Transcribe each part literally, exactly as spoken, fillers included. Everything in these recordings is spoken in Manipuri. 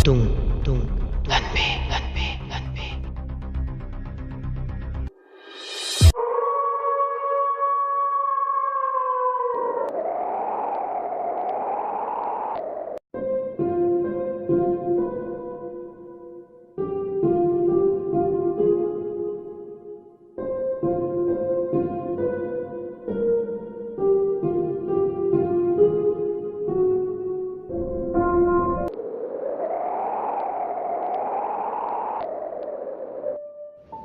ꯇꯨꯡ, ꯇꯨꯡ, ꯂꯥꯟꯃꯤ, ꯂꯥꯟꯃꯤ, ꯂꯥꯟꯃꯤ꯫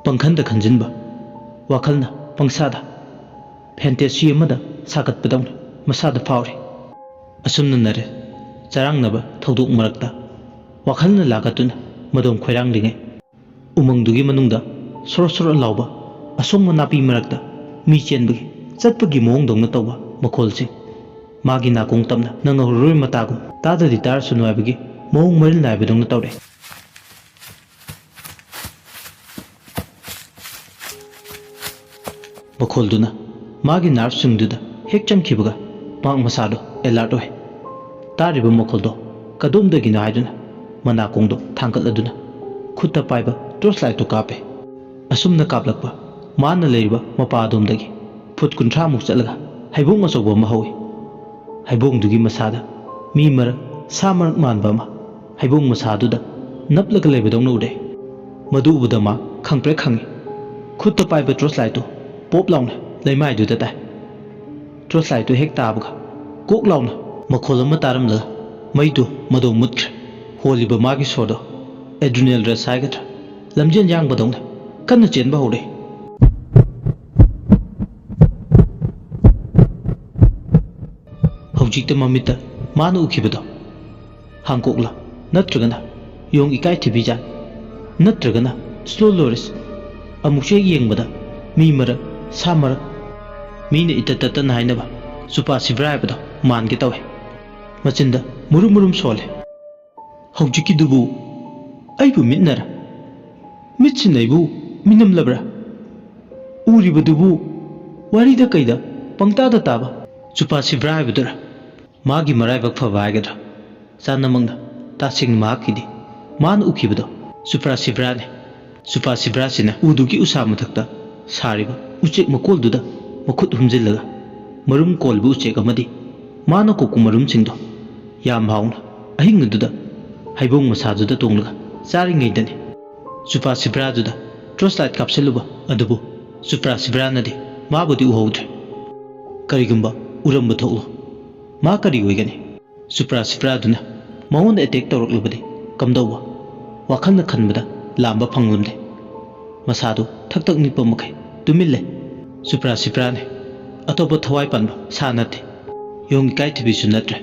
ꯄꯪꯈꯟꯗ ꯈꯟꯖꯤꯟꯕ, ꯋꯥꯈꯜꯅ ꯄꯪꯁꯥꯗ, fantasy ꯑꯃꯗ ꯁꯥꯒꯠꯄꯗꯧꯅ ꯃꯁꯥꯗ ꯐꯥꯎꯔꯤ꯫ ꯑꯁꯨꯝꯅ ꯅꯔꯦ ꯆꯔꯥꯡꯅꯕ ꯊꯧꯗꯣꯛ ꯃꯔꯛꯇ ꯋꯥꯈꯜꯅ ꯂꯥꯛꯀꯠꯇꯨꯅ ꯃꯗꯣꯝ ꯈꯣꯏꯔꯥꯡꯂꯤꯉꯩ, ꯎꯃꯪꯗꯨꯒꯤ ꯃꯅꯨꯡꯗ ꯁꯣꯔꯣ ꯁꯣꯔꯣ ꯂꯥꯎꯕ ꯑꯁꯣꯡꯕ ꯅꯥꯄꯤ ꯃꯔꯛꯇ ꯃꯤ ꯆꯦꯟꯕꯒꯤ, ꯆꯠꯄꯒꯤ ꯃꯑꯣꯡꯗꯧꯅ ꯇꯧꯕ ꯃꯈꯣꯜꯁꯤꯡ, ꯃꯥꯒꯤ ꯅꯥꯀꯣꯡ ꯇꯝꯅ ꯅꯪ ꯍꯧꯔꯔꯣꯏ ꯃꯇꯥꯒꯨꯝ ꯇꯥꯗꯗꯤ ꯇꯥꯔꯁꯅꯨ ꯍꯥꯏꯕꯒꯤ ꯃꯑꯣꯡ ꯃꯔꯤꯜ ꯅꯥꯏꯕꯗꯧꯅ ꯇꯧꯔꯦ꯫ ꯃꯈꯣꯜꯗꯨꯅ ꯃꯥꯒꯤ nerveꯁꯤꯡꯗꯨꯗ ꯍꯦꯛ ꯆꯪꯈꯤꯕꯒ ꯃꯍꯥꯛ ꯃꯁꯥꯗꯣ alert ꯑꯣꯏ꯫ ꯇꯥꯔꯤꯕ ꯃꯈꯣꯜꯗꯣ ꯀꯗꯣꯝꯗꯒꯤꯅꯣ ꯍꯥꯏꯗꯨꯅ ꯃꯅꯥꯀꯣꯡꯗꯣ ꯊꯥꯡꯒꯠꯂꯗꯨꯅ ꯈꯨꯠꯇ ꯄꯥꯏꯕ torch lightꯇꯨ ꯀꯥꯞꯄꯦ꯫ ꯑꯁꯨꯝꯅ ꯀꯥꯞꯂꯛꯄ ꯃꯥꯅ ꯂꯩꯔꯤꯕ ꯃꯄꯥ ꯑꯗꯣꯝꯗꯒꯤ ꯐꯨꯠ ꯀꯨꯟꯊ꯭ꯔꯥꯃꯨꯛ ꯆꯠꯂꯒ ꯍꯩꯕꯣꯡ ꯑꯆꯧꯕ ꯑꯃ ꯍꯧꯏ꯫ ꯍꯩꯕꯣꯡꯗꯨꯒꯤ ꯃꯁꯥꯗ ꯃꯤ ꯃꯔꯛ, ꯁꯥ ꯃꯔꯛ ꯃꯥꯟꯕ ꯑꯃ ꯍꯩꯕꯣꯡ ꯃꯁꯥꯗꯨꯗ ꯅꯞꯂꯒ ꯂꯩꯕꯗꯧꯅ ꯎꯔꯦ꯫ ꯃꯗꯨ ꯎꯕꯗ ꯃꯥ ꯈꯪꯄ꯭ꯔꯦꯛ ꯈꯪꯏ꯫ ꯈꯨꯠꯇ ꯄꯥꯏꯕ torch lightꯇꯨ ꯄꯣꯞ ꯂꯥꯎꯅ ꯂꯩꯃꯥꯏꯗꯨꯗ ꯇꯥꯏ꯫ Torch lightꯇꯨ ꯍꯦꯛ ꯇꯥꯕꯒ ꯀꯣꯛ ꯂꯥꯎꯅ ꯃꯈꯣꯜ ꯑꯃ ꯇꯥꯔꯝꯂꯒ ꯃꯩꯗꯨ ꯃꯗꯣ ꯃꯨꯠꯈ꯭ꯔꯦ꯫ ꯍꯣꯜꯂꯤꯕ ꯃꯥꯒꯤ ꯁꯣꯔꯗꯣ adrenal rush ꯍꯥꯏꯒꯗ꯭ꯔꯥ, ꯂꯝꯖꯦꯟ ꯌꯥꯡꯕꯗꯧꯅ ꯀꯟꯅ ꯆꯦꯟꯕ ꯍꯧꯔꯦ꯫ ꯍꯧꯖꯤꯛꯇ ꯃꯃꯤꯠꯇ ꯃꯥꯅ ꯎꯈꯤꯕꯗꯣ ꯍꯥꯡꯀꯣꯛꯂ ꯅꯠꯇ꯭ꯔꯒꯅ ꯌꯣꯡ ꯏꯀꯥꯏ ꯊꯤꯕꯤꯖꯥꯠ ꯅꯠꯇ꯭ꯔꯒꯅ slow loris? ꯑꯃꯨꯛꯁꯨ ꯍꯦꯛ ꯌꯦꯡꯕꯗ ꯃꯤ ꯃꯔꯛ, ꯁꯥ ꯃꯔꯛ, ꯃꯤꯅ ꯏꯇꯠ ꯇꯠꯇꯅ ꯍꯥꯏꯅꯕ ꯆꯨꯄꯥ ꯁꯤꯕ꯭ꯔꯥ ꯍꯥꯏꯕꯗꯣ ꯃꯥꯟꯒꯦ ꯇꯧꯋꯦ꯫ ꯃꯆꯤꯟꯗ ꯃꯨꯔꯨꯝ ꯃꯨꯔꯨꯝ ꯁꯣꯜꯂꯦ꯫ ꯍꯧꯖꯤꯛꯀꯤꯗꯨꯕꯨ ꯑꯩꯕꯨ ꯃꯤꯠꯅꯔ? ꯃꯤꯠꯁꯤꯅ ꯑꯩꯕꯨ ꯃꯤꯅꯝꯂꯕ꯭ꯔꯥ? ꯎꯔꯤꯕꯗꯨꯕꯨ ꯋꯥꯔꯤꯗ ꯀꯩꯗ ꯄꯪꯇꯥꯗ ꯇꯥꯕ ꯆꯨꯄꯥ ꯁꯤꯕ꯭ꯔꯥ ꯍꯥꯏꯕꯗꯨꯔ? ꯃꯥꯒꯤ ꯃꯔꯥꯏꯕꯛ ꯐꯕ ꯍꯥꯏꯒꯗ꯭ꯔꯥ? ꯆꯥꯅꯃꯛꯅ ꯇꯥꯁꯤꯡ ꯃꯍꯥꯛꯀꯤꯗꯤ ꯃꯥꯅ ꯎꯈꯤꯕꯗꯣ ꯆꯨꯄ꯭ꯔꯥ ꯁꯤꯕ꯭ꯔꯥꯅꯤ꯫ ꯆꯨꯄ꯭ꯔꯥ ꯁꯤꯕ꯭ꯔꯥꯁꯤꯅ ꯎꯗꯨꯒꯤ ꯎꯁꯥ ꯃꯊꯛꯇ ꯁꯥꯔꯤꯕ ꯎꯆꯦꯛ ꯃꯀꯣꯜꯗꯨꯗ ꯃꯈꯨꯠ ꯍꯨꯝꯖꯤꯜꯂꯒ ꯃꯔꯨꯝ ꯀꯣꯜꯂꯤꯕ ꯎꯆꯦꯛ ꯑꯃꯗꯤ ꯃꯥꯅ ꯀꯣꯛꯄ ꯃꯔꯨꯝꯁꯤꯡꯗꯣ ꯌꯥꯝ ꯍꯥꯎꯅ ꯑꯍꯤꯡ ꯑꯗꯨꯗ ꯍꯩꯕꯣꯡ ꯃꯁꯥꯗꯨꯗ ꯇꯣꯡꯂꯒ ꯆꯥꯔꯤꯉꯩꯗꯅꯤ꯫ ꯆꯨꯄ꯭ꯔꯥ ꯁꯤꯕ꯭ꯔꯥꯗꯨꯗ ꯇꯣꯔꯆ ꯂꯥꯏꯠ ꯀꯥꯞꯁꯤꯜꯂꯨꯕ ꯑꯗꯨꯕꯨ ꯆꯨꯄ꯭ꯔꯥ ꯁꯤꯕ꯭ꯔꯥꯅꯗꯤ ꯃꯥꯕꯨꯗꯤ ꯎꯍꯧꯗ꯭ꯔꯦ꯫ ꯀꯔꯤꯒꯨꯝꯕ ꯎꯔꯝꯕ ꯊꯣꯛꯂꯣ, ꯃꯥ ꯀꯔꯤ ꯑꯣꯏꯒꯅꯤ? ꯆꯨꯄ꯭ꯔꯥ ꯁꯤꯄ꯭ꯔꯥꯗꯨꯅ ꯃꯉꯣꯟꯗ ꯑꯦꯇꯦꯛ ꯇꯧꯔꯛꯂꯕꯗꯤ ꯀꯝꯗꯧꯕ? ꯋꯥꯈꯜꯅ ꯈꯟꯕꯗ ꯂꯥꯝꯕ ꯐꯪꯂꯝꯗꯦ꯫ ꯃꯁꯥꯗꯨ ꯊꯛ ꯊꯛ ꯅꯤꯛꯄ ꯃꯈꯩ ꯇꯨꯃꯤꯟ ꯂꯩ꯫ ꯆꯨꯄ꯭ꯔꯥ ꯁꯤꯄ꯭ꯔꯥꯅꯤ꯫ ꯑꯇꯣꯞꯄ ꯊꯋꯥꯏ ꯄꯥꯟꯕ ꯁꯥ ꯅꯠꯇꯦ꯫ ꯌꯣꯡ ꯏꯀꯥꯏꯊꯤꯕꯤꯁꯨ ꯅꯠꯇ꯭ꯔꯦ꯫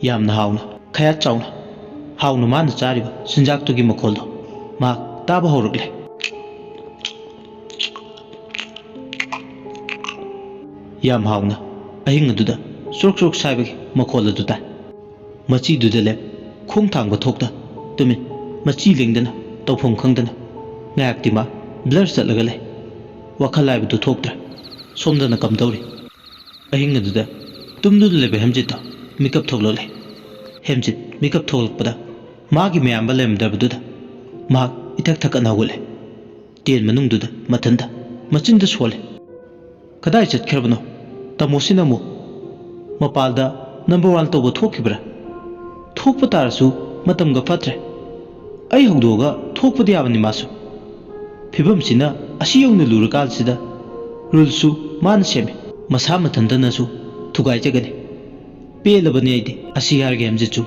ꯌꯥꯝꯅ ꯍꯥꯎꯅ, ꯈꯌꯥꯠ ꯆꯥꯎꯅ, ꯍꯥꯎꯅ ꯃꯥꯅ ꯆꯥꯔꯤꯕ ꯆꯤꯟꯖꯥꯛꯇꯨꯒꯤ ꯃꯈꯣꯜꯗꯣ ꯃꯍꯥꯛ ꯇꯥꯕ ꯍꯧꯔꯛꯂꯦ꯫ ꯌꯥꯝ ꯍꯥꯎꯅ ꯑꯍꯤꯡ ꯑꯗꯨꯗ ꯆ꯭ꯔꯣꯛ ꯆ꯭ꯔꯣꯛ ꯁꯥꯏꯕꯒꯤ ꯃꯈꯣꯜ ꯑꯗꯨ ꯇꯥꯏ꯫ ꯃꯆꯤꯗꯨꯗ ꯂꯦꯞ, ꯈꯣꯡ ꯊꯥꯡꯕ ꯊꯣꯛꯇ, ꯇꯨꯃꯤꯟ, ꯃꯆꯤ ꯂꯦꯡꯗꯅ, ꯇꯧꯐꯝ ꯈꯪꯗꯅ ꯉꯥꯏꯍꯥꯛꯇꯤ ꯃꯥ ꯕ꯭ꯂꯔ ꯆꯠꯂꯒ ꯂꯩ꯫ ꯋꯥꯈꯜ ꯍꯥꯏꯕꯗꯨ ꯊꯣꯛꯇ꯭ꯔꯦ꯫ ꯁꯣꯝꯗꯅ ꯀꯝꯗꯧꯔꯤ? ꯑꯍꯤꯡ ꯑꯗꯨꯗ ꯇꯨꯝꯗꯨꯅ ꯂꯩꯕ ꯍꯦꯝꯖꯤꯠꯇꯣ ꯃꯤꯀꯞ ꯊꯣꯛꯂꯛꯂꯦ꯫ ꯍꯦꯝꯖꯤꯠ ꯃꯤꯀꯞ ꯊꯣꯛꯂꯛꯄꯗ ꯃꯥꯒꯤ ꯃꯌꯥꯝꯕ ꯂꯩꯔꯝꯗꯕꯗꯨꯗ ꯃꯍꯥꯛ ꯏꯊꯛ ꯊꯛꯀꯠꯅ ꯍꯧꯒꯠꯂꯦ꯫ ꯇꯦꯟ ꯃꯅꯨꯡꯗꯨꯗ ꯃꯊꯟꯇ ꯃꯆꯤꯟꯗ ꯁꯣꯜꯂꯦ꯫ "ꯀꯗꯥꯏ ꯆꯠꯈ꯭ꯔꯕꯅꯣ? ꯇꯥꯃꯣꯁꯤꯅ ꯑꯃꯨꯛ ꯃꯄꯥꯜꯗ ꯅꯝꯕꯔ ꯋꯥꯟ ꯇꯧꯕ ꯊꯣꯛꯈꯤꯕ꯭ꯔꯥ? ꯊꯣꯛꯄ ꯇꯥꯔꯁꯨ ꯃꯇꯝꯒ ꯐꯠꯇ꯭ꯔꯦ꯫ ꯑꯩ ꯍꯧꯗꯣꯛꯑꯒ ꯊꯣꯛꯄꯗꯤ ꯌꯥꯕꯅꯤ ꯃꯥꯁꯨ꯫ ꯐꯤꯕꯝꯁꯤꯅ ꯑꯁꯤ ꯌꯧꯅ ꯂꯨꯔꯀꯥꯟꯁꯤꯗ ꯔꯨꯜꯁꯨ ꯃꯥꯅ ꯁꯦꯝꯃꯤ꯫ ꯃꯁꯥ ꯃꯊꯟꯇꯅꯁꯨ ꯊꯨꯒꯥꯏꯖꯒꯅꯤ꯫ ꯄꯦꯜꯂꯕꯅꯤ ꯑꯩꯗꯤ꯫" ꯑꯁꯤ ꯍꯥꯏꯔꯒ ꯍꯦꯝꯖꯤꯠꯁꯨ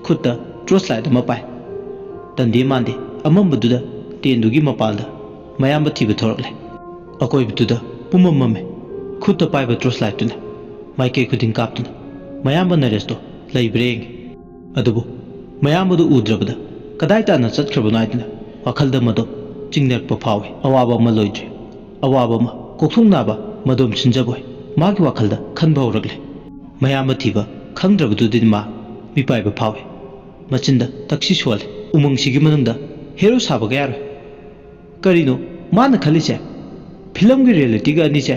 ꯈꯨꯠꯇ ꯇꯣꯔꯆ ꯂꯥꯏꯠ ꯑꯃ ꯄꯥꯏ꯫ ꯇꯟꯗꯦ ꯃꯥꯟꯗꯦ ꯑꯃꯝꯕꯗꯨꯗ ꯇꯦꯟꯗꯨꯒꯤ ꯃꯄꯥꯜꯗ ꯃꯌꯥꯝꯕ ꯊꯤꯕ ꯊꯣꯔꯛꯂꯦ꯫ ꯑꯀꯣꯏꯕꯗꯨꯗ ꯄꯨꯝꯃꯝ ꯃꯝꯃꯦ꯫ ꯈꯨꯠꯇ ꯄꯥꯏꯕ ꯇꯣꯔꯆ ꯂꯥꯏꯠꯇꯨꯅ ꯃꯥꯏꯀꯩ ꯈꯨꯗꯤꯡ ꯀꯥꯞꯇꯨꯅ ꯃꯌꯥꯝꯕ ꯅꯔꯦꯁꯇꯣ ꯂꯩꯕ꯭ꯔꯥ ꯌꯦꯡꯉꯤ꯫ ꯑꯗꯨꯕꯨ ꯃꯌꯥꯝꯕꯗꯨ ꯎꯗ꯭ꯔꯕꯗ ꯀꯗꯥꯏ ꯇꯥꯅ ꯆꯠꯈ꯭ꯔꯕꯅꯣ ꯍꯥꯏꯗꯨꯅ ꯋꯥꯈꯜꯗ ꯃꯗꯣ ꯆꯤꯡꯅꯔꯛꯄ ꯐꯥꯎꯏ꯫ ꯑꯋꯥꯕ ꯑꯃ ꯂꯣꯏꯗ꯭ꯔꯤ꯫ ꯑꯋꯥꯕ ꯑꯃ ꯀꯣꯛꯊꯣꯛ ꯅꯥꯕ ꯃꯗꯣꯝ ꯁꯤꯟꯖꯕꯣꯏ ꯃꯥꯒꯤ ꯋꯥꯈꯜꯗ ꯈꯟꯕ ꯍꯧꯔꯛꯂꯦ꯫ ꯃꯌꯥꯝꯕ ꯊꯤꯕ ꯈꯪꯗ꯭ꯔꯕꯗꯨꯗꯤ ꯃꯥ ꯃꯤꯄꯥꯏꯕ ꯐꯥꯎꯏ꯫ ꯃꯆꯤꯟꯗ ꯇꯛꯁꯤ ꯁꯣꯜꯂꯦ꯫ ꯎꯃꯪꯁꯤꯒꯤ ꯃꯅꯨꯡꯗ ꯍꯦꯔꯣ ꯁꯥꯕꯒ ꯌꯥꯔꯣꯏ꯫ ꯀꯔꯤꯅꯣ ꯃꯥꯅ ꯈꯜꯂꯤꯁꯦ? ꯐꯤꯂꯝꯒꯤ ꯔꯤꯌꯦꯂꯤꯇꯤꯒ ꯑꯅꯤꯁꯦ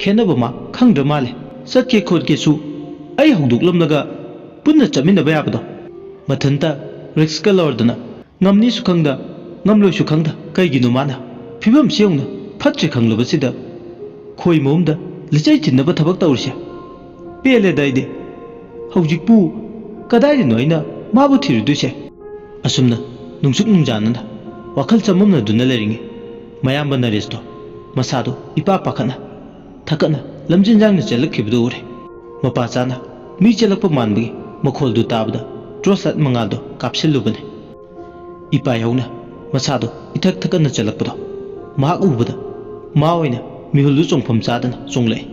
ꯈꯦꯠꯅꯕ ꯃꯥ ꯈꯪꯗ꯭ꯔ ꯃꯥꯜꯂꯦ꯫ ꯆꯠꯀꯦ ꯈꯣꯠꯀꯦꯁꯨ ꯑꯩ ꯍꯧꯗꯣꯛꯂꯝꯂꯒ ꯄꯨꯟꯅ ꯆꯠꯃꯤꯟꯅꯕ ꯌꯥꯕꯗꯣ꯫ ꯃꯊꯟꯇ ꯔꯤꯛꯁꯀ ꯂꯧꯔꯗꯅ ꯉꯝꯅꯤꯁꯨ ꯈꯪꯗ, ꯉꯝꯂꯣꯏꯁꯨ ꯈꯪꯗ, ꯀꯩꯒꯤꯅꯣ ꯃꯥꯅ? ꯐꯤꯕꯝꯁꯤ ꯌꯦꯡꯅ, ꯐꯠꯇ꯭ꯔꯦ ꯈꯪꯂꯕꯁꯤꯗ ꯈꯣꯏ ꯃꯍꯨꯝꯗ ꯂꯤꯆꯩ ꯊꯤꯟꯅꯕ ꯊꯕꯛ ꯇꯧꯔꯤꯁꯦ꯫ ꯄꯦꯜꯂꯦꯗ ꯑꯩꯗꯤ꯫ ꯍꯧꯖꯤꯛꯄꯨ ꯀꯗꯥꯏꯗꯅꯣ ꯑꯩꯅ ꯃꯥꯕꯨ ꯊꯤꯔꯨꯗꯣꯏꯁꯦ? ꯑꯁꯨꯝꯅ ꯅꯨꯡꯁꯨꯛ ꯅꯨꯡꯖꯥꯅꯅ ꯋꯥꯈꯜ ꯆꯃꯝꯅꯗꯨꯅ ꯂꯩꯔꯤꯉꯩ, ꯃꯌꯥꯝꯕ ꯅꯔꯦꯁꯇꯣ ꯃꯁꯥꯗꯣ ꯏꯄꯥ ꯄꯥꯈꯠꯅ ꯊꯛꯀꯠꯅ ꯂꯝꯖꯦꯟ ꯌꯥꯡꯅ ꯆꯦꯜꯂꯛꯈꯤꯕꯗꯨ ꯎꯔꯦ꯫ ꯃꯄꯥ ꯆꯥꯅ ꯃꯤ ꯆꯦꯜꯂꯛꯄ ꯃꯥꯟꯕꯒꯤ ꯃꯈꯣꯜꯗꯨ ꯇꯥꯕꯗ ꯇꯣꯔꯆ ꯂꯥꯏꯠ ꯃꯉꯥꯜꯗꯣ ꯀꯥꯞꯁꯤꯜꯂꯨꯕꯅꯤ꯫ ꯏꯄꯥꯏ ꯍꯧꯅ ꯃꯁꯥꯗꯣ ꯏꯊꯛ ꯊꯛꯀꯠꯅ ꯆꯦꯜꯂꯛꯄꯗꯣ ꯃꯍꯥꯛ ꯎꯕꯗ ꯃꯥ ꯑꯣꯏꯅ ꯃꯤꯍꯨꯜꯗꯨ ꯆꯣꯡꯐꯝ ꯆꯥꯗꯅ ꯆꯣꯡꯂꯛꯏ꯫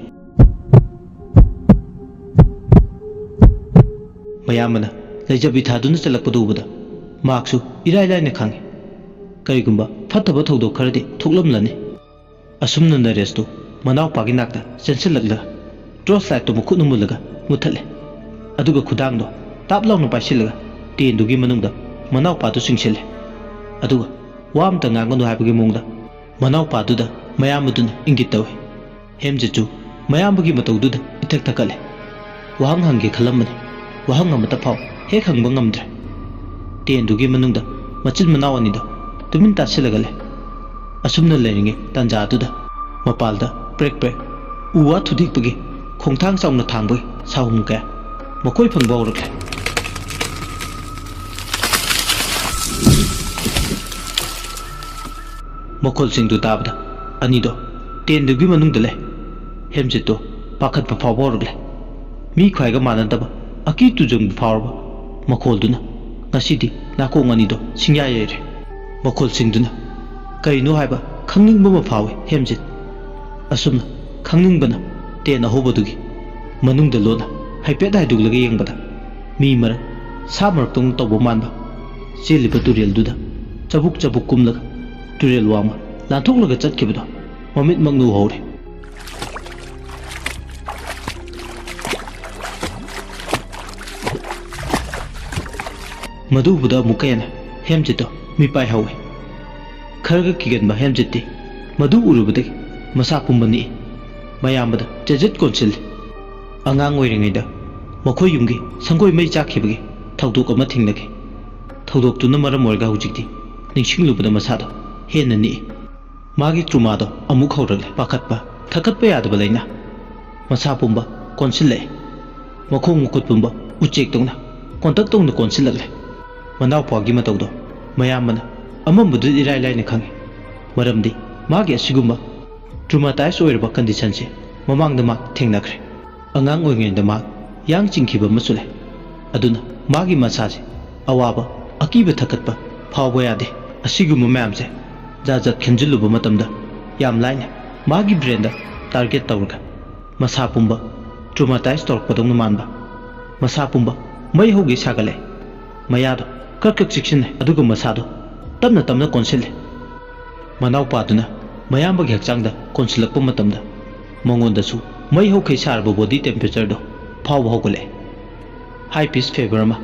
ꯃꯌꯥꯝꯕꯅ ꯂꯩꯖꯕꯤ ꯊꯥꯗꯨꯅ ꯆꯦꯜꯂꯛꯄꯗꯨ ꯎꯕꯗ ꯃꯍꯥꯛꯁꯨ ꯏꯔꯥꯏ ꯂꯥꯏꯅ ꯈꯪꯏ꯫ ꯀꯔꯤꯒꯨꯝꯕ ꯐꯠꯇꯕ ꯊꯧꯗꯣꯛ ꯈꯔꯗꯤ ꯊꯣꯛꯂꯝꯂꯅꯤ꯫ ꯑꯁꯨꯝꯅ ꯅꯔꯦꯁꯇꯨ ꯃꯅꯥꯎꯄꯥꯒꯤ ꯅꯥꯛꯇ ꯆꯦꯟꯁꯤꯜꯂꯛꯂꯒ ꯇꯣꯔꯆ ꯂꯥꯏꯠꯇꯨ ꯃꯈꯨꯠꯅ ꯃꯨꯜꯂꯒ ꯃꯨꯠꯊꯠꯂꯦ꯫ ꯑꯗꯨꯒ ꯈꯨꯗꯥꯡꯗꯣ ꯇꯥꯞ ꯂꯥꯎꯅ ꯄꯥꯏꯁꯤꯜꯂꯒ ꯇꯦꯟꯗꯨꯒꯤ ꯃꯅꯨꯡꯗ ꯃꯅꯥꯎꯄꯥꯗꯨ ꯆꯤꯡꯁꯤꯜꯂꯦ꯫ ꯑꯗꯨꯒ ꯋꯥ ꯑꯝꯇ ꯉꯥꯡꯒꯅꯨ ꯍꯥꯏꯕꯒꯤ ꯃꯑꯣꯡꯗ ꯃꯅꯥꯎꯄꯥꯗꯨꯗ ꯃꯌꯥꯝꯕꯗꯨꯅ ꯏꯪꯒꯤꯠ ꯇꯧꯏ꯫ ꯍꯦꯝꯖꯤꯠꯁꯨ ꯃꯌꯥꯝꯕꯒꯤ ꯃꯇꯧꯗꯨꯗ ꯏꯊꯛ ꯊꯛꯀꯠꯂꯦ꯫ ꯋꯥꯍꯪ ꯍꯪꯒꯦ ꯈꯜꯂꯝꯕꯅꯤ, ꯋꯥꯍꯪ ꯑꯃꯠꯇ ꯐꯥꯎ ꯍꯦꯛ ꯍꯪꯕ ꯉꯝꯗ꯭ꯔꯦ꯫ ꯇꯦꯟꯗꯨꯒꯤ ꯃꯅꯨꯡꯗ ꯃꯆꯤꯟ ꯃꯅꯥꯎ ꯑꯅꯤꯗꯣ ꯇꯨꯃꯤꯟ ꯇꯥꯁꯤꯜꯂꯒ ꯂꯩ꯫ ꯑꯁꯨꯝꯅ ꯂꯩꯔꯤꯉꯩ ꯇꯥꯟꯖꯥꯗꯨꯗ ꯃꯄꯥꯜꯗ ꯄ꯭ꯔꯦꯛ ꯄ꯭ꯔꯦꯛ ꯎ ꯋꯥ ꯊꯨꯗꯦꯛꯄꯒꯤ ꯈꯣꯡꯊꯥꯡ ꯆꯥꯎꯅ ꯊꯥꯡꯕꯒꯤ ꯁꯥꯍꯨꯝ ꯀꯌꯥ ꯃꯈꯣꯏ ꯐꯪꯕ ꯍꯧꯔꯛꯂꯦ꯫ ꯃꯈꯣꯜꯁꯤꯡꯗꯨ ꯇꯥꯕꯗ ꯑꯅꯤꯗꯣ ꯇꯦꯟꯗꯨꯒꯤ ꯃꯅꯨꯡꯗ ꯂꯩ꯫ ꯍꯦꯝꯖꯤꯠꯇꯣ ꯄꯥꯈꯠꯄ ꯐꯥꯎꯕ ꯍꯧꯔꯛꯂꯦ꯫ ꯃꯤ ꯈ꯭ꯋꯥꯏꯒ ꯃꯥꯟꯅꯗꯕ ꯑꯀꯤ ꯇꯨꯖꯪꯕ ꯐꯥꯎꯔꯕ ꯃꯈꯣꯜꯗꯨꯅ ꯉꯁꯤꯗꯤ ꯅꯥꯀꯣꯡ ꯑꯅꯤꯗꯣ ꯁꯤꯡꯌꯥ ꯌꯩꯔꯦ꯫ ꯃꯈꯣꯜꯁꯤꯡꯗꯨꯅ ꯀꯔꯤꯅꯣ ꯍꯥꯏꯕ ꯈꯪꯅꯤꯡꯕ ꯑꯃ ꯐꯥꯎꯏ ꯍꯦꯝꯖꯤꯠ꯫ ꯑꯁꯨꯝꯅ ꯈꯪꯅꯤꯡꯕꯅ ꯇꯦꯟ ꯑꯍꯧꯕꯗꯨꯒꯤ ꯃꯅꯨꯡꯗ ꯂꯣꯟꯅ ꯍꯥꯏꯐꯦꯠ ꯍꯥꯏꯗꯣꯛꯂꯒ ꯌꯦꯡꯕꯗ ꯃꯤ ꯃꯔꯛ ꯁꯥ ꯃꯔꯛꯇꯧꯅ ꯇꯧꯕ ꯃꯥꯟꯕ ꯆꯦꯜꯂꯤꯕ ꯇꯨꯔꯦꯜꯗꯨꯗ ꯆꯕꯨꯛ ꯆꯕꯨꯛ ꯀꯨꯝꯂꯒ ꯇꯨꯔꯦꯜ ꯋꯥꯡꯃ ꯂꯥꯟꯊꯣꯛꯂꯒ ꯆꯠꯈꯤꯕꯗꯣ ꯃꯃꯤꯠꯃꯛꯅ ꯎꯍꯧꯔꯦ꯫ ꯃꯗꯨ ꯎꯕꯗ ꯑꯃꯨꯛꯀ ꯍꯦꯟꯅ ꯍꯦꯝꯖꯤꯠꯇꯣ ꯃꯤꯄꯥꯏ ꯍꯧꯏ꯫ ꯈꯔꯒ ꯀꯤꯒꯟꯕ ꯍꯦꯝꯖꯤꯠꯇꯤ ꯃꯗꯨ ꯎꯔꯨꯕꯗꯒꯤ ꯃꯁꯥ ꯄꯨꯝꯕ ꯅꯤꯛꯏ꯫ ꯃꯌꯥꯝꯕꯗ ꯆꯦꯖꯦꯠ ꯀꯣꯟꯁꯤꯜꯂꯤ꯫ ꯑꯉꯥꯡ ꯑꯣꯏꯔꯤꯉꯩꯗ ꯃꯈꯣꯏ ꯌꯨꯝꯒꯤ ꯁꯪꯒꯣꯏ ꯃꯩ ꯆꯥꯛꯈꯤꯕꯒꯤ ꯊꯧꯗꯣꯛ ꯑꯃ ꯊꯦꯡꯅꯈꯤ꯫ ꯊꯧꯗꯣꯛꯇꯨꯅ ꯃꯔꯝ ꯑꯣꯏꯔꯒ ꯍꯧꯖꯤꯛꯇꯤ ꯅꯤꯡꯁꯤꯡꯂꯨꯕꯗ ꯃꯁꯥꯗꯣ ꯍꯦꯟꯅ ꯅꯤꯛꯏ꯫ ꯃꯥꯒꯤ ꯇ꯭ꯔꯨꯃꯥꯗꯣ ꯑꯃꯨꯛ ꯍꯧꯔꯛꯂꯦ, ꯄꯥꯈꯠꯄ, ꯊꯀꯠꯄ ꯌꯥꯗꯕ ꯂꯥꯏꯅꯥ꯫ ꯃꯁꯥ ꯄꯨꯝꯕ ꯀꯣꯟꯁꯤꯜꯂꯛꯑꯦ꯫ ꯃꯈꯣꯡ ꯃꯈꯨꯠ ꯄꯨꯝꯕ ꯎꯆꯦꯛꯇꯧꯅ ꯀꯣꯟꯇꯛ ꯇꯧꯅ ꯀꯣꯟꯁꯤꯜꯂꯛꯂꯦ꯫ ꯃꯅꯥꯎꯄꯥꯒꯤ ꯃꯇꯧꯗꯣ ꯃꯌꯥꯝꯕꯅ ꯑꯃꯝꯕꯗꯨꯗ ꯏꯔꯥꯏ ꯂꯥꯏꯅ ꯈꯪꯉꯤ, ꯃꯔꯝꯗꯤ ꯃꯥꯒꯤ ꯑꯁꯤꯒꯨꯝꯕ ꯇ꯭ꯔꯨꯃꯥꯇꯥꯏꯖ ꯑꯣꯏꯔꯕ ꯀꯟꯗꯤꯁꯟꯁꯦ ꯃꯃꯥꯡꯗ ꯃꯥ ꯊꯦꯡꯅꯈ꯭ꯔꯦ꯫ ꯑꯉꯥꯡ ꯑꯣꯏꯔꯤꯉꯩꯗ ꯃꯥ ꯌꯥꯡ ꯆꯤꯡꯈꯤꯕ ꯑꯃꯁꯨ ꯂꯩ꯫ ꯑꯗꯨꯅ ꯃꯥꯒꯤ ꯃꯁꯥꯁꯦ ꯑꯋꯥꯕ, ꯑꯀꯤꯕ ꯊꯛꯀꯠꯄ ꯐꯥꯎꯕ ꯌꯥꯗꯦ꯫ ꯑꯁꯤꯒꯨꯝꯕ ꯃꯌꯥꯝꯁꯦ ꯖꯥꯠ ꯖꯥꯠ ꯈꯟꯖꯤꯜꯂꯨꯕ ꯃꯇꯝꯗ ꯌꯥꯝ ꯂꯥꯏꯅ ꯃꯥꯒꯤ ꯕ꯭ꯔꯦꯟꯗ ꯇꯥꯔꯒꯦꯠ ꯇꯧꯔꯒ ꯃꯁꯥ ꯄꯨꯝꯕ ꯇ꯭ꯔꯣꯃꯥꯇꯥꯏꯖ ꯇꯧꯔꯛꯄꯗꯧꯅ ꯃꯥꯟꯕ꯫ ꯃꯁꯥ ꯄꯨꯝꯕ ꯃꯩ ꯍꯧꯒꯩ ꯁꯥꯒꯠꯂꯦ꯫ ꯃꯌꯥꯗꯣ ꯈꯔ ꯈꯛ ꯆꯤꯛꯁꯤꯟꯅꯩ, ꯑꯗꯨꯒ ꯃꯁꯥꯗꯣ ꯇꯞꯅ ꯇꯞꯅ ꯀꯣꯟꯁꯤꯜꯂꯦ꯫ ꯃꯅꯥꯎꯄꯥꯗꯨꯅ ꯃꯌꯥꯝꯕꯒꯤ ꯍꯛꯆꯥꯡꯗ ꯀꯣꯟꯁꯤꯜꯂꯛꯄ ꯃꯇꯝꯗ ꯃꯉꯣꯟꯗꯁꯨ ꯃꯩ ꯍꯧꯈꯩ ꯁꯥꯔꯕ ꯕꯣꯗꯤ ꯇꯦꯝꯄꯔꯦꯆꯔꯗꯣ ꯐꯥꯎꯕ ꯍꯧꯒꯠꯂꯛꯑꯦ꯫ ꯍꯥꯏ ꯄꯤꯁ ꯐꯦꯚꯔ ꯑꯃ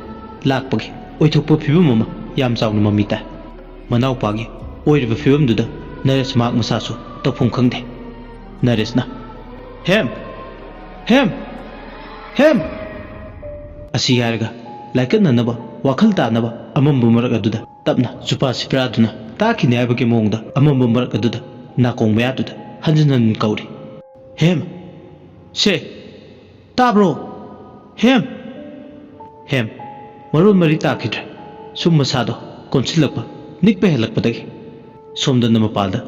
ꯂꯥꯛꯄꯒꯤ ꯑꯣꯏꯊꯣꯛꯄ ꯐꯤꯕꯝ ꯑꯃ ꯌꯥꯝ ꯆꯥꯎꯅ ꯃꯃꯤ ꯇꯥꯏ꯫ ꯃꯅꯥꯎꯄꯥꯒꯤ ꯑꯣꯏꯔꯤꯕ ꯐꯤꯕꯝꯗꯨꯗ ꯅꯔꯦꯁ ꯃꯍꯥꯛ ꯃꯁꯥꯁꯨ ꯇꯧꯐꯝ ꯈꯪꯗꯦ꯫ ꯅꯔꯦꯁꯅ, "ꯍꯦꯝ! ꯍꯦꯝ! ꯍꯦꯝ!" ꯑꯁꯤ ꯍꯥꯏꯔꯒ ꯂꯥꯏꯀꯠꯅꯅꯕ, ꯋꯥꯈꯜ ꯇꯥꯅꯕ ꯑꯃꯝꯕ ꯃꯔꯛ ꯑꯗꯨꯗ ꯇꯞꯅ ꯆꯨꯄꯥ ꯁꯤꯄ꯭ꯔꯥꯗꯨꯅ ꯇꯥꯈꯤꯅꯤ ꯍꯥꯏꯕꯒꯤ ꯃꯑꯣꯡꯗ ꯑꯃꯝꯕ ꯃꯔꯛ ꯑꯗꯨꯗ ꯅꯥꯀꯣꯡ ꯃꯌꯥꯗꯨꯗ ꯍꯟꯖꯤꯟ ꯍꯟꯖꯤꯟ ꯀꯧꯔꯤ, "ꯍꯦꯝ! ꯁꯦ! ꯇꯥꯕ꯭ꯔꯣ? ꯍꯦꯝ!" ꯍꯦꯝ! ꯃꯔꯣꯟ ꯃꯔꯤ ꯇꯥꯈꯤꯗ꯭ꯔꯦ꯫ ꯁꯨꯝ ꯃꯁꯥꯗꯣ ꯀꯣꯟꯁꯤꯜꯂꯛꯄ, ꯅꯤꯛꯄ ꯍꯦꯜꯂꯛꯄꯗꯒꯤ꯫ ꯁꯣꯝꯗꯅ ꯃꯄꯥꯜꯗ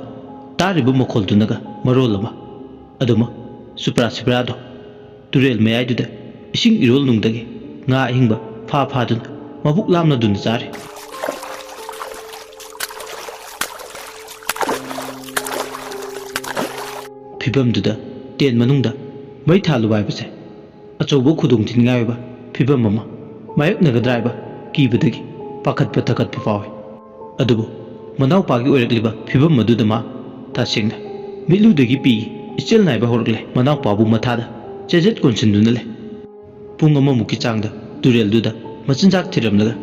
ꯇꯥꯔꯤꯕ ꯃꯈꯣꯜꯗꯨꯅꯒ ꯃꯔꯣꯜ ꯑꯃ꯫ ꯑꯗꯨꯃ ꯆꯨꯄ꯭ꯔꯥ ꯁꯤꯄ꯭ꯔꯥꯗꯣ ꯇꯨꯔꯦꯜ ꯃꯌꯥꯏꯗꯨꯗ ꯏꯁꯤꯡ ꯏꯔꯣꯜ ꯅꯨꯡꯗꯒꯤ ꯉꯥ ꯑꯍꯤꯡꯕ ꯐꯥ ꯐꯥꯗꯨꯅ ꯃꯕꯨꯛ ꯂꯥꯝꯅꯗꯨꯅ ꯆꯥꯔꯤ꯫ ꯐꯤꯕꯝꯗꯨꯗ ꯇꯦꯟ ꯃꯅꯨꯡꯗ ꯃꯩ ꯊꯥꯜꯂꯨꯕ ꯍꯥꯏꯕꯁꯦ ꯑꯆꯧꯕ ꯈꯨꯗꯣꯡꯊꯤꯅꯤꯡꯉꯥꯏ ꯑꯣꯏꯕ ꯐꯤꯕꯝ ꯑꯃ ꯃꯥꯌꯣꯛꯅꯒꯗ꯭ꯔꯥ ꯍꯥꯏꯕ ꯀꯤꯕꯗꯒꯤ ꯄꯥꯈꯠꯄ ꯊꯀꯠꯄ ꯐꯥꯎꯏ꯫ ꯑꯗꯨꯕꯨ ꯃꯅꯥꯎꯄꯥꯒꯤ ꯑꯣꯏꯔꯛꯂꯤꯕ ꯐꯤꯕꯝ ꯑꯗꯨꯗ ꯃꯥ ꯇꯁꯦꯡꯅ ꯃꯤꯠꯂꯨꯗꯒꯤ ꯄꯤ ꯏꯆꯦꯜ ꯅꯥꯏꯕ ꯍꯧꯔꯛꯂꯦ꯫ ꯃꯅꯥꯎꯄꯥꯕꯨ ꯃꯊꯥꯗ ꯆꯦꯖꯦꯠ ꯀꯣꯟꯁꯤꯟꯗꯨꯅ ꯂꯩ꯫ ꯄꯨꯡ ꯑꯃꯃꯨꯛꯀꯤ ꯆꯥꯡꯗ ꯇꯨꯔꯦꯜꯗꯨꯗ ꯃꯆꯤꯟꯖꯥꯛ ꯊꯤꯔꯝꯂꯒ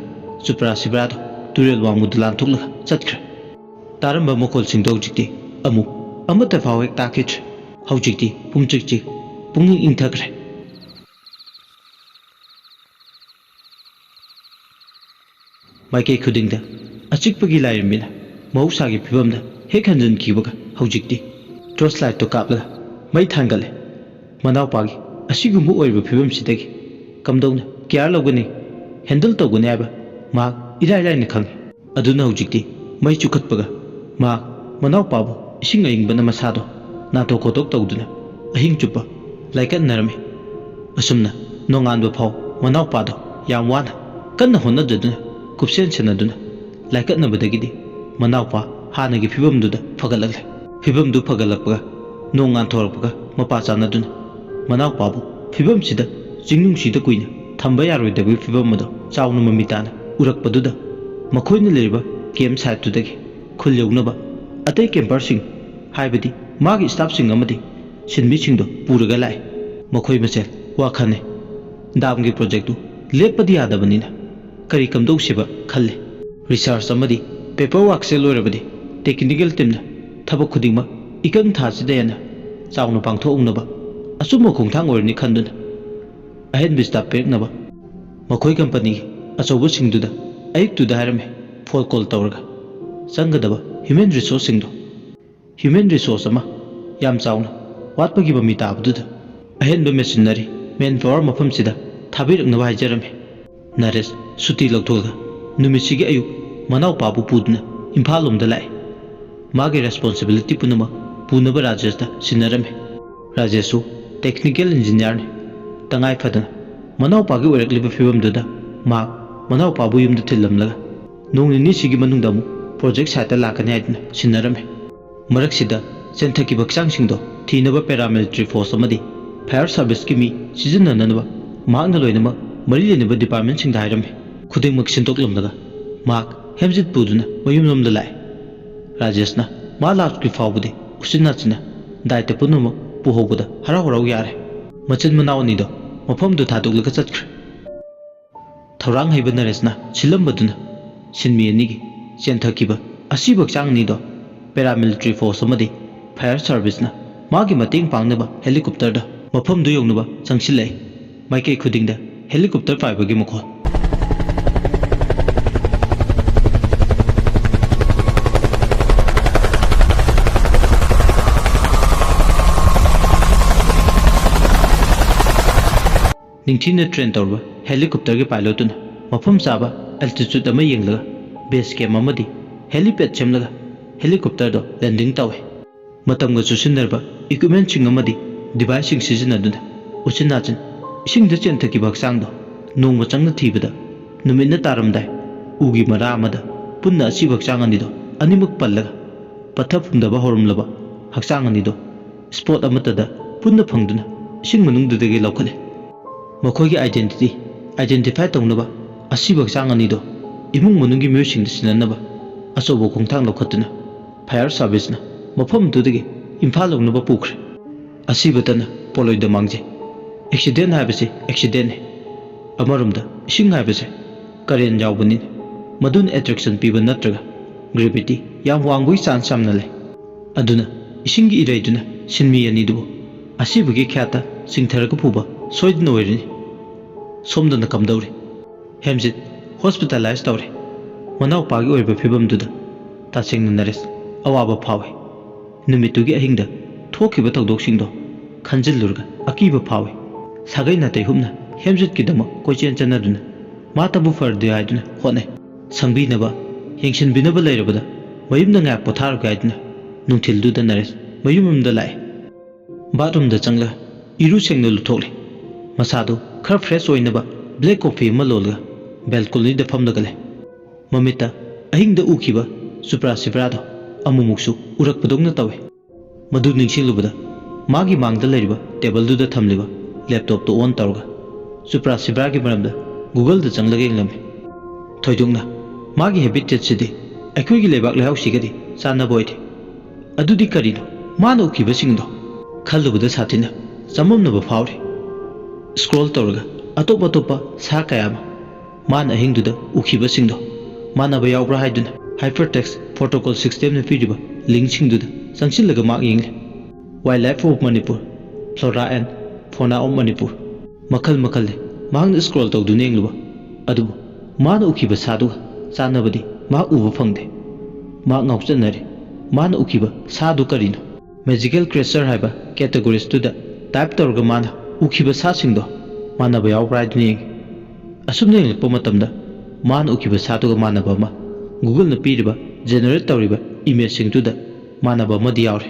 ꯆꯨꯄ꯭ꯔꯥ ꯁꯤꯕ꯭ꯔꯥꯗꯣ ꯇꯨꯔꯦꯜ ꯋꯥꯡꯃꯗ ꯂꯥꯟꯊꯣꯛꯂꯒ ꯆꯠꯈ꯭ꯔꯦ꯫ ꯇꯥꯔꯝꯕ ꯃꯈꯣꯜꯁꯤꯡꯗꯣ ꯍꯧꯖꯤꯛꯇꯤ ꯑꯃꯨꯛ ꯑꯃꯠꯇ ꯐꯥꯎ ꯍꯦꯛ ꯇꯥꯈꯤꯗ꯭ꯔꯦ꯫ ꯍꯧꯖꯤꯛꯇꯤ ꯄꯨꯡ ꯆꯤꯛ ꯆꯤꯛ, ꯄꯨꯡꯏꯪ ꯏꯪꯊꯈ꯭ꯔꯦ꯫ ꯃꯥꯏꯀꯩ ꯈꯨꯗꯤꯡꯗ ꯑꯆꯤꯛꯄꯒꯤ ꯂꯥꯏꯔꯦꯝꯕꯤꯅ ꯃꯍꯧꯁꯥꯒꯤ ꯐꯤꯕꯝꯗ ꯍꯦꯛ ꯍꯟꯖꯤꯟꯈꯤꯕꯒ ꯍꯧꯖꯤꯛꯇꯤ ꯇꯣꯔꯆ ꯂꯥꯏꯠꯇꯣ ꯀꯥꯞꯂꯒ ꯃꯩ ꯊꯥꯟꯒꯠꯂꯦ꯫ ꯃꯅꯥꯎꯄꯥꯒꯤ ꯑꯁꯤꯒꯨꯝꯕ ꯑꯣꯏꯔꯤꯕ ꯐꯤꯕꯝꯁꯤꯗꯒꯤ ꯀꯝꯗꯧꯅ ꯀꯤꯌꯥꯔ ꯂꯧꯒꯅꯤ, ꯍꯦꯟꯗꯜ ꯇꯧꯒꯅꯤ ꯍꯥꯏꯕ ꯃꯍꯥꯛ ꯏꯔꯥꯏ ꯂꯥꯏꯅ ꯈꯪꯏ꯫ ꯑꯗꯨꯅ ꯍꯧꯖꯤꯛꯇꯤ ꯃꯩ ꯆꯨꯈꯠꯄꯒ ꯃꯍꯥꯛ ꯃꯅꯥꯎꯄꯥꯕꯨ ꯏꯁꯤꯡ ꯑꯏꯪꯕꯅ ꯃꯁꯥꯗꯣ ꯅꯥꯟꯊꯣꯛ ꯈꯣꯠꯇꯣꯛ ꯇꯧꯗꯨꯅ ꯑꯍꯤꯡ ꯆꯨꯞꯄ ꯂꯥꯏꯀꯠꯅꯔꯝꯃꯤ꯫ ꯑꯁꯨꯝꯅ ꯅꯣꯡꯉꯥꯟꯕ ꯐꯥꯎ ꯃꯅꯥꯎꯄꯥꯗꯣ ꯌꯥꯝ ꯋꯥꯅ ꯀꯟꯅ ꯍꯣꯠꯅꯖꯗꯨꯅ ꯀꯨꯞꯁꯦꯟ ꯁꯦꯟꯅꯗꯨꯅ ꯂꯥꯏꯀꯠꯅꯕꯗꯒꯤꯗꯤ ꯃꯅꯥꯎꯄꯥ ꯍꯥꯟꯅꯒꯤ ꯐꯤꯕꯝꯗꯨꯗ ꯐꯒꯠꯂꯛꯂꯦ꯫ ꯐꯤꯕꯝꯗꯨ ꯐꯒꯠꯂꯛꯄꯒ ꯅꯣꯡ ꯉꯥꯟꯊꯣꯔꯛꯄꯒ ꯃꯄꯥ ꯆꯥꯟꯅꯗꯨꯅ ꯃꯅꯥꯎꯄꯥꯕꯨ ꯐꯤꯕꯝꯁꯤꯗ ꯆꯤꯡꯅꯨꯡꯁꯤꯗ ꯀꯨꯏꯅ ꯊꯝꯕ ꯌꯥꯔꯣꯏꯗꯕꯒꯤ ꯐꯤꯕꯝ ꯑꯗꯣ ꯆꯥꯎꯅ ꯃꯃꯤ ꯇꯥꯅ ꯎꯔꯛꯄꯗꯨꯗ ꯃꯈꯣꯏꯅ ꯂꯩꯔꯤꯕ ꯀꯦꯝꯞ ꯁꯥꯏꯠꯇꯨꯗꯒꯤ ꯈꯨꯜ ꯌꯧꯅꯕ ꯑꯇꯩ ꯀꯦꯝꯄꯔꯁꯤꯡ, ꯍꯥꯏꯕꯗꯤ ꯃꯥꯒꯤ ꯁ꯭ꯇꯥꯐꯁꯤꯡ ꯑꯃꯗꯤ ꯁꯤꯟꯃꯤꯁꯤꯡꯗꯣ ꯄꯨꯔꯒ ꯂꯥꯛꯑꯦ꯫ ꯃꯈꯣꯏ ꯃꯁꯦꯜ ꯋꯥ ꯈꯟꯅꯩ꯫ ꯗꯥꯝꯒꯤ ꯄ꯭ꯔꯣꯖꯦꯛꯇꯨ ꯂꯦꯞꯄꯗꯤ ꯌꯥꯗꯕꯅꯤꯅ ꯀꯔꯤ ꯀꯝꯗꯧꯁꯤꯕ ꯈꯜꯂꯦ꯫ ꯔꯤꯁꯔꯆ ꯑꯃꯗꯤ ꯄꯦꯄꯔ ꯋꯥꯔꯛꯁꯦ ꯂꯣꯏꯔꯕꯗꯤ ꯇꯦꯛꯅꯤꯀꯦꯜ ꯇꯤꯝꯅ ꯊꯕꯛ ꯈꯨꯗꯤꯡꯃꯛ ꯏꯀꯪ ꯊꯥꯁꯤꯗ ꯍꯦꯟꯅ ꯆꯥꯎꯅ ꯄꯥꯡꯊꯣꯛꯍꯧꯅꯕ ꯑꯆꯨꯝꯕ ꯈꯣꯡꯊꯥꯡ ꯑꯣꯏꯔꯅꯤ ꯈꯟꯗꯨꯅ ꯑꯍꯦꯟꯕ ꯁ꯭ꯇꯥꯐ ꯄꯤꯔꯛꯅꯕ ꯃꯈꯣꯏ ꯀꯝꯄꯅꯤꯒꯤ ꯑꯆꯧꯕꯁꯤꯡꯗꯨꯗ ꯑꯌꯨꯛꯇꯨꯗ ꯍꯥꯏꯔꯝꯃꯤ꯫ ꯐꯣꯟ ꯀꯣꯜ ꯇꯧꯔꯒ ꯆꯪꯒꯗꯕ ꯍ꯭ꯌꯨꯃꯦꯟ ꯔꯤꯁꯣꯔꯁꯁꯤꯡꯗꯣ ꯍ꯭ꯌꯨꯃꯦꯟ ꯔꯤꯁꯣꯔꯁ ꯑꯃ ꯌꯥꯝ ꯆꯥꯎꯅ ꯋꯥꯠꯄꯒꯤ ꯃꯃꯤ ꯇꯥꯕꯗꯨꯗ ꯑꯍꯦꯟꯕ ꯃꯦꯁꯤꯟꯅꯔꯤ, ꯃꯦꯟ ꯄꯥꯋꯔ ꯃꯐꯝꯁꯤꯗ ꯊꯥꯕꯤꯔꯛꯅꯕ ꯍꯥꯏꯖꯔꯝꯃꯤ꯫ ꯅꯔꯦꯁ ꯁꯨꯇꯤ ꯂꯧꯊꯣꯛꯂꯒ ꯅꯨꯃꯤꯠꯁꯤꯒꯤ ꯑꯌꯨꯛ ꯃꯅꯥꯎꯄꯥꯕꯨ ꯄꯨꯗꯨꯅ ꯏꯝꯐꯥꯜ ꯂꯣꯝꯗ ꯂꯥꯛꯑꯦ꯫ ꯃꯥꯒꯤ ꯔꯦꯁꯄꯣꯟꯁꯤꯕꯤꯂꯤꯇꯤ ꯄꯨꯝꯅꯃꯛ ꯄꯨꯅꯕ ꯔꯥꯖꯦꯁꯇ ꯁꯤꯟꯅꯔꯝꯃꯤ꯫ ꯔꯥꯖꯦꯁꯁꯨ ꯇꯦꯛꯅꯤꯀꯦꯜ ꯏꯟꯖꯤꯅꯤꯌꯥꯔꯅꯤ꯫ ꯇꯉꯥꯏ ꯐꯗꯅ ꯃꯅꯥꯎꯄꯥꯒꯤ ꯑꯣꯏꯔꯛꯂꯤꯕ ꯐꯤꯕꯝꯗꯨꯗ ꯃꯍꯥꯛ ꯃꯅꯥꯎꯄꯥꯕꯨ ꯌꯨꯝꯗ ꯊꯤꯜꯂꯝꯂꯒ ꯅꯣꯡ ꯅꯤꯅꯤꯁꯤꯒꯤ ꯃꯅꯨꯡꯗ ꯑꯃꯨꯛ ꯄ꯭ꯔꯣꯖꯦꯛ ꯁꯥꯏꯠꯇ ꯂꯥꯛꯀꯅꯤ ꯍꯥꯏꯗꯨꯅ ꯁꯤꯟꯅꯔꯝꯃꯤ꯫ ꯃꯔꯛꯁꯤꯗ ꯆꯦꯟꯊꯈꯤꯕ ꯍꯛꯆꯥꯡꯁꯤꯡꯗꯣ ꯊꯤꯅꯕ ꯄꯦꯔꯥꯃꯤꯂꯤꯇꯔꯤ ꯐꯣꯔꯁ ꯑꯃꯗꯤ ꯐꯥꯌꯔ ꯁꯥꯔꯚꯤꯁꯀꯤ ꯃꯤ ꯁꯤꯖꯤꯟꯅꯅꯅꯕ ꯃꯍꯥꯛꯅ ꯂꯣꯏꯅꯃꯛ ꯃꯔꯤ ꯂꯩꯅꯕ ꯗꯤꯄꯥꯔꯠꯃꯦꯟꯁꯤꯡꯗ ꯍꯥꯏꯔꯝꯃꯤ꯫ ꯈꯨꯗꯤꯡꯃꯛ ꯁꯤꯟꯗꯣꯛꯂꯝꯂꯒ ꯃꯍꯥꯛ ꯍꯦꯝꯖꯤꯠ ꯄꯨꯗꯨꯅ ꯃꯌꯨꯝꯂꯣꯝꯗ ꯂꯥꯛꯑꯦ꯫ ꯔꯥꯖꯦꯁꯅ ꯃꯥ ꯂꯥꯛꯇ꯭ꯔꯤ ꯐꯥꯎꯕꯗꯤ ꯎꯆꯤꯟ ꯅꯥꯆꯤꯟꯅ ꯗꯥꯏꯇ ꯄꯨꯝꯅꯃꯛ ꯄꯨꯍꯧꯕꯗ ꯍꯔꯥꯎ ꯍꯔꯥꯎ ꯌꯥꯔꯦ꯫ ꯃꯆꯤꯟ ꯃꯅꯥꯎ ꯑꯅꯤꯗꯣ ꯃꯐꯝꯗꯨ ꯊꯥꯗꯣꯛꯂꯒ ꯆꯠꯈ꯭ꯔꯦ꯫ ꯊꯧꯔꯥꯡ ꯍꯩꯕ ꯅꯔꯦꯁꯅ ꯁꯤꯜꯂꯝꯕꯗꯨꯅ ꯁꯤꯟꯃꯤ ꯑꯅꯤꯒꯤ ꯆꯦꯟꯊꯈꯤꯕ ꯑꯁꯤꯕ ꯍꯛꯆꯥꯡ ꯑꯅꯤꯗꯣ ꯄꯦꯔꯥꯃꯤꯂꯤꯇꯔꯤ ꯐꯣꯔꯁ ꯑꯃꯗꯤ ꯐꯥꯌꯔ ꯁꯥꯔꯚꯤꯁꯅ ꯃꯥꯒꯤ ꯃꯇꯦꯡ ꯄꯥꯡꯅꯕ ꯍꯦꯂꯤꯀꯣꯞꯇꯔꯗ ꯃꯐꯝꯗꯨ ꯌꯧꯅꯕ ꯆꯪꯁꯤꯜꯂꯛꯏ꯫ ꯃꯥꯏꯀꯩ ꯈꯨꯗꯤꯡꯗ ꯍꯦꯂꯤꯀꯣꯞꯇꯔ ꯄꯥꯏꯕꯒꯤ ꯃꯈꯣꯜ꯫ ꯅꯤꯡꯊꯤꯅ ꯇ꯭ꯔꯦꯟ ꯇꯧꯔꯕ ꯍꯦꯂꯤꯀꯣꯞꯇꯔꯒꯤ ꯄꯥꯏꯂꯣꯠꯇꯨꯅ ꯃꯐꯝ ꯆꯥꯕ ꯑꯦꯜꯇꯤꯆꯨꯠ ꯑꯃ ꯌꯦꯡꯂꯒ ꯕꯦꯁ ꯀꯦꯝ ꯑꯃꯗꯤ ꯍꯦꯂꯤꯄꯦꯗ ꯁꯦꯝꯂꯒ ꯍꯦꯂꯤꯀꯣꯞꯇꯔꯗꯣ ꯂꯦꯟꯗꯤꯡ ꯇꯧꯏ꯫ ꯃꯇꯝꯒ ꯆꯨꯁꯤꯟꯅꯔꯕ ꯏꯀ꯭ꯋꯤꯞꯃꯦꯟꯁꯤꯡ ꯑꯃꯗꯤ ꯗꯤꯚꯥꯏꯁꯁꯤꯡ ꯁꯤꯖꯤꯟꯅꯗꯨꯅ ꯎꯆꯤꯟ ꯅꯥꯆꯤꯟ ꯏꯁꯤꯡꯗ ꯆꯦꯟꯊꯈꯤꯕ ꯍꯛꯆꯥꯡꯗꯣ ꯅꯣꯡꯃ ꯆꯪꯅ ꯊꯤꯕꯗ ꯅꯨꯃꯤꯠꯅ ꯇꯥꯔꯝꯗꯥꯏ ꯎꯒꯤ ꯃꯔꯥ ꯑꯃꯗ ꯄꯨꯟꯅ ꯑꯁꯤꯕ ꯍꯛꯆꯥꯡ ꯑꯅꯤꯗꯣ ꯑꯅꯤꯃꯛ ꯄꯜꯂꯒ ꯄꯠꯊ ꯄꯨꯝꯗꯕ ꯍꯧꯔꯝꯂꯕ ꯍꯛꯆꯥꯡ ꯑꯅꯤꯗꯣ ꯁ꯭ꯄꯣꯠ ꯑꯃꯠꯇꯗ ꯄꯨꯟꯅ ꯐꯪꯗꯨꯅ ꯏꯁꯤꯡ ꯃꯅꯨꯡꯗꯨꯗꯒꯤ ꯂꯧꯈꯠꯂꯦ꯫ ꯃꯈꯣꯏꯒꯤ ꯑꯥꯏꯗꯦꯟꯇꯤꯇꯤ ꯑꯥꯏꯗꯦꯟꯇꯤꯐꯥꯏ ꯇꯧꯅꯕ ꯑꯁꯤꯕ ꯍꯛꯆꯥꯡ ꯑꯅꯤꯗꯣ ꯏꯃꯨꯡ ꯃꯅꯨꯡꯒꯤ ꯃꯤꯑꯣꯏꯁꯤꯡꯗ ꯁꯤꯟꯅꯅꯕ ꯑꯆꯧꯕ ꯈꯣꯡꯊꯥꯡ ꯂꯧꯈꯠꯇꯨꯅ ꯐꯥꯌꯔ ꯁꯥꯔꯚꯤꯁꯅ ꯃꯐꯝ ꯑꯗꯨꯗꯒꯤ ꯏꯝꯐꯥꯜ ꯌꯧꯅꯕ ꯄꯨꯈ꯭ꯔꯦ꯫ ꯑꯁꯤꯕꯇꯅ ꯄꯣꯠꯂꯣꯏꯗ ꯃꯥꯡꯖꯩ꯫ ꯑꯦꯛꯁꯤꯗꯦꯟ ꯍꯥꯏꯕꯁꯤ ꯑꯦꯛꯁꯤꯗꯦꯟꯅꯤ꯫ ꯑꯃꯔꯣꯝꯗ ꯏꯁꯤꯡ ꯍꯥꯏꯕꯁꯦ ꯀꯔꯦꯟ ꯌꯥꯎꯕꯅꯤꯅ ꯃꯗꯨꯅ ꯑꯦꯇ꯭ꯔꯦꯛꯁꯟ ꯄꯤꯕ ꯅꯠꯇ꯭ꯔꯒ ꯒ꯭ꯔꯦꯚꯤꯇꯤ ꯌꯥꯝ ꯋꯥꯡꯕꯒꯤ ꯆꯥꯟꯁ ꯌꯥꯝꯅ ꯂꯩ꯫ ꯑꯗꯨꯅ ꯏꯁꯤꯡꯒꯤ ꯏꯔꯩꯗꯨꯅ ꯁꯤꯟꯃꯤ ꯑꯅꯤꯗꯨꯕꯨ ꯑꯁꯤꯕꯒꯤ ꯈ꯭ꯌꯥꯠꯇ ꯆꯤꯡꯊꯔꯒ ꯄꯨꯕ ꯁꯣꯏꯗꯅ ꯑꯣꯏꯔꯅꯤ꯫ ꯁꯣꯝꯗꯅ ꯀꯝꯗꯧꯔꯤ? ꯍꯦꯝꯖꯤꯠ ꯍꯣꯁꯄꯤꯇꯥꯂꯥꯏꯁ ꯇꯧꯔꯦ꯫ ꯃꯅꯥꯎꯄꯥꯒꯤ ꯑꯣꯏꯕ ꯐꯤꯕꯝꯗꯨꯗ ꯇꯁꯦꯡꯅ ꯅꯔꯦꯁ ꯑꯋꯥꯕ ꯐꯥꯎꯏ꯫ ꯅꯨꯃꯤꯠꯇꯨꯒꯤ ꯑꯍꯤꯡꯗ ꯊꯣꯛꯈꯤꯕ ꯊꯧꯗꯣꯛꯁꯤꯡꯗꯣ ꯈꯟꯖꯤꯜꯂꯨꯔꯒ ꯑꯀꯤꯕ ꯐꯥꯎꯏ꯫ ꯁꯥꯒꯩ ꯅꯥꯇꯩ ꯍꯨꯞꯅ ꯍꯦꯝꯖꯤꯠꯀꯤꯗꯃꯛ ꯀꯣꯏꯆꯦꯟ ꯆꯠꯅꯗꯨꯅ ꯃꯥꯇꯕꯨ ꯐꯔꯗꯤ ꯍꯥꯏꯗꯨꯅ ꯍꯣꯠꯅꯩ꯫ ꯁꯪꯕꯤꯅꯕ, ꯌꯦꯡꯁꯤꯟꯕꯤꯅꯕ ꯂꯩꯔꯕꯗ ꯃꯌꯨꯝꯗ ꯉꯥꯏꯍꯥꯛ ꯄꯣꯊꯥꯔꯒꯦ ꯍꯥꯏꯗꯨꯅ ꯅꯨꯡꯊꯤꯜꯗꯨꯗ ꯅꯔꯦꯁ ꯃꯌꯨꯝ ꯑꯃꯗ ꯂꯥꯛꯑꯦ꯫ ꯕꯥꯠꯔꯨꯝꯗ ꯆꯪꯂꯒ ꯏꯔꯨ ꯁꯦꯡꯅ ꯂꯨꯊꯣꯛꯂꯦ꯫ ꯃꯁꯥꯗꯨ ꯈꯔ ꯐ꯭ꯔꯦꯁ ꯑꯣꯏꯅꯕ ꯕ꯭ꯂꯦꯛ ꯀꯣꯐꯤ ꯑꯃ ꯂꯣꯜꯂꯒ ꯕꯦꯜꯀꯣꯅꯤꯗ ꯐꯝꯂꯒ ꯂꯩ꯫ ꯃꯃꯤꯠꯇ ꯑꯍꯤꯡꯗ ꯎꯈꯤꯕ ꯆꯨꯄ꯭ꯔꯥ ꯁꯤꯕ꯭ꯔꯥꯗꯣ ꯑꯃꯨꯛꯃꯨꯛꯁꯨ ꯎꯔꯛꯄꯗꯧꯅ ꯇꯧꯏ꯫ ꯃꯗꯨ ꯅꯤꯡꯁꯤꯡꯂꯨꯕꯗ ꯃꯥꯒꯤ ꯃꯥꯡꯗ ꯂꯩꯔꯤꯕ ꯇꯦꯕꯜꯗꯨꯗ ꯊꯝꯂꯤꯕ ꯂꯦꯞꯇꯣꯞꯇꯨ ꯑꯣꯟ ꯇꯧꯔꯒ ꯆꯨꯄ꯭ꯔꯥ ꯁꯤꯕ꯭ꯔꯥꯒꯤ ꯃꯔꯝꯗ ꯒꯨꯒꯜꯗ ꯆꯪꯂꯒ ꯌꯦꯡꯂꯝꯃꯤ꯫ ꯊꯣꯏꯗꯣꯛꯅ ꯃꯥꯒꯤ ꯍꯦꯕꯤꯇꯦꯠꯁꯤꯗꯤ ꯑꯩꯈꯣꯏꯒꯤ ꯂꯩꯕꯥꯛ ꯂꯩꯍꯥꯎꯁꯤꯒꯗꯤ ꯆꯥꯟꯅꯕ ꯑꯣꯏꯗꯦ꯫ ꯑꯗꯨꯗꯤ ꯀꯔꯤꯅꯣ ꯃꯥꯅ ꯎꯈꯤꯕꯁꯤꯡꯗꯣ? ꯈꯜꯂꯨꯕꯗ ꯁꯥꯊꯤꯅ ꯆꯃꯝꯅꯕ ꯐꯥꯎꯔꯤ꯫ ꯁ꯭ꯀ꯭ꯔꯣꯜ ꯇꯧꯔꯒ ꯑꯇꯣꯞ ꯑꯇꯣꯞꯄ ꯁꯥ ꯀꯌꯥ ꯑꯃ ꯃꯥꯅ ꯑꯍꯤꯡꯗꯨꯗ ꯎꯈꯤꯕꯁꯤꯡꯗꯣ ꯃꯥꯟꯅꯕ ꯌꯥꯎꯕ꯭ꯔꯥ ꯍꯥꯏꯗꯨꯅ ꯍꯥꯏꯄꯔꯇꯦꯛꯁ ꯄ꯭ꯔꯣꯇꯣꯀꯣꯜ ꯁꯤꯛꯁꯇꯤꯟꯅ ꯄꯤꯔꯤꯕ ꯂꯤꯡꯁꯤꯡꯗꯨꯗ ꯆꯪꯁꯤꯜꯂꯒ ꯃꯍꯥꯛ ꯌꯦꯡꯂꯤ꯫ Wildlife of Manipur, Flora and Fauna of Manipur꯫ ꯃꯈꯜ ꯃꯈꯜꯅꯤ ꯃꯍꯥꯛꯅ ꯁ꯭ꯀ꯭ꯔꯣꯜ ꯇꯧꯗꯨꯅ ꯌꯦꯡꯂꯨꯕ꯫ ꯑꯗꯨꯕꯨ ꯃꯥꯅ ꯎꯈꯤꯕ ꯁꯥꯗꯨꯒ ꯆꯥꯟꯅꯕꯗꯤ ꯃꯍꯥꯛ ꯎꯕ ꯐꯪꯗꯦ꯫ ꯃꯍꯥꯛ ꯉꯥꯎꯆꯠꯅꯔꯦ꯫ ꯃꯥꯅ ꯎꯈꯤꯕ ꯁꯥꯗꯨ ꯀꯔꯤꯅꯣ? ꯃꯦꯖꯤꯀꯦꯜ ꯀ꯭ꯔꯤꯌꯦꯆꯔ ꯍꯥꯏꯕ ꯀꯦꯇꯦꯒꯣꯔꯤꯁꯇꯨꯗ ꯇꯥꯏꯞ ꯇꯧꯔꯒ ꯃꯥꯅ ꯎꯈꯤꯕ ꯁꯥꯁꯤꯡꯗꯣ ꯃꯥꯟꯅꯕ ꯌꯥꯎꯕ꯭ꯔꯥ ꯍꯥꯏꯗꯨꯅ ꯌꯦꯡꯉꯤ꯫ ꯑꯁꯨꯝꯅ ꯌꯦꯡꯂꯛꯄ ꯃꯇꯝꯗ ꯃꯥꯅ ꯎꯈꯤꯕ ꯁꯥꯗꯨꯒ ꯃꯥꯟꯅꯕ ꯑꯃ, Google-ꯅ ꯄꯤꯔꯤꯕ generate ꯇꯧꯔꯤꯕ image-ꯁꯤꯡꯗꯨꯗ ꯃꯥꯟꯅꯕ ꯑꯃꯗꯤ ꯌꯥꯎꯔꯦ꯫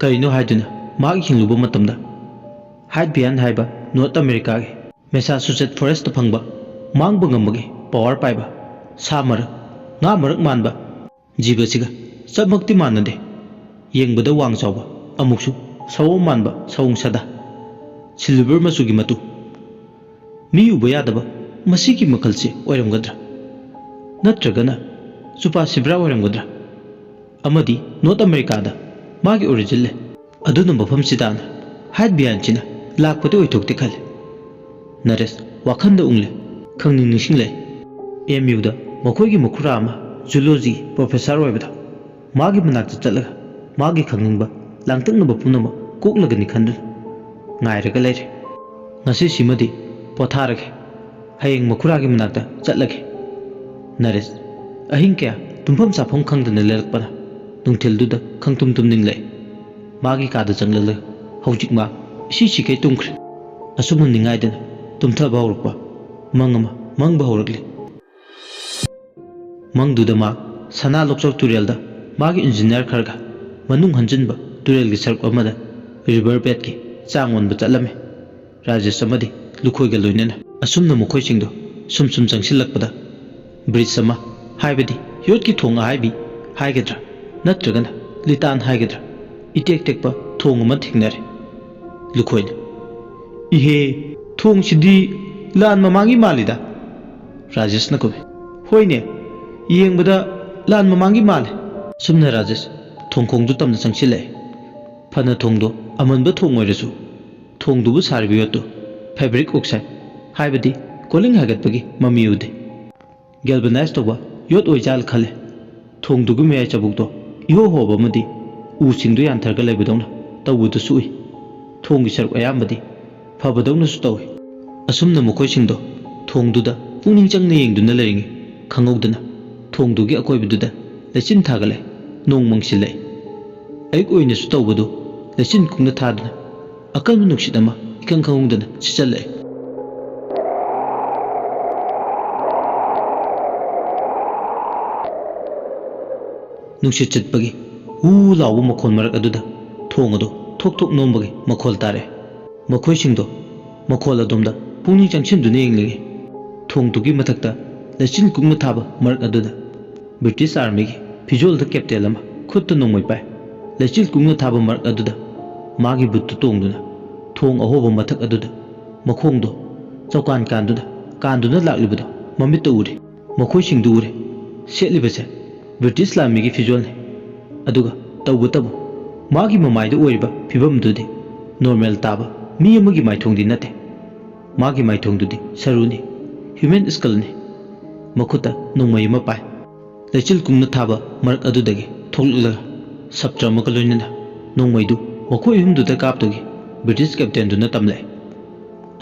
ꯀꯔꯤꯅꯣ ꯍꯥꯏꯗꯨꯅ ꯃꯍꯥꯛ ꯌꯦꯡꯂꯨꯕ ꯃꯇꯝꯗ, Hyde Byan ꯍꯥꯏꯕ North America-ꯒꯤ Massachusetts Forest-ꯇ ꯐꯪꯕ ꯃꯥꯡꯕ ꯉꯝꯕꯒꯤ power ꯄꯥꯏꯕ ꯁꯥ ꯃꯔꯛ, ꯉꯥ ꯃꯔꯛ ꯃꯥꯟꯕ ꯖꯤꯕꯁꯤꯒ ꯆꯞꯃꯛꯇꯤ ꯃꯥꯟꯅꯗꯦ꯫ ꯌꯦꯡꯕꯗ ꯋꯥꯡ ꯆꯥꯎꯕ, ꯑꯃꯨꯛꯁꯨ ꯁꯑꯣꯝ ꯃꯥꯟꯕ ꯁꯑꯣꯡ ꯁꯥꯗꯥ, silver ꯃꯆꯨꯒꯤ ꯃꯇꯨ꯫ ꯃꯤ ꯎꯕ ꯌꯥꯗꯕ ꯃꯁꯤꯒꯤ ꯃꯈꯜꯁꯦ ꯑꯣꯏꯔꯝꯒꯗ꯭ꯔꯥ? ꯅꯠꯇ꯭ꯔꯒꯅ ꯆꯨꯄꯥ ꯁꯤꯕ꯭ꯔꯥ ꯑꯣꯏꯔꯝꯒꯗ꯭ꯔꯥ? ꯑꯃꯗꯤ North America-ꯗ ꯃꯥꯒꯤ origin ꯂꯩ꯫ ꯑꯗꯨꯅ ꯃꯐꯝꯁꯤꯗꯅ Hyde Byan-ꯁꯤꯅ ꯂꯥꯛꯄꯗꯤ ꯑꯣꯏꯊꯣꯛꯇꯦ ꯈꯜꯂꯤ꯫ ꯅꯔꯦꯁ ꯋꯥꯈꯜꯗ ꯎꯡꯂꯦ, ꯈꯪꯅꯤꯡ ꯅꯤꯡꯁꯤꯡꯂꯦ꯫ M U-ꯗ ꯃꯈꯣꯏꯒꯤ ꯃꯈꯨꯔꯥ ꯑꯃ zoology professor ꯑꯣꯏꯕꯗꯣ, ꯃꯥꯒꯤ ꯃꯅꯥꯛꯇ ꯆꯠꯂꯒ ꯃꯥꯒꯤ ꯈꯪꯅꯤꯡꯕ ꯂꯥꯡꯇꯛꯅꯕ ꯄꯨꯝꯅꯃꯛ ꯀꯣꯛꯂꯒꯅꯤ ꯈꯟꯗꯨꯅ ꯉꯥꯏꯔꯒ ꯂꯩꯔꯦ꯫ ꯉꯁꯤꯁꯤꯃꯗꯤ ꯄꯣꯊꯥꯔꯒꯦ, ꯍꯌꯦꯡ ꯃꯈꯨꯔꯥꯒꯤ ꯃꯅꯥꯛꯇ ꯆꯠꯂꯒꯦ꯫ ꯅꯔꯦꯁ ꯑꯍꯤꯡ ꯀꯌꯥ ꯇꯨꯝꯐꯝ ꯆꯥꯐꯝ ꯈꯪꯗꯅ ꯂꯩꯔꯛꯄꯅ ꯅꯨꯡꯊꯤꯜꯗꯨꯗ ꯈꯪꯇꯨꯝ ꯇꯨꯝꯅꯤꯡꯂꯛꯏ꯫ ꯃꯥꯒꯤ ꯀꯥꯗ ꯆꯪꯂꯛꯂꯒ ꯍꯧꯖꯤꯛ ꯃꯥ ꯏꯁꯤ ꯁꯤꯈꯩ ꯇꯨꯝꯈ꯭ꯔꯦ꯫ ꯑꯁꯨꯝꯅ ꯅꯤꯡꯉꯥꯏꯗꯅ ꯇꯨꯝꯊꯕ ꯍꯧꯔꯛꯄ ꯃꯪ ꯑꯃ ꯃꯪꯕ ꯍꯧꯔꯛꯂꯤ꯫ ꯃꯪꯗꯨꯗ ꯃꯥ ꯁꯅꯥ ꯂꯣꯛꯆꯧ ꯇꯨꯔꯦꯜꯗ ꯃꯥꯒꯤ engineer ꯈꯔꯒ ꯃꯅꯨꯡ ꯍꯟꯖꯤꯟꯕ ꯇꯨꯔꯦꯜꯒꯤ ꯁꯔꯨꯛ ꯑꯃꯗ river bed-ꯀꯤ ꯆꯥꯡ ꯑꯣꯟꯕ ꯆꯠꯂꯝꯃꯤ꯫ ꯔꯥꯖꯦꯁ ꯑꯃꯗꯤ ꯂꯨꯈꯣꯏꯒ ꯂꯣꯏꯅꯅ꯫ ꯑꯁꯨꯝꯅ ꯃꯈꯣꯏꯁꯤꯡꯗꯣ ꯁꯨꯝ ꯁꯨꯝ ꯆꯪꯁꯤꯜꯂꯛꯄꯗ bridge ꯑꯃ, ꯍꯥꯏꯕꯗꯤ ꯌꯣꯠꯀꯤ ꯊꯣꯡ ꯑꯍꯥꯏꯕꯤ ꯍꯥꯏꯒꯗ꯭ꯔꯥ, ꯅꯠꯇ꯭ꯔꯒꯅ ꯂꯤꯇꯥꯟ ꯍꯥꯏꯒꯗ꯭ꯔꯥ, ꯏꯇꯦꯛ ꯇꯦꯛꯄ ꯊꯣꯡ ꯑꯃ ꯊꯦꯡꯅꯔꯦ꯫ ꯂꯨꯈꯣꯏꯅ, "ꯏꯍꯦ, ꯊꯣꯡꯁꯤꯗꯤ ꯂꯥꯟ ꯃꯃꯥꯡꯒꯤ ꯃꯥꯜꯂꯤꯗ꯫" ꯔꯥꯖꯦꯁꯅ ꯈꯨꯝꯃꯤ, "ꯍꯣꯏꯅꯦ, ꯌꯦꯡꯕꯗ ꯂꯥꯟ ꯃꯃꯥꯡꯒꯤ ꯃꯥꯜꯂꯦ꯫" ꯁꯨꯝꯅ ꯔꯥꯖꯦꯁ ꯊꯣꯡꯈꯣꯡꯗꯨ ꯇꯝꯅ ꯆꯪꯁꯤꯜꯂꯛꯑꯦ꯫ ꯐꯅ ꯊꯣꯡꯗꯣ ꯑꯃꯟꯕ ꯊꯣꯡ ꯑꯣꯏꯔꯁꯨ, ꯊꯣꯡꯗꯨꯕꯨ ꯁꯥꯔꯤꯕ ꯌꯣꯠꯇꯨ fabric oxide, ꯍꯥꯏꯕꯗꯤ ꯀꯣꯂꯤꯡ ꯍꯥꯏꯒꯠꯄꯒꯤ ꯃꯃꯤ ꯎꯗꯦ꯫ Galvanize ꯇꯧꯕ ꯌꯣꯠ ꯑꯣꯏꯖꯥꯜ ꯈꯜꯂꯦ꯫ ꯊꯣꯡꯗꯨꯒꯤ ꯃꯌꯥꯏ ꯆꯕꯨꯛꯇꯣ ꯏꯍꯣ ꯍꯣꯕ ꯑꯃꯗꯤ ꯎꯁꯤꯡꯗꯨ ꯌꯥꯟꯊꯔꯒ ꯂꯩꯕꯗꯧꯅ ꯇꯧꯕꯗꯨꯁꯨ ꯎꯏ꯫ ꯊꯣꯡꯒꯤ ꯁꯔꯨꯛ ꯑꯌꯥꯝꯕꯗꯤ ꯐꯕꯗꯧꯅꯁꯨ ꯇꯧꯏ꯫ ꯑꯁꯨꯝꯅ ꯃꯈꯣꯏꯁꯤꯡꯗꯣ ꯊꯣꯡꯗꯨꯗ ꯄꯨꯛꯅꯤꯡ ꯆꯪꯅ ꯌꯦꯡꯗꯨꯅ ꯂꯩꯔꯤꯉꯩ ꯈꯪꯍꯧꯗꯅ ꯊꯣꯡꯗꯨꯒꯤ ꯑꯀꯣꯏꯕꯗꯨꯗ ꯂꯩꯆꯤꯟ ꯊꯥꯒꯠꯂꯦ, ꯅꯣꯡ ꯃꯪꯁꯤꯜꯂꯛꯏ꯫ ꯑꯌꯨꯛ ꯑꯣꯏꯅꯁꯨ ꯇꯧꯕꯗꯨ ꯂꯩꯆꯤꯟ ꯀꯨꯡꯅ ꯊꯥꯗꯨꯅ ꯑꯀꯟꯕ ꯅꯨꯡꯁꯤꯠ ꯑꯃ ꯏꯈꯪ ꯈꯪꯍꯧꯗꯅ ꯁꯤꯠꯆꯜꯂꯛꯏ꯫ ꯅꯨꯡꯁꯤꯠ ꯆꯠꯄꯒꯤ ꯎ ꯂꯥꯎꯕ ꯃꯈꯣꯜ ꯃꯔꯛ ꯑꯗꯨꯗ ꯊꯣꯡ ꯑꯗꯨ ꯊꯣꯛ ꯊꯣꯛ ꯅꯣꯝꯕꯒꯤ ꯃꯈꯣꯜ ꯇꯥꯔꯛꯑꯦ꯫ ꯃꯈꯣꯏꯁꯤꯡꯗꯣ ꯃꯈꯣꯜ ꯑꯗꯣꯝꯗ ꯄꯨꯛꯅꯤꯡ ꯆꯪꯁꯤꯟꯗꯨꯅ ꯌꯦꯡꯂꯤꯉꯩ, ꯊꯣꯡꯗꯨꯒꯤ ꯃꯊꯛꯇ ꯂꯩꯆꯤꯜ ꯀꯨꯡꯅ ꯊꯥꯕ ꯃꯔꯛ ꯑꯗꯨꯗ ꯕ꯭ꯔꯤꯇꯤꯁ ꯑꯥꯔꯃꯤꯒꯤ ꯐꯤꯖꯣꯜꯗ ꯀꯦꯞꯇꯦꯟ ꯑꯃ ꯈꯨꯠꯇ ꯅꯣꯡꯃꯩ ꯄꯥꯏ, ꯂꯩꯆꯤꯜ ꯀꯨꯡꯅ ꯊꯥꯕ ꯃꯔꯛ ꯑꯗꯨꯗ ꯃꯥꯒꯤ ꯕꯨꯠꯇꯨ ꯇꯣꯡꯗꯨꯅ ꯊꯣꯡ ꯑꯍꯣꯕ ꯃꯊꯛ ꯑꯗꯨꯗ ꯃꯈꯣꯡꯗꯣ ꯆꯧꯀꯥꯟ ꯀꯥꯟꯗꯨꯅ ꯀꯥꯟꯗꯨꯅ ꯂꯥꯛꯂꯤꯕꯗꯣ ꯃꯃꯤꯠꯇ ꯎꯔꯦ꯫ ꯃꯈꯣꯏꯁꯤꯡꯗꯨ ꯎꯔꯦ꯫ ꯁꯦꯠꯂꯤꯕꯁꯦ ꯕ꯭ꯔꯤꯇꯤꯁ ꯂꯥꯟꯃꯤꯒꯤ ꯐꯤꯖꯣꯜꯅꯤ꯫ ꯑꯗꯨꯒ ꯇꯧꯕꯇꯕꯨ ꯃꯥꯒꯤ ꯃꯃꯥꯏꯗ ꯑꯣꯏꯔꯤꯕ ꯐꯤꯕꯝꯗꯨꯗꯤ ꯅꯣꯔꯃꯦꯜ ꯇꯥꯕ ꯃꯤ ꯑꯃꯒꯤ ꯃꯥꯏꯊꯣꯡꯗꯤ ꯅꯠꯇꯦ꯫ ꯃꯥꯒꯤ ꯃꯥꯏꯊꯣꯡꯗꯨꯗꯤ ꯁꯔꯨꯅꯤ, ꯍ꯭ꯌꯨꯃꯦꯟ ꯁ꯭ꯀꯜꯅꯤ꯫ ꯃꯈꯨꯠꯇ ꯅꯣꯡꯃꯩ ꯑꯃ ꯄꯥꯏ꯫ ꯂꯩꯆꯤꯜ ꯀꯨꯝꯅ ꯊꯥꯕ ꯃꯔꯛ ꯑꯗꯨꯗꯒꯤ ꯊꯣꯛꯂꯛꯂꯒ ꯁꯞꯇ꯭ꯔ ꯑꯃꯒ ꯂꯣꯏꯅꯅ ꯅꯣꯡꯃꯩꯗꯨ ꯃꯈꯣꯏ ꯑꯍꯨꯝꯗꯨꯗ ꯀꯥꯞꯇꯨꯒꯤ ꯕ꯭ꯔꯤꯇꯤꯁ ꯀꯦꯞꯇꯦꯟꯗꯨꯅ ꯇꯝꯂꯛꯏ꯫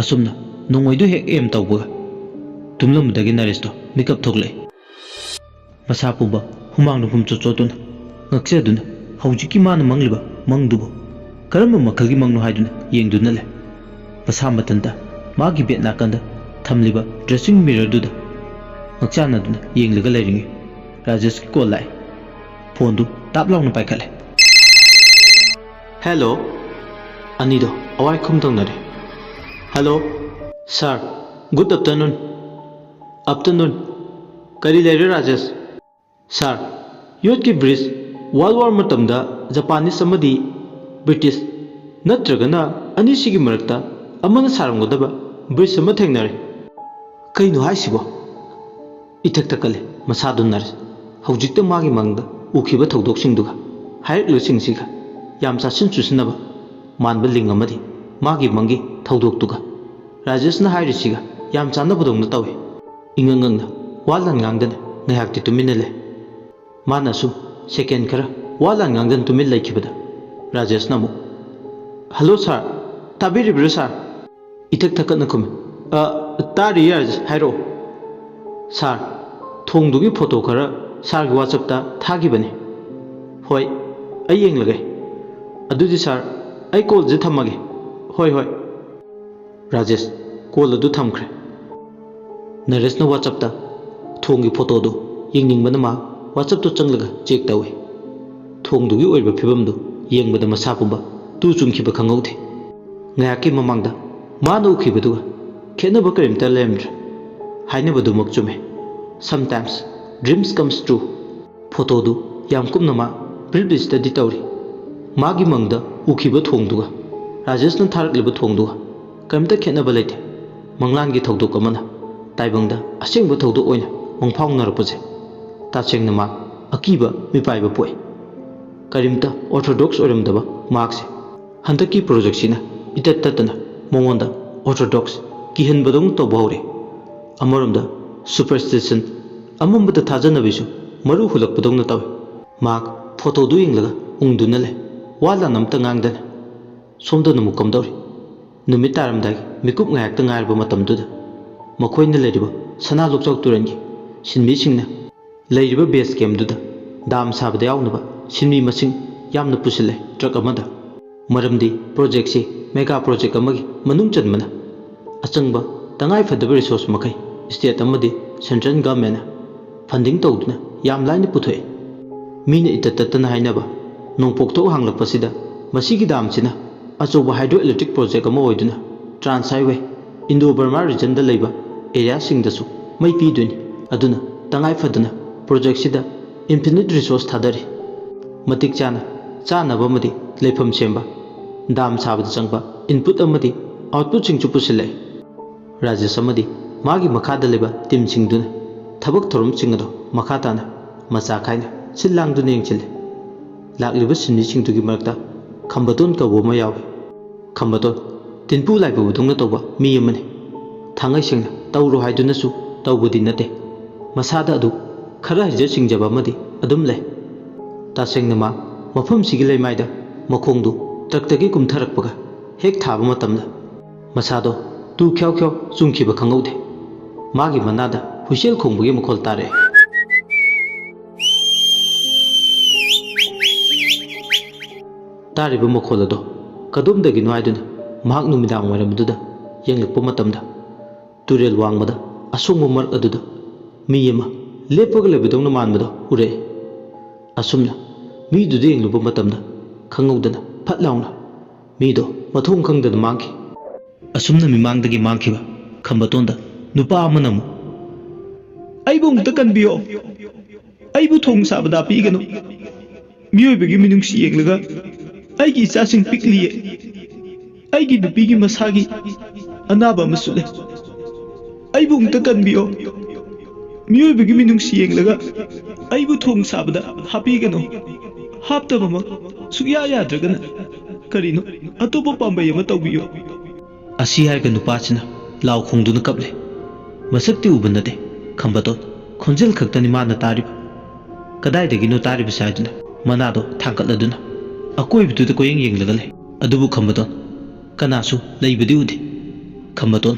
ꯑꯁꯨꯝꯅ ꯅꯣꯡꯃꯩꯗꯨ ꯍꯦꯛ ꯑꯦꯝ ꯇꯧꯕꯒ ꯇꯨꯝꯂꯝꯕꯗꯒꯤ ꯅꯔꯦꯁꯇꯣ ꯃꯤꯀꯞ ꯊꯣꯛꯂꯛꯏ꯫ ꯃꯁꯥ ꯄꯨꯝꯕ ꯍꯨꯃꯥꯡꯅ ꯄꯨꯝꯆꯣꯠ ꯆꯣꯠꯇꯨꯅ ꯉꯛꯆꯗꯨꯅ ꯍꯧꯖꯤꯛꯀꯤ ꯃꯥꯅ ꯃꯪꯂꯤꯕ ꯃꯪꯗꯨꯕꯨ ꯀꯔꯝꯕ ꯃꯈꯜꯒꯤ ꯃꯪꯅꯣ ꯍꯥꯏꯗꯨꯅ ꯌꯦꯡꯗꯨꯅ ꯂꯩ꯫ ꯃꯁꯥ ꯃꯊꯟꯇ ꯃꯥꯒꯤ ꯕꯦꯠ ꯅꯥꯀꯟꯗ ꯊꯝꯂꯤꯕ ꯗ꯭ꯔꯦꯁꯤꯡ ꯃꯤꯔꯔꯗꯨꯗ ꯉꯛꯆꯥꯟꯅꯗꯨꯅ ꯌꯦꯡꯂꯒ ꯂꯩꯔꯤꯉꯩ ꯔꯥꯖꯦꯁꯀꯤ ꯀꯣꯜ ꯂꯥꯛꯑꯦ꯫ ꯐꯣꯟꯗꯨ ꯇꯥꯞ ꯂꯥꯎꯅ ꯄꯥꯏꯈꯠꯂꯦ꯫ ꯍꯦꯜꯂꯣ꯫ ꯑꯅꯤꯗꯣ ꯑꯋꯥꯏ ꯈꯨꯝ ꯇꯧꯅꯔꯦ꯫ ꯍꯦꯜꯂꯣ꯫ ꯁꯥꯔ, ꯒꯨꯗ ꯑꯐꯇꯔꯅꯨꯟ꯫ ꯑꯐꯇꯔꯅꯨꯟ꯫ ꯀꯔꯤ ꯂꯩꯔꯦ ꯔꯥꯖꯦꯁ? ꯁꯥꯔ, ꯌꯣꯠꯀꯤ ꯕ꯭ꯔꯤꯖ, ꯋꯥꯔꯜ ꯋꯥꯔ ꯃꯇꯝꯗ ꯖꯄꯥꯅꯤꯁ ꯑꯃꯗꯤ ꯕ꯭ꯔꯤꯇꯤꯁ ꯅꯠꯇ꯭ꯔꯒꯅ ꯑꯅꯤꯁꯤꯒꯤ ꯃꯔꯛꯇ ꯑꯃꯅ ꯁꯥꯔꯝꯒꯗꯕ ꯕ꯭ꯔꯤꯖ ꯑꯃ ꯊꯦꯡꯅꯔꯦ꯫ ꯀꯩꯅꯣ ꯍꯥꯏꯁꯤꯕꯣ? ꯏꯊꯛ ꯊꯛꯀꯠꯂꯦ ꯃꯁꯥꯗꯨ ꯅꯔꯦꯁ꯫ ꯍꯧꯖꯤꯛꯇ ꯃꯥꯒꯤ ꯃꯪꯗ ꯎꯈꯤꯕ ꯊꯧꯗꯣꯛꯁꯤꯡꯗꯨꯒ ꯍꯥꯏꯔꯛꯂꯤꯕꯁꯤꯡꯁꯤꯒ ꯌꯥꯝ ꯆꯥꯁꯤꯟ ꯆꯨꯁꯤꯟꯅꯕ ꯃꯥꯟꯕ ꯂꯤꯡ ꯑꯃꯗꯤ ꯃꯥꯒꯤ ꯃꯪꯒꯤ ꯊꯧꯗꯣꯛꯇꯨꯒ ꯔꯥꯖꯦꯁꯅ ꯍꯥꯏꯔꯤꯁꯤꯒ ꯌꯥꯝ ꯆꯥꯟꯅꯕꯗꯧꯅ ꯇꯧꯏ꯫ ꯏꯉꯛ ꯉꯛꯅ ꯋꯥ ꯂꯥꯟ ꯉꯥꯡꯗꯅ ꯉꯥꯏꯍꯥꯛꯇꯤ ꯇꯨꯃꯤꯟꯅ ꯂꯩ꯫ ꯃꯥꯅ ꯑꯁꯨꯝ ꯁꯦꯀꯦꯟ ꯈꯔ ꯋꯥ ꯂꯥꯟ ꯉꯥꯡꯗꯅ ꯇꯨꯃꯤꯟ ꯂꯩꯈꯤꯕꯗ ꯔꯥꯖꯦꯁꯅ ꯑꯃꯨꯛ, "ꯍꯜꯂꯣ ꯁꯥꯔ, ꯇꯥꯕꯤꯔꯤꯕ꯭ꯔꯣ ꯁꯥꯔ?" ꯏꯊꯛ ꯊꯛꯀꯠꯅ ꯈꯨꯝꯃꯤ, "ꯑ, ꯇꯥꯔꯤ ꯔꯥꯖꯦꯁ, ꯍꯥꯏꯔꯛꯑꯣ꯫" "ꯁꯥꯔ, ꯊꯣꯡꯗꯨꯒꯤ ꯐꯣꯇꯣ ꯈꯔ ꯁꯥꯔꯒꯤ ꯋꯥꯆꯞꯇ ꯊꯥꯈꯤꯕꯅꯤ꯫" "ꯍꯣꯏ, ꯑꯩ ꯌꯦꯡꯂꯒꯦ꯫ ꯑꯗꯨꯗꯤ ꯁꯥꯔ, ꯑꯩ ꯀꯣꯜꯁꯦ ꯊꯝꯃꯒꯦ꯫" "ꯍꯣꯏ, ꯍꯣꯏ꯫" ꯔꯥꯖꯦꯁ ꯀꯣꯜ ꯑꯗꯨ ꯊꯝꯈ꯭ꯔꯦ꯫ ꯅꯔꯦꯁꯅ ꯋꯥꯆꯞꯇ ꯊꯣꯡꯒꯤ ꯐꯣꯇꯣꯗꯨ ꯌꯦꯡꯅꯤꯡꯕꯅ ꯃꯥ WhatsApp-ꯇ ꯆꯪꯂꯒ check ꯇꯧꯏ꯫ ꯊꯣꯡꯗꯨꯒꯤ ꯑꯣꯏꯕ ꯐꯤꯕꯝꯗꯨ ꯌꯦꯡꯕꯗ ꯃꯁꯥ ꯄꯨꯝꯕ ꯇꯨ ꯆꯨꯡꯈꯤꯕ ꯈꯪꯍꯧꯗꯦ꯫ ꯉꯥꯏꯍꯥꯛꯀꯤ ꯃꯃꯥꯡꯗ ꯃꯥꯅ ꯎꯈꯤꯕꯗꯨꯒ ꯈꯦꯠꯅꯕ ꯀꯔꯤꯝꯇ ꯂꯩꯔꯝꯗ꯭ꯔꯦ꯫ ꯍꯥꯏꯅꯕꯗꯨꯃꯛ ꯆꯨꯝꯃꯦ꯫ Sometimes dreams comes true꯫ ꯐꯣꯇꯣꯗꯨ ꯌꯥꯝ ꯀꯨꯞꯅ ꯃꯥ briefly study ꯇꯧꯔꯤ꯫ ꯃꯥꯒꯤ ꯃꯪꯗ ꯎꯈꯤꯕ ꯊꯣꯡꯗꯨꯒ ꯔꯥꯖꯦꯁꯅ ꯊꯥꯔꯛꯂꯤꯕ ꯊꯣꯡꯗꯨꯒ ꯀꯔꯤꯝꯇ ꯈꯦꯠꯅꯕ ꯂꯩꯇꯦ꯫ ꯃꯪꯂꯥꯟꯒꯤ ꯊꯧꯗꯣꯛ ꯑꯃꯅ ꯇꯥꯏꯕꯪꯗ ꯑꯁꯦꯡꯕ ꯊꯧꯗꯣꯛ ꯑꯣꯏꯅ ꯃꯪꯐꯥꯎꯅꯔꯛꯄꯁꯦ ꯇꯁꯦꯡꯅ ꯃꯥ ꯑꯀꯤꯕ ꯃꯤꯄꯥꯏꯕ ꯄꯣꯛꯏ꯫ ꯀꯔꯤꯝꯇ orthodox ꯑꯣꯏꯔꯝꯗꯕ ꯃꯍꯥꯛꯁꯦ ꯍꯟꯗꯛꯀꯤ project-ꯁꯤꯅ ꯏꯇꯠ ꯇꯠꯇꯅ ꯃꯉꯣꯟꯗ orthodox ꯀꯤꯍꯟꯕꯗꯧꯅ ꯇꯧꯕ ꯍꯧꯔꯦ꯫ ꯑꯃꯔꯣꯝꯗ superstition, ꯑꯃꯝꯕꯗ ꯊꯥꯖꯅꯕꯤꯁꯨ ꯃꯔꯨ ꯍꯨꯜꯂꯛꯄꯗꯧꯅ ꯇꯧꯏ꯫ ꯃꯍꯥꯛ ꯐꯣꯇꯣꯗꯨ ꯌꯦꯡꯂꯒ ꯎꯪꯗꯨꯅ ꯂꯩ, ꯋꯥ ꯂꯥꯟ ꯑꯃꯇ ꯉꯥꯡꯗꯅ꯫ ꯁꯣꯝꯗꯅ ꯑꯃꯨꯛ ꯀꯝꯗꯧꯔꯤ? ꯅꯨꯃꯤꯠ ꯇꯥꯔꯝꯗꯥꯏꯒꯤ ꯃꯤꯀꯨꯞ ꯉꯥꯏꯍꯥꯛꯇ ꯉꯥꯏꯔꯕ ꯃꯇꯝꯗꯨꯗ ꯃꯈꯣꯏꯅ ꯂꯩꯔꯤꯕ ꯁꯅꯥ ꯂꯣꯛꯆꯥꯎ ꯇꯨꯔꯦꯜꯒꯤ ꯁꯤꯟꯃꯤꯁꯤꯡꯅ ꯂꯩꯔꯤꯕ base camp-ꯗꯨꯗ dam ꯁꯥꯕꯗ ꯌꯥꯎꯅꯕ ꯁꯤꯟꯃꯤ ꯃꯁꯤꯡ ꯌꯥꯝꯅ ꯄꯨꯁꯤꯜꯂꯦ truck ꯑꯃꯗ꯫ ꯃꯔꯝꯗꯤ project-ꯁꯤ mega project ꯑꯃꯒꯤ ꯃꯅꯨꯡ ꯆꯟꯕꯅ ꯑꯆꯪꯕ ꯇꯉꯥꯏ ꯐꯗꯕ resource ꯃꯈꯩ state ꯑꯃꯗꯤ central government-ꯅ funding ꯇꯧꯗꯨꯅ ꯌꯥꯝ ꯂꯥꯏꯅ ꯄꯨꯊꯣꯛꯏ꯫ ꯃꯤꯅ ꯏꯇꯠ ꯇꯠꯇꯅ ꯍꯥꯏꯅꯕ ꯅꯣꯡꯄꯣꯛ ꯊꯣꯛ ꯍꯥꯡꯂꯛꯄꯁꯤꯗ ꯃꯁꯤꯒꯤ dam-ꯁꯤꯅ ꯑꯆꯧꯕ hydroelectric project ꯑꯃ ꯑꯣꯏꯗꯨꯅ Trans Highway, Indo-Burma region-ꯗ ꯂꯩꯕ area-ꯁꯤꯡꯗꯁꯨ ꯃꯩ ꯄꯤꯗꯣꯏꯅꯤ꯫ ꯑꯗꯨꯅ ꯇꯉꯥꯏ ꯐꯗꯅ project-ꯁꯤꯗ infinite resource ꯊꯥꯗꯔꯤ꯫ ꯃꯇꯤꯛ ꯆꯥꯅ ꯆꯥꯅꯕ ꯑꯃꯗꯤ ꯂꯩꯐꯝ ꯁꯦꯝꯕ, dam ꯁꯥꯕꯗ ꯆꯪꯕ input ꯑꯃꯗꯤ output-ꯁꯤꯡꯁꯨ ꯄꯨꯁꯤꯜꯂꯛꯏ꯫ ꯔꯥꯖꯦꯁ ꯑꯃꯗꯤ ꯃꯥꯒꯤ ꯃꯈꯥꯗ ꯂꯩꯕ team-ꯁꯤꯡꯗꯨꯅ ꯊꯕꯛ ꯊꯧꯔꯝꯁꯤꯡ ꯑꯗꯨ ꯃꯈꯥ ꯇꯥꯅ ꯃꯆꯥ ꯈꯥꯏꯅ ꯁꯤꯜ ꯂꯥꯡꯗꯨꯅ ꯌꯦꯡꯁꯤꯜꯂꯤ꯫ ꯂꯥꯛꯂꯤꯕ ꯁꯤꯟꯃꯤꯁꯤꯡꯗꯨꯒꯤ ꯃꯔꯛꯇ ꯈꯝꯕꯇꯣꯟ ꯀꯧꯕ ꯑꯃ ꯌꯥꯎꯏ꯫ ꯈꯝꯕꯇꯣꯟ ꯇꯤꯟꯄꯨ ꯂꯥꯏꯄꯨꯕꯗꯧꯅ ꯇꯧꯕ ꯃꯤ ꯑꯃꯅꯤ꯫ ꯊꯥꯡꯉꯩ ꯁꯦꯡꯅ ꯇꯧꯔꯣ ꯍꯥꯏꯗꯨꯅꯁꯨ ꯇꯧꯕꯗꯤ ꯅꯠꯇꯦ꯫ ꯃꯁꯥꯗ ꯑꯗꯨ ꯈꯔ ꯍꯩꯖ ꯁꯤꯡꯖꯕ ꯑꯃꯗꯤ ꯑꯗꯨꯝ ꯂꯩ꯫ ꯇꯁꯦꯡꯅ ꯃꯥ ꯃꯐꯝꯁꯤꯒꯤ ꯂꯩꯃꯥꯏꯗ ꯃꯈꯣꯡꯗꯨ truck-ꯇꯒꯤ ꯀꯨꯝꯊꯔꯛꯄꯒ ꯍꯦꯛ ꯊꯥꯕ ꯃꯇꯝꯗ ꯃꯁꯥꯗꯣ ꯇꯨ ꯈ꯭ꯌꯥꯎ ꯈ꯭ꯌꯥꯎ ꯆꯨꯡꯈꯤꯕ ꯈꯪꯍꯧꯗꯦ꯫ ꯃꯥꯒꯤ ꯃꯅꯥꯗ ꯍꯨꯏꯁꯦꯜ ꯈꯣꯡꯕꯒꯤ ꯃꯈꯣꯜ ꯇꯥꯔꯛꯑꯦ꯫ ꯇꯥꯔꯤꯕ ꯃꯈꯣꯜ ꯑꯗꯣ ꯀꯗꯣꯝꯗꯒꯤꯅꯣ ꯍꯥꯏꯗꯨꯅ ꯃꯍꯥꯛ ꯅꯨꯃꯤꯗꯥꯡ ꯋꯥꯏꯔꯝ ꯑꯗꯨꯗ ꯌꯦꯡꯂꯛꯄ ꯃꯇꯝꯗ, ꯇꯨꯔꯦꯜ ꯋꯥꯡꯃꯗ ꯑꯁꯣꯡꯕ ꯃꯔꯛ ꯑꯗꯨꯗ ꯃꯤ ꯑꯃ ꯂꯦꯞꯄꯒ ꯂꯩꯕꯗꯧꯅ ꯃꯥꯟꯕꯗꯣ ꯎꯔꯛꯑꯦ꯫ ꯑꯁꯨꯝꯅ ꯃꯤꯗꯨꯗ ꯌꯦꯡꯂꯨꯕ ꯃꯇꯝꯗ ꯈꯪꯍꯧꯗꯅ ꯐꯠ ꯂꯥꯎꯅ ꯃꯤꯗꯣ ꯃꯊꯣꯡ ꯈꯪꯗꯅ ꯃꯥꯡꯈꯤ꯫ ꯑꯁꯨꯝꯅ ꯃꯤꯃꯥꯡꯗꯒꯤ ꯃꯥꯡꯈꯤꯕ ꯈꯝꯕꯇꯣꯟꯗ ꯅꯨꯄꯥ ꯑꯃꯅ ꯑꯃꯨꯛ, "ꯑꯩꯕꯨ ꯑꯃꯨꯛꯇ ꯀꯟꯕꯤꯌꯣ, ꯑꯩꯕꯨ ꯊꯣꯡ ꯁꯥꯕꯗ ꯍꯥꯞꯄꯤꯒꯅꯨ꯫ ꯃꯤꯑꯣꯏꯕꯒꯤ ꯃꯤꯅꯨꯡꯁꯤ ꯌꯦꯡꯂꯒ ꯑꯩꯒꯤ ꯏꯆꯥꯁꯤꯡ ꯄꯤꯛꯂꯤꯌꯦ꯫ ꯑꯩꯒꯤ ꯅꯨꯄꯤꯒꯤ ꯃꯁꯥꯒꯤ ꯑꯅꯥꯕ ꯑꯃꯁꯨ ꯂꯩ꯫ ꯑꯩꯕꯨ ꯑꯃꯨꯛꯇ ꯀꯟꯕꯤꯌꯣ꯫ ꯃꯤꯑꯣꯏꯕꯒꯤ ꯃꯤꯅꯨꯡꯁꯤ ꯌꯦꯡꯂꯒ ꯑꯩꯕꯨ ꯊꯣꯡ ꯁꯥꯕꯗ ꯍꯥꯞꯄꯤꯒꯅꯨ꯫ ꯍꯥꯞꯇꯕꯃꯛ ꯁꯨꯛꯌꯥ ꯌꯥꯗ꯭ꯔꯒꯅ ꯀꯔꯤꯅꯣ ꯑꯇꯣꯞꯄ ꯄꯥꯝꯕꯩ ꯑꯃ ꯇꯧꯕꯤꯌꯨ"꯫ ꯑꯁꯤ ꯍꯥꯏꯔꯒ ꯅꯨꯄꯥꯁꯤꯅ ꯂꯥꯎ ꯈꯣꯡꯗꯨꯅ ꯀꯞꯂꯦ꯫ ꯃꯁꯛꯇꯤ ꯎꯕ ꯅꯠꯇꯦ ꯈꯝꯕꯇꯣꯟ, ꯈꯣꯟꯖꯦꯜ ꯈꯛꯇꯅꯤ ꯃꯥꯅ ꯇꯥꯔꯤꯕ꯫ ꯀꯗꯥꯏꯗꯒꯤꯅꯣ ꯇꯥꯔꯤꯕꯁꯦ ꯍꯥꯏꯗꯨꯅ ꯃꯅꯥꯗꯣ ꯊꯥꯡꯒꯠꯂꯗꯨꯅ ꯑꯀꯣꯏꯕꯗꯨꯗ ꯀꯣꯏꯌꯦꯡ ꯌꯦꯡꯂꯒ ꯂꯩ꯫ ꯑꯗꯨꯕꯨ ꯈꯝꯕꯇꯣꯟ, ꯀꯅꯥꯁꯨ ꯂꯩꯕꯗꯤ ꯎꯗꯦ꯫ ꯈꯝꯕꯇꯣꯟ,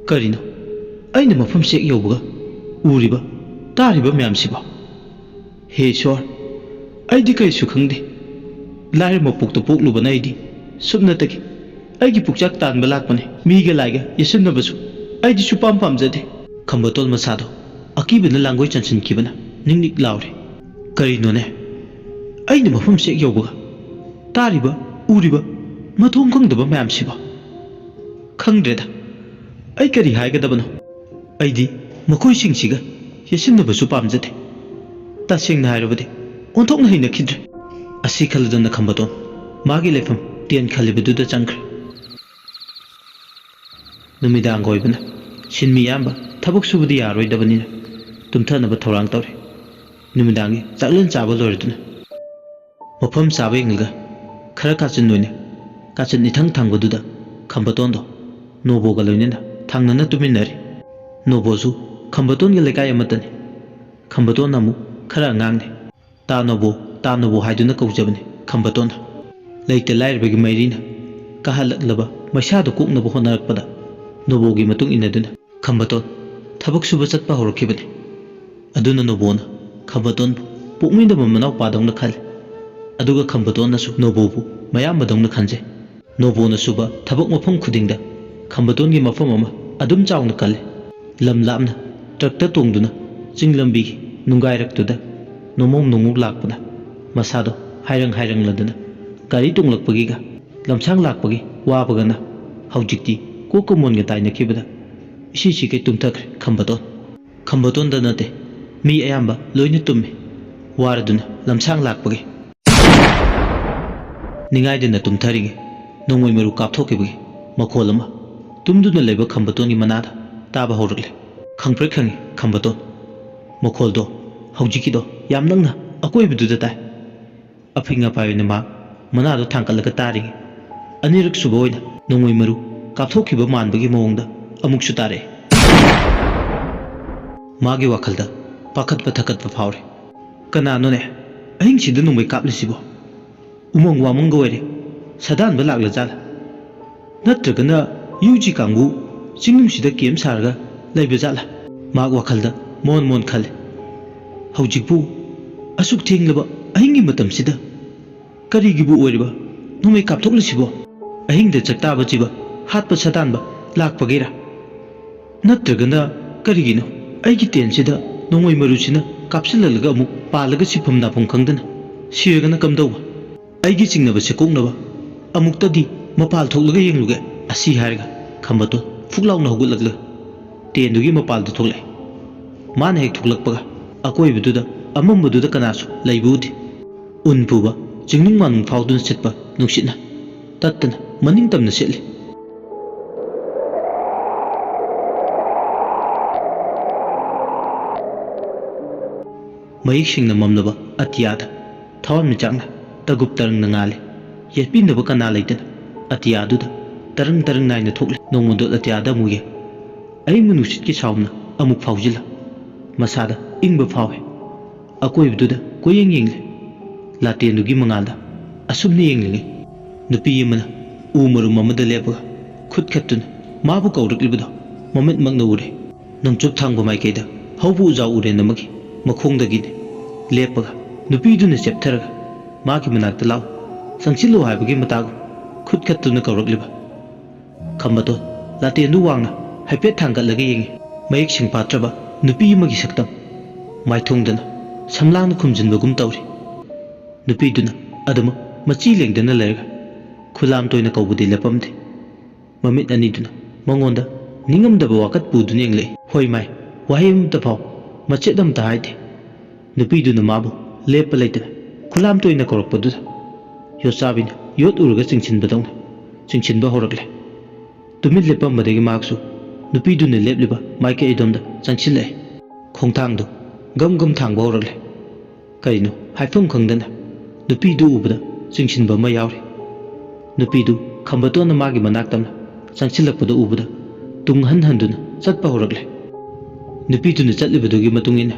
"ꯀꯔꯤꯅꯣ? ꯑꯩꯅ ꯃꯐꯝꯁꯦ ꯍꯦꯛ ꯌꯧꯕꯒ ꯎꯔꯤꯕ, ꯇꯥꯔꯤꯕ ꯃꯌꯥꯝꯁꯤꯕꯣ? ꯍꯦ ꯏꯁ꯭ꯋꯔ, ꯑꯩꯗꯤ ꯀꯔꯤꯁꯨ ꯈꯪꯗꯦ꯫ ꯂꯥꯏꯔ ꯃꯄꯣꯛꯇ ꯄꯣꯛꯂꯨꯕꯅ ꯑꯩꯗꯤ ꯁꯨꯞꯅꯇꯒꯤ ꯑꯩꯒꯤ ꯄꯨꯛꯆꯥꯛ ꯇꯥꯟꯕ ꯂꯥꯛꯄꯅꯦ꯫ ꯃꯤꯒ ꯂꯥꯏꯒ ꯌꯦꯠꯁꯤꯟꯅꯕꯁꯨ ꯑꯩꯗꯤ ꯁꯨꯄꯥꯝ ꯄꯥꯝꯖꯗꯦ"꯫ ꯈꯝꯕꯇꯣꯟ ꯃꯁꯥꯗꯣ ꯑꯀꯤꯕꯅ ꯂꯥꯡꯒꯣꯏ ꯆꯟꯁꯤꯟꯈꯤꯕꯅ ꯅꯤꯛ ꯅꯤꯛ ꯂꯥꯎꯔꯦ꯫ "ꯀꯔꯤꯅꯣꯅꯦ? ꯑꯩꯅ ꯃꯐꯝꯁꯦ ꯍꯦꯛ ꯌꯧꯕꯒ ꯇꯥꯔꯤꯕ, ꯎꯔꯤꯕ, ꯃꯊꯣꯡ ꯈꯪꯗꯕ ꯃꯌꯥꯝꯁꯤꯕꯣ? ꯈꯪꯗ꯭ꯔꯦꯗ, ꯑꯩ ꯀꯔꯤ ꯍꯥꯏꯒꯗꯕꯅꯣ? ꯑꯩꯗꯤ ꯃꯈꯣꯏꯁꯤꯡꯁꯤꯒ ꯌꯦꯠꯁꯤꯟꯅꯕꯁꯨ ꯄꯥꯝꯖꯗꯦ꯫ ꯇꯁꯦꯡꯅ ꯍꯥꯏꯔꯕꯗꯤ ꯑꯣꯟꯊꯣꯛꯅ ꯍꯩꯅꯈꯤꯗ꯭ꯔꯦ"꯫ ꯑꯁꯤ ꯈꯜꯂꯗꯨꯅ ꯈꯝꯕꯇꯣꯟ ꯃꯥꯒꯤ ꯂꯩꯐꯝ ꯇꯦꯟ ꯈꯜꯂꯤꯕꯗꯨꯗ ꯆꯪꯈ꯭ꯔꯦ꯫ ꯅꯨꯃꯤꯗꯥꯡꯒ ꯑꯣꯏꯕꯅ ꯁꯤꯟꯃꯤ ꯑꯌꯥꯝꯕ ꯊꯕꯛ ꯁꯨꯕꯗꯤ ꯌꯥꯔꯣꯏꯗꯕꯅꯤꯅ ꯇꯨꯝꯊꯅꯕ ꯊꯧꯔꯥꯡ ꯇꯧꯔꯦ꯫ ꯅꯨꯃꯤꯗꯥꯡꯒꯤ ꯆꯥꯛꯂꯦꯟ ꯆꯥꯕ ꯂꯣꯏꯔꯗꯨꯅ ꯃꯐꯝ ꯆꯥꯕ ꯌꯦꯡꯂꯒ ꯈꯔ ꯀꯥꯆꯤꯟ ꯑꯣꯏꯅ ꯀꯥꯆꯤꯟ ꯏꯊꯪ ꯊꯪꯕꯗꯨꯗ ꯈꯝꯕꯇꯣꯟꯗꯣ ꯅꯣꯕꯣꯒ ꯂꯣꯏꯅꯅ ꯊꯪꯅꯅ ꯇꯨꯃꯤꯟꯅꯔꯤ꯫ ꯅꯣꯕꯣꯁꯨ ꯈꯝꯕꯇꯣꯟꯒ ꯂꯩꯀꯥꯏ ꯑꯃꯠꯇꯅꯤ꯫ ꯈꯝꯕꯇꯣꯟꯅ ꯑꯃꯨꯛ ꯈꯔ ꯑꯉꯥꯡꯅꯤ꯫ "ꯇꯥ ꯅꯣꯕꯣ, ꯇꯥ ꯅꯣꯕꯣ" ꯍꯥꯏꯗꯨꯅ ꯀꯧꯖꯕꯅꯤ ꯈꯝꯕꯇꯣꯟꯅ꯫ ꯂꯩꯇ ꯂꯥꯏꯔꯕꯒꯤ ꯃꯩꯔꯤꯅ ꯀꯥꯍꯜꯂꯛꯂꯕ ꯃꯩꯁꯥꯗꯣ ꯀꯣꯛꯅꯕ ꯍꯣꯠꯅꯔꯛꯄꯗ ꯅꯣꯕꯣꯒꯤ ꯃꯇꯨꯡ ꯏꯟꯅꯗꯨꯅ ꯈꯝꯕꯇꯣꯟ ꯊꯕꯛ ꯁꯨꯕ ꯆꯠꯄ ꯍꯧꯔꯛꯈꯤꯕꯅꯤ꯫ ꯑꯗꯨꯅ ꯅꯣꯕꯣꯅ ꯈꯝꯕꯇꯣꯟꯕꯨ ꯄꯣꯛꯃꯤꯟꯅꯕ ꯃꯅꯥꯎꯄꯥꯗꯧꯅ ꯈꯜꯂꯤ꯫ ꯑꯗꯨꯒ ꯈꯝꯕꯇꯣꯟꯅꯁꯨ ꯅꯣꯕꯣꯕꯨ ꯃꯌꯥꯝꯕꯗꯧꯅ ꯈꯟꯖꯩ꯫ ꯅꯣꯕꯣꯅ ꯁꯨꯕ ꯊꯕꯛ ꯃꯐꯝ ꯈꯨꯗꯤꯡꯗ ꯈꯝꯕꯇꯣꯟꯒꯤ ꯃꯐꯝ ꯑꯃ ꯑꯗꯨꯝ ꯆꯥꯎꯅ ꯀꯜꯂꯤ꯫ ꯂꯝ ꯂꯥꯞꯅ ꯇ꯭ꯔꯛꯇ ꯇꯣꯡꯗꯨꯅ ꯆꯤꯡ ꯂꯝꯕꯤꯒꯤ ꯅꯨꯡꯒꯥꯏꯔꯛꯇꯨꯗ ꯅꯣꯡꯃꯣꯝ ꯅꯣꯡꯃꯣꯝ ꯂꯥꯛꯄꯗ ꯃꯁꯥꯗꯣ ꯍꯥꯏꯔꯪ ꯍꯥꯏꯔꯪꯂꯗꯅ ꯒꯥꯔꯤ ꯇꯣꯡꯂꯛꯄꯒꯤꯒ ꯂꯝꯁꯥꯡ ꯂꯥꯛꯄꯒꯤ ꯋꯥꯕꯒꯅ ꯍꯧꯖꯤꯛꯇꯤ ꯀꯣꯛꯀ ꯃꯣꯟꯒ ꯇꯥꯏꯅꯈꯤꯕꯗ ꯏꯁꯤ ꯁꯤꯒꯩ ꯇꯨꯝꯊꯈ꯭ꯔꯦ ꯈꯝꯕꯇꯣꯟ꯫ ꯈꯝꯕꯇꯣꯟꯗ ꯅꯠꯇꯦ, ꯃꯤ ꯑꯌꯥꯝꯕ ꯂꯣꯏꯅ ꯇꯨꯝꯃꯤ, ꯋꯥꯔꯗꯨꯅ ꯂꯝꯁꯥꯡ ꯂꯥꯛꯄꯒꯤ꯫ ꯅꯤꯡꯉꯥꯏꯗꯅ ꯇꯨꯝꯊꯔꯤꯉꯩ ꯅꯣꯡꯃꯩ ꯃꯔꯨ ꯀꯥꯞꯊꯣꯛꯈꯤꯕꯒꯤ ꯃꯈꯣꯜ ꯑꯃ ꯇꯨꯝꯗꯨꯅ ꯂꯩꯕ ꯈꯝꯕꯇꯣꯟꯒꯤ ꯃꯅꯥꯗ ꯇꯥꯕ ꯍꯧꯔꯛꯂꯦ꯫ ꯈꯪꯄ꯭ꯔꯦꯛ ꯈꯪꯉꯤ ꯈꯝꯕꯇꯣꯟ꯫ ꯃꯈꯣꯜꯗꯣ ꯍꯧꯖꯤꯛꯀꯤꯗꯣ ꯌꯥꯝ ꯅꯛꯅ ꯑꯀꯣꯏꯕꯗꯨꯗ ꯇꯥꯏ꯫ ꯑꯐꯤꯡ ꯑꯄꯥꯏ ꯑꯣꯏꯅ ꯃꯍꯥꯛ ꯃꯅꯥꯗꯣ ꯊꯥꯡꯒꯠꯂꯒ ꯇꯥꯔꯤꯉꯩ ꯑꯅꯤꯔꯛ ꯁꯨꯕ ꯑꯣꯏꯅ ꯅꯣꯡꯃꯩ ꯃꯔꯨ ꯀꯥꯞꯊꯣꯛꯈꯤꯕ ꯃꯥꯟꯕꯒꯤ ꯃꯑꯣꯡꯗ ꯑꯃꯨꯛꯁꯨ ꯇꯥꯔꯛꯑꯦ꯫ ꯃꯥꯒꯤ ꯋꯥꯈꯜꯗ ꯄꯥꯈꯠꯄ ꯊꯀꯠꯄ ꯐꯥꯎꯔꯦ꯫ ꯀꯅꯥꯅꯣꯅꯦ ꯑꯍꯤꯡꯁꯤꯗ ꯅꯣꯡꯃꯩ ꯀꯥꯞꯂꯤꯁꯤꯕꯣ? ꯎꯃꯪ ꯋꯥꯃꯪꯒ ꯑꯣꯏꯔꯦ꯫ ꯁꯥꯗꯥꯟꯕ ꯂꯥꯛꯂꯖꯥꯠꯂ? ꯅꯠꯇ꯭ꯔꯒꯅ ꯌꯨ ꯖꯤ ꯀꯥꯡꯕꯨ ꯆꯤꯡꯅꯨꯡꯁꯤꯗ ꯀꯦꯝ ꯁꯥꯔꯒ ꯂꯩꯕ ꯖꯥꯠꯂ? ꯃꯍꯥꯛ ꯋꯥꯈꯜꯗ ꯃꯣꯟ ꯃꯣꯟ ꯈꯜꯂꯤ꯫ ꯍꯧꯖꯤꯛꯄꯨ ꯑꯁꯨꯛ ꯊꯦꯡꯂꯕ ꯑꯍꯤꯡꯒꯤ ꯃꯇꯝꯁꯤꯗ ꯀꯔꯤꯒꯤꯕꯨ ꯑꯣꯏꯔꯤꯕ ꯅꯣꯡꯃꯩ ꯀꯥꯞꯊꯣꯛꯂꯤꯁꯤꯕꯣ? ꯑꯍꯤꯡꯗ ꯆꯥꯛꯇꯥꯕ ꯖꯤꯕ ꯍꯥꯠꯄ ꯁꯥꯗꯥꯟꯕ ꯂꯥꯛꯄꯒꯤꯔꯥ? ꯅꯠꯇ꯭ꯔꯒꯅ ꯀꯔꯤꯒꯤꯅꯣ ꯑꯩꯒꯤ ꯇꯦꯟꯁꯤꯗ ꯅꯣꯡꯃꯩ ꯃꯔꯨꯁꯤꯅ ꯀꯥꯞꯁꯤꯜꯂꯛꯂꯒ ꯑꯃꯨꯛ ꯄꯥꯜꯂꯒ ꯁꯤꯐꯝ ꯅꯥꯐꯝ ꯈꯪꯗꯅ ꯁꯤꯔꯒꯅ ꯀꯝꯗꯧꯕ? ꯑꯩꯒꯤ ꯆꯤꯡꯅꯕꯁꯦ ꯀꯣꯛꯅꯕ ꯑꯃꯨꯛꯇꯗꯤ ꯃꯄꯥꯜ ꯊꯣꯛꯂꯒ ꯌꯦꯡꯂꯨꯒꯦ꯫ ꯑꯁꯤ ꯍꯥꯏꯔꯒ ꯈꯝꯕꯇꯣꯟ ꯐꯨꯛ ꯂꯥꯎꯅ ꯍꯧꯒꯠꯂꯛꯂꯒ ꯇꯦꯟꯗꯨꯒꯤ ꯃꯄꯥꯜꯗ ꯊꯣꯛꯂꯛꯑꯦ꯫ ꯃꯥꯅ ꯍꯦꯛ ꯊꯣꯛꯂꯛꯄꯒ ꯑꯀꯣꯏꯕꯗꯨꯗ ꯑꯃꯝꯕꯗꯨꯗ ꯀꯅꯥꯁꯨ ꯂꯩꯕ ꯎꯗꯦ꯫ ꯎꯟ ꯄꯨꯕ ꯆꯤꯡꯅꯨꯡ ꯃꯥꯅꯨꯡ ꯐꯥꯎꯗꯨꯅ ꯆꯠꯄ ꯅꯨꯡꯁꯤꯠꯅ ꯇꯠꯇꯅ ꯃꯅꯤꯡ ꯇꯝꯅ ꯁꯤꯠꯂꯤ꯫ ꯃꯌꯦꯛ ꯁꯦꯡꯅ ꯃꯝꯂꯕ ꯑꯇꯤꯌꯥꯗ ꯊꯋꯥꯟꯃꯤꯆꯥꯛꯅ ꯇꯒꯨꯞ ꯇꯔꯪꯅ ꯉꯥꯜꯂꯤ꯫ ꯌꯦꯠꯄꯤꯅꯕ ꯀꯅꯥ ꯂꯩꯇꯅ ꯑꯇꯤꯌꯥꯗꯨꯗ ꯇꯔꯪ ꯇꯔꯪ ꯅꯥꯏꯅ ꯊꯣꯛꯂꯤ꯫ ꯅꯣꯡꯃꯗꯣ ꯑꯇꯤꯌꯥꯗ ꯑꯃꯨꯛ ꯌꯦꯡ꯫ ꯑꯏꯪꯕ ꯅꯨꯡꯁꯤꯠꯀꯤ ꯁꯥꯎꯝꯅ ꯑꯃꯨꯛ ꯐꯥꯎꯖꯤꯜꯂ ꯃꯁꯥꯗ ꯏꯪꯕ ꯐꯥꯎꯏ꯫ ꯑꯀꯣꯏꯕꯗꯨꯗ ꯀꯣꯏꯌꯦꯡ ꯌꯦꯡꯂꯤ꯫ ꯂꯥꯇꯦꯟꯗꯨꯒꯤ ꯃꯉꯥꯜꯗ ꯑꯁꯨꯝꯅ ꯌꯦꯡꯂꯤꯉꯩ ꯅꯨꯄꯤ ꯑꯃꯅ ꯎ ꯃꯔꯨꯝ ꯑꯃꯗ ꯂꯦꯞꯄꯒ ꯈꯨꯠ ꯈꯠꯇꯨꯅ ꯃꯥꯕꯨ ꯀꯧꯔꯛꯂꯤꯕꯗꯣ ꯃꯃꯤꯠꯃꯛꯅ ꯎꯔꯦ꯫ ꯅꯣꯡꯆꯨꯞ ꯊꯪꯕ ꯃꯥꯏꯀꯩꯗ ꯍꯧꯕ ꯎꯖꯥꯎ ꯎꯔꯦꯟ ꯑꯃꯒꯤ ꯃꯈꯣꯡꯗꯒꯤꯅꯤ꯫ ꯂꯦꯞꯄꯒ ꯅꯨꯄꯤꯗꯨꯅ ꯆꯦꯞꯊꯔꯒ ꯃꯥꯒꯤ ꯃꯅꯥꯛꯇ ꯂꯥꯛꯎ, ꯆꯪꯁꯤꯜꯂꯨ ꯍꯥꯏꯕꯒꯤ ꯃꯇꯥꯒꯨꯝ ꯈꯨꯠ ꯈꯠꯇꯨꯅ ꯀꯧꯔꯛꯂꯤꯕ꯫ ꯈꯝꯕꯇꯣꯟ ꯂꯥꯇꯦꯟꯗꯨ ꯋꯥꯡꯅ ꯍꯥꯏꯐꯦꯠ ꯊꯥꯡꯒꯠꯂꯒ ꯌꯦꯡꯉꯤ꯫ ꯃꯌꯦꯛ ꯁꯦꯡ ꯐꯥꯠꯇ꯭ꯔꯕ ꯅꯨꯄꯤ ꯑꯃꯒꯤ ꯁꯛꯇꯝ꯫ ꯃꯥꯏꯊꯣꯡꯗꯅ ꯁꯝꯂꯥꯡꯅ ꯈꯨꯝꯖꯤꯟꯕꯒꯨꯝ ꯇꯧꯔꯤ꯫ ꯅꯨꯄꯤꯗꯨꯅ ꯑꯗꯨꯃꯛ ꯃꯆꯤ ꯂꯦꯡꯗꯅ ꯂꯩꯔꯒ ꯈꯨꯂꯥꯝ ꯇꯣꯏꯅ ꯀꯧꯕꯗꯤ ꯂꯦꯞꯄꯝꯗꯦ꯫ ꯃꯃꯤꯠ ꯑꯅꯤꯗꯨꯅ ꯃꯉꯣꯟꯗ ꯅꯤꯡꯉꯝꯗꯕ ꯋꯥꯀꯠ ꯄꯨꯗꯨꯅ ꯌꯦꯡꯂꯛꯏ꯫ ꯍꯣꯏ ꯃꯥꯏ, ꯋꯥꯍꯩ ꯑꯃꯠꯇ ꯐꯥꯎ, ꯃꯆꯦꯠ ꯑꯃꯠꯇ ꯍꯥꯏꯗꯦ꯫ ꯅꯨꯄꯤꯗꯨꯅ ꯃꯥꯕꯨ ꯂꯦꯞꯄ ꯂꯩꯇꯅ ꯈꯨꯂꯥꯝ ꯇꯣꯏꯅ ꯀꯧꯔꯛꯄꯗꯨꯗ ꯌꯣꯠꯆꯥꯕꯤꯅ ꯌꯣꯠ ꯎꯔꯒ ꯆꯤꯡꯁꯤꯟꯕꯗꯧꯅ ꯆꯤꯡꯁꯤꯟꯕ ꯍꯧꯔꯛꯂꯦ꯫ ꯇꯨꯃꯤꯟ ꯂꯦꯞꯄꯝꯕꯗꯒꯤ ꯃꯍꯥꯛꯁꯨ ꯅꯨꯄꯤꯗꯨꯅ ꯂꯦꯞꯂꯤꯕ ꯃꯥꯏꯀꯩ ꯑꯗꯣꯝꯗ ꯆꯪꯁꯤꯜꯂꯛꯑꯦ꯫ ꯈꯣꯡꯊꯥꯡꯗꯨ ꯒꯝ ꯒꯝ ꯊꯥꯡꯕ ꯍꯧꯔꯛꯂꯦ꯫ ꯀꯔꯤꯅꯣ ꯍꯥꯏꯐꯝ ꯈꯪꯗꯅ ꯅꯨꯄꯤꯗꯨ ꯎꯕꯗ ꯆꯤꯡꯁꯤꯟꯕ ꯑꯃ ꯌꯥꯎꯔꯤ꯫ ꯅꯨꯄꯤꯗꯨ ꯈꯝꯕꯇꯣꯟꯅ ꯃꯥꯒꯤ ꯃꯅꯥꯛ ꯇꯝꯅ ꯆꯪꯁꯤꯜꯂꯛꯄꯗꯨ ꯎꯕꯗ ꯇꯨꯡ ꯍꯟ ꯍꯟꯗꯨꯅ ꯆꯠꯄ ꯍꯧꯔꯛꯂꯦ꯫ ꯅꯨꯄꯤꯗꯨꯅ ꯆꯠꯂꯤꯕꯗꯨꯒꯤ ꯃꯇꯨꯡ ꯏꯟꯅ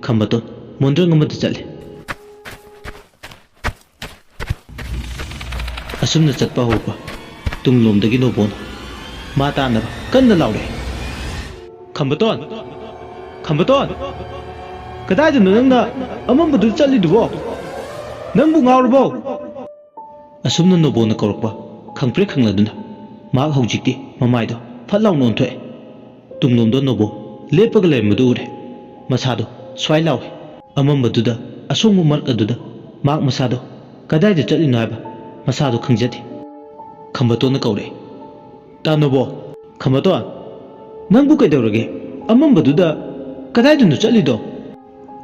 ꯈꯝꯕꯇꯣꯟ ꯃꯣꯟꯗ꯭ꯔꯪ ꯑꯃꯗ ꯆꯠꯂꯦ꯫ ꯑꯁꯨꯝꯅ ꯆꯠꯄ ꯍꯧꯔꯛꯄ ꯇꯨꯡꯂꯣꯝꯗꯒꯤ ꯅꯣꯕꯣꯅ ꯃꯥ ꯇꯥꯟꯅꯕ ꯀꯟꯅ ꯂꯥꯎꯔꯛꯏ꯫ "ꯈꯝꯕꯇꯣꯟ! ꯈꯝꯕꯇꯣꯟ! ꯀꯗꯥꯏꯗꯅꯣ ꯅꯪꯅ ꯑꯃꯝꯕꯗꯨꯗ ꯆꯠꯂꯤꯗꯨꯕꯣ? ꯅꯪꯕꯨ ꯉꯥꯎꯔꯕꯣ?" ꯑꯁꯨꯝꯅ ꯅꯣꯕꯣꯅ ꯀꯧꯔꯛꯄ ꯈꯪꯄ꯭ꯔꯦꯛ ꯈꯪꯂꯗꯨꯅ ꯃꯍꯥꯛ ꯍꯧꯖꯤꯛꯇꯤ ꯃꯃꯥꯏꯗꯣ ꯐꯠ ꯂꯥꯎꯅ ꯑꯣꯟꯊꯣꯛꯑꯦ꯫ ꯇꯨꯡꯂꯣꯝꯗ ꯅꯣꯕꯣ ꯂꯦꯞꯄꯒ ꯂꯩꯔꯝꯕꯗꯨ ꯎꯔꯦ꯫ ꯃꯁꯥꯗꯣ ꯁ꯭ꯋꯥꯏ ꯂꯥꯎꯏ꯫ ꯑꯃꯝꯕꯗꯨꯗ, ꯑꯁꯣꯡꯕ ꯃꯔꯛ ꯑꯗꯨꯗ ꯃꯍꯥꯛ ꯃꯁꯥꯗꯣ ꯀꯗꯥꯏꯗ ꯆꯠꯂꯤꯅꯣ ꯍꯥꯏꯕ ꯃꯁꯥꯗꯣ ꯈꯪꯖꯗꯦ꯫ ꯈꯝꯕꯇꯣꯟꯅ ꯀꯧꯔꯛꯏ, "ꯇꯥ ꯅꯣꯕꯣ!" "ꯈꯝꯕꯇꯣꯟ, ꯅꯪꯕꯨ ꯀꯩꯗꯧꯔꯒꯦ? ꯑꯃꯝꯕꯗꯨꯗ ꯀꯗꯥꯏꯗꯅꯣ ꯆꯠꯂꯤꯗꯣ?"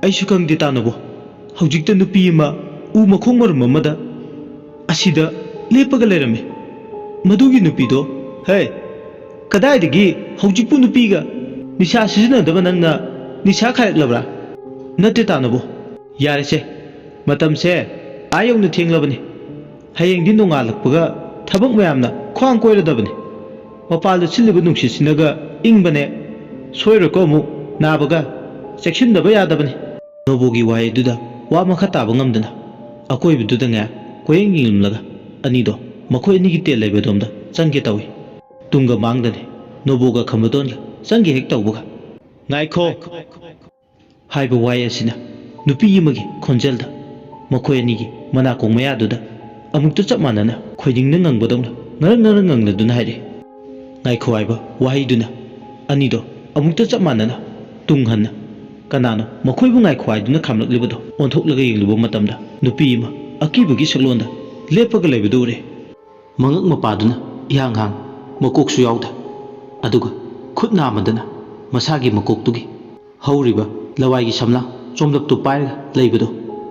"ꯑꯩꯁꯨ ꯈꯪꯗꯦ ꯇꯥ ꯅꯣꯕꯣ꯫ ꯍꯧꯖꯤꯛꯇ ꯅꯨꯄꯤ ꯑꯃ ꯎ ꯃꯈꯣꯡ ꯃꯔꯨꯝ ꯑꯃꯗ ꯑꯁꯤꯗ ꯂꯦꯞꯄꯒ ꯂꯩꯔꯝꯃꯤ꯫ ꯃꯗꯨꯒꯤ ꯅꯨꯄꯤꯗꯣ, ꯍꯦ, ꯀꯗꯥꯏꯗꯒꯤ ꯍꯧꯖꯤꯛꯄꯨ ꯅꯨꯄꯤꯒ? ꯅꯤꯁꯥ ꯁꯤꯖꯤꯟꯅꯗꯕ ꯅꯪꯅ ꯅꯤꯁꯥ ꯈꯥꯏꯔꯛꯂꯕ꯭ꯔꯥ?" "ꯅꯠꯇꯦ ꯇꯥ ꯅꯣꯕꯣ꯫ ꯌꯥꯔꯦꯁꯦ, ꯃꯇꯝꯁꯦ ꯑꯥ ꯌꯧꯅ ꯊꯦꯡꯂꯕꯅꯤ꯫ ꯍꯌꯦꯡꯗꯤ ꯅꯣꯡꯉꯥꯜꯂꯛꯄꯒ ꯊꯕꯛ ꯃꯌꯥꯝꯅ ꯈ꯭ꯋꯥꯡ ꯀꯣꯏꯔꯗꯕꯅꯤ꯫ ꯃꯄꯥꯟꯗ ꯁꯤꯜꯂꯤꯕ ꯅꯨꯡꯁꯤꯠꯁꯤꯅꯒ ꯏꯪꯕꯅꯦ꯫ ꯁꯣꯏꯔꯣꯏꯀꯣ ꯑꯃꯨꯛ ꯅꯥꯕꯒ꯫ ꯆꯦꯛꯁꯤꯟꯗꯕ ꯌꯥꯗꯕꯅꯤ꯫" ꯅꯣꯕꯣꯒꯤ ꯋꯥꯍꯩ ꯑꯗꯨꯗ ꯋꯥ ꯃꯈꯥ ꯇꯥꯕ ꯉꯝꯗꯅ ꯑꯀꯣꯏꯕꯗꯨꯗ ꯉꯥꯏꯍꯥꯛ ꯀꯣꯏꯌꯦꯡ ꯌꯦꯡꯂꯝꯂꯒ ꯑꯅꯤꯗꯣ ꯃꯈꯣꯏ ꯑꯅꯤꯒꯤ ꯇꯦꯜ ꯂꯩꯕꯗꯣꯝꯗ ꯆꯪꯒꯦ ꯇꯧꯏ꯫ ꯇꯨꯡꯒ ꯃꯥꯡꯗꯅꯦ ꯅꯣꯕꯣꯒ ꯈꯝꯕꯇꯣꯟꯒ ꯆꯪꯒꯦ ꯍꯦꯛ ꯇꯧꯕꯒ, "ꯉꯥꯏꯈꯣ!" ꯍꯥꯏꯕ ꯋꯥꯍꯩ ꯑꯁꯤꯅ ꯅꯨꯄꯤ ꯑꯃꯒꯤ ꯈꯣꯟꯖꯦꯜꯗ ꯃꯈꯣꯏ ꯑꯅꯤꯒꯤ ꯃꯅꯥꯀꯣꯡ ꯃꯌꯥꯗꯨꯗ ꯑꯃꯨꯛꯇ ꯆꯞ ꯃꯥꯟꯅꯅ ꯈꯣꯏꯅꯤꯡꯅ ꯉꯪꯕꯗꯧꯅ ꯉꯔꯪ ꯉꯔꯪ ꯉꯪꯅꯗꯨꯅ ꯍꯥꯏꯔꯛꯏ꯫ "ꯉꯥꯏꯈꯣ" ꯍꯥꯏꯕ ꯋꯥꯍꯩꯗꯨꯅ ꯑꯅꯤꯗꯣ ꯑꯃꯨꯛꯇ ꯆꯞ ꯃꯥꯟꯅꯅ ꯇꯨꯡ ꯍꯟꯅ ꯀꯅꯥꯅꯣ ꯃꯈꯣꯏꯕꯨ ꯉꯥꯏꯈꯣ ꯍꯥꯏꯗꯨꯅ ꯈꯥꯝꯂꯛꯂꯤꯕꯗꯣ? ꯑꯣꯟꯊꯣꯛꯂꯒ ꯌꯦꯡꯂꯨꯕ ꯃꯇꯝꯗ ꯅꯨꯄꯤ ꯑꯃ ꯑꯀꯤꯕꯒꯤ ꯁꯛꯂꯣꯟꯗ ꯂꯦꯞꯄꯒ ꯂꯩꯕꯗꯨ ꯎꯔꯦ꯫ ꯃꯉꯛ ꯃꯄꯥꯗꯨꯅ ꯏꯍꯥꯡ ꯍꯥꯡ, ꯃꯀꯣꯛꯁꯨ ꯌꯥꯎꯗꯦ꯫ ꯑꯗꯨꯒ ꯈꯨꯠ ꯅꯥꯝꯃꯗꯅ ꯃꯁꯥꯒꯤ ꯃꯀꯣꯛꯇꯨꯒꯤ ꯍꯧꯔꯤꯕ ꯂꯋꯥꯏꯒꯤ ꯁꯝꯂꯥꯡ ꯆꯣꯝꯂꯞꯇꯨ ꯄꯥꯏꯔꯒ ꯂꯩꯕꯗꯣ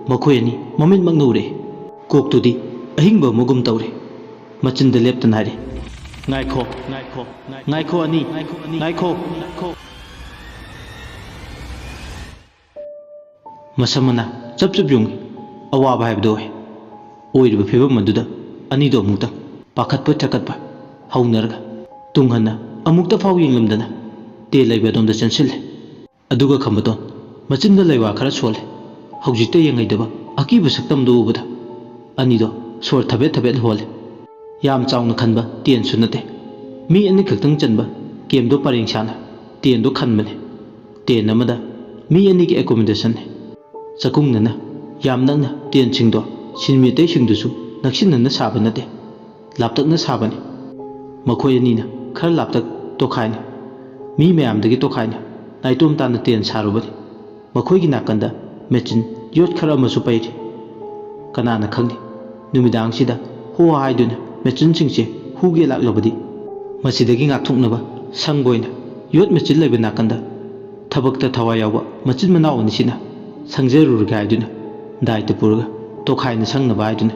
ꯃꯈꯣꯏ ꯑꯅꯤ ꯃꯃꯤꯠꯃꯛꯅ ꯎꯔꯛꯏ꯫ ꯀꯣꯛꯇꯨꯗꯤ ꯑꯍꯤꯡꯕ ꯑꯃꯒꯨꯝ ꯇꯧꯔꯦ꯫ ꯃꯆꯤꯟꯗ ꯂꯦꯞꯇꯅ ꯍꯥꯏꯔꯦ, "ꯉꯥꯏꯈꯣ, ꯉꯥꯏꯈꯣ, ꯉꯥꯏꯈꯣ ꯑꯅꯤ, ꯉꯥꯏꯈꯣ, ꯉꯥꯏꯈꯣ, ꯉꯥꯏꯈꯣ"꯫ ꯃꯁꯝ ꯃꯅꯥ ꯆꯞ ꯆꯞ ꯌꯨꯡꯏ꯫ ꯑꯋꯥꯕ ꯍꯥꯏꯕꯗꯨ ꯑꯣꯏ꯫ ꯑꯣꯏꯔꯤꯕ ꯐꯤꯕꯝ ꯑꯗꯨꯗ ꯑꯅꯤꯗꯣ ꯑꯃꯨꯛꯇꯪ ꯄꯥꯈꯠꯄ ꯊꯛꯀꯠꯄ ꯍꯧꯅꯔꯒ ꯇꯨꯡ ꯍꯟꯅ ꯑꯃꯨꯛꯇ ꯐꯥꯎ ꯌꯦꯡꯂꯝꯗꯅ ꯇꯦ ꯂꯩꯕ ꯑꯗꯣꯝꯗ ꯆꯦꯟꯁꯤꯜꯂꯦ꯫ ꯑꯗꯨꯒ ꯈꯝꯕꯗꯣꯟ ꯃꯆꯤꯟꯗ ꯂꯩꯋꯥ ꯈꯔ ꯁꯣꯜꯂꯦ꯫ ꯍꯧꯖꯤꯛꯇ ꯌꯦꯡꯉꯩꯗꯕ ꯑꯀꯤꯕ ꯁꯛꯇꯝꯗꯨ ꯎꯕꯗ ꯑꯅꯤꯗꯣ ꯁꯣꯔ ꯊꯕꯦꯠ ꯊꯕꯦꯠ ꯍꯣꯜꯂꯦ꯫ ꯌꯥꯝ ꯆꯥꯎꯅ ꯈꯟꯕ ꯇꯦꯟꯁꯨ ꯅꯠꯇꯦ꯫ ꯃꯤ ꯑꯅꯤꯈꯛꯇꯪ ꯆꯟꯕ ꯀꯦꯝꯗꯣ ꯄꯔꯦꯡ ꯁꯥꯅ ꯇꯦꯟꯗꯣ ꯈꯟꯕꯅꯦ꯫ ꯇꯦꯟ ꯑꯃꯗ ꯃꯤ ꯑꯅꯤꯒꯤ ꯑꯦꯀꯣꯃꯣꯗꯦꯁꯟꯅꯤ꯫ ꯆꯥꯛꯈꯨꯝꯗꯅ ꯌꯥꯝ ꯅꯛꯅ ꯇꯦꯟꯁꯤꯡꯗꯣ ꯁꯤꯟꯃꯤ ꯑꯇꯩꯁꯤꯡꯗꯨꯁꯨ ꯅꯛꯁꯤꯟꯅꯅ ꯁꯥꯕ ꯅꯠꯇꯦ, ꯂꯥꯞꯇꯛꯅ ꯁꯥꯕꯅꯤ꯫ ꯃꯈꯣꯏ ꯑꯅꯤꯅ ꯈꯔ ꯂꯥꯞꯇꯛ ꯇꯣꯈꯥꯏꯅ, ꯃꯤ ꯃꯌꯥꯝꯗꯒꯤ ꯇꯣꯈꯥꯏꯅ ꯅꯥꯏꯇꯣꯝ ꯇꯥꯅ ꯇꯦꯟ ꯁꯥꯔꯨꯕꯅꯤ꯫ ꯃꯈꯣꯏꯒꯤ ꯅꯥꯀꯟꯗ ꯃꯦꯆꯤꯟ ꯌꯣꯠ ꯈꯔ ꯑꯃꯁꯨ ꯄꯩꯔꯤ꯫ ꯀꯅꯥꯅ ꯈꯪꯅꯤ, ꯅꯨꯃꯤꯗꯥꯡꯁꯤꯗ ꯍꯣ ꯍꯥꯏꯗꯨꯅ ꯃꯦꯆꯤꯟꯁꯤꯡꯁꯦ ꯍꯨꯒꯦ ꯂꯥꯛꯂꯕꯗꯤ? ꯃꯁꯤꯗꯒꯤ ꯉꯥꯛꯊꯣꯛꯅꯕ ꯁꯪꯕ ꯑꯣꯏꯅ ꯌꯣꯠ ꯃꯦꯆꯤꯟ ꯂꯩꯕ ꯅꯥꯀꯟꯗ ꯊꯕꯛꯇ ꯊꯋꯥꯏ ꯌꯥꯎꯕ ꯃꯆꯤꯟ ꯃꯅꯥꯎ ꯑꯅꯤꯁꯤꯅ ꯁꯪꯖꯔꯨꯔꯒꯦ ꯍꯥꯏꯗꯨꯅ ꯗꯥꯏꯇ ꯄꯨꯔꯒ ꯇꯣꯈꯥꯏꯅ ꯁꯪꯅꯕ ꯍꯥꯏꯗꯨꯅ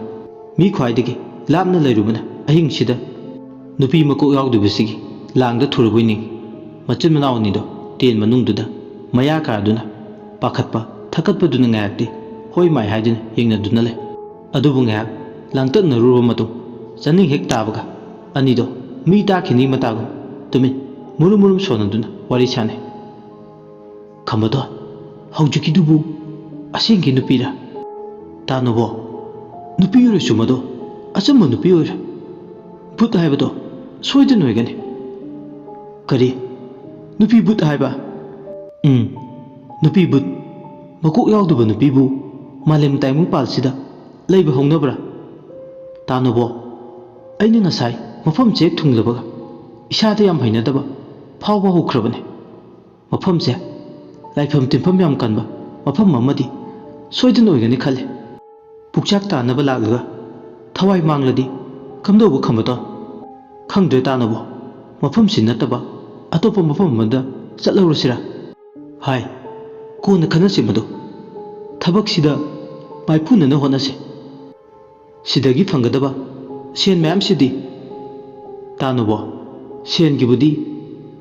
ꯃꯤ ꯈ꯭ꯋꯥꯏꯗꯒꯤ ꯂꯥꯞꯅ ꯂꯩꯔꯨꯕꯅ ꯑꯍꯤꯡꯁꯤꯗ ꯅꯨꯄꯤ ꯃꯀꯣꯛ ꯌꯥꯎꯗꯕꯁꯤꯒꯤ ꯂꯥꯡꯗ ꯊꯨꯔꯕꯣꯏ ꯅꯤꯡꯏ꯫ ꯃꯆꯤꯟ ꯃꯅꯥꯎ ꯑꯅꯤꯗꯣ ꯇꯦꯟ ꯃꯅꯨꯡꯗꯨꯗ ꯃꯌꯥ ꯀꯥꯗꯨꯅ ꯄꯥꯈꯠꯄ ꯊꯛꯀꯠꯄꯗꯨꯅ ꯉꯥꯏꯔꯛꯇꯦ ꯍꯣꯏ ꯃꯥꯏ ꯍꯥꯏꯗꯨꯅ ꯌꯦꯡꯅꯗꯨꯅ ꯂꯩ꯫ ꯑꯗꯨꯕꯨ ꯉꯥꯏꯍꯥꯛ ꯂꯥꯡꯇꯛꯅꯔꯨꯔꯕ ꯃꯇꯨꯡ ꯆꯥꯅꯤꯡ ꯍꯦꯛ ꯇꯥꯕꯒ ꯑꯅꯤꯗꯣ ꯃꯤ ꯇꯥꯈꯤꯅꯤ ꯃꯇꯥꯒꯨꯝ ꯇꯨꯃꯤꯟ ꯃꯨꯔꯨꯝ ꯃꯨꯔꯨꯝ ꯁꯣꯟꯅꯗꯨꯅ ꯋꯥꯔꯤ ꯁꯥꯟꯅꯩ꯫ "ꯈꯝꯕꯗꯣ, ꯍꯧꯖꯤꯛꯀꯤꯗꯨꯕꯨ ꯑꯁꯦꯡꯒꯤ ꯅꯨꯄꯤꯔ?" "ꯇꯥꯅꯣꯕꯣ, ꯅꯨꯄꯤ ꯑꯣꯏꯔꯁꯨ ꯃꯗꯣ ꯑꯆꯝꯕ ꯅꯨꯄꯤ ꯑꯣꯏꯔꯦ꯫ ꯚꯨꯠ ꯍꯥꯏꯕꯗꯣ ꯁꯣꯏꯗꯅ ꯑꯣꯏꯒꯅꯤ꯫" "ꯀꯔꯤ? ꯅꯨꯄꯤ ꯚꯨꯠ ꯍꯥꯏꯕ?" "ꯎꯝ, ꯅꯨꯄꯤ ꯚꯨꯠ꯫ ꯃꯀꯣꯛ ꯌꯥꯎꯗꯕ ꯅꯨꯄꯤꯕꯨ ꯃꯥꯂꯦꯝ ꯇꯥꯏꯕꯪꯄꯥꯜꯁꯤꯗ ꯂꯩꯕ ꯍꯧꯅꯕ꯭ꯔꯥ? ꯇꯥꯅꯣꯕꯣ, ꯑꯩꯅ ꯉꯁꯥꯏ ꯃꯐꯝꯁꯦ ꯍꯦꯛ ꯊꯨꯡꯂꯕꯒ ꯏꯁꯥꯗ ꯌꯥꯝ ꯍꯩꯅꯗꯕ ꯐꯥꯎꯕ ꯍꯧꯈ꯭ꯔꯕꯅꯦ꯫ ꯃꯐꯝꯁꯦ ꯂꯥꯏꯐꯝ ꯇꯤꯟꯐꯝ ꯌꯥꯝ ꯀꯟꯕ ꯃꯐꯝ ꯑꯃꯗꯤ ꯁꯣꯏꯗꯅ ꯑꯣꯏꯒꯅꯤ ꯈꯜꯂꯤ꯫ ꯄꯨꯛꯆꯥꯛ ꯇꯥꯅꯕ ꯂꯥꯛꯂꯒ ꯊꯋꯥꯏ ꯃꯥꯡꯂꯗꯤ ꯀꯝꯗꯧꯕ, ꯈꯝꯕꯇꯣꯟ? ꯈꯪꯗ꯭ꯔꯦ, ꯇꯥꯅꯨꯕꯣ꯫ ꯃꯐꯝꯁꯤ ꯅꯠꯇꯕ ꯑꯇꯣꯞꯄ ꯃꯐꯝ ꯑꯃꯗ ꯆꯠꯍꯧꯔꯁꯤꯔꯥ? ꯍꯥꯏ, ꯀꯣꯟꯅ ꯈꯟꯅꯁꯤ ꯃꯗꯨ꯫ ꯊꯕꯛꯁꯤꯗ ꯃꯥꯏꯄꯨꯅꯅ ꯍꯣꯠꯅꯁꯤ꯫ ꯁꯤꯗꯒꯤ ꯐꯪꯒꯗꯕ ꯁꯦꯟ ꯃꯌꯥꯝꯁꯤꯗꯤ? ꯇꯥꯅꯨꯕꯣ, ꯁꯦꯟꯒꯤꯕꯨꯗꯤ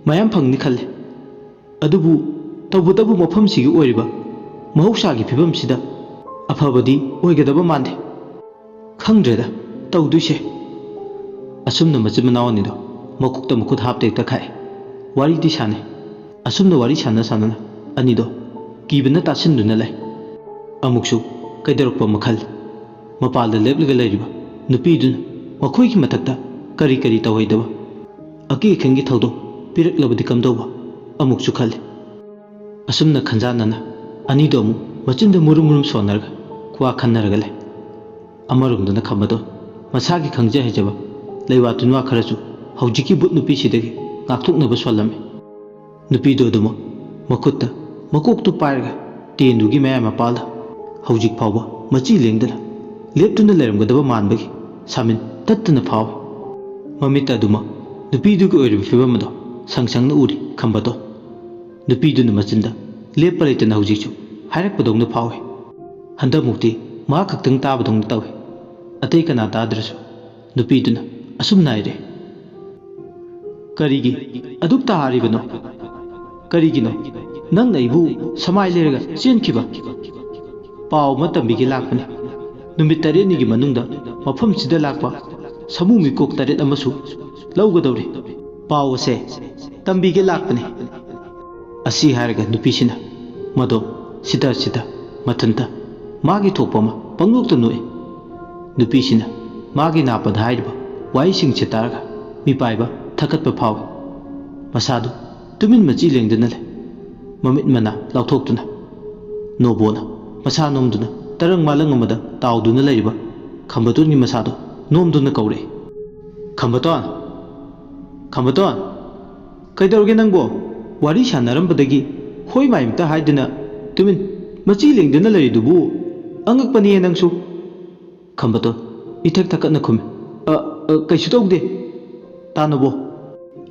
ꯃꯌꯥꯝ ꯐꯪꯅꯤ ꯈꯜꯂꯤ꯫ ꯑꯗꯨꯕꯨ ꯇꯧꯕꯇꯕꯨ ꯃꯐꯝꯁꯤꯒꯤ ꯑꯣꯏꯔꯤꯕ ꯃꯍꯧꯁꯥꯒꯤ ꯐꯤꯕꯝꯁꯤꯗ ꯑꯐꯕꯗꯤ ꯑꯣꯏꯒꯗꯕ ꯃꯥꯟꯗꯦ꯫ ꯈꯪꯗ꯭ꯔꯦꯗ ꯇꯧꯗꯣꯏꯁꯦ꯫ ꯑꯁꯨꯝꯅ ꯃꯆꯤꯟ ꯃꯅꯥꯎ ꯑꯅꯤꯗꯣ ꯃꯀꯣꯛꯇ ꯃꯈꯨꯠ ꯍꯥꯞꯇ ꯍꯦꯛꯇ ꯈꯥꯛꯑꯦ꯫ ꯋꯥꯔꯤꯗꯤ ꯁꯥꯟꯅꯩ꯫ ꯑꯁꯨꯝꯅ ꯋꯥꯔꯤ ꯁꯥꯟꯅ ꯁꯥꯟꯅꯅ ꯑꯅꯤꯗꯣ ꯀꯤꯕꯅ ꯇꯥꯁꯤꯟꯗꯨꯅ ꯂꯩ꯫ ꯑꯃꯨꯛꯁꯨ ꯀꯩꯗꯧꯔꯛꯄ ꯃꯈꯜ꯫ ꯃꯄꯥꯜꯗ ꯂꯦꯞꯂꯒ ꯂꯩꯔꯤꯕ ꯅꯨꯄꯤꯗꯨꯅ ꯃꯈꯣꯏꯒꯤ ꯃꯊꯛꯇ ꯀꯔꯤ ꯀꯔꯤ ꯇꯧꯍꯩꯗꯕ ꯑꯀꯤ ꯑꯈꯪꯒꯤ ꯊꯧꯗꯣꯛ ꯄꯤꯔꯛꯂꯕꯗꯤ ꯀꯝꯗꯧꯕ ꯑꯃꯨꯛꯁꯨ ꯈꯜꯂꯤ꯫ ꯑꯁꯨꯝꯅ ꯈꯟꯖꯥꯟꯅꯅ ꯑꯅꯤꯗꯣ ꯑꯃꯨꯛ ꯃꯆꯤꯟꯗ ꯃꯨꯔꯨꯝ ꯃꯨꯔꯨꯝ ꯁꯣꯟꯅꯔꯒ ꯋꯥ ꯈꯟꯅꯔꯒ ꯂꯩ꯫ ꯑꯃꯔꯣꯝꯗꯅ ꯈꯝꯕꯗꯣ ꯃꯁꯥꯒꯤ ꯈꯪꯖ ꯍꯩꯖꯕ ꯂꯩꯋꯥ ꯇꯤꯟꯋꯥ ꯈꯔꯁꯨ ꯍꯧꯖꯤꯛꯀꯤ ꯚꯨꯠ ꯅꯨꯄꯤꯁꯤꯗꯒꯤ ꯉꯥꯛꯊꯣꯛꯅꯕ ꯁꯣꯜꯂꯝꯃꯤ꯫ ꯅꯨꯄꯤꯗꯨ ꯑꯗꯨꯃꯛ ꯃꯈꯨꯠꯇ ꯃꯀꯣꯛꯇꯨ ꯄꯥꯏꯔꯒ ꯇꯦꯟꯗꯨꯒꯤ ꯃꯌꯥꯏ ꯃꯄꯥꯜꯗ ꯍꯧꯖꯤꯛ ꯐꯥꯎꯕ ꯃꯆꯤ ꯂꯦꯡꯗꯅ ꯂꯦꯞꯇꯨꯅ ꯂꯩꯔꯝꯒꯗꯕ ꯃꯥꯟꯕꯒꯤ ꯁꯥꯃꯤꯟ ꯇꯠꯇꯅ ꯐꯥꯎꯏ꯫ ꯃꯃꯤꯠ ꯑꯗꯨꯃꯛ ꯅꯨꯄꯤꯗꯨꯒꯤ ꯑꯣꯏꯔꯤꯕ ꯐꯤꯕꯝ ꯑꯗꯨ ꯁꯪ ꯁꯪꯅ ꯎꯔꯤ ꯈꯝꯕꯗꯣ꯫ ꯅꯨꯄꯤꯗꯨꯅ ꯃꯆꯤꯟꯗ ꯂꯦꯞꯄ ꯂꯩꯇꯅ ꯍꯧꯖꯤꯛꯁꯨ ꯍꯥꯏꯔꯛꯄꯗꯧꯅ ꯐꯥꯎꯏ꯫ ꯍꯟꯗꯛꯃꯨꯛꯇꯤ ꯃꯍꯥꯛ ꯈꯛꯇꯪ ꯇꯥꯕꯗꯧꯅ ꯇꯧꯏ꯫ ꯑꯇꯩ ꯀꯅꯥ ꯇꯥꯗ꯭ꯔꯁꯨ ꯅꯨꯄꯤꯗꯨꯅ ꯑꯁꯨꯝꯅ ꯍꯥꯏꯔꯦ, "ꯀꯔꯤꯒꯤ ꯑꯗꯨꯛ ꯇꯥꯔꯤꯕꯅꯣ? ꯀꯔꯤꯒꯤꯅꯣ ꯅꯪꯅ ꯑꯩꯕꯨ ꯁꯃꯥꯏ ꯂꯩꯔꯒ ꯆꯦꯟꯈꯤꯕ? ꯄꯥꯎ ꯑꯃ ꯇꯝꯕꯤꯒꯦ ꯂꯥꯛꯄꯅꯤ꯫ ꯅꯨꯃꯤꯠ ꯇꯔꯦꯠꯅꯤꯒꯤ ꯃꯅꯨꯡꯗ ꯃꯐꯝꯁꯤꯗ ꯂꯥꯛꯄ ꯁꯥꯃꯨ ꯃꯤꯀꯣꯛ ꯇꯔꯦꯠ ꯑꯃꯁꯨ ꯂꯧꯒꯗꯧꯔꯤ꯫ ꯄꯥꯎ ꯑꯁꯦ ꯇꯝꯕꯤꯒꯦ ꯂꯥꯛꯄꯅꯤ"꯫ ꯑꯁꯤ ꯍꯥꯏꯔꯒ ꯅꯨꯄꯤꯁꯤꯅ ꯃꯗꯣ ꯁꯤꯗ ꯁꯤꯗ ꯃꯊꯟꯇ ꯃꯥꯒꯤ ꯊꯣꯛꯄ ꯑꯃ ꯄꯪꯅꯣꯛꯇ ꯅꯣꯛꯏ꯫ ꯅꯨꯄꯤꯁꯤꯅ ꯃꯥꯒꯤ ꯅꯥꯄꯗ ꯍꯥꯏꯔꯤꯕ ꯋꯥꯍꯩꯁꯤꯡꯁꯦ ꯇꯥꯔꯒ ꯃꯤꯄꯥꯏꯕ ꯊꯛꯀꯠꯄ ꯐꯥꯎꯏ꯫ ꯃꯁꯥꯗꯨ ꯇꯨꯃꯤꯟ ꯃꯆꯤ ꯂꯦꯡꯗꯅ ꯂꯩ꯫ ꯃꯃꯤꯠ ꯃꯅꯥ ꯂꯥꯎꯊꯣꯛꯇꯨꯅ ꯅꯣꯕꯣꯅ ꯃꯁꯥ ꯅꯣꯝꯗꯨꯅ ꯇꯔꯪ ꯃꯥꯂꯪ ꯑꯃꯗ ꯇꯥꯎꯗꯨꯅ ꯂꯩꯔꯤꯕ ꯈꯝꯕꯇꯣꯟꯒꯤ ꯃꯁꯥꯗꯨ ꯅꯣꯝꯗꯨꯅ ꯀꯧꯔꯛꯏ, "ꯈꯝꯕꯇꯣꯟ! ꯈꯝꯕꯇꯣꯟ! ꯀꯩꯗꯧꯔꯒꯦ ꯅꯪꯕꯣ? ꯋꯥꯔꯤ ꯁꯥꯟꯅꯔꯝꯕꯗꯒꯤ ꯍꯣꯏ ꯃꯥꯏ ꯑꯝꯇ ꯍꯥꯏꯗꯅ ꯇꯨꯃꯤꯟ ꯃꯆꯤ ꯂꯦꯡꯗꯅ ꯂꯩꯔꯤꯗꯨꯕꯨ ꯑꯉꯛꯄꯅꯤꯌꯦ ꯅꯪꯁꯨ꯫ ꯈꯝꯕꯇꯣꯟ ꯏꯊꯛ ꯊꯛꯀꯠꯅ ꯈꯨꯝꯃꯤ꯫ "ꯑ, ꯑ, ꯀꯩꯁꯨ ꯇꯧꯗꯦ, ꯇꯥꯅꯕꯣ꯫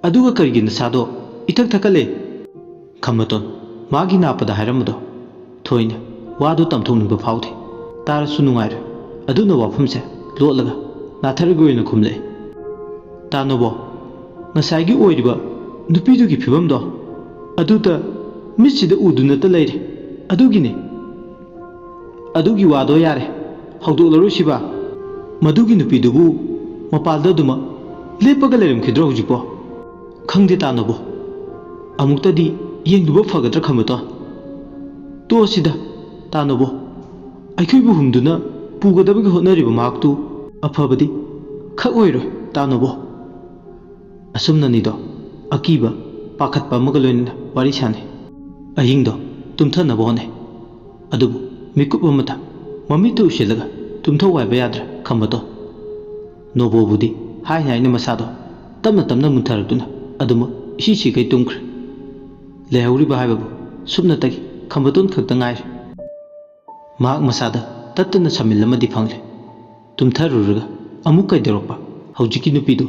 ꯑꯗꯨꯒ ꯀꯔꯤꯒꯤ ꯅꯁꯥꯗꯣ ꯏꯊꯛ ꯊꯛꯀꯠꯂꯦ?" ꯈꯝꯕꯇꯣꯟ ꯃꯥꯒꯤ ꯅꯥꯞꯄꯗ ꯍꯥꯏꯔꯝꯕꯗꯣ ꯊꯣꯏꯅ ꯋꯥꯗꯨ ꯇꯝꯊꯣꯛꯅꯤꯡꯕ ꯐꯥꯎꯗꯦ꯫ ꯇꯥꯔꯁꯨ ꯅꯨꯡꯉꯥꯏꯔꯣꯏ꯫ ꯑꯗꯨꯅ ꯋꯥꯐꯝꯁꯦ ꯂꯣꯠꯂꯒ ꯅꯥꯊꯔꯒ ꯑꯣꯏꯅ ꯈꯨꯝꯂꯛꯏ꯫ "ꯇꯥꯅꯣꯕꯣ, ꯉꯁꯥꯏꯒꯤ ꯑꯣꯏꯔꯤꯕ ꯅꯨꯄꯤꯗꯨꯒꯤ ꯐꯤꯕꯝꯗꯣ ꯑꯗꯨꯗ ꯃꯤꯠꯁꯤꯗ ꯎꯗꯨꯅꯇ ꯂꯩꯔꯦ꯫ ꯑꯗꯨꯒꯤꯅꯦ꯫ ꯑꯗꯨꯒꯤ ꯋꯥꯗꯣ ꯌꯥꯔꯦ, ꯍꯧꯗꯣꯛꯂꯔꯣꯏꯁꯤꯕ? ꯃꯗꯨꯒꯤ ꯅꯨꯄꯤꯗꯨꯕꯨ ꯃꯄꯥꯜꯗ ꯑꯗꯨꯃꯛ ꯂꯦꯞꯄꯒ ꯂꯩꯔꯝꯈꯤꯗ꯭ꯔꯣ ꯍꯧꯖꯤꯛꯄꯣ? ꯈꯪꯗꯦ ꯇꯥꯅꯣꯕꯣ꯫ ꯑꯃꯨꯛꯇꯗꯤ ꯌꯦꯡꯂꯨꯕ ꯐꯒꯗ꯭ꯔꯥ ꯈꯝꯕꯇꯣꯟ?" "ꯇꯣꯛꯑꯁꯤꯗ ꯇꯥꯅꯣꯕꯣ꯫ ꯑꯩꯈꯣꯏꯕꯨ ꯍꯨꯝꯗꯨꯅ ꯄꯨꯒꯗꯕꯒꯤ ꯍꯣꯠꯅꯔꯤꯕ ꯃꯍꯥꯛꯇꯨ ꯑꯐꯕꯗꯤ ꯈꯛ ꯑꯣꯏꯔꯣꯏ ꯇꯥꯅꯣꯕꯣ꯫" ꯑꯁꯨꯝꯅꯅꯤꯗꯣ ꯑꯀꯤꯕ ꯄꯥꯈꯠꯄ ꯑꯃꯒ ꯂꯣꯏꯅꯅ ꯋꯥꯔꯤ ꯁꯥꯅꯩ꯫ ꯑꯍꯤꯡꯗꯣ ꯇꯨꯝꯊꯅꯕ ꯍꯣꯠꯅꯩ꯫ ꯑꯗꯨꯕꯨ ꯃꯤꯀꯨꯞ ꯑꯃꯇ ꯃꯃꯤꯠꯇꯨ ꯎꯏꯁꯤꯜꯂꯒ ꯇꯨꯝꯊꯧ ꯍꯥꯏꯕ ꯌꯥꯗ꯭ꯔꯦ ꯈꯝꯕꯇꯣꯟ꯫ ꯅꯣꯕꯣꯕꯨꯗꯤ ꯍꯥꯏꯅ ꯍꯥꯏꯅ ꯃꯁꯥꯗꯣ ꯇꯞꯅ ꯇꯞꯅ ꯃꯨꯟꯊꯔꯛꯇꯨꯅ ꯑꯗꯨꯃꯛ ꯏꯁꯤ ꯁꯤꯈꯩ ꯇꯨꯝꯈ꯭ꯔꯦ꯫ ꯂꯩꯍꯧꯔꯤꯕ ꯍꯥꯏꯕꯕꯨ ꯁꯨꯞꯅꯇꯒꯤ ꯈꯝꯕꯇꯣꯟ ꯈꯛꯇ ꯉꯥꯏꯔꯦ꯫ ꯃꯍꯥꯛ ꯃꯁꯥꯗ ꯇꯠꯇꯅ ꯁꯃꯤꯜ ꯑꯃꯗꯤ ꯐꯪꯂꯦ꯫ ꯇꯨꯝꯊꯔꯨꯔꯒ ꯑꯃꯨꯛ ꯀꯩꯗꯧꯔꯛꯄ? ꯍꯧꯖꯤꯛꯀꯤ ꯅꯨꯄꯤꯗꯨ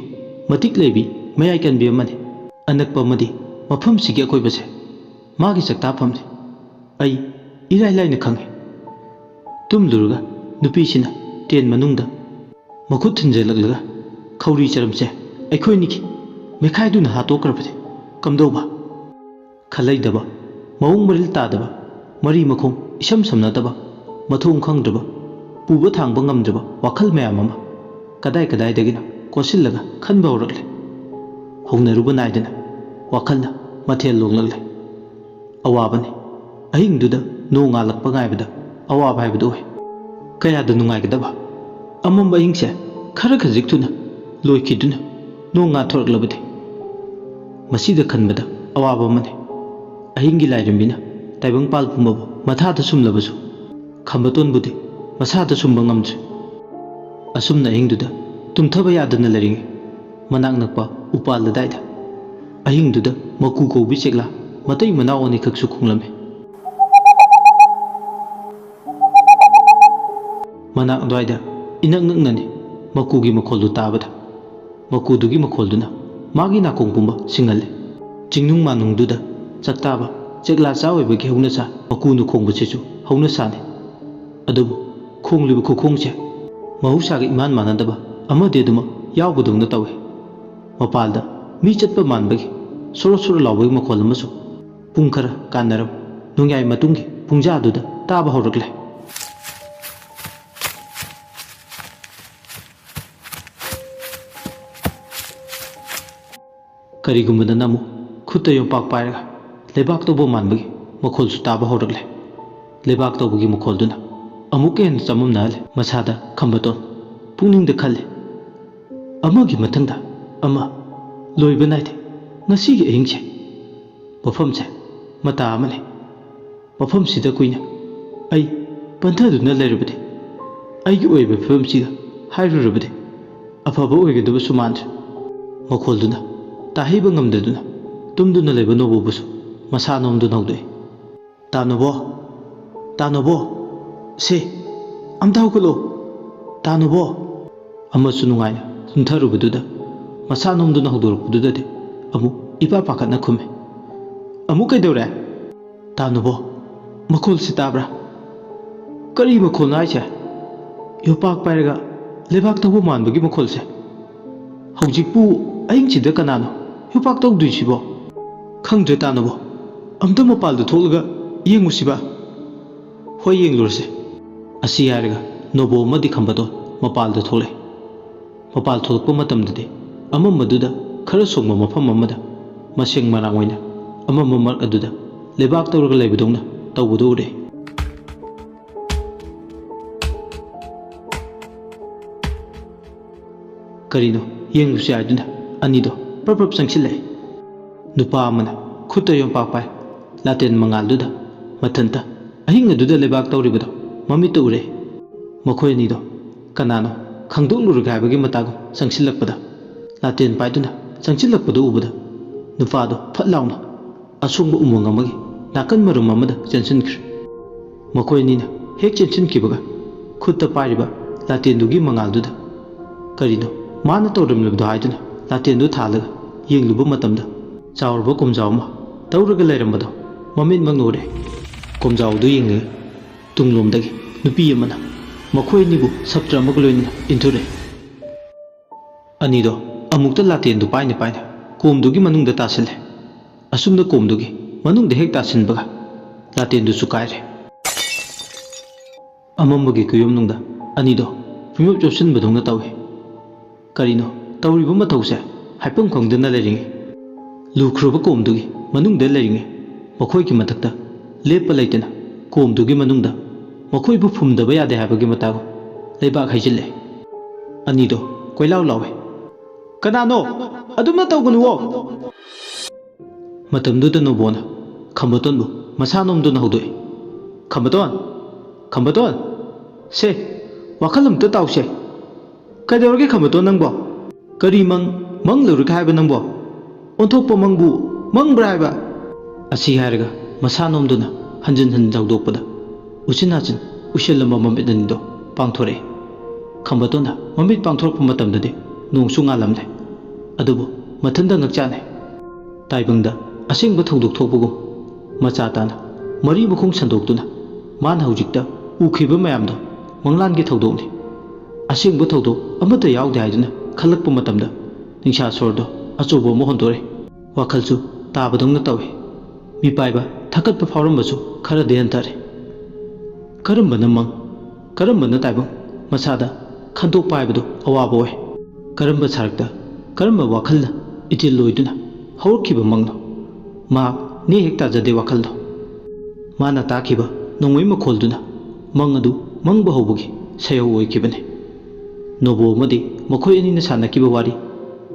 ꯃꯇꯤꯛ ꯂꯩꯕꯤ, ꯃꯌꯥꯏ ꯀꯟꯕꯤ ꯑꯃꯅꯤ꯫ ꯑꯅꯛꯄ ꯑꯃꯗꯤ ꯃꯐꯝꯁꯤꯒꯤ ꯑꯀꯣꯏꯕꯁꯦ ꯃꯥꯒꯤ ꯆꯥꯛꯇꯥꯐꯝꯅꯤ꯫ ꯑꯩ ꯏꯔꯥꯏ ꯂꯥꯏꯅ ꯈꯪꯏ꯫ ꯇꯨꯝꯂꯨꯔꯒ ꯅꯨꯄꯤꯁꯤꯅ ꯇꯦꯟ ꯃꯅꯨꯡꯗ ꯃꯈꯨꯠ ꯊꯤꯟꯖꯜꯂꯛꯂꯒ, "ꯈꯧꯔꯤ ꯆꯔꯝꯁꯦ ꯑꯩꯈꯣꯏꯅꯤꯒꯤ ꯃꯦꯈꯥꯏꯗꯨꯅ ꯍꯥꯠꯇꯣꯛꯈ꯭ꯔꯕꯗꯤ ꯀꯝꯗꯧꯕ?" ꯈꯜꯂꯩꯗꯕ, ꯃꯑꯣꯡ ꯃꯔꯤꯜ ꯇꯥꯗꯕ, ꯃꯔꯤ ꯃꯈꯣꯡ ꯏꯁꯝ ꯁꯝꯅꯗꯕ, ꯃꯊꯣꯡ ꯈꯪꯗ꯭ꯔꯕ, ꯄꯨꯕ ꯊꯥꯡꯕ ꯉꯝꯗ꯭ꯔꯕ ꯋꯥꯈꯜ ꯃꯌꯥꯝ ꯑꯃ ꯀꯗꯥꯏ ꯀꯗꯥꯏꯗꯒꯤꯅꯣ ꯀꯣꯠꯁꯤꯜꯂꯒ ꯈꯟꯕ ꯍꯧꯔꯛꯂꯦ꯫ ꯍꯧꯅꯔꯨꯕ ꯅꯥꯏꯗꯅ ꯋꯥꯈꯜꯅ ꯃꯊꯦꯜ ꯂꯣꯡꯂꯛꯂꯦ꯫ ꯑꯋꯥꯕꯅꯤ꯫ ꯑꯍꯤꯡꯗꯨꯗ ꯅꯣꯡ ꯉꯥꯜꯂꯛꯄ ꯉꯥꯏꯕꯗ ꯑꯋꯥꯕ ꯍꯥꯏꯕꯗꯨ ꯑꯣꯏ꯫ ꯀꯌꯥꯗ ꯅꯨꯡꯉꯥꯏꯒꯗꯕ! ꯑꯃꯝꯕ ꯑꯍꯤꯡꯁꯦ ꯈꯔ ꯈꯖꯤꯛ ꯊꯨꯅ ꯂꯣꯏꯈꯤꯗꯨꯅ ꯅꯣꯡ ꯉꯥꯟꯊꯣꯔꯛꯂꯕꯗꯤ꯫ ꯃꯁꯤꯗ ꯈꯟꯕꯗ ꯑꯋꯥꯕ ꯑꯃꯅꯤ꯫ ꯑꯍꯤꯡꯒꯤ ꯂꯥꯏꯔꯦꯝꯕꯤꯅ ꯇꯥꯏꯕꯪꯄꯥꯜ ꯄꯨꯝꯕꯕꯨ ꯃꯊꯥꯗ ꯁꯨꯝꯂꯕꯁꯨ, ꯈꯝꯕꯇꯣꯟꯕꯨꯗꯤ ꯃꯁꯥꯗ ꯁꯨꯝꯕ ꯉꯝꯗ꯭ꯔꯦ꯫ ꯑꯁꯨꯝꯅ ꯑꯍꯤꯡꯗꯨꯗ ꯇꯨꯝꯊꯕ ꯌꯥꯗꯅ ꯂꯩꯔꯤꯉꯩ, ꯃꯅꯥꯛ ꯅꯛꯄ ꯎꯄꯥꯜ ꯑꯗꯥꯏꯗ ꯑꯍꯤꯡꯗꯨꯗ ꯃꯀꯨ ꯀꯧꯕꯤ ꯆꯦꯛꯂꯥ ꯃꯇꯩ ꯃꯅꯥꯎ ꯑꯅꯤꯈꯛꯁꯨ ꯈꯣꯡꯂꯝꯃꯤ꯫ ꯃꯅꯥꯛ ꯑꯗꯨꯋꯥꯏꯗ ꯏꯅꯛ ꯅꯛꯅꯅꯤ ꯃꯀꯨꯒꯤ ꯃꯈꯣꯜꯗꯨ ꯇꯥꯕꯗ꯫ ꯃꯀꯨꯗꯨꯒꯤ ꯃꯈꯣꯜꯗꯨꯅ ꯃꯥꯒꯤ ꯅꯥꯀꯣꯡ ꯄꯨꯝꯕ ꯁꯤꯡꯍꯜꯂꯦ꯫ ꯆꯤꯡꯅꯨꯡ ꯃꯥꯅꯨꯡꯗꯨꯗ ꯆꯥꯛꯇꯥꯕ ꯆꯦꯛꯂꯥ ꯆꯥ ꯑꯣꯏꯕꯒꯤ ꯍꯧꯅꯁꯥ ꯃꯀꯨꯅ ꯈꯣꯡꯕꯁꯤꯁꯨ ꯍꯧꯅꯁꯥꯅꯤ꯫ ꯑꯗꯨꯕꯨ ꯈꯣꯡꯂꯤꯕ ꯈꯨꯈꯣꯡꯁꯦ ꯃꯍꯧꯁꯥꯒ ꯏꯃꯥꯟ ꯃꯥꯟꯅꯗꯕ ꯑꯃꯗꯤ ꯑꯗꯨꯃꯛ ꯌꯥꯎꯕꯗꯧꯅ ꯇꯧꯏ꯫ ꯃꯄꯥꯜꯗ ꯃꯤ ꯆꯠꯄ ꯃꯥꯟꯕꯒꯤ ꯁꯣꯔꯣ ꯁꯣꯔꯣ ꯂꯥꯎꯕꯒꯤ ꯃꯈꯣꯜ ꯑꯃꯁꯨ ꯄꯨꯡ ꯈꯔ ꯀꯥꯟꯅꯔꯕ ꯅꯣꯡꯌꯥꯏ ꯃꯇꯨꯡꯒꯤ ꯄꯨꯡꯖꯥꯗꯨꯗ ꯇꯥꯕ ꯍꯧꯔꯛꯂꯦ꯫ ꯀꯔꯤꯒꯨꯝꯕꯗꯅ ꯑꯃꯨꯛ ꯈꯨꯠꯇ ꯌꯣꯝꯄꯥꯛ ꯄꯥꯏꯔꯒ ꯂꯩꯕꯥꯛ ꯇꯧꯕ ꯃꯥꯟꯕꯒꯤ ꯃꯈꯣꯜꯁꯨ ꯇꯥꯕ ꯍꯧꯔꯛꯂꯦ꯫ ꯂꯩꯕꯥꯛ ꯇꯧꯕꯒꯤ ꯃꯈꯣꯜꯗꯨꯅ ꯑꯃꯨꯛꯀ ꯍꯦꯟꯅ ꯆꯃꯝꯅꯍꯜꯂꯦ꯫ ꯃꯁꯥꯗ ꯈꯝꯕꯇꯣꯟ ꯄꯨꯛꯅꯤꯡꯗ ꯈꯜꯂꯦ, "ꯑꯃꯒꯤ ꯃꯊꯪꯗ ꯑꯃ, ꯂꯣꯏꯕ ꯅꯥꯏꯗꯦ ꯉꯁꯤꯒꯤ ꯑꯍꯤꯡꯁꯦ꯫ ꯃꯐꯝꯁꯦ ꯃꯇꯥ ꯑꯃꯅꯤ꯫ ꯃꯐꯝꯁꯤꯗ ꯀꯨꯏꯅ ꯑꯩ ꯄꯟꯊꯗꯨꯅ ꯂꯩꯔꯕꯗꯤ, ꯑꯩꯒꯤ ꯑꯣꯏꯕ ꯐꯤꯕꯝꯁꯤꯒ ꯍꯥꯏꯔꯨꯔꯕꯗꯤ ꯑꯐꯕ ꯑꯣꯏꯒꯗꯕꯁꯨ ꯃꯥꯟꯗ꯭ꯔꯦ"꯫ ꯃꯈꯣꯜꯗꯨꯅ ꯇꯥꯍꯩꯕ ꯉꯝꯗꯗꯨꯅ ꯇꯨꯝꯗꯨꯅ ꯂꯩꯕ ꯅꯣꯕꯣꯕꯨꯁꯨ ꯃꯁꯥ ꯅꯣꯝꯗꯨꯅ ꯍꯧꯗꯣꯛꯏ꯫ "ꯇꯥ ꯅꯣꯕꯣ, ꯇꯥ ꯅꯣꯕꯣ, ꯁꯦ, ꯑꯝꯇ ꯍꯧꯒꯠꯂꯣ, ꯇꯥ ꯅꯣꯕꯣ!" ꯑꯃꯁꯨ ꯅꯨꯡꯉꯥꯏꯅ ꯇꯨꯝꯊꯔꯨꯕꯗꯨꯗ ꯃꯁꯥ ꯅꯣꯝꯗꯨꯅ ꯍꯧꯗꯣꯔꯛꯄꯗꯨꯗꯗꯤ ꯑꯃꯨꯛ ꯏꯄꯥ ꯄꯥꯈꯠꯅ ꯈꯨꯝꯃꯤ꯫ "ꯑꯃꯨꯛ ꯀꯩꯗꯧꯔꯦ?" "ꯇꯥ ꯅꯣꯕꯣ, ꯃꯈꯣꯜꯁꯦ ꯇꯥꯕ꯭ꯔꯥ?" "ꯀꯔꯤ ꯃꯈꯣꯜꯅꯣ ꯍꯥꯏꯁꯦ?" "ꯌꯣꯄꯥꯛ ꯄꯥꯏꯔꯒ ꯂꯩꯕꯥꯛ ꯇꯧꯕ ꯃꯥꯟꯕꯒꯤ ꯃꯈꯣꯜꯁꯦ꯫ ꯍꯧꯖꯤꯛꯄꯨ ꯑꯍꯤꯡꯁꯤꯗ ꯀꯅꯥꯅꯣ ꯌꯣꯄꯥꯛ ꯇꯧꯗꯣꯏꯁꯤꯕꯣ?" "ꯈꯪꯗ꯭ꯔꯦ ꯇꯥ ꯅꯣꯕꯣ, ꯑꯝꯇ ꯃꯄꯥꯜꯗ ꯊꯣꯛꯂꯒ ꯌꯦꯡꯉꯨꯁꯤꯕ?" "ꯍꯣꯏ, ꯌꯦꯡꯂꯨꯔꯁꯦ"꯫ ꯑꯁꯤ ꯍꯥꯏꯔꯒ ꯅꯣꯕꯣ ꯑꯃꯗꯤ ꯈꯝꯕꯗꯣ ꯃꯄꯥꯜꯗ ꯊꯣꯛꯂꯛꯏ꯫ ꯃꯄꯥꯜ ꯊꯣꯛꯂꯛꯄ ꯃꯇꯝꯗꯗꯤ ꯑꯃꯝꯕꯗꯨꯗ ꯈꯔ ꯁꯣꯡꯕ ꯃꯐꯝ ꯑꯃꯗ ꯃꯁꯦꯡ ꯃꯔꯥꯡ ꯑꯣꯏꯅ ꯑꯃꯝꯕ ꯃꯔꯛ ꯑꯗꯨꯗ ꯂꯩꯕꯥꯛ ꯇꯧꯔꯒ ꯂꯩꯕꯗꯧꯅ ꯇꯧꯕꯗꯨ ꯎꯔꯦ꯫ ꯀꯔꯤꯅꯣ ꯌꯦꯡꯂꯨꯁꯤ ꯍꯥꯏꯗꯨꯅ ꯑꯅꯤꯗꯣ ꯄ꯭ꯔꯞ ꯄ꯭ꯔꯞ ꯆꯪꯁꯤꯜꯂꯛꯏ꯫ ꯅꯨꯄꯥ ꯑꯃꯅ ꯈꯨꯠꯇ ꯌꯣꯝꯄꯥꯛ ꯄꯥꯏ, ꯂꯥꯇꯦꯟ ꯃꯉꯥꯜꯗꯨꯗ ꯃꯊꯟꯇ ꯑꯍꯤꯡ ꯑꯗꯨꯗ ꯂꯩꯕꯥꯛ ꯇꯧꯔꯤꯕꯗꯣ ꯃꯃꯤꯠꯇ ꯎꯔꯦ꯫ ꯃꯈꯣꯏ ꯑꯅꯤꯗꯣ ꯀꯅꯥꯅꯣ ꯈꯪꯗꯣꯛꯂꯨꯔꯒꯦ ꯍꯥꯏꯕꯒꯤ ꯃꯇꯥꯒꯨꯝ ꯆꯪꯁꯤꯜꯂꯛꯄꯗ, ꯂꯥꯇꯦꯟ ꯄꯥꯏꯗꯨꯅ ꯆꯪꯁꯤꯜꯂꯛꯄꯗꯨ ꯎꯕꯗ ꯅꯨꯄꯥꯗꯣ ꯐꯠ ꯂꯥꯎꯅ ꯑꯁꯣꯡꯕ ꯎꯃꯪ ꯑꯃꯒꯤ ꯅꯥꯀꯟ ꯃꯔꯨꯝ ꯑꯃꯗ ꯆꯦꯟꯁꯤꯟꯈ꯭ꯔꯦ꯫ ꯃꯈꯣꯏ ꯑꯅꯤꯅ ꯍꯦꯛ ꯆꯦꯟꯁꯤꯟꯈꯤꯕꯒ ꯈꯨꯠꯇ ꯄꯥꯏꯔꯤꯕ ꯂꯥꯇꯦꯟꯗꯨꯒꯤ ꯃꯉꯥꯜꯗꯨꯗ ꯀꯔꯤꯅꯣ ꯃꯥꯅ ꯇꯧꯔꯝꯂꯤꯕꯗꯣ ꯍꯥꯏꯗꯨꯅ ꯂꯥꯇꯦꯟꯗꯨ ꯊꯥꯜꯂꯒ ꯌꯦꯡꯂꯨꯕ ꯃꯇꯝꯗ ꯆꯥꯎꯔꯕ ꯀꯣꯝꯖꯥꯎ ꯑꯃ ꯇꯧꯔꯒ ꯂꯩꯔꯝꯕꯗꯣ ꯃꯃꯤꯠꯃꯛꯅ ꯎꯔꯦ꯫ ꯀꯣꯝꯖꯥꯎꯗꯨ ꯌꯦꯡꯂꯒ ꯇꯨꯡꯂꯣꯝꯗꯒꯤ ꯅꯨꯄꯤ ꯑꯃꯅ ꯃꯈꯣꯏ ꯑꯅꯤꯕꯨ ꯁꯞꯇ꯭ꯔ ꯑꯃꯒ ꯂꯣꯏꯅꯅ ꯏꯟꯊꯨꯔꯦ꯫ ꯑꯅꯤꯗꯣ ꯑꯃꯨꯛꯇ ꯂꯥꯇꯦꯟꯗꯨ ꯄꯥꯏꯅ ꯄꯥꯏꯅ ꯀꯣꯝꯗꯨꯒꯤ ꯃꯅꯨꯡꯗ ꯇꯥꯁꯤꯜꯂꯦ꯫ ꯑꯁꯨꯝꯅ ꯀꯣꯝꯗꯨꯒꯤ ꯃꯅꯨꯡꯗ ꯍꯦꯛ ꯇꯥꯁꯤꯟꯕꯒ ꯂꯥꯇꯦꯟꯗꯨꯁꯨ ꯀꯥꯏꯔꯦ꯫ ꯑꯃꯝꯕꯒꯤ ꯀꯨꯌꯣꯝꯅꯨꯡꯗ ꯑꯅꯤꯗꯣ ꯄꯨꯡꯆꯨꯞ ꯆꯨꯞꯁꯤꯟꯕꯗꯧꯅ ꯇꯧꯏ꯫ ꯀꯔꯤꯅꯣ ꯇꯧꯔꯤꯕ ꯃꯊꯧꯁꯦ ꯍꯥꯏꯐꯝ ꯈꯪꯗꯅ ꯂꯩꯔꯤꯉꯩ, ꯂꯨꯈ꯭ꯔꯕ ꯀꯣꯝꯗꯨꯒꯤ ꯃꯅꯨꯡꯗ ꯂꯩꯔꯤꯉꯩ, ꯃꯈꯣꯏꯒꯤ ꯃꯊꯛꯇ ꯂꯦꯞꯄ ꯂꯩꯇꯅ ꯀꯣꯝꯗꯨꯒꯤ ꯃꯅꯨꯡꯗ ꯃꯈꯣꯏꯕꯨ ꯐꯨꯝꯗꯕ ꯌꯥꯗꯦ ꯍꯥꯏꯕꯒꯤ ꯃꯇꯥꯒꯨꯝ ꯂꯩꯕꯥꯛ ꯍꯩꯖꯤꯜꯂꯦ꯫ ꯑꯅꯤꯗꯣ ꯀꯣꯏꯂꯥꯎ ꯂꯥꯎꯋꯦ, "ꯀꯅꯥꯅꯣ? ꯑꯗꯨꯝꯅ ꯇꯧꯒꯅꯨꯋꯣ!" ꯃꯇꯝꯗꯨꯗ ꯅꯣꯕꯣꯅ ꯈꯝꯕꯇꯣꯟꯕꯨ ꯃꯁꯥ ꯅꯣꯝꯗꯨꯅ ꯍꯧꯗꯣꯛꯏ, "ꯈꯝꯕꯇꯣꯟ! ꯈꯝꯕꯇꯣꯟ! ꯁꯦ, ꯋꯥꯈꯜ ꯑꯃꯇ ꯇꯥꯎꯁꯦ꯫ ꯀꯩꯗꯧꯔꯒꯦ ꯈꯝꯕꯇꯣꯟ ꯅꯪꯕꯣ? ꯀꯔꯤ ꯃꯪ ꯃꯪꯂꯨꯔꯒꯦ ꯍꯥꯏꯕ ꯅꯪꯕꯣ? ꯑꯣꯟꯊꯣꯛꯄ ꯃꯪꯕꯨ ꯃꯪꯕ꯭ꯔꯥ ꯍꯥꯏꯕ?" ꯑꯁꯤ ꯍꯥꯏꯔꯒ ꯃꯁꯥ ꯅꯣꯝꯗꯨꯅ ꯍꯟꯖꯤꯟ ꯍꯟꯖꯤꯟ ꯍꯧꯗꯣꯛꯄꯗ ꯎꯆꯤꯟ ꯅꯥꯆꯤꯟ ꯎꯏꯁꯤꯜꯂꯝꯕ ꯃꯃꯤꯠ ꯑꯅꯤꯗꯣ ꯄꯥꯡꯊꯣꯔꯛꯏ꯫ ꯈꯝꯕꯇꯣꯟꯅ ꯃꯃꯤꯠ ꯄꯥꯡꯊꯣꯔꯛꯄ ꯃꯇꯝꯗꯗꯤ ꯅꯣꯡꯁꯨ ꯉꯥꯜꯂꯝꯂꯦ꯫ ꯑꯗꯨꯕꯨ ꯃꯊꯟꯇ ꯉꯛꯆꯥꯅꯩ꯫ ꯇꯥꯏꯕꯪꯗ ꯑꯁꯦꯡꯕ ꯊꯧꯗꯣꯛ ꯊꯣꯛꯄꯒꯨꯝ ꯃꯆꯥ ꯇꯥꯅ ꯃꯔꯤ ꯃꯈꯣꯡ ꯁꯟꯗꯣꯛꯇꯨꯅ ꯃꯥꯅ ꯍꯧꯖꯤꯛꯇ ꯎꯈꯤꯕ ꯃꯌꯥꯝꯗꯣ ꯃꯪꯂꯥꯟꯒꯤ ꯊꯧꯗꯣꯛꯅꯤ꯫ ꯑꯁꯦꯡꯕ ꯊꯧꯗꯣꯛ ꯑꯃꯠꯇ ꯌꯥꯎꯗꯦ ꯍꯥꯏꯗꯨꯅ ꯈꯜꯂꯛꯄ ꯃꯇꯝꯗ ꯅꯤꯡꯁꯥ ꯁꯣꯔꯗꯣ ꯑꯆꯧꯕ ꯑꯃ ꯍꯣꯟꯗꯣꯔꯛꯏ꯫ ꯋꯥꯈꯜꯁꯨ ꯇꯥꯕꯗꯧꯅ ꯇꯧꯏ꯫ ꯃꯤꯄꯥꯏꯕ ꯊꯛꯀꯠꯄ ꯐꯥꯎꯔꯝꯕꯁꯨ ꯈꯔꯗꯤ ꯍꯟꯊꯔꯦ꯫ ꯀꯔꯝꯕꯅ ꯃꯪ, ꯀꯔꯝꯕꯅ ꯇꯥꯏꯕꯪ, ꯃꯁꯥꯗ ꯈꯟꯗꯣꯛꯄ ꯍꯥꯏꯕꯗꯨ ꯑꯋꯥꯕ ꯑꯣꯏ꯫ ꯀꯔꯝꯕ ꯁꯔꯛꯇ, ꯀꯔꯝꯕ ꯋꯥꯈꯜꯅ ꯏꯊꯤꯜ ꯂꯣꯏꯗꯨꯅ ꯍꯧꯔꯛꯈꯤꯕ ꯃꯪꯅꯣ? ꯃꯍꯥꯛ ꯅꯦ ꯍꯦꯛ ꯇꯥꯖꯗꯦ ꯋꯥꯈꯜꯗꯣ꯫ ꯃꯥꯅ ꯇꯥꯈꯤꯕ ꯅꯣꯡꯃꯩ ꯃꯈꯣꯜꯗꯨꯅ ꯃꯪ ꯑꯗꯨ ꯃꯪꯕ ꯍꯧꯕꯒꯤ ꯁꯩꯍꯧ ꯑꯣꯏꯈꯤꯕꯅꯤ꯫ ꯅꯣꯕꯣ ꯑꯃꯗꯤ ꯃꯈꯣꯏ ꯑꯅꯤꯅ ꯁꯥꯟꯅꯈꯤꯕ ꯋꯥꯔꯤ,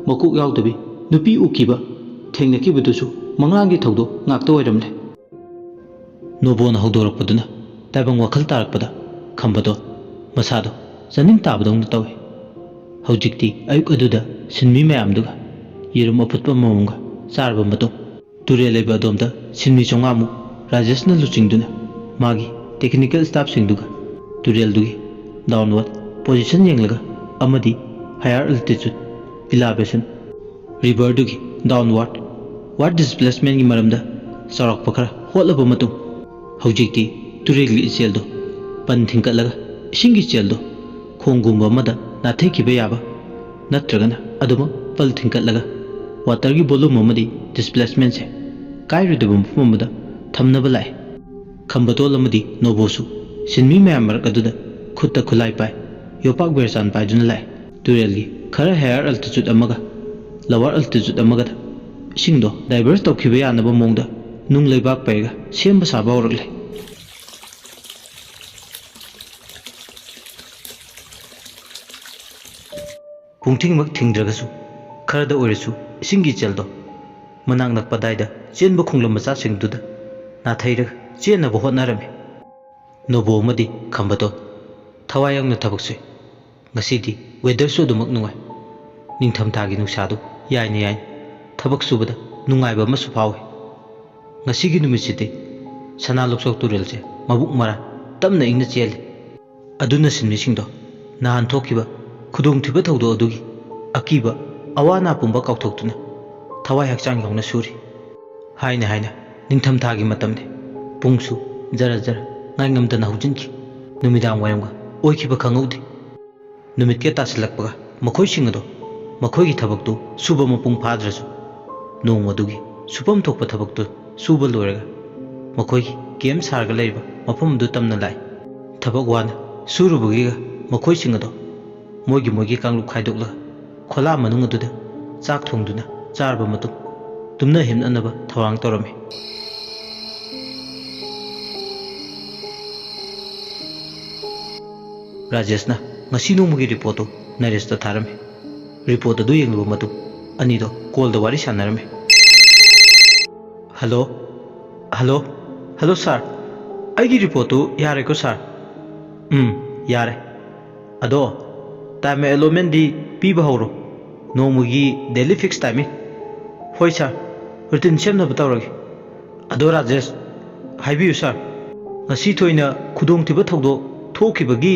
ꯃꯀꯣꯛ ꯌꯥꯎꯗꯕꯤ ꯅꯨꯄꯤ ꯎꯈꯤꯕ ꯊꯦꯡꯅꯈꯤꯕꯗꯨꯁꯨ ꯃꯪꯂꯥꯟꯒꯤ ꯊꯧꯗꯣꯛ ꯉꯥꯛꯇ ꯑꯣꯏꯔꯝꯂꯦ꯫ ꯅꯣꯕꯣꯅ ꯍꯧꯗꯣꯔꯛꯄꯗꯨꯅ ꯇꯥꯏꯕꯪ ꯋꯥꯈꯜ ꯇꯥꯔꯛꯄꯗ ꯈꯝꯕꯗꯣ ꯃꯁꯥꯗꯣ ꯆꯥꯅꯤꯡ ꯇꯥꯕꯗꯧꯅ ꯇꯧꯏ꯫ ꯍꯧꯖꯤꯛꯇꯤ ꯑꯌꯨꯛ ꯑꯗꯨꯗ ꯁꯤꯟꯃꯤ ꯃꯌꯥꯝꯗꯨꯒ ꯌꯦꯔꯨꯝ ꯑꯐꯨꯠꯄ ꯑꯃꯃꯝꯒ ꯆꯥꯔꯕ ꯃꯇꯨꯡ, ꯇꯨꯔꯦꯜ ꯂꯩꯕ ꯑꯗꯣꯝꯗ ꯁꯤꯟꯃꯤ ꯆꯥꯝꯃꯉꯥꯃꯨꯛ ꯔꯥꯖꯦꯁꯅ ꯂꯨꯆꯤꯡꯗꯨꯅ ꯃꯥꯒꯤ technical staffꯁꯤꯡꯗꯨꯒ ꯇꯨꯔꯦꯜꯗꯨꯒꯤ downward position ꯌꯦꯡꯂꯒ ꯑꯃꯗꯤ higher altitude elevation riverꯗꯨꯒꯤ downward water displacementꯀꯤ ꯃꯔꯝꯗ ꯆꯥꯎꯔꯥꯛꯄ ꯈꯔ ꯍꯣꯠꯂꯕ ꯃꯇꯨꯡ, ꯍꯧꯖꯤꯛꯇꯤ ꯇꯨꯔꯦꯜꯒꯤ ꯏꯆꯦꯜꯗꯣ ꯄꯟ ꯊꯤꯡꯀꯠꯂꯒ ꯏꯁꯤꯡꯒꯤ ꯏꯆꯦꯜꯗꯣ ꯈꯣꯡꯒꯨꯝꯕ ꯑꯃꯗ ꯅꯥꯊꯩꯈꯤꯕ ꯌꯥꯕ ꯅꯠꯇ꯭ꯔꯒꯅ ꯑꯗꯨꯃꯛ ꯄꯜ ꯊꯤꯡꯀꯠꯂꯒ waterꯒꯤ volume ꯑꯃꯗꯤ displacementꯁꯦ ꯀꯥꯏꯔꯣꯏꯗꯕ ꯃꯐꯝ ꯑꯃꯗ ꯊꯝꯅꯕ ꯂꯥꯛꯏ꯫ ꯈꯝꯕꯇꯣꯜ ꯑꯃꯗꯤ ꯅꯣꯕꯣꯁꯨ ꯁꯤꯟꯃꯤ ꯃꯌꯥꯝ ꯃꯔꯛ ꯑꯗꯨꯗ ꯈꯨꯠꯇ ꯈꯨꯠꯂꯥꯏ ꯄꯥꯏ, ꯌꯣꯄꯥꯛ ꯕꯦꯔꯆꯥꯟ ꯄꯥꯏꯗꯨꯅ ꯂꯥꯛꯏ꯫ ꯇꯨꯔꯦꯜꯒꯤ ꯈꯔ higher altitude ꯑꯃꯒ lower altitude ꯑꯃꯒꯗ ꯏꯁꯤꯡꯗꯣ divert ꯇꯧꯈꯤꯕ ꯌꯥꯅꯕ ꯃꯑꯣꯡꯗ ꯅꯨꯡ ꯂꯩꯕꯥꯛ ꯄꯩꯔꯒ ꯁꯦꯝꯕ ꯁꯥꯕ ꯍꯧꯔꯛꯂꯦ꯫ ꯄꯨꯡꯊꯤꯡꯃꯛ ꯊꯤꯡꯗ꯭ꯔꯒꯁꯨ ꯈꯔꯗ ꯑꯣꯏꯔꯁꯨ ꯏꯁꯤꯡꯒꯤ ꯏꯆꯦꯜꯗꯣ ꯃꯅꯥꯛ ꯅꯛꯄ ꯑꯗꯥꯏꯗ ꯆꯦꯟꯕ ꯈꯣꯡꯂꯝ ꯃꯆꯥꯁꯤꯡꯗꯨꯗ ꯅꯥꯊꯩꯔꯒ ꯆꯦꯟꯅꯕ ꯍꯣꯠꯅꯔꯝꯃꯤ꯫ ꯅꯣꯕꯣ ꯑꯃꯗꯤ ꯈꯝꯕꯗꯣ ꯊꯋꯥꯏ ꯌꯥꯎꯅ ꯊꯕꯛ ꯁꯨꯏ꯫ ꯉꯁꯤꯗꯤ weatherꯁꯨ ꯑꯗꯨꯃꯛ ꯅꯨꯡꯉꯥꯏ꯫ ꯅꯤꯡꯊꯝꯊꯥꯒꯤ ꯅꯨꯡꯁꯥꯗꯨ ꯌꯥꯏꯅ ꯌꯥꯏꯅ ꯊꯕꯛ ꯁꯨꯕꯗ ꯅꯨꯡꯉꯥꯏꯕ ꯑꯃꯁꯨ ꯐꯥꯎꯏ꯫ ꯉꯁꯤꯒꯤ ꯅꯨꯃꯤꯠꯁꯤꯗꯤ ꯁꯅꯥ ꯂꯣꯛꯆꯥꯎ ꯇꯨꯔꯦꯜꯁꯦ ꯃꯕꯨꯛ ꯃꯔꯥ ꯇꯞꯅ ꯏꯪꯅ ꯆꯦꯜꯂꯤ꯫ ꯑꯗꯨꯅ ꯁꯤꯟꯃꯤꯁꯤꯡꯗꯣ ꯅꯍꯥꯟ ꯊꯣꯛꯈꯤꯕ ꯈꯨꯗꯣꯡꯊꯤꯕ ꯊꯧꯗꯣꯛ ꯑꯗꯨꯒꯤ ꯑꯀꯤꯕ ꯑꯋꯥ ꯑꯅꯥ ꯄꯨꯝꯕ ꯀꯥꯎꯊꯣꯛꯇꯨꯅ ꯊꯋꯥꯏ ꯍꯛꯆꯥꯡ ꯌꯥꯎꯅ ꯁꯨꯔꯤ꯫ ꯍꯥꯏꯅ ꯍꯥꯏꯅ ꯅꯤꯡꯊꯝꯊꯥꯒꯤ ꯃꯇꯝꯅꯤ꯫ ꯄꯨꯡꯁꯨ ꯖꯔ ꯖꯔ ꯉꯥꯏꯉꯝꯗꯅ ꯍꯧꯖꯤꯟꯈꯤ꯫ ꯅꯨꯃꯤꯗꯥꯡ ꯋꯥꯏꯔꯝꯒ ꯑꯣꯏꯈꯤꯕ ꯈꯪꯍꯧꯗꯦ꯫ ꯅꯨꯃꯤꯠꯀ ꯇꯥꯁꯤꯜꯂꯛꯄꯒ ꯃꯈꯣꯏꯁꯤꯡ ꯑꯗꯣ ꯃꯈꯣꯏꯒꯤ ꯊꯕꯛꯇꯨ ꯁꯨꯕ ꯃꯄꯨꯡ ꯐꯥꯗ꯭ꯔꯁꯨ ꯅꯣꯡꯃꯗꯨꯒꯤ ꯁꯨꯐꯝ ꯊꯣꯛꯄ ꯊꯕꯛꯇꯨ ꯁꯨꯕ ꯂꯣꯏꯔꯒ ꯃꯈꯣꯏꯒꯤ ꯀꯦꯝ ꯁꯥꯔꯒ ꯂꯩꯔꯤꯕ ꯃꯐꯝ ꯑꯗꯨ ꯇꯝꯅ ꯂꯥꯛꯏ꯫ ꯊꯕꯛ ꯋꯥꯅ ꯁꯨꯔꯨꯕꯒꯤꯒ ꯃꯈꯣꯏꯁꯤꯡ ꯑꯗꯣ ꯃꯣꯏꯒꯤ ꯃꯣꯏꯒꯤ ꯀꯥꯡꯂꯨꯞ ꯈꯥꯏꯗꯣꯛꯂꯒ ꯈꯣꯂꯥ ꯃꯅꯨꯡ ꯑꯗꯨꯗ ꯆꯥꯛ ꯊꯣꯡꯗꯨꯅ ꯆꯥꯔꯕ ꯃꯇꯨꯡ ꯇꯨꯝꯅ ꯍꯤꯞꯅꯅꯕ ꯊꯧꯔꯥꯡ ꯇꯧꯔꯝꯃꯤ꯫ ꯔꯥꯖꯦꯁꯅ ꯉꯁꯤ ꯅꯣꯡꯃꯒꯤ ꯔꯤꯄꯣꯔꯠꯇꯨ ꯅꯔꯦꯁꯇ ꯊꯥꯔꯝꯃꯤ꯫ ꯔꯤꯄꯣꯔꯠ ꯑꯗꯨ ꯌꯦꯡꯂꯕ ꯃꯇꯨꯡ ꯑꯅꯤꯗꯣ ꯀꯣꯜꯗ ꯋꯥꯔꯤ ꯁꯥꯟꯅꯔꯝꯃꯤ꯫ ꯍꯜꯂꯣ꯫ ꯍꯜꯂꯣ꯫ ꯍꯜꯂꯣ ꯁꯥꯔ, ꯑꯩꯒꯤ ꯔꯤꯄꯣꯔꯠꯇꯨ ꯌꯥꯔꯦꯀꯣ ꯁꯥꯔ? ꯎꯝ, ꯌꯥꯔꯦ꯫ ꯑꯗꯣ time allotmentꯗꯤ ꯄꯤꯕ ꯍꯧꯔꯣ, ꯅꯣꯡꯃꯒꯤ daily fix timing꯫ ꯍꯣꯏ ꯁꯥꯔ꯫ ꯔꯨꯇꯤꯟ ꯁꯦꯝꯅꯕ ꯇꯧꯔꯒꯦ꯫ ꯑꯗꯣ ꯔꯥꯖꯦꯁ, ꯍꯥꯏꯕꯤꯌꯨ ꯁꯥꯔ꯫ ꯉꯁꯤ ꯊꯣꯏꯅ ꯈꯨꯗꯣꯡꯊꯤꯕ ꯊꯧꯗꯣꯛ ꯊꯣꯛꯈꯤꯕꯒꯤ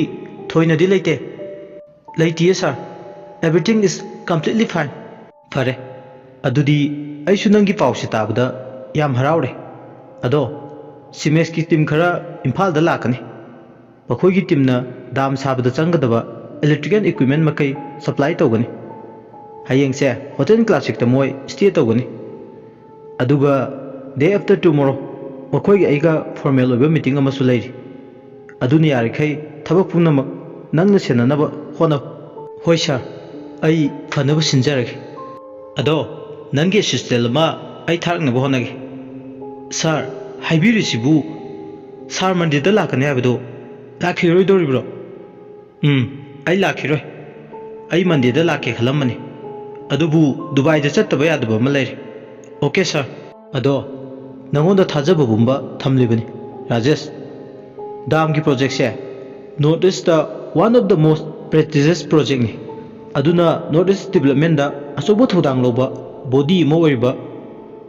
ꯊꯣꯏꯅꯗꯤ ꯂꯩꯇꯦ꯫ ꯂꯩꯇꯤꯌꯦ ꯁꯥꯔ꯫ Everything is completely fine. ꯐꯔꯦ, ꯑꯗꯨꯗꯤ ꯑꯩꯁꯨ ꯅꯪꯒꯤ ꯄꯥꯎꯁꯦ ꯇꯥꯕꯗ ꯌꯥꯝ ꯍꯔꯥꯎꯔꯦ꯫ ꯑꯗꯣ ꯁꯤꯃꯦꯛꯁꯀꯤ ꯇꯤꯝ ꯈꯔ ꯏꯝꯐꯥꯜꯗ ꯂꯥꯛꯀꯅꯤ꯫ ꯃꯈꯣꯏꯒꯤ ꯇꯤꯝꯅ ꯗꯥꯝ ꯁꯥꯕꯗ ꯆꯪꯒꯗꯕ ꯏꯂꯦꯛꯇ꯭ꯔꯤꯀꯦꯜ ꯏꯀ꯭ꯋꯤꯞꯃꯦꯟ ꯃꯈꯩ ꯁꯄ꯭ꯂꯥꯏ ꯇꯧꯒꯅꯤ꯫ ꯍꯌꯦꯡꯁꯦ ꯍꯣꯇꯦꯜ ꯀ꯭ꯂꯥꯁꯤꯛꯇ ꯃꯣꯏ ꯁ꯭ꯇꯦ ꯇꯧꯒꯅꯤ꯫ ꯑꯗꯨꯒ day after tomorrow ꯃꯈꯣꯏꯒꯤ ꯑꯩꯒ ꯐꯣꯔꯃꯦꯜ ꯑꯣꯏꯕ ꯃꯤꯇꯤꯡ ꯑꯃꯁꯨ ꯂꯩꯔꯤ꯫ ꯑꯗꯨꯅ ꯌꯥꯔꯤꯈꯩ ꯊꯕꯛ ꯄꯨꯝꯅꯃꯛ ꯅꯪꯅ ꯁꯦꯟꯅꯅꯕ ꯍꯣꯠꯅꯧ꯫ ꯍꯣꯏ ꯁꯥꯔ, ꯑꯩ ꯐꯅꯕ ꯁꯤꯟꯖꯔꯒꯦ꯫ ꯑꯗꯣ ꯅꯪꯒꯤ ꯑꯦꯁꯤꯁꯇꯦꯟ ꯑꯃ ꯑꯩ ꯊꯥꯔꯛꯅꯕ ꯍꯣꯠꯅꯒꯦ꯫ ꯁꯥꯔ, ꯍꯥꯏꯕꯤꯔꯤꯁꯤꯕꯨ ꯁꯥꯔ ꯃꯟꯗꯦꯗ ꯂꯥꯛꯀꯅꯤ ꯍꯥꯏꯕꯗꯨ ꯂꯥꯛꯈꯤꯔꯣꯏꯗꯧꯔꯤꯕ꯭ꯔꯣ? ꯎꯝ, ꯑꯩ ꯂꯥꯛꯈꯤꯔꯣꯏ꯫ ꯑꯩ ꯃꯟꯗꯦꯗ ꯂꯥꯛꯀꯦ ꯈꯜꯂꯝꯕꯅꯤ꯫ ꯑꯗꯨꯕꯨ ꯗꯨꯕꯥꯏꯗ ꯆꯠꯇꯕ ꯌꯥꯗꯕ ꯑꯃ ꯂꯩꯔꯦ꯫ Okay sir. ꯑꯗꯣ ꯅꯉꯣꯟꯗ ꯊꯥꯖꯕ ꯄꯨꯝꯕ ꯊꯝꯂꯤꯕꯅꯤ ꯔꯥꯖꯦꯁ꯫ ꯗꯥꯝꯒꯤ ꯄ꯭ꯔꯣꯖꯦꯛꯁꯦ north east one of the most prestigious ꯄ꯭ꯔꯣꯖꯦꯛꯅꯤ꯫ ꯑꯗꯨꯅ ꯅꯣꯔꯠ ꯏꯁ ꯗꯤꯕꯂꯞꯃꯦꯟꯗ ꯑꯆꯧꯕ ꯊꯧꯗꯥꯡ ꯂꯧꯕ ꯕꯣꯗꯤ ꯑꯃ ꯑꯣꯏꯔꯤꯕ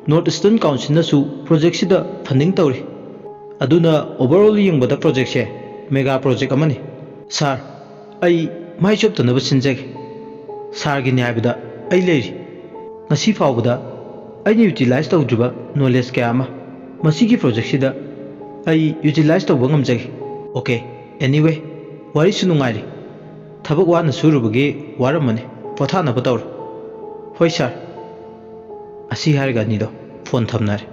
ꯅꯣꯔꯠ ꯏꯁꯇꯔꯟ ꯀꯥꯎꯟꯁꯤꯜꯅꯁꯨ ꯄ꯭ꯔꯣꯖꯦꯛꯁꯤꯗ ꯐꯟꯗꯤꯡ ꯇꯧꯔꯤ꯫ ꯑꯗꯨꯅ ꯑꯣꯚꯔꯑꯣꯜ ꯌꯦꯡꯕꯗ ꯄ꯭ꯔꯣꯖꯦꯛꯁꯦ ꯃꯦꯒꯥ ꯄ꯭ꯔꯣꯖꯦꯛ ꯑꯃꯅꯤ꯫ ꯁꯥꯔ, ꯑꯩ ꯃꯥꯏ ꯆꯣꯞꯇꯅꯕ ꯁꯤꯟꯖꯒꯦ꯫ ꯁꯥꯔꯒꯤꯅꯤ ꯍꯥꯏꯕꯗ ꯑꯩ ꯂꯩꯔꯤ꯫ ꯉꯁꯤ ꯐꯥꯎꯕꯗ ꯑꯩꯅ ꯌꯨꯇꯤꯂꯥꯏꯁ ꯇꯧꯗ꯭ꯔꯤꯕ ꯅꯣꯂꯦꯖ ꯀꯌꯥ ꯑꯃ ꯃꯁꯤꯒꯤ ꯄ꯭ꯔꯣꯖꯦꯛꯁꯤꯗ ꯑꯩ ꯌꯨꯇꯤꯂꯥꯏꯁ ꯇꯧꯕ ꯉꯝꯖꯒꯦ꯫ ꯑꯣꯀꯦ, ꯑꯦꯅꯤꯋꯦ, ꯋꯥꯔꯤꯁꯨ ꯅꯨꯡꯉꯥꯏꯔꯤ꯫ ꯊꯕꯛ ꯋꯥꯅ ꯁꯨꯔꯨꯕꯒꯤ ꯋꯥꯔꯝꯃꯅꯤ, ꯄꯣꯊꯥꯅꯕ ꯇꯧꯔꯣ꯫ ꯍꯣꯏ ꯁꯥꯔ꯫ ꯑꯁꯤ ꯍꯥꯏꯔꯒ ꯑꯅꯤꯗꯣ ꯐꯣꯟ ꯊꯝꯅꯔꯦ꯫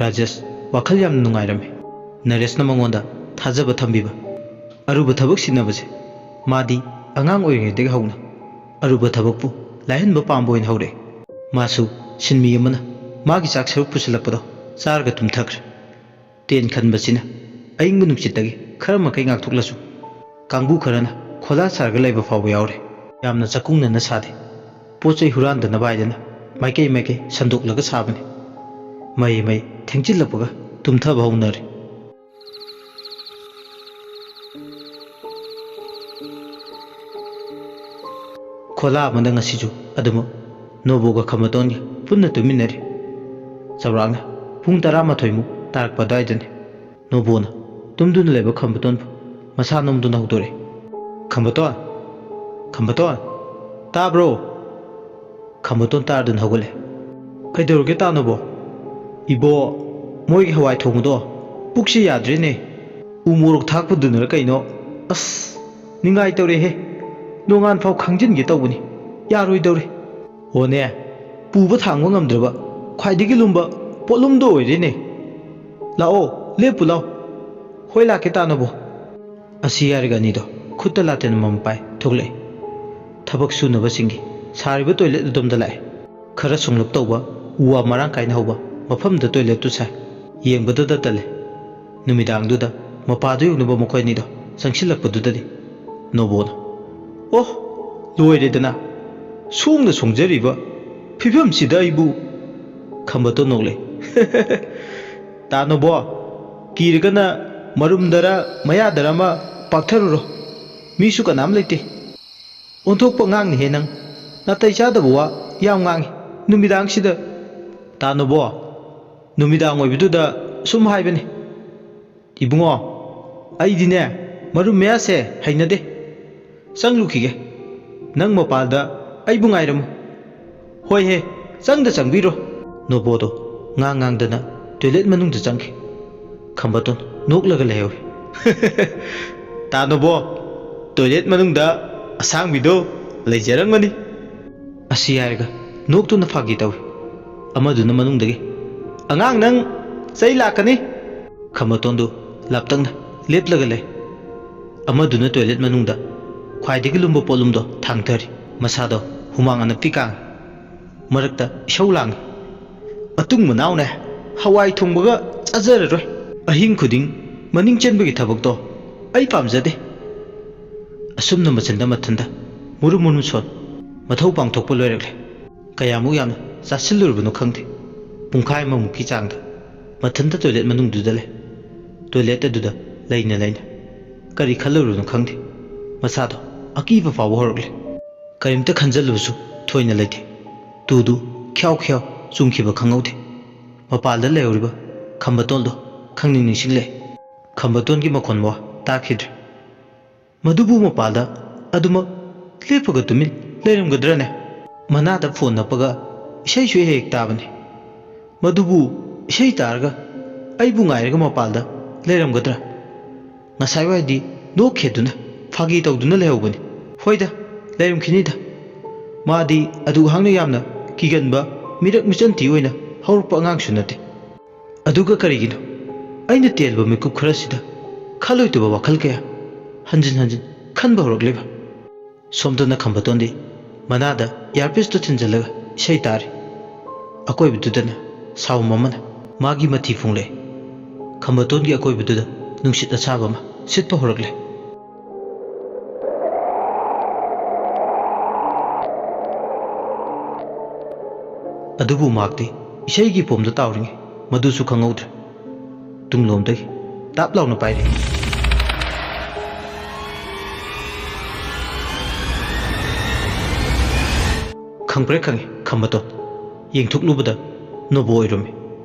ꯔꯥꯖꯦꯁ ꯋꯥꯈꯜ ꯌꯥꯝꯅ ꯅꯨꯡꯉꯥꯏꯔꯝꯃꯤ꯫ ꯅꯔꯦꯁꯅ ꯃꯉꯣꯟꯗ ꯊꯥꯖꯕ ꯊꯝꯕꯤꯕ꯫ ꯑꯔꯨꯕ ꯊꯕꯛ ꯁꯤꯟꯅꯕꯁꯦ ꯃꯥꯗꯤ ꯑꯉꯥꯡ ꯑꯣꯏꯔꯤꯉꯩꯗꯒꯤ ꯍꯧꯅ ꯑꯔꯨꯕ ꯊꯕꯛꯄꯨ ꯂꯥꯏꯍꯟꯕ ꯄꯥꯝꯕ ꯑꯣꯏꯅ ꯍꯧꯔꯛꯑꯦ꯫ ꯃꯥꯁꯨ ꯁꯤꯟꯃꯤ ꯑꯃꯅ ꯃꯥꯒꯤ ꯆꯥꯛ ꯁꯔꯨꯛ ꯄꯨꯁꯤꯜꯂꯛꯄꯗꯣ ꯆꯥꯔꯒ ꯇꯨꯝꯊꯈ꯭ꯔꯦ꯫ ꯇꯦꯟ ꯈꯟꯕꯁꯤꯅ ꯑꯏꯪꯕ ꯅꯨꯡꯁꯤꯠꯇꯒꯤ ꯈꯔ ꯃꯈꯩ ꯉꯥꯛꯊꯣꯛꯂꯁꯨ, ꯀꯥꯡꯕꯨ ꯈꯔꯅ ꯈꯣꯂꯥ ꯁꯥꯔꯒ ꯂꯩꯕ ꯐꯥꯎꯕ ꯌꯥꯎꯔꯦ꯫ ꯌꯥꯝꯅ ꯆꯥꯛꯀꯨꯡꯅꯅ ꯁꯥꯗꯦ꯫ ꯄꯣꯠ ꯆꯩ ꯍꯨꯔꯥꯟꯗꯅꯕ ꯍꯥꯏꯗꯅ ꯃꯥꯏꯀꯩ ꯃꯥꯏꯀꯩ ꯁꯟꯗꯣꯛꯂꯒ ꯁꯥꯕꯅꯤ꯫ ꯃꯍꯩ ꯃꯍꯩ ꯊꯦꯡꯖꯤꯜꯂꯛꯄꯒ ꯇꯨꯝꯊꯕ ꯍꯧꯅꯔꯦ꯫ ꯈꯣꯂꯥ ꯑꯃꯗ ꯉꯁꯤꯁꯨ ꯑꯗꯨꯃꯛ ꯅꯣꯕꯣꯒ ꯈꯃꯇꯣꯟꯒ ꯄꯨꯟꯅ ꯇꯨꯃꯤꯟꯅꯔꯤ꯫ ꯆꯥꯎꯔꯥꯛꯅ ꯄꯨꯡ ꯇꯔꯥꯃꯥꯊꯣꯏꯃꯨꯛ ꯇꯥꯔꯛꯄ ꯑꯗꯨꯋꯥꯏꯗꯅꯤ꯫ ꯅꯣꯕꯣꯅ ꯇꯨꯝꯗꯨꯅ ꯂꯩꯕ ꯈꯝꯕꯇꯣꯟꯕꯨ ꯃꯁꯥ ꯅꯣꯝꯗꯨꯅ ꯍꯧꯗꯣꯔꯛꯏ꯫ "ꯈꯝꯕꯇꯣꯟ! ꯈꯝꯕꯇꯣꯟ! ꯇꯥꯕ꯭ꯔꯣ?" ꯈꯝꯕꯇꯣꯟ ꯇꯥꯔꯗꯨꯅ ꯍꯧꯒꯠꯂꯦ꯫ "ꯀꯩꯗꯧꯔꯒꯦ ꯇꯥꯅꯣꯕꯣ?" "ꯏꯕꯣ, ꯃꯣꯏꯒꯤ ꯍꯋꯥꯏ ꯊꯣꯡꯕꯗꯣ ꯄꯨꯛꯁꯤ ꯌꯥꯗ꯭ꯔꯦꯅꯦ꯫ ꯎ ꯃꯣꯔꯣꯛ ꯊꯥꯛꯄꯗꯨꯅꯔ ꯀꯩꯅꯣ, ꯑꯁ, ꯅꯤꯡꯉꯥꯏ ꯇꯧꯔꯦꯍꯦ꯫ ꯅꯣꯡꯉꯥꯟ ꯐꯥꯎ ꯈꯥꯡꯖꯤꯟꯒꯦ ꯇꯧꯕꯅꯤ, ꯌꯥꯔꯣꯏꯗꯧꯔꯦ꯫ ꯑꯣꯅꯦ, ꯄꯨꯕ ꯊꯥꯡꯕ ꯉꯝꯗ꯭ꯔꯕ ꯈ꯭ꯋꯥꯏꯗꯒꯤ ꯂꯨꯝꯕ ꯄꯣꯠꯂꯨꯝꯗꯣ ꯑꯣꯏꯔꯦꯅꯦ꯫ ꯂꯥꯛꯑꯣ, ꯂꯦꯞꯄꯨ ꯂꯥꯛꯑꯣ꯫" "ꯍꯣꯏ, ꯂꯥꯛꯀꯦ ꯇꯥꯅꯣꯕꯣ꯫" ꯑꯁꯤ ꯍꯥꯏꯔꯒ ꯑꯅꯤꯗꯣ ꯈꯨꯠꯇ ꯂꯥꯇꯦꯟ ꯑꯃꯃꯝ ꯄꯥꯏ ꯊꯣꯛꯂꯛꯏ꯫ ꯊꯕꯛ ꯁꯨꯅꯕꯁꯤꯡꯒꯤ ꯁꯥꯔꯤꯕ ꯇꯣꯏꯂꯦꯠ ꯑꯗꯣꯝꯗ ꯂꯥꯛꯑꯦ꯫ ꯈꯔ ꯁꯣꯡꯂꯞ ꯇꯧꯕ, ꯎ ꯋꯥ ꯃꯔꯥꯡ ꯀꯥꯏꯅ ꯍꯧꯕ ꯃꯐꯝꯗ ꯇꯣꯏꯂꯦꯠꯇꯨ ꯁꯥꯏ꯫ ꯌꯦꯡꯕꯗꯨꯗ ꯇꯜꯂꯦ꯫ ꯅꯨꯃꯤꯗꯥꯡꯗꯨꯗ ꯃꯄꯥꯗꯨ ꯌꯧꯅꯕ ꯃꯈꯣꯏ ꯑꯅꯤꯗꯣ ꯆꯪꯁꯤꯜꯂꯛꯄꯗꯨꯗꯗꯤ ꯅꯣꯕꯣꯅ, "ꯑꯣ, ꯂꯣꯏꯔꯦꯗꯅ, ꯁꯣꯡꯅ ꯁꯣꯡꯖꯔꯤꯕ ꯐꯤꯕꯝꯁꯤꯗ ꯑꯩꯕꯨ!" ꯈꯝꯕꯇꯣꯟ ꯅꯣꯛꯂꯛꯏ꯫ "ꯇꯥꯅꯣꯕꯣ, ꯀꯤꯔꯒꯅ ꯃꯔꯨꯝꯗꯔ ꯃꯌꯥꯗꯔ ꯑꯃ ꯄꯥꯛꯊꯔꯨꯔꯣ꯫ ꯃꯤꯁꯨ ꯀꯅꯥꯝ ꯂꯩꯇꯦ꯫ ꯑꯣꯟꯊꯣꯛꯄ ꯑꯉꯥꯡꯅꯤꯍꯦ ꯅꯪ꯫ ꯅꯥꯇꯩ ꯆꯥꯗꯕ ꯋꯥ ꯌꯥꯝ ꯉꯥꯡꯉꯤ ꯅꯨꯃꯤꯗꯥꯡꯁꯤꯗ꯫" "ꯇꯥꯅꯣꯕꯣ, ꯅꯨꯃꯤꯗꯥꯡ ꯑꯣꯏꯕꯗꯨꯗ ꯁꯨꯝ ꯍꯥꯏꯕꯅꯤ꯫ ꯏꯕꯨꯡꯉꯣ, ꯑꯩꯗꯤꯅꯦ, ꯃꯔꯨꯝ ꯃꯌꯥꯁꯦ ꯍꯩꯅꯗꯦ꯫ ꯆꯪꯂꯨꯈꯤꯒꯦ꯫ ꯅꯪ ꯃꯄꯥꯜꯗ ꯑꯩꯕꯨ ꯉꯥꯏꯔꯝꯃꯨ꯫" "ꯍꯣꯏꯍꯦ, ꯆꯪꯗ ꯆꯪꯕꯤꯔꯣ꯫" ꯅꯣꯕꯣꯗꯣ ꯉꯥꯡ ꯉꯥꯡꯗꯅ ꯇꯣꯏꯂꯦꯠ ꯃꯅꯨꯡꯗ ꯆꯪꯈꯤ꯫ ꯈꯝꯕꯇꯣꯟ ꯅꯣꯛꯂꯒ ꯂꯩꯍꯧꯏ꯫ "ꯇꯥꯅꯣꯕꯣ, ꯇꯣꯏꯂꯦꯠ ꯃꯅꯨꯡꯗ ꯑꯁꯥꯡꯕꯤꯗꯣ ꯂꯩꯖꯔꯝꯒꯅꯤ꯫" ꯑꯁꯤ ꯍꯥꯏꯔꯒ ꯅꯣꯛꯇꯨꯅ ꯐꯥꯒꯤ ꯇꯧꯏ꯫ ꯑꯃꯗꯨꯅ ꯃꯅꯨꯡꯗꯒꯤ, "ꯑꯉꯥꯡ ꯅꯪ, ꯆꯩ ꯂꯥꯛꯀꯅꯤ!" ꯈꯝꯕꯇꯣꯟꯗꯨ ꯂꯥꯞꯇꯛꯅ ꯂꯦꯞꯂꯒ ꯂꯩ꯫ ꯑꯃꯗꯨꯅ ꯇꯣꯏꯂꯦꯠ ꯃꯅꯨꯡꯗ ꯈ꯭ꯋꯥꯏꯗꯒꯤ ꯂꯨꯝꯕ ꯄꯣꯠꯂꯨꯝꯗꯣ ꯊꯥꯡꯊꯔꯤ꯫ ꯃꯁꯥꯗꯣ ꯍꯨꯃꯥꯡ ꯑꯅꯞꯇꯤ ꯀꯥꯡꯏ꯫ ꯃꯔꯛꯇ ꯏꯁꯧ ꯂꯥꯡꯏ꯫ "ꯃꯇꯨꯡ ꯃꯅꯥꯎꯅꯦ, ꯍꯋꯥꯏ ꯊꯣꯡꯕꯒ ꯆꯥꯖꯔꯔꯣꯏ꯫ ꯑꯍꯤꯡ ꯈꯨꯗꯤꯡ ꯃꯅꯤꯡ ꯆꯦꯟꯕꯒꯤ ꯊꯕꯛꯇꯣ ꯑꯩ ꯄꯥꯝꯖꯗꯦ꯫" ꯑꯁꯨꯝꯅ ꯃꯆꯤꯟꯗ ꯃꯊꯟꯗ ꯃꯨꯔꯨꯝ ꯃꯨꯔꯨꯝ ꯁꯣꯟ ꯃꯊꯧ ꯄꯥꯡꯊꯣꯛꯄ ꯂꯣꯏꯔꯛꯂꯦ꯫ ꯀꯌꯥꯃꯨꯛ ꯌꯥꯝꯅ ꯆꯥꯁꯤꯜꯂꯨꯔꯕꯅꯣ ꯈꯪꯗꯦ꯫ ꯄꯨꯡꯈꯥꯏ ꯑꯃꯃꯨꯛꯀꯤ ꯆꯥꯡꯗ ꯃꯊꯟꯇ ꯇꯣꯏꯂꯦꯠ ꯃꯅꯨꯡꯗꯨꯗ ꯂꯩ꯫ ꯇꯣꯏꯂꯦꯠ ꯑꯗꯨꯗ ꯂꯩꯅ ꯂꯩꯅ ꯀꯔꯤ ꯈꯜꯂꯨꯔꯕꯅꯣ ꯈꯪꯗꯦ꯫ ꯃꯁꯥꯗꯣ ꯑꯀꯤꯕ ꯐꯥꯎꯕ ꯍꯧꯔꯛꯂꯦ꯫ ꯀꯔꯤꯝꯇ ꯈꯟꯖꯜꯂꯨꯕꯁꯨ ꯊꯣꯏꯅ ꯂꯩꯇꯦ꯫ ꯇꯨꯗꯨ ꯈ꯭ꯌꯥꯎ ꯈ꯭ꯌꯥꯎ ꯆꯨꯡꯈꯤꯕ ꯈꯪꯍꯧꯗꯦ꯫ ꯃꯄꯥꯜꯗ ꯂꯩꯍꯧꯔꯤꯕ ꯈꯝꯕꯇꯣꯟꯗꯣ ꯈꯪꯅꯤꯡ ꯅꯤꯡꯁꯤꯡꯂꯦ꯫ ꯈꯝꯕꯇꯣꯟꯒꯤ ꯃꯈꯣꯟ ꯃꯋꯥ ꯇꯥꯈꯤꯗ꯭ꯔꯦ꯫ ꯃꯗꯨꯕꯨ ꯃꯄꯥꯜꯗ ꯑꯗꯨꯃꯛ ꯂꯦꯞꯄꯒ ꯇꯨꯃꯤꯟ ꯂꯩꯔꯝꯒꯗ꯭ꯔꯅꯦ? ꯃꯅꯥꯗ ꯐꯣꯟ ꯅꯞꯄꯒ ꯏꯁꯩꯁꯨ ꯍꯦꯛ ꯍꯦꯛ ꯇꯥꯕꯅꯤ꯫ ꯃꯗꯨꯕꯨ ꯏꯁꯩ ꯇꯥꯔꯒ ꯑꯩꯕꯨ ꯉꯥꯏꯔꯒ ꯃꯄꯥꯜꯗ ꯂꯩꯔꯝꯒꯗ꯭ꯔꯥ? ꯉꯁꯥꯏ ꯋꯥꯏꯗꯤ ꯅꯣꯛꯈꯦꯗꯨꯅ ꯐꯥꯒꯤ ꯇꯧꯗꯨꯅ ꯂꯩꯍꯧꯕꯅꯤ꯫ ꯍꯣꯏꯗ, ꯂꯩꯔꯝꯈꯤꯅꯤꯗ꯫ ꯃꯥꯗꯤ ꯑꯗꯨꯛ ꯍꯥꯛꯅ ꯌꯥꯝꯅ ꯀꯤꯒꯟꯕ ꯃꯤꯔꯛ ꯃꯤꯆꯟ ꯊꯤ ꯑꯣꯏꯅ ꯍꯧꯔꯛꯄ ꯑꯉꯥꯡꯁꯨ ꯅꯠꯇꯦ꯫ ꯑꯗꯨꯒ ꯀꯔꯤꯒꯤꯅꯣ ꯑꯩꯅ ꯇꯦꯟꯕ ꯃꯤꯀꯨꯞ ꯈꯔꯁꯤꯗ ꯈꯜꯂꯣꯏꯗꯕ ꯋꯥꯈꯜ ꯀꯌꯥ ꯍꯟꯖꯤꯟ ꯍꯟꯖꯤꯟ ꯈꯟꯕ ꯍꯧꯔꯛꯂꯤꯕ? ꯁꯣꯝꯗꯅ ꯈꯝꯕꯇꯣꯟꯗꯤ ꯃꯅꯥꯗ ꯏꯌꯥꯔꯄꯤꯁꯇꯨ ꯊꯤꯟꯖꯤꯜꯂꯒ ꯏꯁꯩ ꯇꯥꯔꯤ꯫ ꯑꯀꯣꯏꯕꯗꯨꯗꯅ ꯁꯥꯎꯝ ꯑꯃꯅ ꯃꯥꯒꯤ ꯃꯊꯤ ꯐꯣꯡꯂꯛꯏ꯫ ꯈꯝꯕꯇꯣꯟꯒꯤ ꯑꯀꯣꯏꯕꯗꯨꯗ ꯅꯨꯡꯁꯤꯠ ꯑꯁꯥꯕ ꯑꯃ ꯁꯤꯠꯄ ꯍꯧꯔꯛꯂꯦ꯫ ꯑꯗꯨꯕꯨ ꯃꯍꯥꯛꯇꯤ ꯏꯁꯩꯒꯤ ꯄꯣꯝꯗ ꯇꯥꯎꯔꯤꯉꯩ ꯃꯗꯨꯁꯨ ꯈꯪꯍꯧꯗ꯭ꯔꯦ꯫ ꯇꯨꯡꯂꯣꯝꯗꯒꯤ ꯇꯥꯞ ꯂꯥꯎꯅ ꯄꯥꯏꯔꯛꯏ꯫ ꯈꯪꯄ꯭ꯔꯦꯛ ꯈꯪꯉꯤ ꯈꯝꯕꯇꯣꯟ꯫ ꯌꯦꯡꯊꯣꯛꯂꯨꯕꯗ ꯅꯣꯕꯣ ꯑꯣꯏꯔꯝꯃꯤ꯫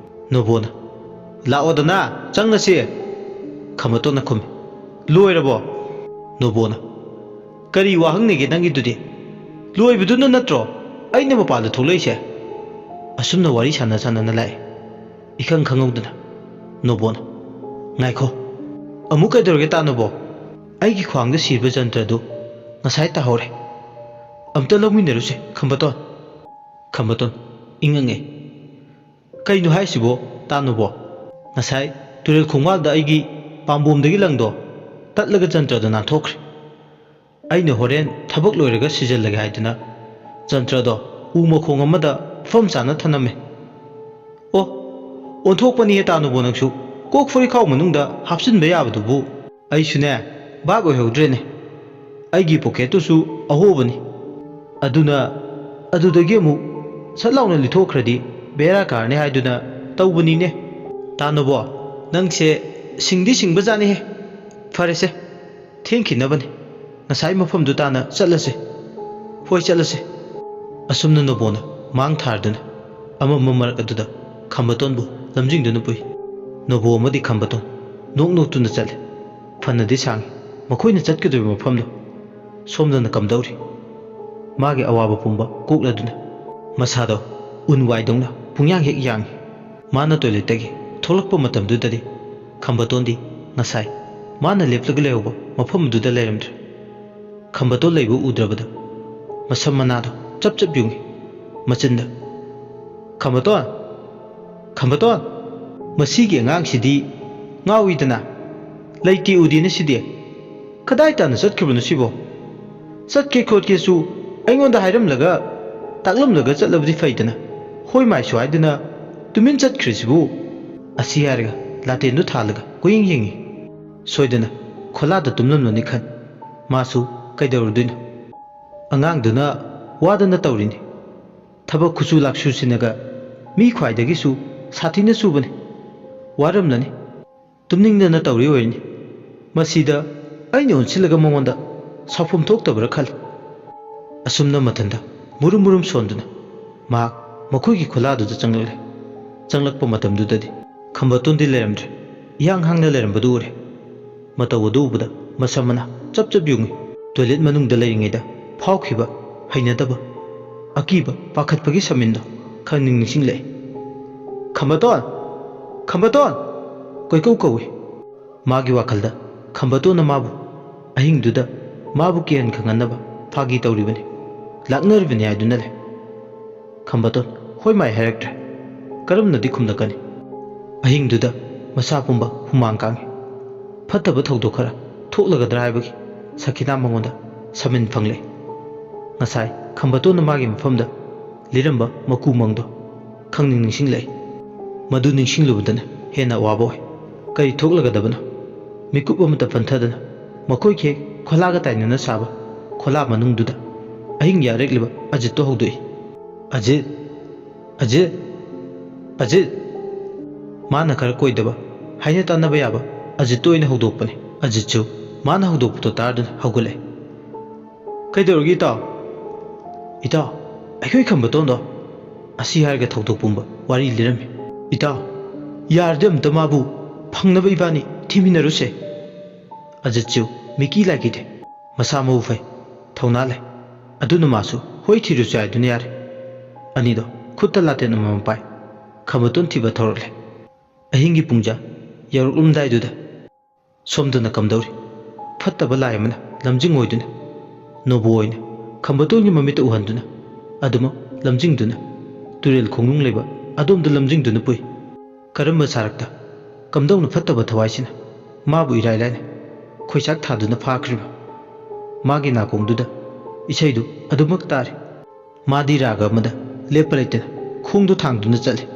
ꯅꯣꯕꯣꯅ, "ꯂꯥꯛꯑꯣꯗꯅ, ꯆꯪꯉꯁꯤ!" ꯈꯝꯕꯇꯣꯟꯅ ꯈꯨꯝꯃꯤ꯫ "ꯂꯣꯏꯔꯕꯣ?" ꯅꯣꯕꯣꯅ, "ꯀꯔꯤ ꯋꯥꯍꯪꯅꯤꯒꯦ ꯅꯪꯒꯤꯗꯨꯗꯤ? ꯂꯣꯏꯕꯗꯨꯅ ꯅꯠꯇ꯭ꯔꯣ ꯑꯩꯅ ꯃꯄꯥꯟꯗ ꯊꯣꯛꯂꯛꯏꯁꯦ?" ꯑꯁꯨꯝꯅ ꯋꯥꯔꯤ ꯁꯥꯟꯅ ꯁꯥꯟꯅꯅ ꯂꯥꯛꯑꯦ꯫ ꯏꯈꯪ ꯈꯪꯍꯧꯗꯅ ꯅꯣꯕꯣꯅ, "ꯉꯥꯏꯈꯣ, ꯑꯃꯨꯛ ꯀꯩꯗꯧꯔꯒꯦ ꯇꯥ ꯅꯣꯕꯣ? ꯑꯩꯒꯤ ꯈ꯭ꯋꯥꯡꯗ ꯁꯤꯔꯤꯕ ꯖꯟꯇ꯭ꯔꯗꯨ ꯉꯁꯥꯏ ꯇꯥꯍꯧꯔꯦ꯫ ꯑꯝꯇ ꯂꯧꯃꯤꯟꯅꯔꯨꯁꯦ ꯈꯝꯕꯇꯣꯟ꯫" ꯈꯝꯕꯇꯣꯟ ꯏꯪꯉꯪꯉꯦ꯫ "ꯀꯩꯅꯣ ꯍꯥꯏꯁꯤꯕꯣ ꯇꯥ ꯅꯣꯕꯣ? ꯉꯁꯥꯏ ꯇꯨꯔꯦꯜ ꯈꯣꯡꯕꯥꯜꯗ ꯑꯩꯒꯤ ꯄꯥꯝꯕꯣꯝꯗꯒꯤ ꯂꯪꯗꯣ ꯇꯠꯂꯒ ꯖꯟꯇ꯭ꯔꯗꯣ ꯅꯥꯟꯊꯣꯛꯈ꯭ꯔꯦ꯫ ꯑꯩꯅ ꯍꯣꯔꯦꯟ ꯊꯕꯛ ꯂꯣꯏꯔꯒ ꯁꯤꯖꯤꯜꯂꯒꯦ ꯍꯥꯏꯗꯨꯅ ꯖꯟꯇ꯭ꯔꯗꯣ ꯎ ꯃꯈꯣꯡ ꯑꯃꯗ ꯃꯐꯝ ꯆꯥꯅ ꯊꯅꯝꯃꯦ꯫" "ꯑꯣ, ꯑꯣꯟꯊꯣꯛꯄꯅꯤꯍꯦ ꯇꯥ ꯅꯣꯕꯣ ꯅꯪꯁꯨ꯫ ꯀꯣꯛ ꯐꯨꯔꯤꯠꯈꯥꯎ ꯃꯅꯨꯡꯗ ꯍꯥꯞꯆꯤꯟꯕ ꯌꯥꯕꯗꯨꯕꯨ?" ꯑꯩꯁꯨꯅꯦ, ꯚꯥꯞ ꯑꯣꯏꯍꯧꯗ꯭ꯔꯦꯅꯦ꯫ ꯑꯩꯒꯤ ꯄꯣꯀꯦꯠꯇꯨꯁꯨ ꯑꯍꯣꯕꯅꯤ꯫ ꯑꯗꯨꯅ ꯑꯗꯨꯗꯒꯤ ꯑꯃꯨꯛ ꯁꯠ ꯂꯥꯎꯅ ꯂꯤꯊꯣꯛꯈ꯭ꯔꯗꯤ ꯕꯦꯔꯥ ꯀꯥꯔꯅꯤ ꯍꯥꯏꯗꯨꯅ ꯇꯧꯕꯅꯤꯅꯦ꯫ ꯇꯥ ꯅꯣꯕꯣ, ꯅꯪꯁꯦ ꯁꯤꯡꯗꯤ ꯁꯤꯡꯕꯖꯥꯠꯅꯤꯍꯦ꯫ ꯐꯔꯦꯁꯦ, ꯊꯦꯡꯈꯤꯅꯕꯅꯤ꯫ ꯉꯁꯥꯏ ꯃꯐꯝꯗꯨ ꯇꯥꯅ ꯆꯠꯂꯁꯦ꯫ ꯍꯣꯏ, ꯆꯠꯂꯁꯦ꯫ ꯑꯁꯨꯝꯅ ꯅꯣꯕꯣꯅ ꯃꯥꯡ ꯊꯥꯔꯗꯨꯅ ꯑꯃꯝꯕ ꯃꯔꯛ ꯑꯗꯨꯗ ꯈꯝꯕꯇꯣꯟꯕꯨ ꯂꯝꯖꯤꯡꯗꯨꯅ ꯄꯨꯏ꯫ ꯅꯣꯕꯣ ꯑꯃꯗꯤ ꯈꯝꯕꯇꯣꯟ ꯅꯣꯛ ꯅꯣꯛꯇꯨꯅ ꯆꯠꯂꯤ꯫ ꯐꯅꯗꯤ ꯁꯥꯡꯏ ꯃꯈꯣꯏꯅ ꯆꯠꯀꯗꯧꯔꯤꯕ ꯃꯐꯝꯗꯣ꯫ ꯁꯣꯝꯗꯅ ꯀꯝꯗꯧꯔꯤ꯫ ꯃꯥꯒꯤ ꯑꯋꯥꯕ ꯄꯨꯝꯕ ꯀꯣꯛꯂꯗꯨꯅ ꯃꯁꯥꯗꯣ ꯎꯟ ꯋꯥꯏꯗꯧꯅ ꯄꯨꯡꯌꯥꯡ ꯍꯦꯛ ꯌꯥꯡꯏ꯫ ꯃꯥꯅ ꯇꯣꯏꯂꯦꯠꯇꯒꯤ ꯊꯣꯛꯂꯛꯄ ꯃꯇꯝꯗꯨꯗꯗꯤ ꯈꯝꯕꯇꯣꯟꯗꯤ ꯉꯁꯥꯏ ꯃꯥꯅ ꯂꯦꯞꯂꯒ ꯂꯩꯍꯧꯕ ꯃꯐꯝ ꯑꯗꯨꯗ ꯂꯩꯔꯝꯗ꯭ꯔꯦ꯫ ꯈꯝꯕꯇꯣꯟ ꯂꯩꯕ ꯎꯗ꯭ꯔꯕꯗ ꯃꯁꯝ ꯃꯅꯥꯗꯣ ꯆꯞ ꯆꯞ ꯌꯨꯡꯏ꯫ ꯃꯆꯤꯟꯗ, "ꯈꯝꯕꯇꯣꯟ! ꯈꯝꯕꯇꯣꯟ! ꯃꯁꯤꯒꯤ ꯑꯉꯥꯡꯁꯤꯗꯤ ꯉꯥꯎꯏꯗꯅ꯫ ꯂꯩꯇꯦ ꯎꯗꯦꯅ ꯁꯤꯗꯤ꯫ ꯀꯗꯥꯏ ꯇꯥꯅ ꯆꯠꯈ꯭ꯔꯕꯅꯣ ꯁꯤꯕꯣ? ꯆꯠꯀꯦ ꯈꯣꯠꯀꯦꯁꯨ ꯑꯩꯉꯣꯟꯗ ꯍꯥꯏꯔꯝꯂꯒ ꯇꯥꯛꯂꯝꯂꯒ ꯆꯠꯂꯕꯗꯤ ꯐꯩꯗꯅ꯫ ꯍꯣꯏ ꯃꯥꯏꯁꯨ ꯍꯥꯏꯗꯅ ꯇꯨꯃꯤꯟ ꯆꯠꯈ꯭ꯔꯤꯁꯤꯕꯨ?" ꯑꯁꯤ ꯍꯥꯏꯔꯒ ꯂꯥꯇꯦꯟꯗꯨ ꯊꯥꯜꯂꯒ ꯀꯣꯏꯌꯦꯡ ꯌꯦꯡꯏ꯫ ꯁꯣꯏꯗꯅ ꯈꯣꯂꯥꯗ ꯇꯨꯝꯂꯝꯂꯅꯤ ꯈꯟ꯫ ꯃꯥꯁꯨ ꯀꯩꯗꯧꯔꯨꯗꯣꯏꯅꯣ? ꯑꯉꯥꯡꯗꯨꯅ ꯋꯥꯗꯅ ꯇꯧꯔꯤꯅꯤ꯫ ꯊꯕꯛ ꯈꯨꯠꯁꯨ ꯂꯥꯛꯁꯨꯁꯤꯅꯒ ꯃꯤ ꯈ꯭ꯋꯥꯏꯗꯒꯤꯁꯨ ꯁꯥꯊꯤꯅ ꯁꯨꯕꯅꯤ꯫ ꯋꯥꯔꯝꯂꯅꯤ꯫ ꯇꯨꯝꯅꯤꯡꯗꯅ ꯇꯧꯔꯤ ꯑꯣꯏꯔꯅꯤ꯫ ꯃꯁꯤꯗ ꯑꯩꯅ ꯑꯣꯟꯁꯤꯜꯂꯒ ꯃꯉꯣꯟꯗ ꯁꯥꯎꯐꯝ ꯊꯣꯛꯇꯕ꯭ꯔꯥ ꯈꯜꯂꯤ꯫ ꯑꯁꯨꯝꯅ ꯃꯊꯟꯗ ꯃꯨꯔꯨꯝ ꯃꯨꯔꯨꯝ ꯁꯣꯟꯗꯨꯅ ꯃꯍꯥꯛ ꯃꯈꯣꯏꯒꯤ ꯈꯨꯂꯥꯗꯨꯗ ꯆꯪꯂꯛꯂꯦ꯫ ꯆꯪꯂꯛꯄ ꯃꯇꯝꯗꯨꯗꯗꯤ ꯈꯝꯕꯇꯣꯟꯗꯤ ꯂꯩꯔꯝꯗ꯭ꯔꯦ꯫ ꯏꯍꯥꯡ ꯍꯥꯡꯅ ꯂꯩꯔꯝꯕꯗꯨ ꯎꯔꯦ꯫ ꯃꯇꯧ ꯑꯗꯨ ꯎꯕꯗ ꯃꯁꯝ ꯃꯅꯥ ꯆꯞ ꯆꯞ ꯌꯨꯡꯏ꯫ ꯇꯣꯏꯂꯦꯠ ꯃꯅꯨꯡꯗ ꯂꯩꯔꯤꯉꯩꯗ ꯐꯥꯎꯈꯤꯕ ꯍꯩꯅꯗꯕ, ꯑꯀꯤꯕ, ꯄꯥꯈꯠꯄꯒꯤ ꯁꯃꯤꯟꯗꯣ ꯈꯪꯅꯤꯡ ꯅꯤꯡꯁꯤꯡꯂꯛꯏ꯫ "ꯈꯝꯕꯇꯣꯟ! ꯈꯝꯕꯇꯣꯟ!" ꯀꯣꯏꯀꯧ ꯀꯧꯏ꯫ ꯃꯥꯒꯤ ꯋꯥꯈꯜꯗ ꯈꯝꯕꯇꯣꯟꯅ ꯃꯥꯕꯨ ꯑꯍꯤꯡꯗꯨꯗ ꯃꯥꯕꯨ ꯀꯤꯍꯟ ꯈꯪꯍꯟꯅꯕ ꯐꯥꯒꯤ ꯇꯧꯔꯤꯕꯅꯤ, ꯂꯥꯛꯅꯔꯤꯕꯅꯤ ꯍꯥꯏꯗꯨꯅ ꯂꯩ꯫ ꯈꯝꯕꯇꯣꯟ ꯍꯣꯏ ꯃꯥꯏ ꯍꯥꯏꯔꯛꯇ꯭ꯔꯦ꯫ ꯀꯔꯝꯅꯗꯤ ꯈꯨꯝꯂꯛꯀꯅꯤ? ꯑꯍꯤꯡꯗꯨꯗ ꯃꯁꯥ ꯄꯨꯝꯕ ꯍꯨꯃꯥꯡ ꯀꯥꯡꯏ꯫ ꯐꯠꯇꯕ ꯊꯧꯗꯣꯛ ꯈꯔ ꯊꯣꯛꯂꯒꯗ꯭ꯔꯥ ꯍꯥꯏꯕꯒꯤ ꯁꯈꯤꯅꯥ ꯃꯉꯣꯟꯗ ꯁꯃꯤꯟ ꯐꯪꯂꯦ꯫ ꯉꯁꯥꯏ ꯈꯝꯕꯇꯣꯟꯅ ꯃꯥꯒꯤ ꯃꯐꯝꯗ ꯂꯤꯔꯝꯕ ꯃꯀꯨ ꯃꯪꯗꯣ ꯈꯪꯅꯤꯡ ꯅꯤꯡꯁꯤꯡꯂꯛꯏ꯫ ꯃꯗꯨ ꯅꯤꯡꯁꯤꯡꯂꯨꯕꯗꯅ ꯍꯦꯟꯅ ꯑꯋꯥꯕ ꯑꯣꯏ꯫ ꯀꯔꯤ ꯊꯣꯛꯂꯒꯗꯕꯅꯣ? ꯃꯤꯀꯨꯞ ꯑꯃꯇ ꯄꯟꯊꯗꯅ ꯃꯈꯣꯏ ꯈꯦꯛ ꯈꯣꯂꯥꯒ ꯇꯥꯏꯅꯅ ꯁꯥꯕ ꯈꯣꯂꯥ ꯃꯅꯨꯡꯗꯨꯗ ꯑꯍꯤꯡ ꯌꯥꯔꯦꯛꯂꯤꯕ ꯑꯖꯤꯠꯇꯣ ꯍꯧꯗꯣꯛꯏ꯫ "ꯑꯖꯤꯠ! ꯑꯖꯤꯠ! ꯑꯖꯤꯠ!" ꯃꯥꯅ ꯈꯔ ꯀꯣꯏꯗꯕ, ꯍꯥꯏꯅ ꯇꯥꯟꯅꯕ ꯌꯥꯕ ꯑꯖꯤꯠꯇꯣ ꯑꯣꯏꯅ ꯍꯧꯗꯣꯛꯄꯅꯤ꯫ ꯑꯖꯤꯠꯁꯨ ꯃꯥꯅ ꯍꯧꯗꯣꯛꯄꯗꯣ ꯇꯥꯔꯗꯨꯅ ꯍꯧꯒꯠꯂꯛꯏ꯫ "ꯀꯩꯗꯧꯔꯒꯦ ꯏꯇꯥꯎ?" "ꯏꯇꯥꯎ, ꯑꯩꯈꯣꯏ ꯈꯝꯕꯇꯣꯟꯗꯣ!" ꯑꯁꯤ ꯍꯥꯏꯔꯒ ꯊꯧꯗꯣꯛ ꯄꯨꯝꯕ ꯋꯥꯔꯤ ꯂꯤꯔꯝꯃꯤ꯫ "ꯏꯇꯥꯎ, ꯌꯥꯔꯗꯤ ꯑꯝꯇ ꯃꯥꯕꯨ ꯐꯪꯅꯕ ꯏꯕꯥꯅꯤ ꯊꯤꯃꯤꯟꯅꯔꯨꯁꯦ꯫" ꯑꯖꯤꯠꯁꯨ ꯃꯤꯀꯤ ꯂꯥꯏꯀꯤꯗꯦ꯫ ꯃꯁꯥ ꯃꯎ ꯐꯩ, ꯊꯧꯅꯥ ꯂꯩ꯫ ꯑꯗꯨꯅ ꯃꯥꯁꯨ ꯍꯣꯏ ꯊꯤꯔꯨꯁꯨ ꯍꯥꯏꯗꯨꯅ ꯌꯥꯔꯦ꯫ ꯑꯅꯤꯗꯣ ꯈꯨꯠꯇ ꯂꯥꯇꯦꯟ ꯑꯃꯃꯝ ꯄꯥꯏ꯫ ꯈꯝꯕꯇꯣꯟ ꯊꯤꯕ ꯊꯧꯔꯛꯂꯦ꯫ ꯑꯍꯤꯡꯒꯤ ꯄꯨꯡꯖꯥ ꯌꯧꯔꯛꯂꯝꯗꯥꯏꯗꯨꯗ ꯁꯣꯝꯗꯅ ꯀꯝꯗꯧꯔꯤ? ꯐꯠꯇꯕ ꯂꯥꯏ ꯑꯃꯅ ꯂꯝꯖꯤꯡ ꯑꯣꯏꯗꯨꯅ, ꯅꯣꯕꯣ ꯑꯣꯏꯅ ꯈꯝꯕꯇꯣꯟꯒꯤ ꯃꯃꯤꯠꯇ ꯎꯍꯟꯗꯨꯅ, ꯑꯗꯨꯃꯛ ꯂꯝꯖꯤꯡꯗꯨꯅ, ꯇꯨꯔꯦꯜ ꯈꯣꯡꯅꯨꯡ ꯂꯩꯕ ꯑꯗꯣꯝꯗ ꯂꯝꯖꯤꯡꯗꯨꯅ ꯄꯨꯏ꯫ ꯀꯔꯝꯕ ꯁꯥꯔꯛꯇ ꯀꯝꯗꯧꯅ ꯐꯠꯇꯕ ꯊꯋꯥꯏꯁꯤꯅ ꯃꯥꯕꯨ ꯏꯔꯥꯏ ꯂꯥꯏꯅ ꯈꯣꯏꯆꯥꯛ ꯊꯥꯗꯨꯅ ꯐꯥꯈ꯭ꯔꯤꯕ? ꯃꯥꯒꯤ ꯅꯥꯀꯣꯡꯗꯨꯗ ꯏꯁꯩꯗꯨ ꯑꯗꯨꯃꯛ ꯇꯥꯔꯤ꯫ ꯃꯥꯗꯤ ꯔꯥꯒ ꯑꯃꯗ ꯂꯦꯞꯄ ꯂꯩꯇꯅ ꯈꯣꯡꯗꯨ ꯊꯥꯡꯗꯨꯅ ꯆꯠꯂꯤ꯫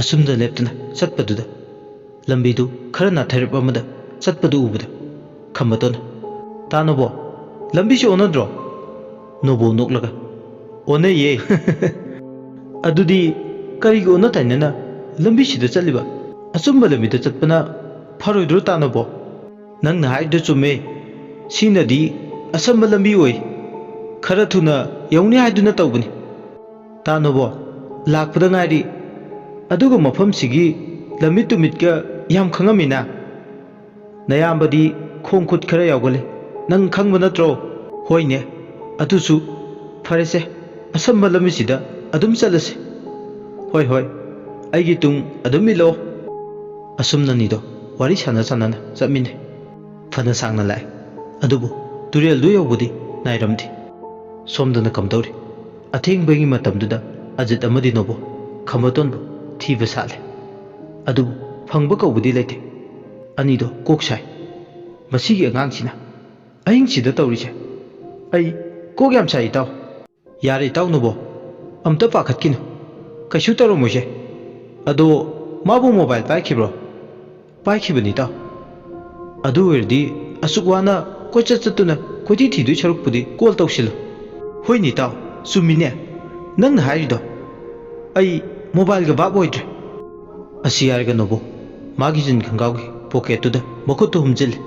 ꯑꯁꯨꯝꯅ ꯂꯦꯞꯇꯅ ꯆꯠꯄꯗꯨꯗ ꯂꯝꯕꯤꯗꯨ ꯈꯔ ꯅꯥꯊꯩꯔꯞ ꯑꯃꯗ ꯆꯠꯄꯗꯨ ꯎꯕꯗ ꯈꯝꯕꯇꯣꯟꯅ, "ꯇꯥ ꯅꯣꯕꯣ, ꯂꯝꯕꯤꯁꯤ ꯑꯣꯟꯅꯗ꯭ꯔꯣ?" ꯅꯣꯕꯣ ꯅꯣꯛꯂꯒ, "ꯑꯣꯟꯅꯩꯌꯦ꯫" "ꯑꯗꯨꯗꯤ ꯀꯔꯤꯒꯤ ꯑꯣꯟꯅ ꯇꯩꯅꯅ ꯂꯝꯕꯤꯁꯤꯗ ꯆꯠꯂꯤꯕ? ꯑꯆꯨꯝꯕ ꯂꯝꯕꯤꯗ ꯆꯠꯄꯅ ꯐꯔꯣꯏꯗ꯭ꯔꯣ, ꯇꯥ ꯅꯣꯕꯣ?" "ꯅꯪꯅ ꯍꯥꯏꯔꯤꯗꯨ ꯆꯨꯝꯃꯦ꯫ ꯁꯤꯅꯗꯤ ꯑꯁꯝꯕ ꯂꯝꯕꯤ ꯑꯣꯏ꯫ ꯈꯔ ꯊꯨꯅ ꯌꯧꯅꯤ ꯍꯥꯏꯗꯨꯅ ꯇꯧꯕꯅꯤ꯫" "ꯇꯥ ꯅꯣꯕꯣ, ꯂꯥꯛꯄꯗ ꯉꯥꯏꯔꯤ꯫ ꯑꯗꯨꯒ ꯃꯐꯝꯁꯤꯒꯤ ꯂꯝꯃꯤꯠ ꯇꯨꯃꯤꯠꯀ ꯌꯥꯝ ꯈꯪꯉꯝꯃꯤꯅ꯫ ꯅꯌꯥꯝꯕꯗꯤ ꯈꯣꯡ ꯈꯨꯠ ꯈꯔ ꯌꯥꯎꯒꯜꯂꯤ꯫ ꯅꯪ ꯈꯪꯕ ꯅꯠꯇ꯭ꯔꯣ?" "ꯍꯣꯏꯅꯦ꯫ ꯑꯗꯨꯁꯨ ꯐꯔꯦꯁꯦ, ꯑꯁꯝꯕ ꯂꯝꯕꯤꯁꯤꯗ ꯑꯗꯨꯝ ꯆꯠꯂꯁꯤ꯫" "ꯍꯣꯏ, ꯍꯣꯏ꯫ ꯑꯩꯒꯤ ꯇꯨꯡ ꯑꯗꯨꯝ ꯏꯜꯂꯛꯑꯣ꯫" ꯑꯁꯨꯝꯅ ꯑꯅꯤꯗꯣ ꯋꯥꯔꯤ ꯁꯥꯟꯅ ꯁꯥꯟꯅꯅ ꯆꯠꯃꯤꯟꯅꯩ꯫ ꯐꯅ ꯁꯥꯡꯅ ꯂꯥꯛꯑꯦ꯫ ꯑꯗꯨꯕꯨ ꯇꯨꯔꯦꯜꯗꯨ ꯌꯧꯕꯗꯤ ꯅꯥꯏꯔꯝꯗꯦ꯫ ꯁꯣꯝꯗꯅ ꯀꯝꯗꯧꯔꯤ? ꯑꯊꯦꯡꯕꯒꯤ ꯃꯇꯝꯗꯨꯗ ꯑꯖꯤꯠ ꯑꯃꯗꯤ ꯅꯣꯕꯣ ꯈꯝꯕꯇꯣꯟꯕꯨ ꯊꯤꯕ ꯁꯥꯠꯂꯦ꯫ ꯑꯗꯨꯕꯨ ꯐꯪꯕ ꯀꯧꯕꯗꯤ ꯂꯩꯇꯦ꯫ ꯑꯅꯤꯗꯣ ꯀꯣꯛ ꯁꯥꯏ꯫ "ꯃꯁꯤꯒꯤ ꯑꯉꯥꯡꯁꯤꯅ ꯑꯍꯤꯡꯁꯤꯗ ꯇꯧꯔꯤꯁꯦ꯫ ꯑꯩ ꯀꯣꯛ ꯌꯥꯝ ꯁꯥꯏ, ꯏꯇꯥꯎ꯫" "ꯌꯥꯔꯦ, ꯏꯇꯥꯎ ꯅꯣꯕꯣ, ꯑꯝꯇ ꯄꯥꯈꯠꯈꯤꯅꯨ꯫ ꯀꯩꯁꯨ ꯇꯧꯔꯝꯃꯣꯏꯁꯦ꯫ ꯑꯗꯣ ꯃꯥꯕꯨ ꯃꯣꯕꯥꯏꯜ ꯄꯥꯏꯈꯤꯕ꯭ꯔꯣ?" "ꯄꯥꯏꯈꯤꯕꯅꯤ, ꯏꯇꯥꯎ꯫" "ꯑꯗꯨ ꯑꯣꯏꯔꯗꯤ ꯑꯁꯨꯛ ꯋꯥꯅ ꯀꯣꯏꯆꯠ ꯆꯠꯇꯨꯅ ꯀꯣꯏꯊꯤ ꯊꯤꯗꯣꯏ ꯁꯔꯨꯛꯄꯨꯗꯤ ꯀꯣꯜ ꯇꯧꯁꯤꯜꯂꯨ꯫" "ꯍꯣꯏꯅꯦ, ꯏꯇꯥꯎ, ꯆꯨꯝꯃꯤꯅꯦ ꯅꯪꯅ ꯍꯥꯏꯔꯤꯗꯣ꯫ ꯑꯩ ꯃꯣꯕꯥꯏꯜꯒ ꯚꯥꯞ ꯑꯣꯏꯗ꯭ꯔꯦ꯫" ꯑꯁꯤ ꯍꯥꯏꯔꯒ ꯅꯣꯕꯣ ꯃꯥꯒꯤ ꯖꯤꯟ ꯈꯪꯒꯥꯎꯒꯤ ꯄꯣꯀꯦꯠꯇꯨꯗ ꯃꯈꯨꯠꯇꯨ ꯍꯨꯝꯖꯤꯜꯂꯤ꯫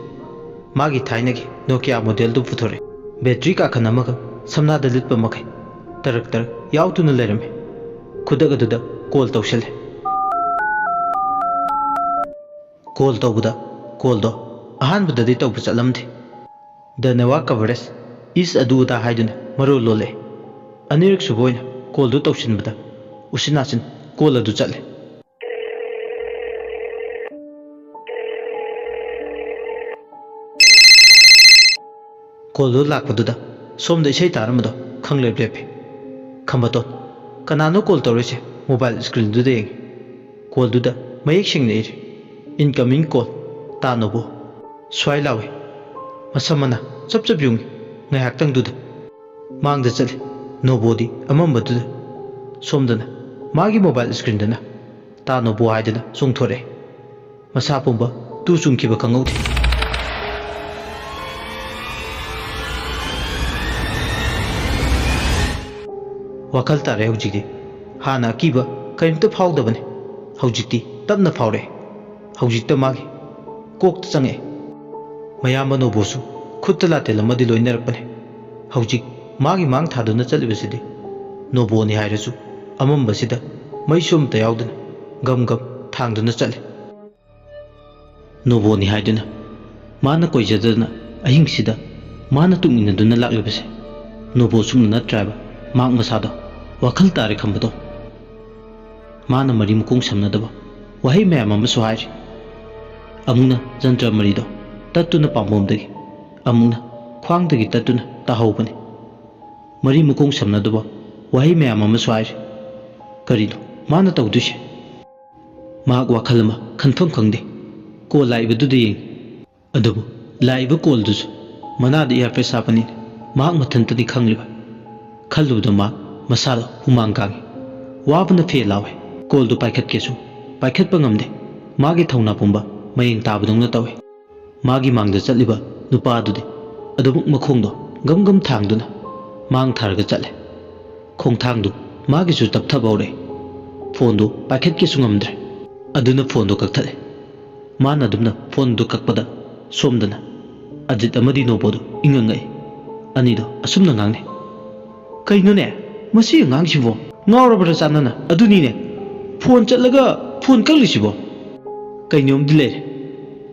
ꯃꯥꯒꯤ ꯊꯥꯏꯅꯒꯤ ꯅꯣꯀꯤꯌꯥ ꯃꯣꯗꯦꯜꯗꯨ ꯄꯨꯊꯣꯔꯛꯏ꯫ ꯕꯦꯇ꯭ꯔꯤ ꯀꯥꯈꯟ ꯑꯃꯒ ꯁꯝꯅꯥꯗ ꯂꯤꯠꯄ ꯃꯈꯩ ꯇꯔꯛ ꯇꯔꯛ ꯌꯥꯎꯗꯨꯅ ꯂꯩꯔꯝꯃꯤ꯫ ꯈꯨꯗꯛ ꯑꯗꯨꯗ ꯀꯣꯜ ꯇꯧꯁꯤꯜꯂꯦ꯫ ꯀꯣꯜ ꯇꯧꯕꯗ ꯀꯣꯜꯗꯣ ꯑꯍꯥꯟꯕꯗꯗꯤ ꯇꯧꯕ ꯆꯠꯂꯝꯗꯦ꯫ "The network coverage is" ꯑꯗꯨ ꯑꯗꯥ ꯍꯥꯏꯗꯨꯅ ꯃꯔꯣꯜ ꯂꯣꯜꯂꯛꯑꯦ꯫ ꯑꯅꯤꯔꯛ ꯁꯨꯕ ꯑꯣꯏꯅ ꯀꯣꯜꯗꯨ ꯇꯧꯁꯤꯟꯕꯗ ꯎꯆꯤꯟ ꯅꯥꯆꯤꯟ ꯀꯣꯜ ꯑꯗꯨ ꯆꯠꯂꯦ꯫ ꯀꯣꯜꯗꯨ ꯂꯥꯛꯄꯗꯨꯗ ꯁꯣꯝꯗ ꯏꯁꯩ ꯇꯥꯔꯝꯕꯗꯣ ꯈꯪꯂꯦꯞ ꯂꯦꯞꯄꯦ꯫ "ꯈꯝꯕꯇꯣꯟ, ꯀꯅꯥꯅꯣ ꯀꯣꯜ ꯇꯧꯔꯛꯏꯁꯦ?" ꯃꯣꯕꯥꯏꯜ ꯁ꯭ꯀ꯭ꯔꯤꯟꯗꯨꯗ ꯌꯦꯡꯉꯤ꯫ ꯀꯣꯜꯗꯨꯗ ꯃꯌꯦꯛ ꯁꯦꯡꯅ ꯏꯔꯤ, "Incoming call, ꯇꯥ ꯅꯣꯕꯣ"꯫ ꯁ꯭ꯋꯥꯏ ꯂꯥꯎꯏ꯫ ꯃꯁꯝ ꯃꯅꯥ ꯆꯞ ꯆꯞ ꯌꯨꯡꯏ꯫ ꯉꯥꯏꯍꯥꯛꯇꯪꯗꯨꯗ ꯃꯥꯡꯗ ꯆꯠꯂꯤ꯫ ꯅꯣꯕꯣꯗꯤ ꯑꯃꯝꯕꯗꯨꯗ꯫ ꯁꯣꯝꯗꯅ ꯃꯥꯒꯤ ꯃꯣꯕꯥꯏꯜ ꯁ꯭ꯀ꯭ꯔꯤꯟꯗꯅ "ꯇꯥ ꯅꯣꯕꯣ" ꯍꯥꯏꯗꯨꯅ ꯆꯣꯡꯊꯣꯔꯛꯑꯦ꯫ ꯃꯁꯥ ꯄꯨꯝꯕ ꯇꯨ ꯆꯨꯡꯈꯤꯕ ꯈꯪꯍꯧꯗꯦ꯫ ꯋꯥꯈꯜ ꯇꯥꯔꯦ ꯍꯧꯖꯤꯛꯇꯤ꯫ ꯍꯥꯟꯅ ꯑꯀꯤꯕ ꯀꯔꯤꯝꯇ ꯐꯥꯎꯗꯕꯅꯤ꯫ ꯍꯧꯖꯤꯛꯇꯤ ꯇꯞꯅ ꯐꯥꯎꯔꯛꯑꯦ꯫ ꯍꯧꯖꯤꯛꯇ ꯃꯥꯒꯤ ꯀꯣꯛꯇ ꯆꯪꯉꯛꯑꯦ꯫ ꯃꯌꯥꯝꯕ ꯅꯣꯕꯣꯁꯨ ꯈꯨꯠꯇ ꯂꯥꯇꯦꯜ ꯑꯃꯗꯤ ꯂꯣꯏꯅꯔꯛꯄꯅꯤ꯫ ꯍꯧꯖꯤꯛ ꯃꯥꯒꯤ ꯃꯥꯡ ꯊꯥꯗꯨꯅ ꯆꯠꯂꯤꯕꯁꯤꯗꯤ ꯅꯣꯕꯣꯅꯤ ꯍꯥꯏꯔꯁꯨ ꯑꯃꯝꯕꯁꯤꯗ ꯃꯩꯁꯨ ꯑꯃꯠꯇ ꯌꯥꯎꯗꯅ ꯒꯝ ꯒꯝ ꯊꯥꯡꯗꯨꯅ ꯆꯠꯂꯤ꯫ ꯅꯣꯕꯣꯅꯤ ꯍꯥꯏꯗꯨꯅ ꯃꯥꯅ ꯀꯣꯏꯖꯗꯅ ꯑꯍꯤꯡꯁꯤꯗ ꯃꯥꯅ ꯇꯨꯡ ꯏꯟꯅꯗꯨꯅ ꯂꯥꯛꯂꯤꯕꯁꯦ ꯅꯣꯕꯣ ꯁꯨꯛꯅ ꯅꯠꯇ꯭ꯔꯦ ꯍꯥꯏꯕ ꯃꯍꯥꯛ ꯃꯁꯥꯗꯣ ꯋꯥꯈꯜ ꯇꯥꯔꯦ ꯈꯝꯕꯗꯣ꯫ ꯃꯥꯅ ꯃꯔꯤ ꯃꯈꯣꯡ ꯁꯝꯅꯗꯕ ꯋꯥꯍꯩ ꯃꯌꯥꯝ ꯑꯃꯁꯨ ꯍꯥꯏꯔꯤ꯫ ꯑꯃꯨꯛꯅ ꯖꯟꯇ꯭ꯔ ꯃꯔꯤꯗꯣ ꯇꯠꯇꯨꯅ ꯄꯥꯝꯕꯣꯝꯗꯒꯤ, ꯑꯃꯨꯛꯅ ꯈ꯭ꯋꯥꯡꯗꯒꯤ ꯇꯠꯇꯨꯅ ꯇꯥꯍꯧꯕꯅꯤ꯫ ꯃꯔꯤ ꯃꯈꯣꯡ ꯁꯝꯅꯗꯕ ꯋꯥꯍꯩ ꯃꯌꯥꯝ ꯑꯃꯁꯨ ꯍꯥꯏꯔꯤ꯫ ꯀꯔꯤꯅꯣ ꯃꯥꯅ ꯇꯧꯗꯣꯏꯁꯦ? ꯃꯍꯥꯛ ꯋꯥꯈꯜ ꯑꯃ ꯈꯟꯐꯝ ꯈꯪꯗꯦ꯫ ꯀꯣꯜ ꯂꯥꯛꯏꯕꯗꯨꯗ ꯌꯦꯡꯉꯤ꯫ ꯑꯗꯨꯕꯨ ꯂꯥꯛꯏꯕ ꯀꯣꯜꯗꯨꯁꯨ ꯃꯅꯥꯗ ꯏꯌꯥꯔꯄꯤꯁ ꯍꯥꯞꯄꯅꯤꯅ ꯃꯍꯥꯛ ꯃꯊꯟꯇꯗꯤ ꯈꯪꯂꯤꯕ꯫ ꯈꯜꯂꯨꯕꯗ ꯃꯍꯥꯛ ꯃꯁꯥꯗ ꯍꯨꯃꯥꯡ ꯀꯥꯡꯉꯤ꯫ ꯋꯥꯕꯅ ꯐꯦ ꯂꯥꯎꯋꯦ꯫ ꯀꯣꯜꯗꯨ ꯄꯥꯏꯈꯠꯀꯦꯁꯨ ꯄꯥꯏꯈꯠꯄ ꯉꯝꯗꯦ꯫ ꯃꯥꯒꯤ ꯊꯧꯅꯥ ꯄꯨꯝꯕ ꯃꯌꯦꯡ ꯇꯥꯕꯗꯧꯅ ꯇꯧꯋꯦ꯫ ꯃꯥꯒꯤ ꯃꯥꯡꯗ ꯆꯠꯂꯤꯕ ꯅꯨꯄꯥꯗꯨꯗꯤ ꯑꯗꯨꯃꯛ ꯃꯈꯣꯡꯗꯣ ꯒꯝ ꯒꯝ ꯊꯥꯡꯗꯨꯅ ꯃꯥꯡ ꯊꯥꯔꯒ ꯆꯠꯂꯦ꯫ ꯈꯣꯡꯊꯥꯡꯗꯨ ꯃꯥꯒꯤꯁꯨ ꯇꯞꯊꯕ ꯍꯧꯔꯛꯑꯦ꯫ ꯐꯣꯟꯗꯨ ꯄꯥꯏꯈꯠꯀꯦꯁꯨ ꯉꯝꯗ꯭ꯔꯦ꯫ ꯑꯗꯨꯅ ꯐꯣꯟꯗꯨ ꯀꯛꯊꯠꯂꯦ꯫ ꯃꯥꯅ ꯑꯗꯨꯝꯅ ꯐꯣꯟꯗꯨ ꯀꯛꯄꯗ ꯁꯣꯝꯗꯅ ꯑꯖꯤꯠ ꯑꯃꯗꯤ ꯅꯣꯕꯣꯗꯨ ꯏꯪꯉꯪꯉꯛꯏ꯫ ꯑꯅꯤꯗꯣ ꯑꯁꯨꯝꯅ ꯉꯥꯡꯅꯩ꯫ "ꯀꯩꯅꯣꯅꯦ, ꯃꯁꯤ ꯑꯉꯥꯡꯁꯤꯕꯣ? ꯉꯥꯎꯔꯕ꯭ꯔꯥ ꯆꯥꯅꯅ? ꯑꯗꯨꯅꯤꯅꯦ, ꯐꯣꯟ ꯆꯠꯂꯒ ꯐꯣꯟ ꯀꯛꯂꯤꯁꯤꯕꯣ?" ꯀꯩꯅꯣꯝꯗꯤ ꯂꯩꯔꯦ꯫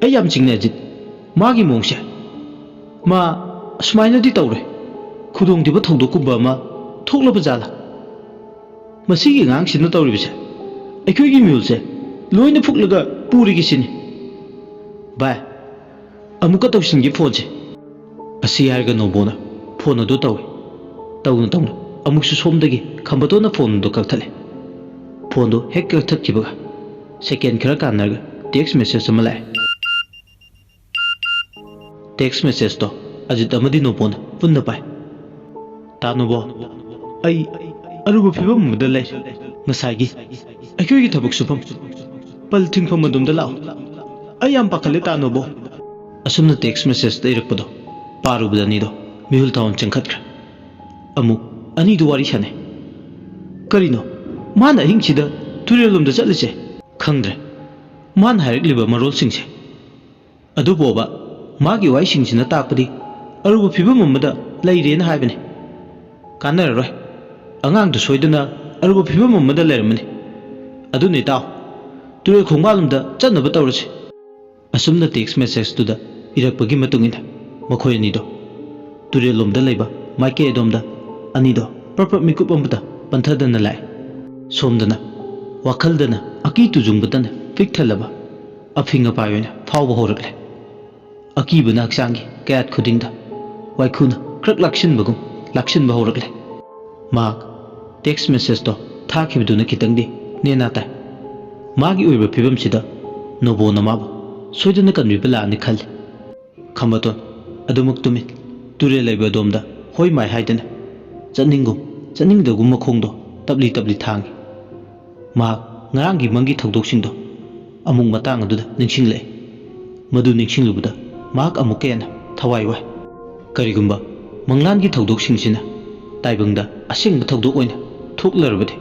ꯑꯩ ꯌꯥꯝ ꯆꯤꯡꯅꯩ ꯑꯖꯤꯠ꯫ ꯃꯥꯒꯤ ꯃꯑꯣꯡꯁꯦ꯫ ꯃꯥ ꯑꯁꯨꯃꯥꯏꯅꯗꯤ ꯇꯧꯔꯣꯏ꯫ ꯈꯨꯗꯣꯡꯊꯤꯕ ꯊꯧꯗꯣꯛꯀꯨꯝꯕ ꯑꯃ ꯊꯣꯛꯂꯕ ꯖꯥꯠꯂꯥ? ꯃꯁꯤꯒꯤ ꯑꯉꯥꯡꯁꯤꯅ ꯇꯧꯔꯤꯕꯁꯦ ꯑꯩꯈꯣꯏꯒꯤ ꯃꯤꯍꯨꯜꯁꯦ ꯂꯣꯏꯅ ꯐꯨꯛꯂꯒ ꯄꯨꯔꯒꯦ ꯁꯤꯅꯤ꯫ ꯚꯥꯏ, ꯑꯃꯨꯛꯀ ꯇꯧꯁꯤꯟꯒꯦ ꯐꯣꯟꯁꯦ꯫ ꯑꯁꯤ ꯍꯥꯏꯔꯒ ꯅꯣꯕꯣꯅ ꯐꯣꯟ ꯑꯗꯨ ꯇꯧꯏ꯫ ꯇꯧꯅ ꯇꯧꯅ ꯑꯃꯨꯛꯁꯨ ꯁꯣꯝꯗꯒꯤ ꯈꯝꯕꯇꯣꯟꯅ ꯐꯣꯟ ꯑꯗꯨ ꯀꯛꯊꯠꯂꯦ꯫ ꯐꯣꯟꯗꯨ ꯍꯦꯛ ꯀꯛꯊꯠꯈꯤꯕꯒ ꯁꯦꯀꯦꯟ ꯈꯔ ꯀꯥꯟꯅꯔꯒ ꯇꯦꯛꯁ ꯃꯦꯁꯦꯖ ꯑꯃ ꯂꯥꯛꯑꯦ꯫ ꯇꯦꯛꯁ ꯃꯦꯁꯦꯖꯇꯣ ꯑꯖꯤꯠ ꯑꯃꯗꯤ ꯅꯣꯕꯣꯅ ꯄꯨꯟꯅ ꯄꯥꯏ꯫ "ꯇꯥ ꯅꯣꯕꯣ, ꯑꯩ ꯑꯔꯨꯕ ꯐꯤꯕꯝ ꯑꯃꯗ ꯂꯩꯔꯦ꯫ ꯉꯁꯥꯏꯒꯤ ꯑꯩꯈꯣꯏꯒꯤ ꯊꯕꯛ ꯁꯨꯐꯝ ꯄꯜ ꯊꯤꯡꯐꯝ ꯑꯗꯣꯝꯗ ꯂꯥꯛꯑꯣ꯫ ꯑꯩ ꯌꯥꯝ ꯄꯥꯈꯠꯂꯦ ꯇꯥ ꯅꯣꯕꯣ꯫" ꯑꯁꯨꯝꯅ ꯇꯦꯛꯁ ꯃꯦꯁꯦꯖꯇ ꯏꯔꯛꯄꯗꯣ ꯄꯥꯔꯨꯕꯗ ꯑꯅꯤꯗꯣ ꯃꯤꯍꯨꯜ ꯊꯥꯎꯟ ꯆꯦꯟꯈꯠꯈ꯭ꯔꯦ꯫ ꯑꯃꯨꯛ ꯑꯅꯤꯗꯨ ꯋꯥꯔꯤ ꯁꯥꯟꯅꯩ꯫ ꯀꯔꯤꯅꯣ ꯃꯥꯅ ꯑꯍꯤꯡꯁꯤꯗ ꯇꯨꯔꯦꯜꯂꯣꯝꯗ ꯆꯠꯂꯤꯁꯦ? ꯈꯪꯗ꯭ꯔꯦ꯫ ꯃꯥꯅ ꯍꯥꯏꯔꯛꯂꯤꯕ ꯃꯔꯣꯜꯁꯤꯡꯁꯦ꯫ ꯑꯗꯨꯕꯣꯕ, ꯃꯥꯒꯤ ꯋꯥꯍꯩꯁꯤꯡꯁꯤꯅ ꯇꯥꯛꯄꯗꯤ ꯑꯔꯨꯕ ꯐꯤꯕꯝ ꯑꯃꯗ ꯂꯩꯔꯦꯅ ꯍꯥꯏꯕꯅꯤ꯫ ꯀꯥꯟꯅꯔꯔꯣꯏ꯫ ꯑꯉꯥꯡꯗꯨ ꯁꯣꯏꯗꯅ ꯑꯔꯨꯕ ꯐꯤꯕꯝ ꯑꯃꯗ ꯂꯩꯔꯝꯃꯅꯤ꯫ ꯑꯗꯨꯅ ꯏꯇꯥꯎ, ꯇꯨꯔꯦꯜ ꯈꯣꯡꯕꯥꯜꯂꯣꯝꯗ ꯆꯠꯅꯕ ꯇꯧꯔꯁꯤ꯫ ꯑꯁꯨꯝꯅ ꯇꯦꯛꯁ ꯃꯦꯁꯦꯖꯇꯨꯗ ꯏꯔꯛꯄꯒꯤ ꯃꯇꯨꯡ ꯏꯟꯅ ꯃꯈꯣꯏ ꯑꯅꯤꯗꯣ ꯇꯨꯔꯦꯜꯂꯣꯝꯗ ꯂꯩꯕ ꯃꯥꯏꯀꯩ ꯑꯗꯣꯝꯗ ꯑꯅꯤꯗꯣ ꯄ꯭ꯔꯞ ꯄ꯭ꯔꯞ ꯃꯤꯀꯨꯞ ꯑꯃꯇ ꯄꯟꯊꯗꯅ ꯂꯥꯛꯑꯦ꯫ ꯁꯣꯝꯗꯅ ꯋꯥꯈꯜꯗꯅ ꯑꯀꯤ ꯇꯨꯖꯨꯡꯕꯇꯅ ꯄꯤꯛ ꯊꯜꯂꯕ ꯑꯐꯤꯡ ꯑꯄꯥꯏ ꯑꯣꯏꯅ ꯐꯥꯎꯕ ꯍꯧꯔꯛꯂꯦ꯫ ꯑꯀꯤꯕꯅ ꯍꯛꯆꯥꯡꯒꯤ ꯀꯌꯥꯠ ꯈꯨꯗꯤꯡꯗ ꯋꯥꯏꯈꯨꯅ ꯈ꯭ꯔꯛ ꯂꯥꯛꯁꯤꯟꯕꯒꯨꯝ ꯂꯥꯛꯁꯤꯟꯕ ꯍꯧꯔꯛꯂꯦ꯫ ꯃꯍꯥꯛ ꯇꯦꯛꯁ ꯃꯦꯁꯦꯖꯇꯣ ꯊꯥꯈꯤꯕꯗꯨꯅ ꯈꯤꯇꯪꯗꯤ ꯅꯦꯅꯥ ꯇꯥꯏ꯫ ꯃꯥꯒꯤ ꯑꯣꯏꯕ ꯐꯤꯕꯝꯁꯤꯗ ꯅꯣꯕꯣꯅ ꯃꯥꯕꯨ ꯁꯣꯏꯗꯅ ꯀꯟꯕꯤꯕ ꯂꯥꯛꯑꯅꯤ ꯈꯜꯂꯤ꯫ ꯈꯝꯕꯇꯣꯟ ꯑꯗꯨꯃꯛ ꯇꯨꯃꯤꯟ ꯇꯨꯔꯦꯜ ꯂꯩꯕ ꯑꯗꯣꯝꯗ ꯍꯣꯏ ꯃꯥꯏ ꯍꯥꯏꯗꯅ ꯆꯠꯅꯤꯡꯒꯨꯝ ꯆꯠꯅꯤꯡꯗꯒꯨꯝ ꯃꯈꯣꯡꯗꯣ ꯇꯞꯂꯤ ꯇꯞꯂꯤ ꯊꯥꯡꯏ꯫ ꯃꯍꯥꯛ ꯉꯔꯥꯡꯒꯤ ꯃꯪꯒꯤ ꯊꯧꯗꯣꯛꯁꯤꯡꯗꯣ ꯑꯃꯨꯛ ꯃꯇꯥꯡ ꯑꯗꯨꯗ ꯅꯤꯡꯁꯤꯡꯂꯛꯏ꯫ ꯃꯗꯨ ꯅꯤꯡꯁꯤꯡꯂꯨꯕꯗ ꯃꯍꯥꯛ ꯑꯃꯨꯛꯀ ꯍꯦꯟꯅ ꯊꯋꯥꯏ ꯋꯥꯏ꯫ ꯀꯔꯤꯒꯨꯝꯕ ꯃꯪꯂꯥꯟꯒꯤ ꯊꯧꯗꯣꯛꯁꯤꯡꯁꯤꯅ ꯇꯥꯏꯕꯪꯗ ꯑꯁꯦꯡꯕ ꯊꯧꯗꯣꯛ ꯑꯣꯏꯅ ꯊꯣꯛꯂꯔꯕꯗꯤ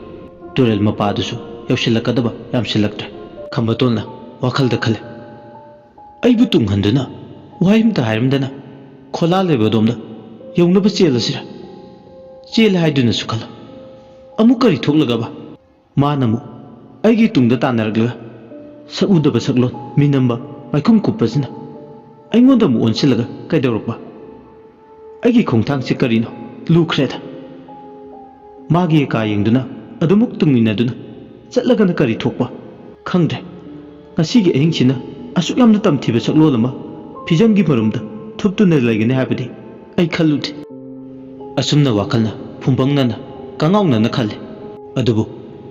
ꯇꯨꯔꯦꯜ ꯃꯄꯥꯗꯨꯁꯨ ꯌꯧꯁꯤꯜꯂꯛꯀꯗꯕ ꯌꯥꯝꯁꯤꯜꯂꯛꯇ꯭ꯔꯦ꯫ ꯈꯝꯕꯇꯣꯟꯅ ꯋꯥꯈꯜꯗ ꯈꯜꯂꯤ꯫ ꯑꯩꯕꯨ ꯇꯨꯡꯍꯟꯗꯨꯅ ꯋꯥꯍꯩ ꯑꯃꯇ ꯍꯥꯏꯔꯝꯗꯅ ꯈꯣꯂꯥ ꯂꯩꯕ ꯑꯗꯣꯝꯗ ꯌꯧꯅꯕ ꯆꯦꯜꯂꯁꯤꯔ? ꯆꯦꯜꯂꯦ ꯍꯥꯏꯗꯨꯅꯁꯨ ꯈꯜꯂꯣ꯫ ꯑꯃꯨꯛ ꯀꯔꯤ ꯊꯣꯛꯂꯒꯕ? ꯃꯥꯅ ꯑꯃꯨꯛ ꯑꯩꯒꯤ ꯇꯨꯡꯗ ꯇꯥꯟꯅꯔꯛꯂꯒ ꯁꯛ ꯎꯗꯕ ꯁꯛꯂꯣꯟ ꯃꯤꯅꯝꯕ ꯃꯥꯏꯈꯨꯝ ꯀꯨꯞꯄꯁꯤꯅ ꯑꯩꯉꯣꯟꯗ ꯑꯃꯨꯛ ꯑꯣꯟꯁꯤꯜꯂꯒ ꯀꯩꯗꯧꯔꯛꯄ? ꯑꯩꯒꯤ ꯈꯣꯡꯊꯥꯡꯁꯤ ꯀꯔꯤꯅꯣ? ꯂꯨꯈ꯭ꯔꯦꯗ꯫ ꯃꯥꯒꯤ ꯀꯥ ꯌꯦꯡꯗꯨꯅ ꯑꯗꯨꯃꯛ ꯇꯨꯡ ꯏꯟꯅꯗꯨꯅ ꯆꯠꯂꯒꯅ ꯀꯔꯤ ꯊꯣꯛꯄ? ꯈꯪꯗ꯭ꯔꯦ꯫ ꯉꯁꯤꯒꯤ ꯑꯍꯤꯡꯁꯤꯅ ꯑꯁꯨꯛ ꯌꯥꯝꯅ ꯇꯝꯊꯤꯕ ꯁꯛꯂꯣꯟ ꯑꯃ ꯐꯤꯖꯪꯒꯤ ꯃꯔꯨꯝꯗ ꯊꯨꯞꯇꯨꯅ ꯂꯩꯒꯅꯤ ꯍꯥꯏꯕꯗꯤ ꯑꯩ ꯈꯜꯂꯨꯗꯦ꯫ ꯑꯁꯨꯝꯅ ꯋꯥꯈꯜꯅ ꯐꯨꯝꯕꯪꯅꯅ ꯀꯉꯥꯎꯅꯅ ꯈꯜꯂꯤ꯫ ꯑꯗꯨꯕꯨ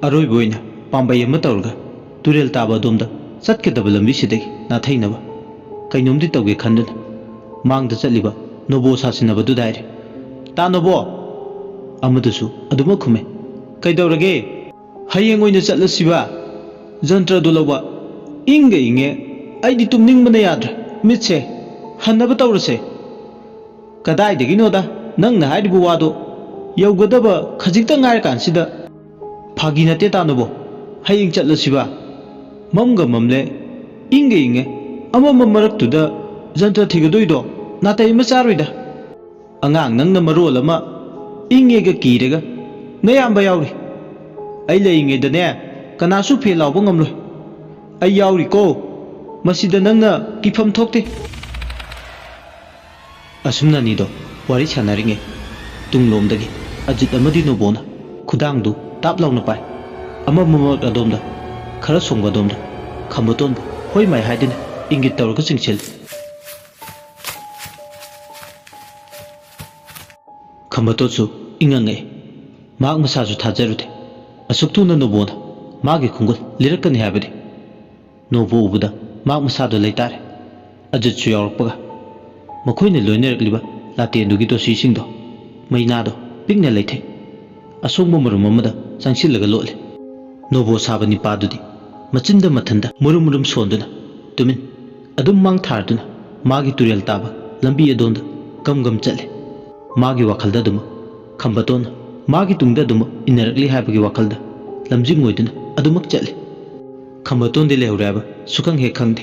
ꯑꯔꯣꯏꯕ ꯑꯣꯏꯅ ꯄꯥꯝꯕꯩ ꯑꯃ ꯇꯧꯔꯒ ꯇꯨꯔꯦꯜ ꯇꯥꯕ ꯑꯗꯣꯝꯗ ꯆꯠꯀꯗꯕ ꯂꯝꯕꯤꯁꯤꯗꯒꯤ ꯅꯥꯊꯩꯅꯕ ꯀꯩꯅꯣꯝꯗꯤ ꯇꯧꯒꯦ ꯈꯟꯗꯨꯅ ꯃꯥꯡꯗ ꯆꯠꯂꯤꯕ ꯅꯣꯕꯣ ꯁꯥꯁꯤꯟꯅꯕꯗꯨꯗ ꯍꯥꯏꯔꯦ, "ꯇꯥ ꯅꯣꯕꯣ!" ꯑꯃꯗꯨꯁꯨ ꯑꯗꯨꯃꯛ ꯈꯨꯝꯃꯦ, "ꯀꯩꯗꯧꯔꯒꯦ? ꯍꯌꯦꯡ ꯑꯣꯏꯅ ꯆꯠꯂꯁꯤꯕ? ꯖꯟꯇ꯭ꯔꯗꯨ ꯂꯧꯕ ꯏꯪꯒ ꯏꯪꯉꯦ꯫ ꯑꯩꯗꯤ ꯇꯨꯝꯅꯤꯡꯕꯅ ꯌꯥꯗ꯭ꯔꯦ꯫ ꯃꯤꯠꯁꯦ ꯍꯟꯅꯕ ꯇꯧꯔꯁꯦ꯫" "ꯀꯗꯥꯏꯗꯒꯤꯅꯣꯗ, ꯅꯪꯅ ꯍꯥꯏꯔꯤꯕ ꯋꯥꯗꯣ ꯌꯧꯒꯗꯕ ꯈꯖꯤꯛꯇ ꯉꯥꯏꯔꯀꯥꯟꯁꯤꯗ?" "ꯐꯥꯒꯤ ꯅꯠꯇꯦ ꯇꯥꯅꯕꯣ, ꯍꯌꯦꯡ ꯆꯠꯂꯁꯤꯕ꯫ ꯃꯝꯒ ꯃꯝꯂꯦ, ꯏꯪꯒ ꯏꯪꯉꯦ꯫ ꯑꯃꯝꯕ ꯃꯔꯛꯇꯨꯗ ꯖꯟꯇ꯭ꯔ ꯊꯤꯒꯗꯣꯏꯗꯣ ꯅꯥꯇꯩ ꯑꯃ ꯆꯥꯔꯣꯏꯗ꯫ ꯑꯉꯥꯡ ꯅꯪꯅ ꯃꯔꯣꯜ ꯑꯃ ꯏꯪꯉꯦꯒ ꯀꯤꯔꯦꯒ, ꯅꯌꯥꯝꯕ ꯌꯥꯎꯔꯤ꯫ ꯑꯩ ꯂꯩꯔꯤꯉꯩꯗꯅꯦ ꯀꯅꯥꯁꯨ ꯐꯦ ꯂꯥꯎꯕ ꯉꯝꯂꯣꯏ꯫ ꯑꯩ ꯌꯥꯎꯔꯤꯀꯣ, ꯃꯁꯤꯗ ꯅꯪꯅ ꯀꯤꯐꯝ ꯊꯣꯛꯇꯦ꯫" ꯑꯁꯨꯝꯅ ꯑꯅꯤꯗꯣ ꯋꯥꯔꯤ ꯁꯥꯟꯅꯔꯤꯉꯩ ꯇꯨꯡꯂꯣꯝꯗꯒꯤ ꯑꯖꯤꯠ ꯑꯃꯗꯤ ꯅꯣꯕꯣꯅ ꯈꯨꯗꯥꯡꯗꯨ ꯇꯥꯞ ꯂꯥꯎꯅ ꯄꯥꯏ꯫ ꯑꯃꯝꯕ ꯃꯔꯛ ꯑꯗꯣꯝꯗ, ꯈꯔ ꯁꯣꯡꯕ ꯑꯗꯣꯝꯗ ꯈꯝꯕꯇꯣꯟꯕꯨ ꯍꯣꯏ ꯃꯥꯏ ꯍꯥꯏꯗꯨꯅ ꯏꯪꯒꯤꯠ ꯇꯧꯔꯒ ꯆꯤꯡꯁꯤꯜꯂꯤ꯫ ꯈꯝꯕꯇꯣꯟꯁꯨ ꯏꯪꯉꯪꯉꯛꯏ꯫ ꯃꯍꯥꯛ ꯃꯁꯥꯁꯨ ꯊꯥꯖꯔꯨꯗꯦ, ꯑꯁꯨꯛ ꯊꯨꯅ ꯅꯣꯕꯣꯅ ꯃꯥꯒꯤ ꯈꯣꯡꯒꯨꯜ ꯂꯤꯔꯛꯀꯅꯤ ꯍꯥꯏꯕꯗꯤ꯫ ꯅꯣꯕꯣ ꯎꯕꯗ ꯃꯍꯥꯛ ꯃꯁꯥꯗꯣ ꯂꯩꯇꯥꯔꯦ꯫ ꯑꯖꯤꯠꯁꯨ ꯌꯥꯎꯔꯛꯄꯒ ꯃꯈꯣꯏꯅ ꯂꯣꯏꯅꯔꯛꯂꯤꯕ ꯂꯥꯇꯦꯟꯗꯨꯒꯤ ꯗꯣꯁꯤꯁꯤꯡꯗꯣ ꯃꯩꯅꯥꯗꯣ ꯄꯤꯛꯅ ꯂꯩꯊꯩ꯫ ꯑꯁꯣꯡꯕ ꯃꯔꯨꯝ ꯑꯃꯗ ꯆꯪꯁꯤꯜꯂꯒ ꯂꯣꯠꯂꯦ꯫ ꯅꯣꯕꯣ ꯁꯥꯕ ꯅꯤꯄꯥꯗꯨꯗꯤ ꯃꯆꯤꯟꯗ ꯃꯊꯟꯗ ꯃꯨꯔꯨꯝ ꯃꯨꯔꯨꯝ ꯁꯣꯟꯗꯨꯅ ꯇꯨꯃꯤꯟ ꯑꯗꯨꯝ ꯃꯥꯡ ꯊꯥꯔꯗꯨꯅ ꯃꯥꯒꯤ ꯇꯨꯔꯦꯜ ꯇꯥꯕ ꯂꯝꯕꯤ ꯑꯗꯣꯝꯗ ꯒꯝ ꯒꯝ ꯆꯠꯂꯦ꯫ ꯃꯥꯒꯤ ꯋꯥꯈꯜꯗ ꯑꯗꯨꯃꯛ ꯈꯝꯕꯇꯣꯟꯅ ꯃꯥꯒꯤ ꯇꯨꯡꯗ ꯑꯗꯨꯃꯛ ꯏꯟꯅꯔꯛꯂꯤ ꯍꯥꯏꯕꯒꯤ ꯋꯥꯈꯜꯗ ꯂꯝꯖꯤꯡ ꯑꯣꯏꯗꯨꯅ ꯑꯗꯨꯃꯛ ꯆꯠꯂꯦ꯫ ꯈꯝꯕꯇꯣꯟꯗꯤ ꯂꯩꯍꯧꯔꯦ ꯍꯥꯏꯕ ꯁꯨꯈꯪ ꯍꯦꯛ ꯈꯪꯗꯦ꯫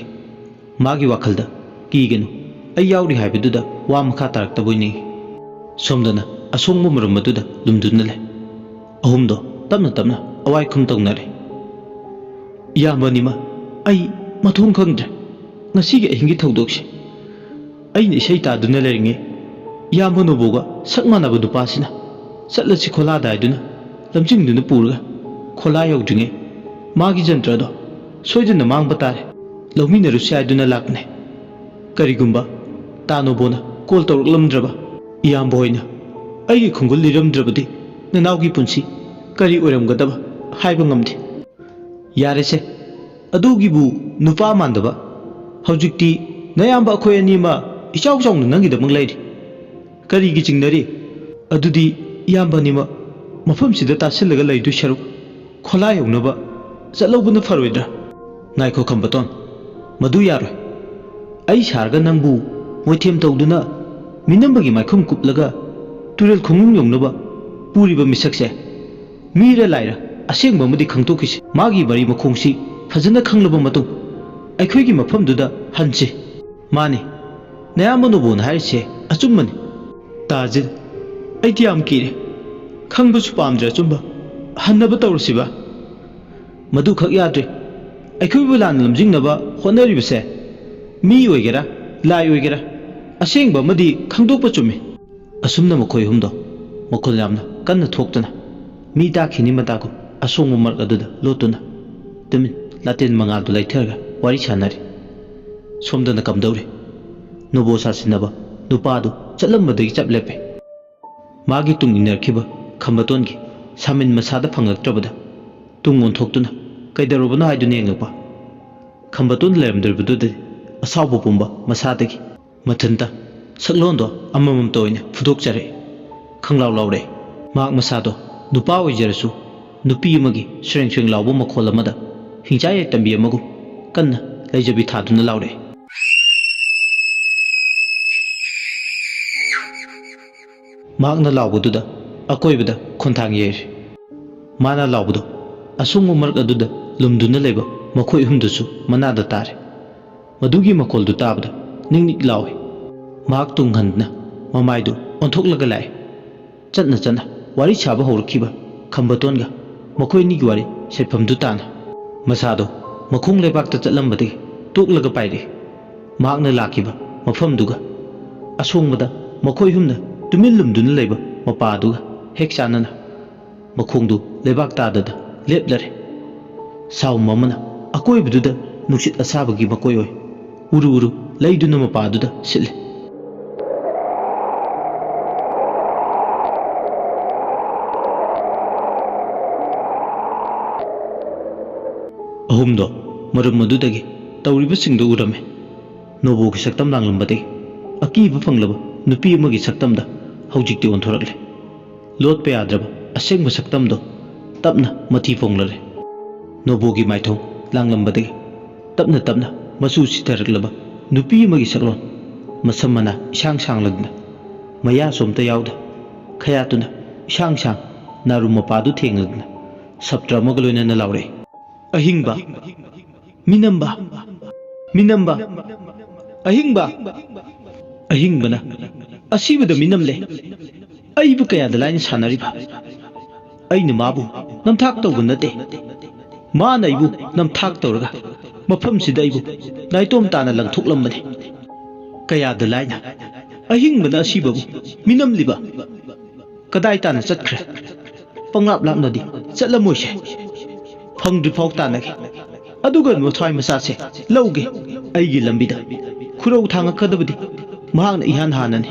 ꯃꯥꯒꯤ ꯋꯥꯈꯜꯗ, "ꯀꯤꯒꯅꯨ, ꯑꯩ ꯌꯥꯎꯔꯤ" ꯍꯥꯏꯕꯗꯨꯗ ꯋꯥ ꯃꯈꯥ ꯇꯥꯔꯛꯇꯕꯣꯏ ꯅꯤꯡꯏ꯫ ꯁꯣꯝꯗꯅ ꯑꯁꯣꯡꯕ ꯃꯔꯨꯝ ꯑꯗꯨꯗ ꯂꯨꯝꯗꯨꯅ ꯂꯩ꯫ ꯑꯍꯨꯝꯗꯣ ꯇꯞꯅ ꯇꯞꯅ ꯑꯋꯥꯏ ꯈꯨꯝ ꯇꯧꯅꯔꯦ꯫ "ꯏꯌꯥꯝꯕ ꯑꯅꯤꯃꯛ, ꯑꯩ ꯃꯊꯣꯡ ꯈꯪꯗ꯭ꯔꯦ꯫ ꯉꯁꯤꯒꯤ ꯑꯍꯤꯡꯒꯤ ꯊꯧꯗꯣꯛꯁꯦ ꯑꯩꯅ ꯏꯁꯩ ꯇꯥꯗꯨꯅ ꯂꯩꯔꯤꯉꯩ, ꯏꯌꯥꯝꯕ ꯅꯣꯕꯣꯒ ꯁꯛ ꯃꯥꯟꯅꯕ ꯅꯨꯄꯥꯁꯤꯅ "ꯆꯠꯂꯁꯤ ꯈꯣꯂꯥꯗ" ꯍꯥꯏꯗꯨꯅ ꯂꯝꯖꯤꯡꯗꯨꯅ ꯄꯨꯔꯒ ꯈꯣꯂꯥ ꯌꯧꯗ꯭ꯔꯤꯉꯩ ꯃꯥꯒꯤ ꯖꯟꯇ꯭ꯔꯗꯣ ꯁꯣꯏꯗꯅ ꯃꯥꯡꯕ ꯇꯥꯔꯦ, ꯂꯧꯃꯤꯟꯅꯔꯨꯁꯤ ꯍꯥꯏꯗꯨꯅ ꯂꯥꯛꯄꯅꯦ꯫ ꯀꯔꯤꯒꯨꯝꯕ ꯇꯥ ꯅꯣꯕꯣꯅ ꯀꯣꯜ ꯇꯧꯔꯛꯂꯝꯗ꯭ꯔꯕ, ꯏꯌꯥꯝꯕ ꯍꯣꯏꯅ ꯑꯩꯒꯤ ꯈꯣꯡꯒꯨꯜ ꯂꯤꯔꯝꯗ꯭ꯔꯕꯗꯤ ꯅꯅꯥꯎꯒꯤ ꯄꯨꯟꯁꯤ ꯀꯔꯤ ꯑꯣꯏꯔꯝꯒꯗꯕ ꯍꯥꯏꯕ ꯉꯝꯗꯦ꯫ ꯌꯥꯔꯦꯁꯦ, ꯑꯗꯨꯒꯤꯕꯨ ꯅꯨꯄꯥ ꯃꯥꯟꯗꯕ꯫ ꯍꯧꯖꯤꯛꯇꯤ ꯅꯌꯥꯝꯕ ꯑꯩꯈꯣꯏ ꯑꯅꯤꯃ ꯏꯆꯥꯎ ꯆꯥꯎꯅ ꯅꯪꯒꯤꯗꯃꯛ ꯂꯩꯔꯤ꯫ ꯀꯔꯤꯒꯤ ꯆꯤꯡꯅꯔꯤ? ꯑꯗꯨꯗꯤ ꯏꯌꯥꯝꯕ ꯑꯅꯤꯃꯛ ꯃꯐꯝꯁꯤꯗ ꯇꯥꯁꯤꯜꯂꯒ ꯂꯩꯗꯣꯏ ꯁꯔꯨꯛ ꯈꯣꯂꯥ ꯌꯧꯅꯕ ꯆꯠꯍꯧꯕꯅ ꯐꯔꯣꯏꯗ꯭ꯔꯥ? ꯉꯥꯏꯈꯣ ꯈꯝꯕꯇꯣꯟ, ꯃꯗꯨ ꯌꯥꯔꯣꯏ꯫ ꯑꯩ ꯁꯥꯔꯒ ꯅꯪꯕꯨ ꯃꯣꯏꯊꯦꯝ ꯇꯧꯗꯨꯅ ꯃꯤꯅꯝꯕꯒꯤ ꯃꯥꯏꯈꯨꯝ ꯀꯨꯞꯂꯒ ꯇꯨꯔꯦꯜ ꯈꯣꯡꯅꯨꯡ ꯌꯧꯅꯕ ꯄꯨꯔꯤꯕ ꯃꯤꯁꯛꯁꯦ ꯃꯤꯔ ꯂꯥꯏꯔ ꯑꯁꯦꯡꯕ ꯑꯃꯗꯤ ꯈꯪꯗꯣꯛꯈꯤꯁꯤ꯫ ꯃꯥꯒꯤ ꯃꯔꯤ ꯃꯈꯣꯡꯁꯤ ꯐꯖꯅ ꯈꯪꯂꯕ ꯃꯇꯨꯡ ꯑꯩꯈꯣꯏꯒꯤ ꯃꯐꯝꯗꯨꯗ ꯍꯟꯁꯤ꯫ ꯃꯥꯅꯤ, ꯅꯌꯥꯝꯕ ꯅꯣꯕꯣꯅ ꯍꯥꯏꯔꯤꯁꯦ ꯑꯆꯨꯝꯕꯅꯤ꯫ ꯇꯥꯖꯤꯜ, ꯑꯩꯗꯤ ꯌꯥꯝ ꯀꯤꯔꯦ꯫ ꯈꯪꯕꯁꯨ ꯄꯥꯝꯗ꯭ꯔꯦ ꯑꯆꯨꯝꯕ꯫ ꯍꯟꯅꯕ ꯇꯧꯔꯁꯤꯕ꯫ ꯃꯗꯨꯈꯛ ꯌꯥꯗ꯭ꯔꯦ꯫ ꯑꯩꯈꯣꯏꯕꯨ ꯂꯥꯟꯅ ꯂꯝꯖꯤꯡꯅꯕ ꯍꯣꯠꯅꯔꯤꯕꯁꯦ ꯃꯤ ꯑꯣꯏꯒꯦꯔꯥ, ꯂꯥꯏ ꯑꯣꯏꯒꯦꯔꯥ, ꯑꯁꯦꯡꯕ ꯑꯃꯗꯤ ꯈꯪꯗꯣꯛꯄ ꯆꯨꯝꯃꯤ꯫ ꯑꯁꯨꯝꯅ ꯃꯈꯣꯏ ꯑꯍꯨꯝꯗꯣ ꯃꯈꯣꯜ ꯌꯥꯝꯅ ꯀꯟꯅ ꯊꯣꯛꯇꯨꯅ ꯃꯤ ꯇꯥꯈꯤꯅꯤ ꯃꯇꯥꯒꯨꯝ ꯑꯁꯣꯡꯕ ꯃꯔꯛ ꯑꯗꯨꯗ ꯂꯣꯠꯇꯨꯅ ꯇꯨꯃꯤꯟ ꯂꯥꯇꯦꯟ ꯃꯉꯥꯜꯗꯨ ꯂꯩꯊꯔꯒ ꯋꯥꯔꯤ ꯁꯥꯟꯅꯔꯤ꯫ ꯁꯣꯝꯗꯅ ꯀꯝꯗꯧꯔꯤ? ꯅꯣꯕꯣ ꯁꯥꯁꯤꯟꯅꯕ ꯅꯨꯄꯥꯗꯨ ꯆꯠꯂꯝꯕꯗꯒꯤ ꯆꯞ ꯂꯦꯞꯄꯦ꯫ ꯃꯥꯒꯤ ꯇꯨꯡ ꯏꯟꯅꯔꯛꯈꯤꯕ ꯈꯝꯕꯇꯣꯟꯒꯤ ꯁꯥꯃꯤꯟ ꯃꯁꯥꯗ ꯐꯪꯂꯛꯇ꯭ꯔꯕꯗ ꯇꯨꯡ ꯑꯣꯟꯊꯣꯛꯇꯨꯅ ꯀꯩꯗꯧꯔꯕꯅꯣ ꯍꯥꯏꯗꯨꯅ ꯌꯦꯡꯂꯛꯄ꯫ ꯈꯝꯕꯇꯣꯟ ꯂꯩꯔꯝꯗ꯭ꯔꯤꯕꯗꯨꯗꯗꯤ ꯑꯁꯥꯎꯕ ꯄꯨꯝꯕ ꯃꯁꯥꯗꯒꯤ ꯃꯊꯟꯇ ꯁꯛꯂꯣꯟꯗꯣ ꯑꯃꯃꯝꯇ ꯑꯣꯏꯅ ꯐꯨꯗꯣꯛꯆꯔꯛꯏ꯫ ꯈꯪꯂꯥꯎ ꯂꯥꯎꯔꯛꯏ꯫ ꯃꯍꯥꯛ ꯃꯁꯥꯗꯣ ꯅꯨꯄꯥ ꯑꯣꯏꯖꯔꯁꯨ ꯅꯨꯄꯤ ꯑꯃꯒꯤ ꯁ꯭ꯔꯦꯡ ꯁ꯭ꯔꯦꯡ ꯂꯥꯎꯕ ꯃꯈꯣꯜ ꯑꯃꯗ ꯍꯤꯡꯆꯥꯏ ꯌꯥꯏꯇꯝꯕꯤ ꯑꯃꯒꯨꯝ ꯀꯟꯅ ꯂꯩꯖꯕꯤ ꯊꯥꯗꯨꯅ ꯂꯥꯎꯔꯛꯏ꯫ ꯃꯍꯥꯛꯅ ꯂꯥꯎꯕꯗꯨꯗ ꯑꯀꯣꯏꯕꯗ ꯈꯣꯟꯊꯥꯡ ꯌꯩꯔꯤ꯫ ꯃꯥꯅ ꯂꯥꯎꯕꯗꯨ ꯑꯁꯣꯡꯕ ꯃꯔꯛ ꯑꯗꯨꯗ ꯂꯨꯝꯗꯨꯅ ꯂꯩꯕ ꯃꯈꯣꯏ ꯑꯍꯨꯝꯗꯨꯁꯨ ꯃꯅꯥꯗ ꯇꯥꯔꯦ꯫ ꯃꯗꯨꯒꯤ ꯃꯈꯣꯜꯗꯨ ꯇꯥꯕꯗ ꯅꯤꯛ ꯅꯤꯛ ꯂꯥꯎꯏ꯫ ꯃꯍꯥꯛ ꯇꯨꯡ ꯍꯟꯗꯨꯅ ꯃꯃꯥꯏꯗꯨ ꯑꯣꯟꯊꯣꯛꯂꯒ ꯂꯥꯛꯏ꯫ ꯆꯠꯅ ꯆꯠꯅ ꯋꯥꯔꯤ ꯁꯥꯕ ꯍꯧꯔꯛꯈꯤꯕ ꯈꯝꯕꯇꯣꯟꯒ ꯃꯈꯣꯏ ꯑꯅꯤꯒꯤ ꯋꯥꯔꯤ ꯁꯦꯠꯐꯝꯗꯨ ꯇꯥꯅ꯫ ꯃꯁꯥꯗꯣ ꯃꯈꯣꯡ ꯂꯩꯕꯥꯛꯇ ꯆꯠꯂꯝꯕꯗꯒꯤ ꯇꯣꯛꯂꯒ ꯄꯥꯏꯔꯛꯏ꯫ ꯃꯍꯥꯛꯅ ꯂꯥꯛꯈꯤꯕ ꯃꯐꯝꯗꯨꯒ ꯑꯁꯣꯡꯕꯗ ꯃꯈꯣꯏ ꯑꯍꯨꯝꯅ ꯇꯨꯃꯤꯟ ꯂꯨꯝꯗꯨꯅ ꯂꯩꯕ ꯃꯄꯥꯗꯨꯒ ꯍꯦꯛ ꯆꯥꯟꯅꯅ ꯃꯈꯣꯡꯗꯨ ꯂꯩꯕꯥꯛ ꯇꯥꯗꯗ ꯂꯦꯞꯂꯔꯦ꯫ ꯁꯥꯎꯝ ꯑꯃꯅ ꯑꯀꯣꯏꯕꯗꯨꯗ ꯅꯨꯡꯁꯤꯠ ꯑꯁꯥꯕꯒꯤ ꯃꯀꯣꯏ ꯑꯣꯏ ꯎꯔꯨ ꯎꯔꯨ ꯂꯩꯗꯨꯅ ꯃꯄꯥꯗꯨꯗ ꯁꯤꯠꯂꯦ꯫ ꯑꯍꯨꯝꯗꯣ ꯃꯔꯨꯝ ꯑꯗꯨꯗꯒꯤ ꯇꯧꯔꯤꯕꯁꯤꯡꯗꯨ ꯎꯔꯝꯃꯤ꯫ ꯅꯣꯕꯣꯒꯤ ꯁꯛꯇꯝ ꯂꯥꯡꯂꯝꯕꯗꯒꯤ ꯑꯀꯤꯕ ꯐꯪꯂꯕ ꯅꯨꯄꯤ ꯑꯃꯒꯤ ꯁꯛꯇꯝꯗ ꯍꯧꯖꯤꯛꯇꯤ ꯑꯣꯟꯊꯣꯔꯛꯂꯦ꯫ ꯂꯣꯠꯄ ꯌꯥꯗ꯭ꯔꯕ ꯑꯁꯦꯡꯕ ꯁꯛꯇꯝꯗꯣ ꯇꯞꯅ ꯃꯊꯤ ꯐꯣꯡꯂꯔꯦ꯫ ꯅꯣꯕꯣꯒꯤ ꯃꯥꯏꯊꯣꯡ ꯂꯥꯡꯂꯝꯕꯗꯒꯤ ꯇꯞꯅ ꯇꯞꯅ ꯃꯆꯨ ꯁꯤꯊꯔꯛꯂꯕ ꯅꯨꯄꯤ ꯑꯃꯒꯤ ꯁꯛꯂꯣꯟ, ꯃꯁꯝ ꯃꯅꯥ ꯏꯁꯥꯡ ꯁꯥꯡꯂꯗꯨꯅ, ꯃꯌꯥꯁꯨ ꯑꯝꯇ ꯌꯥꯎꯗ, ꯈꯌꯥꯠꯇꯨꯅ ꯏꯁꯥꯡ ꯁꯥꯡ ꯅꯥꯔꯨ ꯃꯄꯥꯗꯨ ꯊꯦꯡꯂꯗꯨꯅ ꯁꯞꯇ꯭ꯔ ꯑꯃꯒ ꯂꯣꯏꯅꯅ ꯂꯥꯎꯔꯛꯏ꯫ "ꯑꯍꯤꯡꯕ! ꯃꯤꯅꯝꯕ! ꯃꯤꯅꯝꯕ! ꯑꯍꯤꯡꯕ! ꯑꯍꯤꯡꯕꯅ ꯑꯁꯤꯕꯗ ꯃꯤꯅꯝꯂꯦ꯫ ꯑꯩꯕꯨ ꯀꯌꯥꯗ ꯂꯥꯏꯅ ꯁꯥꯟꯅꯔꯤꯕ? ꯑꯩꯅ ꯃꯥꯕꯨ ꯅꯝꯊꯥꯛ ꯇꯧꯕ ꯅꯠꯇꯦ꯫ ꯃꯥꯅ ꯑꯩꯕꯨ ꯅꯝꯊꯥꯛ ꯇꯧꯔꯒ ꯃꯐꯝꯁꯤꯗ ꯑꯩꯕꯨ ꯅꯥꯏꯇꯣꯝ ꯇꯥꯅ ꯂꯪꯊꯣꯛꯂꯝꯕꯅꯤ꯫ ꯀꯌꯥꯗ ꯂꯥꯏꯅ ꯑꯍꯤꯡꯕꯅ ꯑꯁꯤꯕꯕꯨ ꯃꯤꯅꯝꯂꯤꯕ? ꯀꯗꯥꯏ ꯇꯥꯅ ꯆꯠꯈ꯭ꯔꯦ? ꯄꯪꯂꯥꯞ ꯂꯥꯞꯅꯗꯤ ꯆꯠꯂꯝꯃꯣꯏꯁꯦ꯫ ꯐꯪꯗ꯭ꯔꯤꯐꯥꯎ ꯇꯥꯟꯅꯒꯦ꯫ ꯑꯗꯨꯒ ꯃꯊ꯭ꯋꯥꯏ ꯃꯆꯥꯁꯦ ꯂꯧꯒꯦ꯫ ꯑꯩꯒꯤ ꯂꯝꯕꯤꯗ ꯈꯨꯔꯧ ꯊꯥꯡꯉꯛꯀꯗꯕꯗꯤ ꯃꯍꯥꯛꯅ ꯏꯍꯥꯟ ꯍꯥꯟꯅꯅꯤ꯫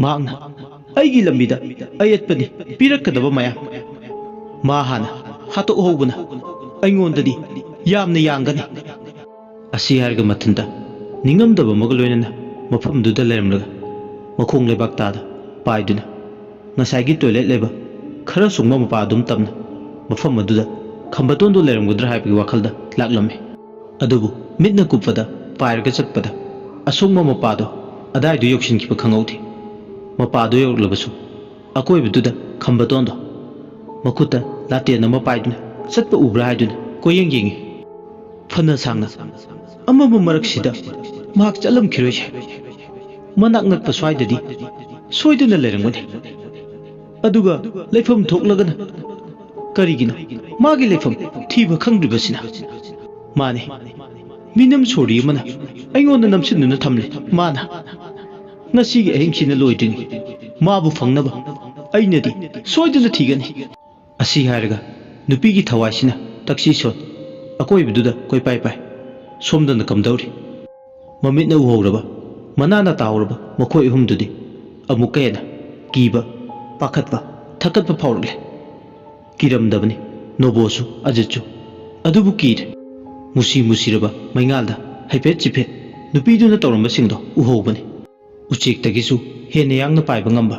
ꯃꯍꯥꯛꯅ ꯑꯩꯒꯤ ꯂꯝꯕꯤꯗ ꯑꯌꯦꯠꯄꯗꯤ ꯄꯤꯔꯛꯀꯗꯕ ꯃꯌꯥꯝ꯫ ꯃꯥ ꯍꯥꯟꯅ ꯍꯥꯠꯇꯣꯛꯍꯧꯕꯅ ꯑꯩꯉꯣꯟꯗꯗꯤ ꯌꯥꯝꯅ ꯌꯥꯡꯒꯅꯤ"꯫ ꯑꯁꯤ ꯍꯥꯏꯔꯒ ꯃꯊꯟꯇ ꯅꯤꯡꯉꯝꯗꯕ ꯑꯃꯒ ꯂꯣꯏꯅꯅ ꯃꯐꯝꯗꯨꯗ ꯂꯩꯔꯝꯂꯒ ꯃꯈꯣꯡ ꯂꯩꯕꯥꯛ ꯇꯥꯗ ꯄꯥꯏꯗꯨꯅ ꯉꯁꯥꯏꯒꯤ ꯇꯣꯏꯂꯦꯠ ꯂꯩꯕ ꯈꯔ ꯁꯨꯡꯕ ꯃꯄꯥ ꯑꯗꯨꯝ ꯇꯝꯅ ꯃꯐꯝ ꯑꯗꯨꯗ ꯈꯝꯕꯇꯣꯟꯗꯨ ꯂꯩꯔꯝꯒꯗ꯭ꯔꯥ ꯍꯥꯏꯕꯒꯤ ꯋꯥꯈꯜꯗ ꯂꯥꯛꯂꯝꯃꯤ꯫ ꯑꯗꯨꯕꯨ ꯃꯤꯠꯅ ꯀꯨꯞꯄꯗ ꯄꯥꯏꯔꯒ ꯆꯠꯄꯗ ꯑꯁꯣꯡꯕ ꯃꯄꯥꯗꯣ ꯑꯗꯥꯏꯗꯨ ꯌꯧꯁꯤꯟꯈꯤꯕ ꯈꯪꯍꯧꯗꯦ꯫ ꯃꯄꯥꯗꯨ ꯌꯧꯔꯛꯂꯕꯁꯨ ꯑꯀꯣꯏꯕꯗꯨꯗ ꯈꯝꯕꯇꯣꯟꯗꯣ ꯃꯈꯨꯠꯇ ꯂꯥꯇꯦꯟ ꯑꯃ ꯄꯥꯏꯗꯨꯅ ꯆꯠꯄ ꯎꯕ꯭ꯔꯥ ꯍꯥꯏꯗꯨꯅ ꯀꯣꯏꯌꯦꯡ ꯌꯦꯡꯉꯤ꯫ ꯐꯅ ꯁꯥꯡꯅ ꯑꯃꯝꯕ ꯃꯔꯛꯁꯤꯗ ꯃꯍꯥꯛ ꯆꯠꯂꯝꯈꯤꯔꯣꯏꯁꯦ꯫ ꯃꯅꯥꯛ ꯅꯛꯄ ꯁ꯭ꯋꯥꯏꯗꯗꯤ ꯁꯣꯏꯗꯅ ꯂꯩꯔꯝꯒꯅꯤ꯫ ꯑꯗꯨꯒ ꯂꯩꯐꯝ ꯊꯣꯛꯂꯒꯅ ꯀꯔꯤꯒꯤꯅꯣ ꯃꯥꯒꯤ ꯂꯩꯐꯝ ꯊꯤꯕ ꯈꯪꯗ꯭ꯔꯤꯕꯁꯤꯅ? ꯃꯥꯅꯤ, ꯃꯤꯅꯝ ꯁꯣꯔꯤ ꯑꯃꯅ ꯑꯩꯉꯣꯟꯗ ꯅꯝꯁꯤꯟꯗꯨꯅ ꯊꯝꯂꯦ꯫ ꯃꯥꯅ ꯉꯁꯤꯒꯤ ꯑꯍꯤꯡꯁꯤꯅ ꯂꯣꯏꯗ꯭ꯔꯤꯉꯩ ꯃꯥꯕꯨ ꯐꯪꯅꯕ ꯑꯩꯅꯗꯤ ꯁꯣꯏꯗꯅ ꯊꯤꯒꯅꯤ꯫ ꯑꯁꯤ ꯍꯥꯏꯔꯒ ꯅꯨꯄꯤꯒꯤ ꯊꯋꯥꯏꯁꯤꯅ ꯇꯛꯁꯤ ꯁꯣꯟ ꯑꯀꯣꯏꯕꯗꯨꯗ ꯀꯣꯏꯄꯥꯏ ꯄꯥꯏ꯫ ꯁꯣꯝꯗꯅ ꯀꯝꯗꯧꯔꯤ? ꯃꯃꯤꯠꯅ ꯎꯍꯧꯔꯕ, ꯃꯅꯥꯅ ꯇꯥꯍꯧꯔꯕ ꯃꯈꯣꯏ ꯑꯍꯨꯝꯗꯨꯗꯤ ꯑꯃꯨꯛꯀ ꯍꯦꯟꯅ ꯀꯤꯕ, ꯄꯥꯈꯠꯄ, ꯊꯛꯀꯠꯄ ꯐꯥꯎꯔꯛꯂꯦ꯫ ꯀꯤꯔꯝꯗꯕꯅꯤ ꯅꯣꯕꯣꯁꯨ ꯑꯖꯤꯠꯁꯨ꯫ ꯑꯗꯨꯕꯨ ꯀꯤꯔꯦ꯫ ꯃꯨꯁꯤ ꯃꯨꯁꯤꯔꯕ ꯃꯩꯉꯥꯜꯗ ꯍꯥꯏꯐꯦꯠ ꯆꯤꯐꯦꯠ ꯅꯨꯄꯤꯗꯨꯅ ꯇꯧꯔꯝꯕꯁꯤꯡꯗꯣ ꯎꯍꯧꯕꯅꯤ꯫ ꯎꯆꯦꯛꯇꯒꯤꯁꯨ ꯍꯦꯟꯅ ꯌꯥꯡꯅ ꯄꯥꯏꯕ ꯉꯝꯕ,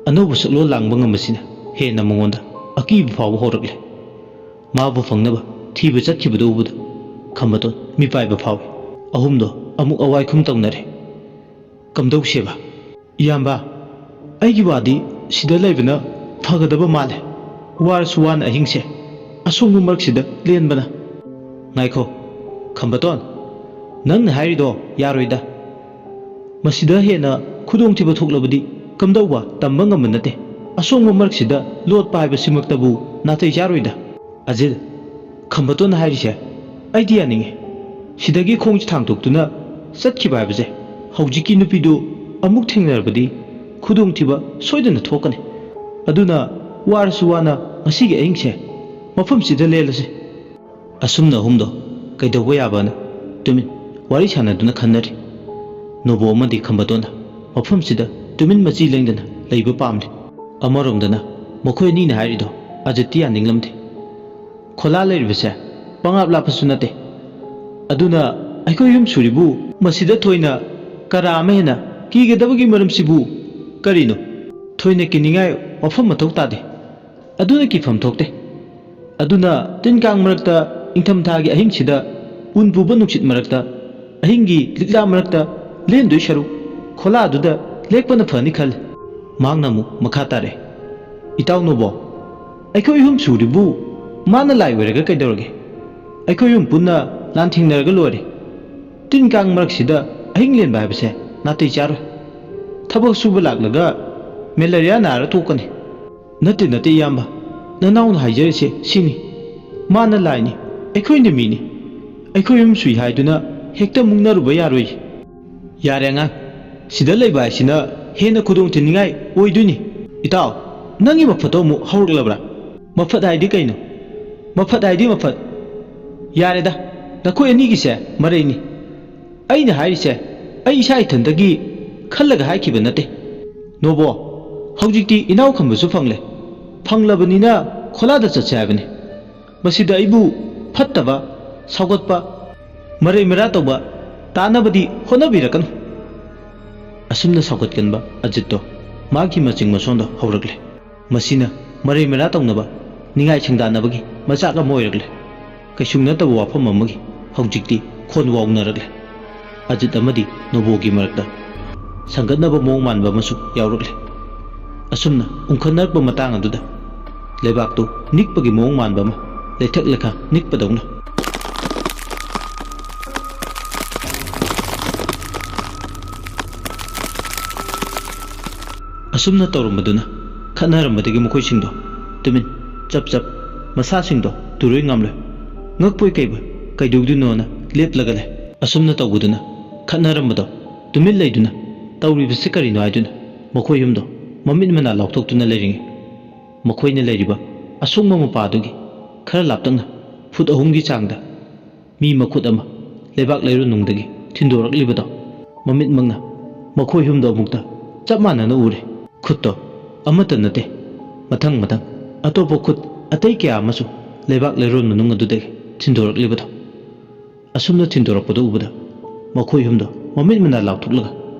ꯑꯅꯧꯕ ꯁꯛꯂꯣꯟ ꯂꯥꯡꯕ ꯉꯝꯕꯁꯤꯅ ꯍꯦꯟꯅ ꯃꯉꯣꯟꯗ ꯑꯀꯤꯕ ꯐꯥꯎꯕ ꯍꯧꯔꯛꯂꯦ꯫ ꯃꯥꯕꯨ ꯐꯪꯅꯕ ꯊꯤꯕ ꯆꯠꯈꯤꯕꯗꯨ ꯎꯕꯗ ꯈꯝꯕꯇꯣꯟ ꯃꯤꯄꯥꯏꯕ ꯐꯥꯎꯏ꯫ ꯑꯍꯨꯝꯗꯣ ꯑꯃꯨꯛ ꯑꯋꯥꯏꯈꯨꯝ ꯇꯧꯅꯔꯦ꯫ ꯀꯝꯗꯧꯁꯦꯕ? ꯏꯌꯥꯝꯕ, ꯑꯩꯒꯤ ꯋꯥꯗꯤ ꯁꯤꯗ ꯂꯩꯕꯅ ꯐꯒꯗꯕ ꯃꯥꯜꯂꯦ꯫ ꯋꯥꯔꯁꯨ ꯋꯥꯅ ꯑꯍꯤꯡꯁꯦ ꯑꯁꯣꯡꯕ ꯃꯔꯛꯁꯤꯗ ꯂꯦꯟꯕꯅ꯫ ꯉꯥꯏꯈꯣ, ꯈꯝꯕꯇꯣꯟ, ꯅꯪꯅ ꯍꯥꯏꯔꯤꯗꯣ ꯌꯥꯔꯣꯏꯗ꯫ ꯃꯁꯤꯗ ꯍꯦꯟꯅ ꯈꯨꯗꯣꯡꯊꯤꯕ ꯊꯣꯛꯂꯕꯗꯤ ꯀꯝꯗꯧꯕ ꯇꯝꯕ ꯉꯝꯕ ꯅꯠꯇꯦ꯫ ꯑꯁꯣꯡꯕ ꯃꯔꯛꯁꯤꯗ ꯂꯣꯠꯄ ꯍꯥꯏꯕꯁꯤꯃꯛꯇꯕꯨ ꯅꯥꯇꯩ ꯆꯥꯔꯣꯏꯗ꯫ ꯑꯖꯤꯠ, ꯈꯝꯕꯇꯣꯟꯅ ꯍꯥꯏꯔꯤꯁꯦ ꯑꯩꯗꯤ ꯌꯥꯅꯤꯡꯉꯤ꯫ ꯁꯤꯗꯒꯤ ꯈꯣꯡꯁꯦ ꯊꯥꯡꯗꯣꯛꯇꯨꯅ ꯆꯠꯈꯤꯕ ꯍꯥꯏꯕꯁꯦ ꯍꯧꯖꯤꯛꯀꯤ ꯅꯨꯄꯤꯗꯨ ꯑꯃꯨꯛ ꯊꯦꯡꯅꯔꯕꯗꯤ ꯈꯨꯗꯣꯡꯊꯤꯕ ꯁꯣꯏꯗꯅ ꯊꯣꯛꯀꯅꯤ꯫ ꯑꯗꯨꯅ ꯋꯥꯔꯁꯨ ꯋꯥꯅ ꯉꯁꯤꯒꯤ ꯑꯍꯤꯡꯁꯦ ꯃꯐꯝꯁꯤꯗ ꯂꯦꯜꯂꯁꯤ꯫ ꯑꯁꯨꯝꯅ ꯑꯍꯨꯝꯗꯣ ꯀꯩꯗꯧꯕ ꯌꯥꯕꯅ ꯇꯨꯃꯤꯟ ꯋꯥꯔꯤ ꯁꯥꯟꯅꯗꯨꯅ ꯈꯟꯅꯔꯤ꯫ ꯅꯣꯕꯣ ꯑꯃꯗꯤ ꯈꯝꯕꯇꯣꯟꯅ ꯃꯐꯝꯁꯤꯗ ꯇꯨꯃꯤꯟ ꯃꯆꯤ ꯂꯦꯡꯗꯅ ꯂꯩꯕ ꯄꯥꯝꯂꯤ꯫ ꯑꯃꯔꯣꯝꯗꯅ ꯃꯈꯣꯏ ꯑꯅꯤꯅ ꯍꯥꯏꯔꯤꯗꯣ ꯑꯖꯤꯠꯇꯤ ꯌꯥꯅꯤꯡꯂꯝꯗꯦ꯫ ꯈꯣꯂꯥ ꯂꯩꯔꯤꯕꯁꯦ ꯄꯪꯂꯥꯞ ꯂꯥꯞꯄꯁꯨ ꯅꯠꯇꯦ꯫ ꯑꯗꯨꯅ ꯑꯩꯈꯣꯏ ꯑꯍꯨꯝ ꯁꯨꯔꯤꯕꯨ ꯃꯁꯤꯗ ꯊꯣꯏꯅ ꯀꯔꯥ ꯑꯃ ꯍꯦꯟꯅ ꯀꯤꯒꯗꯕꯒꯤ ꯃꯔꯝꯁꯤꯕꯨ ꯀꯔꯤꯅꯣ? ꯊꯣꯏꯅ ꯀꯤꯅꯤꯡꯉꯥꯏ ꯋꯥꯐꯝ ꯃꯊꯧ ꯇꯥꯗꯦ꯫ ꯑꯗꯨꯅ ꯀꯤꯐꯝ ꯊꯣꯛꯇꯦ꯫ ꯑꯗꯨꯅ ꯇꯤꯟ ꯀꯥꯡ ꯃꯔꯛꯇ ꯏꯪꯊꯝꯊꯥꯒꯤ ꯑꯍꯤꯡꯁꯤꯗ ꯎꯟ ꯄꯨꯕ ꯅꯨꯡꯁꯤꯠ ꯃꯔꯛꯇ ꯑꯍꯤꯡꯒꯤ ꯂꯤꯛꯂꯥ ꯃꯔꯛꯇ ꯂꯦꯟꯗꯣꯏ ꯁꯔꯨꯛ ꯈꯣꯂꯥꯗꯨꯗ ꯂꯦꯛꯄꯅ ꯐꯅꯤ ꯈꯜꯂꯤ꯫ ꯃꯍꯥꯛꯅ ꯑꯃꯨꯛ ꯃꯈꯥ ꯇꯥꯔꯛꯑꯦ, "ꯏꯇꯥꯎ ꯅꯣꯕꯣ, ꯑꯩꯈꯣꯏ ꯑꯍꯨꯝ ꯁꯨꯔꯤꯕꯨ ꯃꯥꯅ ꯂꯥꯏ ꯑꯣꯏꯔꯒ ꯀꯩꯗꯧꯔꯒꯦ? ꯑꯩꯈꯣꯏ ꯑꯍꯨꯝ ꯄꯨꯟꯅ ꯂꯥꯟꯊꯦꯡꯅꯔꯒ ꯂꯣꯏꯔꯦ꯫ ꯇꯤꯟ ꯀꯥꯡ ꯃꯔꯛꯁꯤꯗ ꯑꯍꯤꯡ ꯂꯦꯟꯕ ꯍꯥꯏꯕꯁꯦ ꯅꯥꯇꯩ ꯆꯥꯔꯣꯏ꯫ ꯊꯕꯛ ꯁꯨꯕ ꯂꯥꯛꯂꯒ ꯃꯦꯂꯦꯔꯤꯌꯥ ꯅꯥꯔ ꯇꯣꯛꯀꯅꯤ꯫" "ꯅꯠꯇꯦ, ꯅꯠꯇꯦ, ꯏꯌꯥꯝꯕ꯫ ꯅꯅꯥꯎꯅ ꯍꯥꯏꯖꯔꯤꯁꯦ ꯁꯤꯅꯤ꯫ ꯃꯥꯅ ꯂꯥꯏꯅꯤ, ꯑꯩꯈꯣꯏꯅ ꯃꯤꯅꯤ꯫ ꯑꯩꯈꯣꯏ ꯑꯍꯨꯝ ꯁꯨꯏ ꯍꯥꯏꯗꯨꯅ ꯍꯦꯛꯇ ꯃꯨꯛꯅꯔꯨꯕ ꯌꯥꯔꯣꯏ꯫ ꯌꯥꯔꯦ ꯑꯉꯥꯡ, ꯁꯤꯗ ꯂꯩꯕ ꯍꯥꯏꯁꯤꯅ ꯍꯦꯟꯅ ꯈꯨꯗꯣꯡ ꯊꯤꯅꯤꯡꯉꯥꯏ ꯑꯣꯏꯗꯣꯏꯅꯤ꯫ ꯏꯇꯥꯎ, ꯅꯪꯒꯤ ꯃꯐꯠꯇꯣ ꯑꯃꯨꯛ ꯍꯧꯔꯛꯂꯕ꯭ꯔꯥ? ꯃꯐꯠ ꯍꯥꯏꯗꯤ ꯀꯩꯅꯣ? ꯃꯐꯠ ꯍꯥꯏꯗꯤ ꯃꯐꯠ꯫ ꯌꯥꯔꯦꯗ, ꯅꯈꯣꯏ ꯑꯅꯤꯒꯤꯁꯦ ꯃꯔꯩꯅꯤ꯫ ꯑꯩꯅ ꯍꯥꯏꯔꯤꯁꯦ ꯑꯩ ꯏꯁꯥ ꯏꯊꯟꯇꯒꯤ ꯈꯜꯂꯒ ꯍꯥꯏꯈꯤꯕ ꯅꯠꯇꯦ꯫ ꯅꯣꯕꯣ, ꯍꯧꯖꯤꯛꯇꯤ ꯏꯅꯥꯎ ꯈꯟꯕꯁꯨ ꯐꯪꯂꯦ꯫ ꯐꯪꯂꯕꯅꯤꯅ ꯈꯣꯂꯥꯗ ꯆꯠꯁꯦ ꯍꯥꯏꯕꯅꯤ꯫ ꯃꯁꯤꯗ ꯑꯩꯕꯨ ꯐꯠꯇꯕ, ꯁꯥꯎꯒꯠꯄ, ꯃꯔꯩ ꯃꯔꯥ ꯇꯧꯕ ꯇꯥꯅꯕꯗꯤ ꯍꯣꯠꯅꯕꯤꯔꯛꯀꯅꯨ꯫ ꯑꯁꯨꯝꯅ ꯁꯥꯎꯒꯠꯀꯟꯕ ꯑꯖꯤꯠꯇꯣ ꯃꯥꯒꯤ ꯃꯆꯤꯡ ꯃꯁꯣꯟꯗꯣ ꯍꯧꯔꯛꯂꯦ꯫ ꯃꯁꯤꯅ ꯃꯔꯩ ꯃꯔꯥ ꯇꯧꯅꯕ, ꯅꯤꯡꯉꯥꯏ ꯁꯪꯗꯥꯅꯕꯒꯤ ꯃꯆꯥꯛ ꯑꯃ ꯑꯣꯏꯔꯛꯂꯦ꯫ ꯀꯩꯁꯨ ꯅꯠꯇꯕ ꯋꯥꯐꯝ ꯑꯃꯒꯤ ꯍꯧꯖꯤꯛꯇꯤ ꯈꯣꯟ ꯋꯥꯎꯅꯔꯛꯂꯦ꯫ ꯑꯖꯤꯠ ꯑꯃꯗꯤ ꯅꯣꯕꯣꯒꯤ ꯃꯔꯛꯇ ꯁꯪꯒꯠꯅꯕ ꯃꯑꯣꯡ ꯃꯥꯟꯕ ꯑꯃꯁꯨ ꯌꯥꯎꯔꯛꯂꯦ꯫ ꯑꯁꯨꯝꯅ ꯎꯪꯈꯠꯅꯔꯛꯄ ꯃꯇꯥꯡ ꯑꯗꯨꯗ ꯂꯩꯕꯥꯛꯇꯨ ꯅꯤꯛꯄꯒꯤ ꯃꯑꯣꯡ ꯃꯥꯟꯕ ꯑꯃ, ꯂꯩꯊꯛ ꯂꯩꯈꯥ ꯅꯤꯛꯄꯗꯧꯅ꯫ ꯑꯁꯨꯝꯅ ꯇꯧꯔꯝꯕꯗꯨꯅ ꯈꯠꯅꯔꯝꯕꯗꯒꯤ ꯃꯈꯣꯏꯁꯤꯡꯗꯣ ꯇꯨꯃꯤꯟ ꯆꯞ ꯆꯞ, ꯃꯁꯥꯁꯤꯡꯗꯣ ꯇꯨꯔꯣꯏ ꯉꯥꯝꯂꯣꯏ, ꯉꯛꯄꯣꯏ ꯀꯩꯕꯣꯏ ꯀꯩꯗꯧꯗꯣꯏꯅꯣꯅ ꯂꯦꯞꯂꯒ ꯂꯩ꯫ ꯑꯁꯨꯝꯅ ꯇꯧꯕꯗꯨꯅ ꯈꯠꯅꯔꯝꯕꯗꯣ ꯇꯨꯃꯤꯟ ꯂꯩꯗꯨꯅ ꯇꯧꯔꯤꯕꯁꯤ ꯀꯔꯤꯅꯣ ꯍꯥꯏꯗꯨꯅ ꯃꯈꯣꯏ ꯑꯍꯨꯝꯗꯣ ꯃꯃꯤꯠ ꯃꯅꯥ ꯂꯥꯎꯊꯣꯛꯇꯨꯅ ꯂꯩꯔꯤꯉꯩ, ꯃꯈꯣꯏꯅ ꯂꯩꯔꯤꯕ ꯑꯁꯣꯡꯕ ꯃꯄꯥꯗꯨꯒꯤ ꯈꯔ ꯂꯥꯞꯇꯛꯅ ꯐꯨꯠ ꯑꯍꯨꯝꯒꯤ ꯆꯥꯡꯗ ꯃꯤ ꯃꯈꯨꯠ ꯑꯃ ꯂꯩꯕꯥꯛ ꯂꯩꯔꯣꯟꯅꯨꯡꯗꯒꯤ ꯊꯤꯟꯗꯣꯔꯛꯂꯤꯕꯗꯣ ꯃꯃꯤꯠꯃꯛꯅ ꯃꯈꯣꯏ ꯑꯍꯨꯝꯗꯣ ꯑꯃꯨꯛꯇ ꯆꯞ ꯃꯥꯟꯅꯅ ꯎꯔꯦ꯫ ꯈꯨꯠꯇꯣ ꯑꯃꯠꯇ ꯅꯠꯇꯦ, ꯃꯊꯪ ꯃꯊꯪ ꯑꯇꯣꯞꯄ ꯈꯨꯠ ꯑꯇꯩ ꯀꯌꯥ ꯑꯃꯁꯨ ꯂꯩꯕꯥꯛ ꯂꯩꯔꯣꯟ ꯃꯅꯨꯡ ꯑꯗꯨꯗꯒꯤ ꯊꯤꯟꯗꯣꯔꯛꯂꯤꯕꯗꯣ꯫ ꯑꯁꯨꯝꯅ ꯊꯤꯟꯗꯣꯔꯛꯄꯗꯨ ꯎꯕꯗ ꯃꯈꯣꯏ ꯑꯍꯨꯝꯗꯣ ꯃꯃꯤꯠ ꯃꯅꯥ ꯂꯥꯎꯊꯣꯛꯂꯒ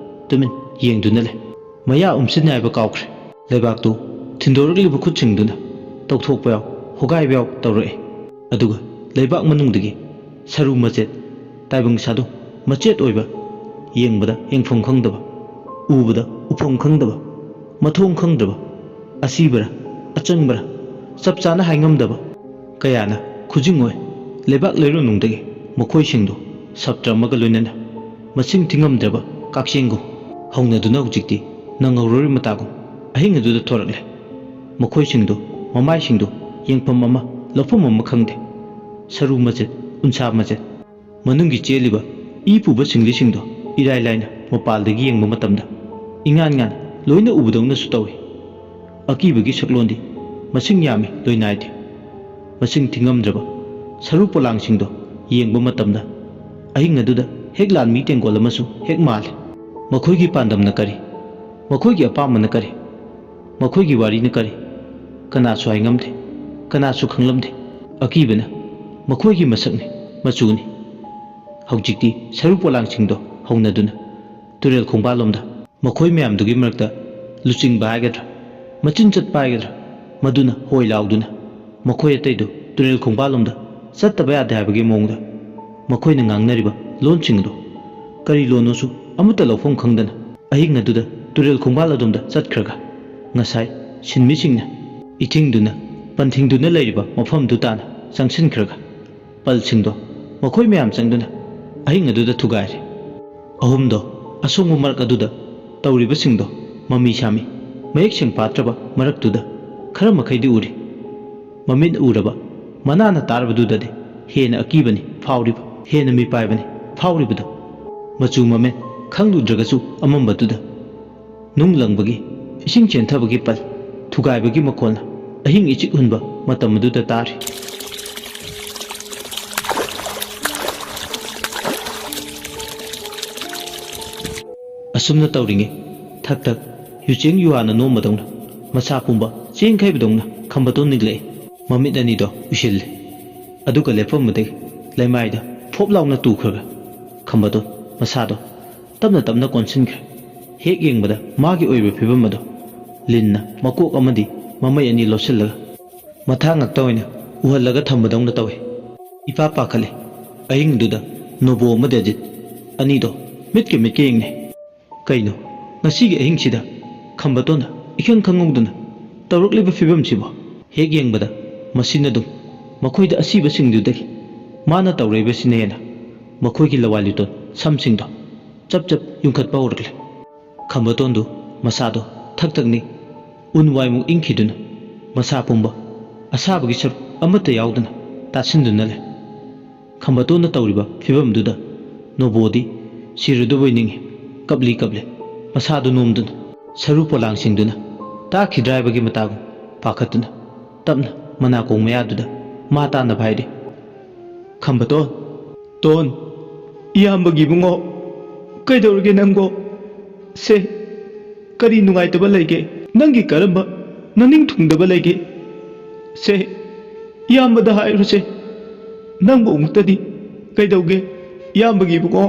ꯇꯨꯃꯤꯟ ꯌꯦꯡꯗꯨꯅ ꯂꯩ꯫ ꯃꯌꯥ ꯎꯝꯁꯤꯟ ꯌꯥꯏꯕ ꯀꯥꯎꯈ꯭ꯔꯦ꯫ ꯂꯩꯕꯥꯛꯇꯨ ꯊꯤꯟꯗꯣꯔꯛꯂꯤꯕ ꯈꯨꯠꯁꯤꯡꯗꯨꯅ ꯇꯧꯊꯣꯛꯄ ꯌꯥꯎ, ꯍꯣꯒꯥꯏꯕ ꯌꯥꯎ ꯇꯧꯔꯛꯏ꯫ ꯑꯗꯨꯒ ꯂꯩꯕꯥꯛ ꯃꯅꯨꯡꯗꯒꯤ ꯁꯔꯨ ꯃꯆꯦꯠ, ꯇꯥꯏꯕꯪ ꯁꯥꯗꯣꯡ ꯃꯆꯦꯠ ꯑꯣꯏꯕ, ꯌꯦꯡꯕꯗ ꯌꯦꯡꯐꯝ ꯈꯪꯗꯕ, ꯎꯕꯗ ꯎꯐꯝ ꯈꯪꯗꯕ, ꯃꯊꯣꯡ ꯈꯪꯗ꯭ꯔꯕ, ꯑꯁꯤꯕꯔꯥ ꯑꯆꯪꯕꯔꯥ ꯆꯞ ꯆꯥꯅ ꯍꯥꯏꯉꯝꯗꯕ ꯀꯌꯥꯅ ꯈꯨꯖꯤꯡ ꯑꯣꯏ꯫ ꯂꯩꯕꯥꯛ ꯂꯩꯔꯣꯟꯅꯨꯡꯗꯒꯤ ꯃꯈꯣꯏꯁꯤꯡꯗꯨ ꯁꯞꯇ꯭ꯔ ꯑꯃꯒ ꯂꯣꯏꯅꯅ ꯃꯁꯤꯡ ꯊꯤꯉꯝꯗ꯭ꯔꯕ ꯀꯛꯆꯦꯡꯒꯨꯝ ꯍꯧꯅꯗꯨꯅ ꯍꯧꯖꯤꯛꯇꯤ ꯅꯪꯍꯧꯔꯣꯏ ꯃꯇꯥꯒꯨꯝ ꯑꯍꯤꯡ ꯑꯗꯨꯗ ꯊꯣꯔꯛꯂꯦ꯫ ꯃꯈꯣꯏꯁꯤꯡꯗꯨ ꯃꯃꯥꯏꯁꯤꯡꯗꯨ ꯌꯦꯡꯐꯝ ꯑꯃ ꯂꯧꯐꯝ ꯑꯃ ꯈꯪꯗꯦ꯫ ꯁꯔꯨ ꯃꯆꯦꯠ, ꯎꯟꯁꯥ ꯃꯆꯦꯠ, ꯃꯅꯨꯡꯒꯤ ꯆꯦꯜꯂꯤꯕ ꯏ ꯄꯨꯕ ꯁꯤꯡꯂꯤꯁꯤꯡꯗꯣ ꯏꯔꯥꯏ ꯂꯥꯏꯅ ꯃꯄꯥꯜꯗꯒꯤ ꯌꯦꯡꯕ ꯃꯇꯝꯗ ꯏꯉꯥꯟ ꯉꯥꯟ ꯂꯣꯏꯅ ꯎꯕꯗꯧꯅꯁꯨ ꯇꯧꯏ꯫ ꯑꯀꯤꯕꯒꯤ ꯁꯛꯂꯣꯟꯗꯤ ꯃꯁꯤꯡ ꯌꯥꯝꯃꯤ ꯂꯣꯏꯅꯥꯏꯗꯦ꯫ ꯃꯁꯤꯡ ꯊꯤꯉꯝꯗ꯭ꯔꯕ ꯁꯔꯨ ꯄꯣꯂꯥꯡꯁꯤꯡꯗꯣ ꯌꯦꯡꯕ ꯃꯇꯝꯗ ꯑꯍꯤꯡ ꯑꯗꯨꯗ ꯍꯦꯛ ꯂꯥꯟꯃꯤ ꯇꯦꯡꯒꯣꯜ ꯑꯃꯁꯨ ꯍꯦꯛ ꯃꯥꯜꯂꯤ꯫ ꯃꯈꯣꯏꯒꯤ ꯄꯥꯟꯗꯝꯅ ꯀꯔꯤ? ꯃꯈꯣꯏꯒꯤ ꯑꯄꯥꯝꯕꯅ ꯀꯔꯤ? ꯃꯈꯣꯏꯒꯤ ꯋꯥꯔꯤꯅ ꯀꯔꯤ? ꯀꯅꯥꯁꯨ ꯍꯥꯏꯉꯝꯗꯦ, ꯀꯅꯥꯁꯨ ꯈꯪꯂꯝꯗꯦ꯫ ꯑꯀꯤꯕꯅ ꯃꯈꯣꯏꯒꯤ ꯃꯁꯛꯅꯤ, ꯃꯆꯨꯅꯤ꯫ ꯍꯧꯖꯤꯛꯇꯤ ꯁꯔꯨ ꯄꯣꯂꯥꯡꯁꯤꯡꯗꯣ ꯍꯧꯅꯗꯨꯅ ꯇꯨꯔꯦꯜ ꯈꯣꯡꯕꯥꯜꯂꯣꯝꯗ, ꯃꯈꯣꯏ ꯃꯌꯥꯝꯗꯨꯒꯤ ꯃꯔꯛꯇ ꯂꯨꯆꯤꯡꯕ ꯍꯥꯏꯒꯗ꯭ꯔꯥ, ꯃꯆꯤꯟ ꯆꯠꯄ ꯍꯥꯏꯒꯗ꯭ꯔꯥ, ꯃꯗꯨꯅ ꯍꯣꯏ ꯂꯥꯎꯗꯨꯅ ꯃꯈꯣꯏ ꯑꯇꯩꯗꯨ ꯇꯨꯔꯦꯜ ꯈꯣꯡꯕꯥꯜꯂꯣꯝꯗ ꯆꯠꯇꯕ ꯌꯥꯗꯦ ꯍꯥꯏꯕꯒꯤ ꯃꯑꯣꯡꯗ ꯃꯈꯣꯏꯅ ꯉꯥꯡꯅꯔꯤꯕ ꯂꯣꯟꯁꯤꯡꯗꯣ ꯀꯔꯤ ꯂꯣꯟꯅꯣꯁꯨ ꯑꯃꯠꯇ ꯂꯧꯐꯝ ꯈꯪꯗꯅ ꯑꯍꯤꯡ ꯑꯗꯨꯗ ꯇꯨꯔꯦꯜ ꯈꯣꯡꯕꯥꯜ ꯑꯗꯣꯝꯗ ꯆꯠꯈ꯭ꯔꯒ ꯉꯁꯥꯏ ꯁꯤꯟꯃꯤꯁꯤꯡꯅ ꯏꯊꯤꯡꯗꯨꯅ ꯄꯟꯊꯤꯡꯗꯨꯅ ꯂꯩꯔꯤꯕ ꯃꯐꯝꯗꯨ ꯇꯥꯅ ꯆꯪꯁꯤꯟꯈ꯭ꯔꯒ ꯄꯜꯁꯤꯡꯗꯣ ꯃꯈꯣꯏ ꯃꯌꯥꯝ ꯆꯪꯗꯨꯅ ꯑꯍꯤꯡ ꯑꯗꯨꯗ ꯊꯨꯒꯥꯏꯔꯦ꯫ ꯑꯍꯨꯝꯗꯣ ꯑꯁꯣꯡꯕ ꯃꯔꯛ ꯑꯗꯨꯗ ꯇꯧꯔꯤꯕꯁꯤꯡꯗꯣ ꯃꯃꯤ ꯁꯥꯃꯤ ꯃꯌꯦꯛ ꯁꯦꯡ ꯄꯥꯠꯇ꯭ꯔꯕ ꯃꯔꯛꯇꯨꯗ ꯈꯔ ꯃꯈꯩꯗꯤ ꯎꯔꯤ꯫ ꯃꯃꯤꯠ ꯎꯔꯕ ꯃꯅꯥꯅ ꯇꯥꯔꯕꯗꯨꯗꯗꯤ ꯍꯦꯟꯅ ꯑꯀꯤꯕꯅꯤ ꯐꯥꯎꯔꯤꯕ, ꯍꯦꯟꯅ ꯃꯤꯄꯥꯏꯕꯅꯤ ꯐꯥꯎꯔꯤꯕꯗꯣ꯫ ꯃꯆꯨ ꯃꯃꯦꯟ ꯈꯪꯂꯨꯗ꯭ꯔꯒꯁꯨ ꯑꯃꯝꯕꯗꯨꯗ ꯅꯨꯡ ꯂꯪꯕꯒꯤ, ꯏꯁꯤꯡ ꯆꯦꯟꯊꯕꯒꯤ ꯄꯜ, ꯊꯨꯒꯥꯏꯕꯒꯤ ꯃꯈꯣꯜꯅ ꯑꯍꯤꯡ ꯏꯆꯤꯛ ꯍꯨꯟꯕ ꯃꯇꯝ ꯑꯗꯨꯗ ꯇꯥꯔꯤ꯫ ꯑꯁꯨꯝꯅ ꯇꯧꯔꯤꯉꯩ ꯊꯛ ꯊꯛ ꯌꯨꯆꯦꯡ ꯌꯨꯍꯥꯅ ꯅꯣꯝꯕꯗꯧꯅ, ꯃꯁꯥ ꯄꯨꯝꯕ ꯆꯦꯡꯈꯩꯕꯗꯧꯅ ꯈꯝꯕꯇꯣꯟ ꯅꯤꯛꯂꯛꯏ꯫ ꯃꯃꯤꯠ ꯑꯅꯤꯗꯣ ꯎꯏꯁꯤꯜꯂꯦ꯫ ꯑꯗꯨꯒ ꯂꯦꯞꯐꯝ ꯑꯗꯨꯗꯒꯤ ꯂꯩꯃꯥꯏꯗ ꯐꯣꯞ ꯂꯥꯎꯅ ꯇꯨꯈ꯭ꯔꯒ ꯈꯝꯕꯗꯣꯟ ꯃꯁꯥꯗꯣ ꯇꯞꯅ ꯇꯞꯅ ꯀꯣꯟꯁꯤꯟꯈ꯭ꯔꯦ꯫ ꯍꯦꯛ ꯌꯦꯡꯕꯗ ꯃꯥꯒꯤ ꯑꯣꯏꯕ ꯐꯤꯕꯝ ꯑꯗꯣ ꯂꯤꯟꯅ ꯃꯀꯣꯛ ꯑꯃꯗꯤ ꯃꯃꯩ ꯑꯅꯤ ꯂꯣꯠꯁꯤꯜꯂꯒ ꯃꯊꯥ ꯉꯥꯛꯇ ꯑꯣꯏꯅ ꯎꯍꯜꯂꯒ ꯊꯝꯕꯗꯧꯅ ꯇꯧꯏ꯫ ꯏꯄꯥ ꯄꯥꯈꯠꯂꯦ꯫ ꯑꯍꯤꯡꯗꯨꯗ ꯅꯣꯕꯣ ꯑꯃꯗꯤ ꯑꯖꯤꯠ ꯑꯅꯤꯗꯣ ꯃꯤꯠꯀ ꯃꯤꯠꯀ ꯌꯦꯡꯅꯩ꯫ ꯀꯩꯅꯣ, ꯉꯁꯤꯒꯤ ꯑꯍꯤꯡꯁꯤꯗ ꯈꯝꯕꯇꯣꯟꯅ ꯏꯈꯪ ꯈꯪꯍꯧꯗꯅ ꯇꯧꯔꯛꯂꯤꯕ ꯐꯤꯕꯝꯁꯤꯕꯣ? ꯍꯦꯛ ꯌꯦꯡꯕꯗ ꯃꯁꯤꯅ ꯑꯗꯨꯝ ꯃꯈꯣꯏꯗ ꯑꯁꯤꯕꯁꯤꯡꯗꯨꯗꯒꯤ ꯃꯥꯅ ꯇꯧꯔꯛꯏꯕꯁꯤꯅ ꯍꯦꯟꯅ ꯃꯈꯣꯏꯒꯤ ꯂꯋꯥꯏ ꯂꯨꯇꯣꯟ ꯁꯝꯁꯤꯡꯗꯣ ꯆꯞ ꯆꯞ ꯌꯨꯡꯈꯠꯄ ꯍꯧꯔꯛꯂꯦ꯫ ꯈꯝꯕꯇꯣꯟꯗꯨ ꯃꯁꯥꯗꯣ ꯊꯛ ꯊꯛꯅꯤ ꯎꯟ ꯋꯥꯏꯃꯨꯛ ꯏꯪꯈꯤꯗꯨꯅ ꯃꯁꯥ ꯄꯨꯝꯕ ꯑꯁꯥꯕꯒꯤ ꯁꯔꯨꯛ ꯑꯃꯠꯇ ꯌꯥꯎꯗꯅ ꯇꯥꯁꯤꯟꯗꯨꯅ ꯂꯩ꯫ ꯈꯝꯕꯇꯣꯟꯅ ꯇꯧꯔꯤꯕ ꯐꯤꯕꯝꯗꯨꯗ ꯅꯣꯕꯣꯗꯤ ꯁꯤꯔꯨꯗꯕꯣꯏ ꯅꯤꯡꯏ꯫ ꯀꯞꯂꯤ ꯀꯞꯂꯤ ꯃꯁꯥꯗꯨ ꯅꯣꯝꯗꯨꯅ, ꯁꯔꯨ ꯄꯣꯂꯥꯡꯁꯤꯡꯗꯨꯅ ꯇꯥꯈꯤꯗ꯭ꯔꯥꯏꯕꯒꯤ ꯃꯇꯥꯒꯨꯝ ꯄꯥꯈꯠꯇꯨꯅ ꯇꯞꯅ ꯃꯅꯥꯀꯣꯡ ꯃꯌꯥꯗꯨꯗ ꯃꯥ ꯇꯥꯅꯕ ꯍꯥꯏꯔꯤ꯫ "ꯈꯝꯕꯇꯣꯟ, ꯇꯣꯟ, ꯏꯌꯥꯝꯕꯒꯤ ꯏꯕꯨꯡꯉꯣ, ꯀꯩꯗꯧꯔꯒꯦ ꯅꯪꯕꯣ? ꯁꯦ, ꯀꯔꯤ ꯅꯨꯡꯉꯥꯏꯇꯕ ꯂꯩꯒꯦ? ꯅꯪꯒꯤ ꯀꯔꯝꯕ ꯅꯅꯤꯡ ꯊꯨꯡꯗꯕ ꯂꯩꯒꯦ? ꯁꯦ, ꯏꯌꯥꯝꯕꯗ ꯍꯥꯏꯔꯨꯁꯦ꯫ ꯅꯪꯕꯨ ꯑꯃꯨꯛꯇꯗꯤ ꯀꯩꯗꯧꯒꯦ? ꯏꯌꯥꯝꯕꯒꯤ ꯏꯕꯨꯡꯉꯣ,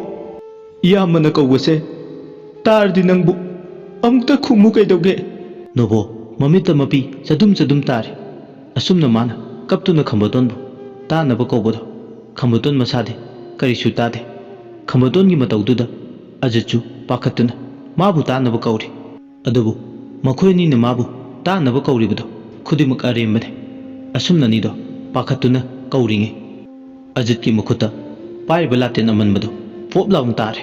ꯏꯌꯥꯝꯕꯅ ꯀꯧꯕꯁꯦ ꯇꯥꯔꯗꯤ ꯅꯪꯕꯨ ꯑꯃꯨꯛꯇ ꯈꯨꯝꯃꯨ ꯀꯩꯗꯧꯒꯦ?" ꯅꯣꯕꯣ ꯃꯃꯤꯠꯇ ꯃꯄꯤ ꯆꯗꯨꯝ ꯆꯗꯨꯝ ꯇꯥꯔꯤ꯫ ꯑꯁꯨꯝꯅ ꯃꯥꯅ ꯀꯞꯇꯨꯅ ꯈꯝꯕꯇꯣꯟꯕꯨ ꯇꯥꯅꯕ ꯀꯧꯕꯗꯣ ꯈꯝꯕꯇꯣꯟ ꯃꯁꯥꯗꯤ ꯀꯔꯤꯁꯨ ꯇꯥꯗꯦ꯫ ꯈꯝꯕꯇꯣꯟꯒꯤ ꯃꯇꯧꯗꯨꯗ ꯑꯖꯤꯠꯁꯨ ꯄꯥꯈꯠꯇꯨꯅ ꯃꯥꯕꯨ ꯇꯥꯅꯕ ꯀꯧꯔꯤ꯫ ꯑꯗꯨꯕꯨ ꯃꯈꯣꯏ ꯑꯅꯤꯅ ꯃꯥꯕꯨ ꯇꯥꯅꯕ ꯀꯧꯔꯤꯕꯗꯣ ꯈꯨꯗꯤꯡꯃꯛ ꯑꯔꯦꯝꯕꯅꯤ꯫ ꯑꯁꯨꯝꯅ ꯑꯅꯤꯗꯣ ꯄꯥꯈꯠꯇꯨꯅ ꯀꯧꯔꯤꯉꯩ ꯑꯖꯤꯠꯀꯤ ꯃꯈꯨꯠꯇ ꯄꯥꯏꯔꯤꯕ ꯂꯥꯇꯦꯟ ꯑꯃꯟꯕꯗꯨ ꯄꯣꯞ ꯂꯥꯎꯅ ꯇꯥꯔꯦ꯫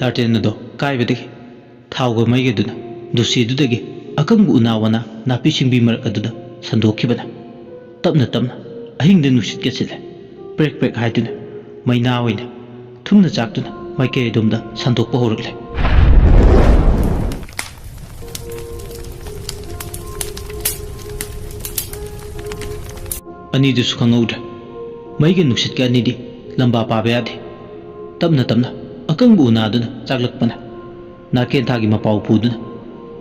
ꯂꯥꯇꯦꯟ ꯑꯗꯣ ꯀꯥꯏꯕꯗꯒꯤ ꯊꯥꯎꯒ ꯃꯩꯒꯗꯨꯅ ꯗꯨꯁꯤꯗꯨꯗꯒꯤ ꯑꯀꯪꯕ ꯎꯅꯥ ꯋꯥꯅꯥ ꯅꯥꯄꯤ ꯁꯤꯡꯕꯤ ꯃꯔꯛ ꯑꯗꯨꯗ ꯁꯟꯗꯣꯛꯈꯤꯕꯅ ꯇꯞꯅ ꯇꯞꯅ ꯑꯍꯤꯡꯗ ꯅꯨꯡꯁꯤꯠꯀ ꯁꯤꯠꯂꯦ꯫ ꯄ꯭ꯔꯦꯛ ꯄ꯭ꯔꯦꯛ ꯍꯥꯏꯗꯨꯅ ꯃꯩꯅꯥ ꯑꯣꯏꯅ ꯊꯨꯝꯅ ꯆꯥꯛꯇꯨꯅ ꯃꯥꯏꯀꯩ ꯑꯗꯣꯝꯗ ꯁꯟꯗꯣꯛꯄ ꯍꯧꯔꯛꯂꯦ꯫ ꯑꯅꯤꯗꯨꯁꯨ ꯈꯪꯍꯧꯗ꯭ꯔꯦ꯫ ꯃꯩꯒ ꯅꯨꯡꯁꯤꯠꯀ ꯑꯅꯤꯗꯤ ꯂꯝꯕꯥ ꯄꯥꯕ ꯌꯥꯗꯦ꯫ ꯇꯞꯅ ꯇꯞꯅ ꯑꯀꯪꯕ ꯎꯅꯥꯗꯨꯅ ꯆꯥꯛꯂꯛꯄꯅ ꯅꯥꯀꯦꯟꯊꯥꯒꯤ ꯃꯄꯥꯎ ꯄꯨꯗꯨꯅ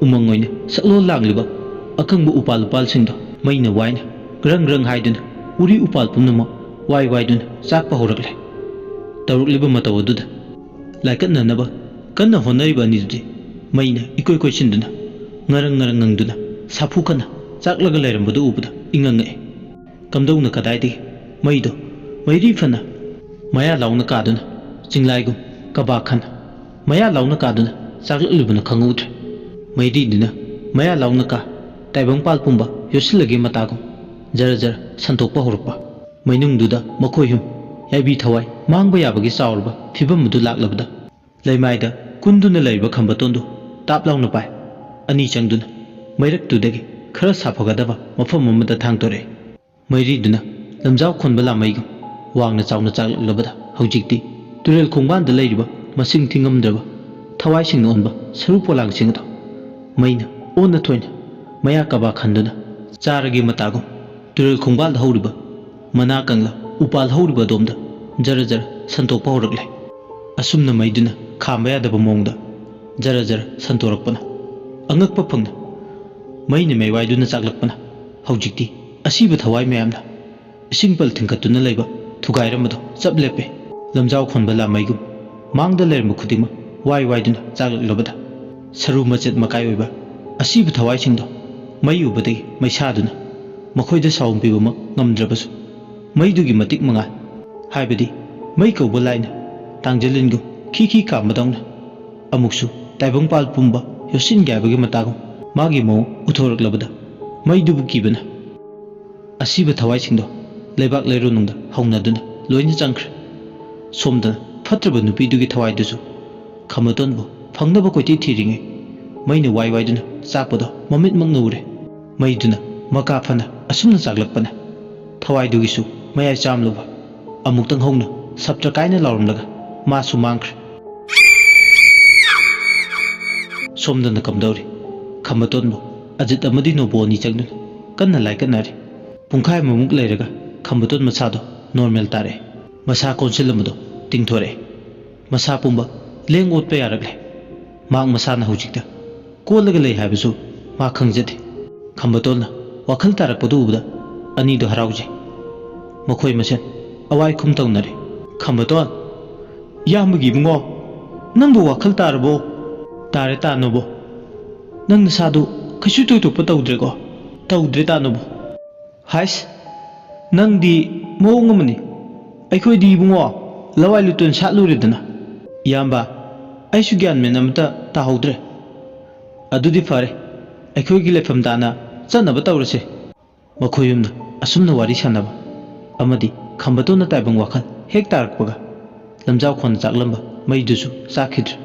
ꯎꯃꯪ ꯑꯣꯏꯅ ꯁꯛꯂꯣꯟ ꯂꯥꯡꯂꯤꯕ ꯑꯀꯪꯕ ꯎꯄꯥꯜ ꯎꯄꯥꯜꯁꯤꯡꯗꯣ ꯃꯩꯅ ꯋꯥꯏꯅ ꯒ꯭ꯔꯪ ꯒ꯭ꯔꯪ ꯍꯥꯏꯗꯨꯅ ꯎꯔꯤ ꯎꯄꯥꯜ ꯄꯨꯝꯅꯃꯛ ꯋꯥꯏ ꯋꯥꯏꯗꯨꯅ ꯆꯥꯛꯄ ꯍꯧꯔꯛꯂꯦ꯫ ꯇꯧꯔꯛꯂꯤꯕ ꯃꯇꯧ ꯑꯗꯨꯗ ꯂꯥꯏꯀꯠꯅꯅꯕ ꯀꯟꯅ ꯍꯣꯠꯅꯔꯤꯕ ꯑꯅꯤꯗꯨꯗꯤ ꯃꯩꯅ ꯏꯀꯣꯏ ꯀꯣꯏꯁꯤꯟꯗꯨꯅ ꯉꯔꯪ ꯉꯔꯪ ꯉꯪꯗꯨꯅ ꯁꯥꯐꯨ ꯀꯟꯅ ꯆꯥꯛꯂꯒ ꯂꯩꯔꯝꯕꯗꯨ ꯎꯕꯗ ꯏꯉꯛ ꯉꯛꯑꯦ꯫ ꯀꯝꯗꯧꯅ ꯀꯗꯥꯏꯗꯒꯤ ꯃꯩꯗꯣ ꯃꯩꯔꯤ ꯐꯅ ꯃꯌꯥ ꯂꯥꯎꯅ ꯀꯥꯗꯨꯅ ꯆꯤꯡꯂꯥꯏꯒꯨꯝ ꯀꯕꯥꯛ ꯈꯅ ꯃꯌꯥ ꯂꯥꯎꯅ ꯀꯥꯗꯨꯅ ꯆꯥꯛꯂꯛꯂꯤꯕꯅꯣ ꯈꯪꯍꯧꯗ꯭ꯔꯦ꯫ ꯃꯩꯔꯤꯗꯨꯅ ꯃꯌꯥ ꯂꯥꯎꯅ ꯀꯥ ꯇꯥꯏꯕꯪꯄꯥꯜ ꯄꯨꯝꯕ ꯌꯣꯠꯁꯤꯜꯂꯒꯦ ꯃꯇꯥꯒꯨꯝ ꯖꯔ ꯖꯔ ꯁꯟꯗꯣꯛꯄ ꯍꯧꯔꯛꯄ꯫ ꯃꯩꯅꯨꯡꯗꯨꯗ ꯃꯈꯣꯏ ꯍꯨꯝ ꯌꯥꯏꯕꯤ ꯊꯋꯥꯏ ꯃꯥꯡꯕ ꯌꯥꯕꯒꯤ ꯆꯥꯎꯔꯕ ꯐꯤꯕꯝ ꯑꯗꯨ ꯂꯥꯛꯂꯕꯗ ꯂꯩꯃꯥꯏꯗ ꯀꯨꯟꯗꯨꯅ ꯂꯩꯔꯤꯕ ꯈꯝꯕꯇꯣꯟꯗꯨ ꯇꯥꯞ ꯂꯥꯎꯅ ꯄꯥꯏ꯫ ꯑꯅꯤ ꯆꯪꯗꯨꯅ ꯃꯩꯔꯛꯇꯨꯗꯒꯤ ꯈꯔ ꯁꯥꯐꯒꯗꯕ ꯃꯐꯝ ꯑꯃꯗ ꯊꯥꯡꯗꯣꯔꯛꯏ꯫ ꯃꯩꯔꯤꯗꯨꯅ ꯂꯝꯖꯥꯎ ꯈꯣꯟꯕ ꯂꯥꯃꯩꯒꯨꯝ ꯋꯥꯡꯅ ꯆꯥꯎꯅ ꯆꯥꯛꯂꯛꯂꯕꯗ, ꯍꯧꯖꯤꯛꯇꯤ ꯇꯨꯔꯦꯜ ꯈꯣꯡꯕꯥꯟꯗ ꯂꯩꯔꯤꯕ ꯃꯁꯤꯡ ꯊꯤꯉꯝꯗ꯭ꯔꯕ ꯊꯋꯥꯏꯁꯤꯡꯅ ꯑꯣꯟꯕ ꯁꯔꯨ ꯄꯣꯂꯥꯡꯁꯤꯡ ꯑꯗꯨ ꯃꯩꯅ ꯑꯣꯟꯅ ꯊꯣꯏꯅ ꯃꯌꯥ ꯀꯕꯥ ꯈꯟꯗꯨꯅ ꯆꯥꯔꯒꯤ ꯃꯇꯥꯒꯨꯝ ꯇꯨꯔꯦꯜ ꯈꯣꯡꯕꯥꯜꯗ ꯍꯧꯔꯤꯕ ꯃꯅꯥ ꯀꯪꯂꯥ ꯎꯄꯥꯜ ꯍꯧꯔꯤꯕ ꯑꯗꯣꯝꯗ ꯖꯔ ꯖꯔ ꯁꯟꯇꯣꯛꯄ ꯍꯧꯔꯛꯂꯦ꯫ ꯑꯁꯨꯝꯅ ꯃꯩꯗꯨꯅ ꯈꯥꯝꯕ ꯌꯥꯗꯕ ꯃꯑꯣꯡꯗ ꯖꯔ ꯖꯔ ꯁꯟꯇꯣꯔꯛꯄꯅ ꯑꯉꯛꯄ ꯐꯪꯅ ꯃꯩꯅ ꯃꯩꯋꯥꯏꯗꯨꯅ ꯆꯥꯛꯂꯛꯄꯅ ꯍꯧꯖꯤꯛꯇꯤ ꯑꯁꯤꯕ ꯊꯋꯥꯏ ꯃꯌꯥꯝꯅ ꯏꯁꯤꯡ ꯄꯜ ꯊꯤꯡꯈꯠꯇꯨꯅ ꯂꯩꯕ ꯊꯨꯒꯥꯏꯔꯝꯕꯗꯣ ꯆꯞ ꯂꯦꯞꯄꯦ꯫ ꯂꯝꯖꯥꯎ ꯈꯣꯟꯕ ꯂꯥꯃꯩꯒꯨꯝ ꯃꯥꯡꯗ ꯂꯩꯔꯝꯕ ꯈꯨꯗꯤꯡꯃꯛ ꯋꯥꯏ ꯋꯥꯏꯗꯨꯅ ꯆꯥꯛꯂꯛꯂꯕꯗ ꯁꯔꯨ ꯃꯆꯦꯠ ꯃꯀꯥꯏ ꯑꯣꯏꯕ ꯑꯁꯤꯕ ꯊꯋꯥꯏꯁꯤꯡꯗꯣ ꯃꯩ ꯎꯕꯗꯒꯤ ꯃꯩꯁꯥꯗꯨꯅ ꯃꯈꯣꯏꯗ ꯁꯥꯎꯝ ꯄꯤꯕꯃꯛ ꯉꯝꯗ꯭ꯔꯕꯁꯨ ꯃꯩꯗꯨꯒꯤ ꯃꯇꯤꯛ ꯃꯉꯥꯜ, ꯍꯥꯏꯕꯗꯤ ꯃꯩ ꯀꯧꯕ ꯂꯥꯏꯅ ꯇꯥꯡꯖꯂꯤꯟꯒꯨꯝ ꯈꯤ ꯈꯤ ꯀꯥꯝꯕꯗꯧꯅ ꯑꯃꯨꯛꯁꯨ ꯇꯥꯏꯕꯪꯄꯥꯜ ꯄꯨꯝꯕ ꯌꯣꯠꯁꯤꯟꯒꯦ ꯍꯥꯏꯕꯒꯤ ꯃꯇꯥꯒꯨꯝ ꯃꯥꯒꯤ ꯃꯑꯣꯡ ꯎꯊꯣꯔꯛꯂꯕꯗ ꯃꯩꯗꯨꯕꯨ ꯀꯤꯕꯅ ꯑꯁꯤꯕ ꯊꯋꯥꯏꯁꯤꯡꯗꯣ ꯂꯩꯕꯥꯛ ꯂꯩꯔꯣꯟꯅꯨꯡꯗ ꯍꯧꯅꯗꯨꯅ ꯂꯣꯏꯅ ꯆꯪꯈ꯭ꯔꯦ꯫ ꯁꯣꯝꯗꯅ ꯐꯠꯇ꯭ꯔꯕ ꯅꯨꯄꯤꯗꯨꯒꯤ ꯊꯋꯥꯏꯗꯨꯁꯨ ꯈꯝꯕꯇꯣꯟꯕꯨ ꯐꯪꯅꯕ ꯀꯣꯏꯊꯤ ꯊꯤꯔꯤꯉꯩ ꯃꯩꯅ ꯋꯥꯏ ꯋꯥꯏꯗꯨꯅ ꯆꯥꯛꯄꯗꯣ ꯃꯃꯤꯠꯃꯛꯅ ꯎꯔꯦ꯫ ꯃꯩꯗꯨꯅ ꯃꯀꯥ ꯐꯅ ꯑꯁꯨꯝꯅ ꯆꯥꯛꯂꯛꯄꯅ ꯊꯋꯥꯏꯗꯨꯒꯤꯁꯨ ꯃꯌꯥꯏ ꯆꯥꯝꯂꯨꯕ ꯑꯃꯨꯛꯇꯪ ꯍꯧꯅ ꯁꯞꯇ꯭ꯔ ꯀꯥꯏꯅ ꯂꯥꯎꯔꯝꯂꯒ ꯃꯥꯁꯨ ꯃꯥꯡꯈ꯭ꯔꯦ꯫ ꯁꯣꯝꯗꯅ ꯀꯝꯗꯧꯔꯤ? ꯈꯝꯕꯇꯣꯟꯕꯨ ꯑꯖꯤꯠ ꯑꯃꯗꯤ ꯅꯣꯕꯣ ꯑꯅꯤ ꯆꯪꯗꯨꯅ ꯀꯟꯅ ꯂꯥꯏꯀꯠꯅꯔꯤ꯫ ꯄꯨꯡꯈꯥꯏ ꯑꯃꯃꯨꯛ ꯂꯩꯔꯒ ꯈꯝꯕꯇꯣꯟ ꯃꯁꯥꯗꯣ ꯅꯣꯔꯃꯦꯜ ꯇꯥꯔꯛꯑꯦ꯫ ꯃꯁꯥ ꯀꯣꯟꯁꯤꯜꯂꯝꯕꯗꯣ ꯇꯤꯡꯊꯣꯔꯛꯑꯦ꯫ ꯃꯁꯥ ꯄꯨꯝꯕ ꯂꯦꯡ ꯑꯣꯠꯄ ꯌꯥꯔꯛꯂꯦ꯫ ꯃꯍꯥꯛ ꯃꯁꯥꯅ ꯍꯧꯖꯤꯛꯇ ꯀꯣꯜꯂꯒ ꯂꯩ ꯍꯥꯏꯕꯁꯨ ꯃꯥ ꯈꯪꯖꯗꯦ꯫ ꯈꯝꯕꯇꯣꯟꯅ ꯋꯥꯈꯜ ꯇꯥꯔꯛꯄꯗꯨ ꯎꯕꯗ ꯑꯅꯤꯗꯨ ꯍꯔꯥꯎꯖꯩ꯫ ꯃꯈꯣꯏ ꯃꯁꯦꯟ ꯑꯋꯥꯏ ꯈꯨꯝ ꯇꯧꯅꯔꯦ꯫ ꯈꯝꯕꯇꯣꯟ, ꯏꯌꯥꯝꯕꯒꯤ ꯏꯕꯨꯡꯉꯣ, ꯅꯪꯕꯨ ꯋꯥꯈꯜ ꯇꯥꯔꯕꯣ? ꯇꯥꯔꯦ ꯇꯥꯅꯨꯕꯣ꯫ ꯅꯪ ꯅꯁꯥꯗꯨ ꯀꯩꯁꯨ ꯊꯣꯏꯗꯣꯛꯄ ꯇꯧꯗ꯭ꯔꯦꯀꯣ? ꯇꯧꯗ꯭ꯔꯦ ꯇꯥꯅꯨꯕꯣ꯫ ꯍꯥꯏꯁ, ꯅꯪꯗꯤ ꯃꯑꯣꯡ ꯑꯃꯅꯤ꯫ ꯑꯩꯈꯣꯏꯗꯤ ꯏꯕꯨꯡꯉꯣ, ꯂꯋꯥꯏ ꯂꯨꯇꯣꯟ ꯁꯥꯠꯂꯨꯔꯦꯗꯅ꯫ ꯏꯌꯥꯝꯕ, ꯑꯩꯁꯨ ꯒ꯭ꯌꯥꯟ ꯃꯦꯟ ꯑꯃꯇ ꯇꯥꯍꯧꯗ꯭ꯔꯦ꯫ ꯑꯗꯨꯗꯤ ꯐꯔꯦ, ꯑꯩꯈꯣꯏꯒꯤ ꯂꯩꯐꯝ ꯇꯥꯅ ꯆꯠꯅꯕ ꯇꯧꯔꯁꯦ꯫ ꯃꯈꯣꯏ ꯑꯍꯨꯝꯅ ꯑꯁꯨꯝꯅ ꯋꯥꯔꯤ ꯁꯥꯟꯅꯕ ꯑꯃꯗꯤ ꯈꯝꯕꯇꯣꯟꯅ ꯇꯥꯏꯕꯪ ꯋꯥꯈꯜ ꯍꯦꯛ ꯇꯥꯔꯛꯄꯒ ꯂꯝꯖꯥꯎ ꯈꯣꯟꯅ ꯆꯥꯛꯂꯝꯕ ꯃꯩꯗꯨꯁꯨ ꯆꯥꯛꯈꯤꯗ꯭ꯔꯦ꯫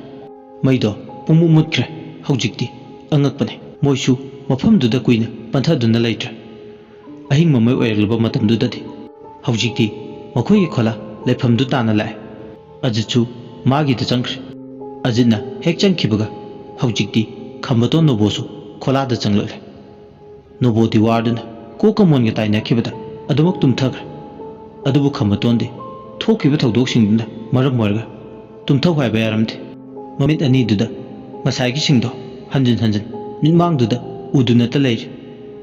ꯃꯩꯗꯣ ꯄꯨꯡꯃꯨꯠ ꯃꯨꯠꯈ꯭ꯔꯦ꯫ ꯍꯧꯖꯤꯛꯇꯤ ꯑꯉꯛꯄꯅꯦ, ꯃꯣꯏꯁꯨ ꯃꯐꯝꯗꯨꯗ ꯀꯨꯏꯅ ꯄꯟꯊꯗꯨꯅ ꯂꯩꯇ꯭ꯔꯦ꯫ ꯑꯍꯤꯡ ꯃꯃꯩ ꯑꯣꯏꯔꯛꯂꯕ ꯃꯇꯝꯗꯨꯗꯗꯤ ꯍꯧꯖꯤꯛꯇꯤ ꯃꯈꯣꯏꯒꯤ ꯈꯣꯂꯥ ꯂꯩꯐꯝꯗꯨ ꯇꯥꯟꯅ ꯂꯥꯛꯑꯦ꯫ ꯑꯖꯤꯠꯁꯨ ꯃꯥꯒꯤꯗ ꯆꯪꯈ꯭ꯔꯦ꯫ ꯑꯖꯤꯠꯅ ꯍꯦꯛ ꯆꯪꯈꯤꯕꯒ ꯍꯧꯖꯤꯛꯇꯤ ꯈꯝꯕꯇꯣꯟ ꯅꯣꯕꯣꯁꯨ ꯈꯣꯂꯥꯗ ꯆꯪꯂꯛꯂꯦ꯫ ꯅꯣꯕꯣꯗꯤ ꯋꯥꯔꯗꯨꯅ ꯀꯣꯛꯀ ꯃꯣꯟꯒ ꯇꯥꯏꯅꯈꯤꯕꯗ ꯑꯗꯨꯃꯛ ꯇꯨꯝꯊꯈ꯭ꯔꯦ꯫ ꯑꯗꯨꯕꯨ ꯈꯝꯕꯇꯣꯟꯗꯤ ꯊꯣꯛꯈꯤꯕ ꯊꯧꯗꯣꯛꯁꯤꯡꯗꯨꯅ ꯃꯔꯝ ꯑꯣꯏꯔꯒ ꯇꯨꯝꯊꯧ ꯍꯥꯏꯕ ꯌꯥꯔꯝꯗꯦ꯫ ꯃꯃꯤꯠ ꯑꯅꯤꯗꯨꯗ ꯉꯁꯥꯏꯒꯤꯁꯤꯡꯗꯣ ꯍꯟꯖꯤꯟ ꯍꯟꯖꯤꯟ ꯃꯤꯠꯃꯥꯡꯗꯨꯗ ꯎꯗꯨꯅꯇ ꯂꯩꯔꯤ꯫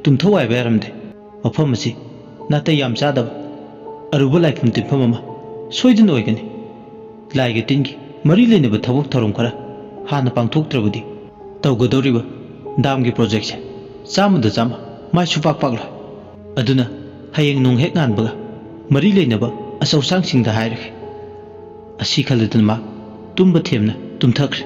ꯇꯨꯝꯊꯧ ꯍꯥꯏꯕ ꯌꯥꯔꯝꯗꯦ꯫ ꯃꯐꯝ ꯑꯁꯤ ꯅꯥꯇꯩ ꯌꯥꯝ ꯆꯥꯗꯕ ꯑꯔꯨꯕ ꯂꯥꯏꯐꯝ ꯇꯤꯟꯐꯝ ꯑꯃ ꯁꯣꯏꯗꯅ ꯑꯣꯏꯒꯅꯤ꯫ ꯂꯥꯏꯒ ꯇꯤꯟꯒꯤ ꯃꯔꯤ ꯂꯩꯅꯕ ꯊꯕꯛ ꯊꯧꯔꯝ ꯈꯔ ꯍꯥꯟꯅ ꯄꯥꯡꯊꯣꯛꯇ꯭ꯔꯕꯗꯤ ꯇꯧꯒꯗꯧꯔꯤꯕ ꯗꯥꯝꯒꯤ ꯄ꯭ꯔꯣꯖꯦꯛꯁꯦ ꯆꯥꯝꯃꯗ ꯆꯥꯝꯃ ꯃꯥꯏ ꯁꯨꯄꯥꯛ ꯄꯥꯛꯂꯣꯏ꯫ ꯑꯗꯨꯅ ꯍꯌꯦꯡ ꯅꯣꯡ ꯍꯦꯛ ꯉꯥꯟꯕꯒ ꯃꯔꯤ ꯂꯩꯅꯕ ꯑꯆꯧꯁꯥꯡꯁꯤꯡꯗ ꯍꯥꯏꯔꯒꯦ꯫ ꯑꯁꯤ ꯈꯜꯂꯗꯨꯅ ꯃꯥ ꯇꯨꯝꯕ ꯊꯦꯝꯅ ꯇꯨꯝꯊꯈ꯭ꯔꯦ꯫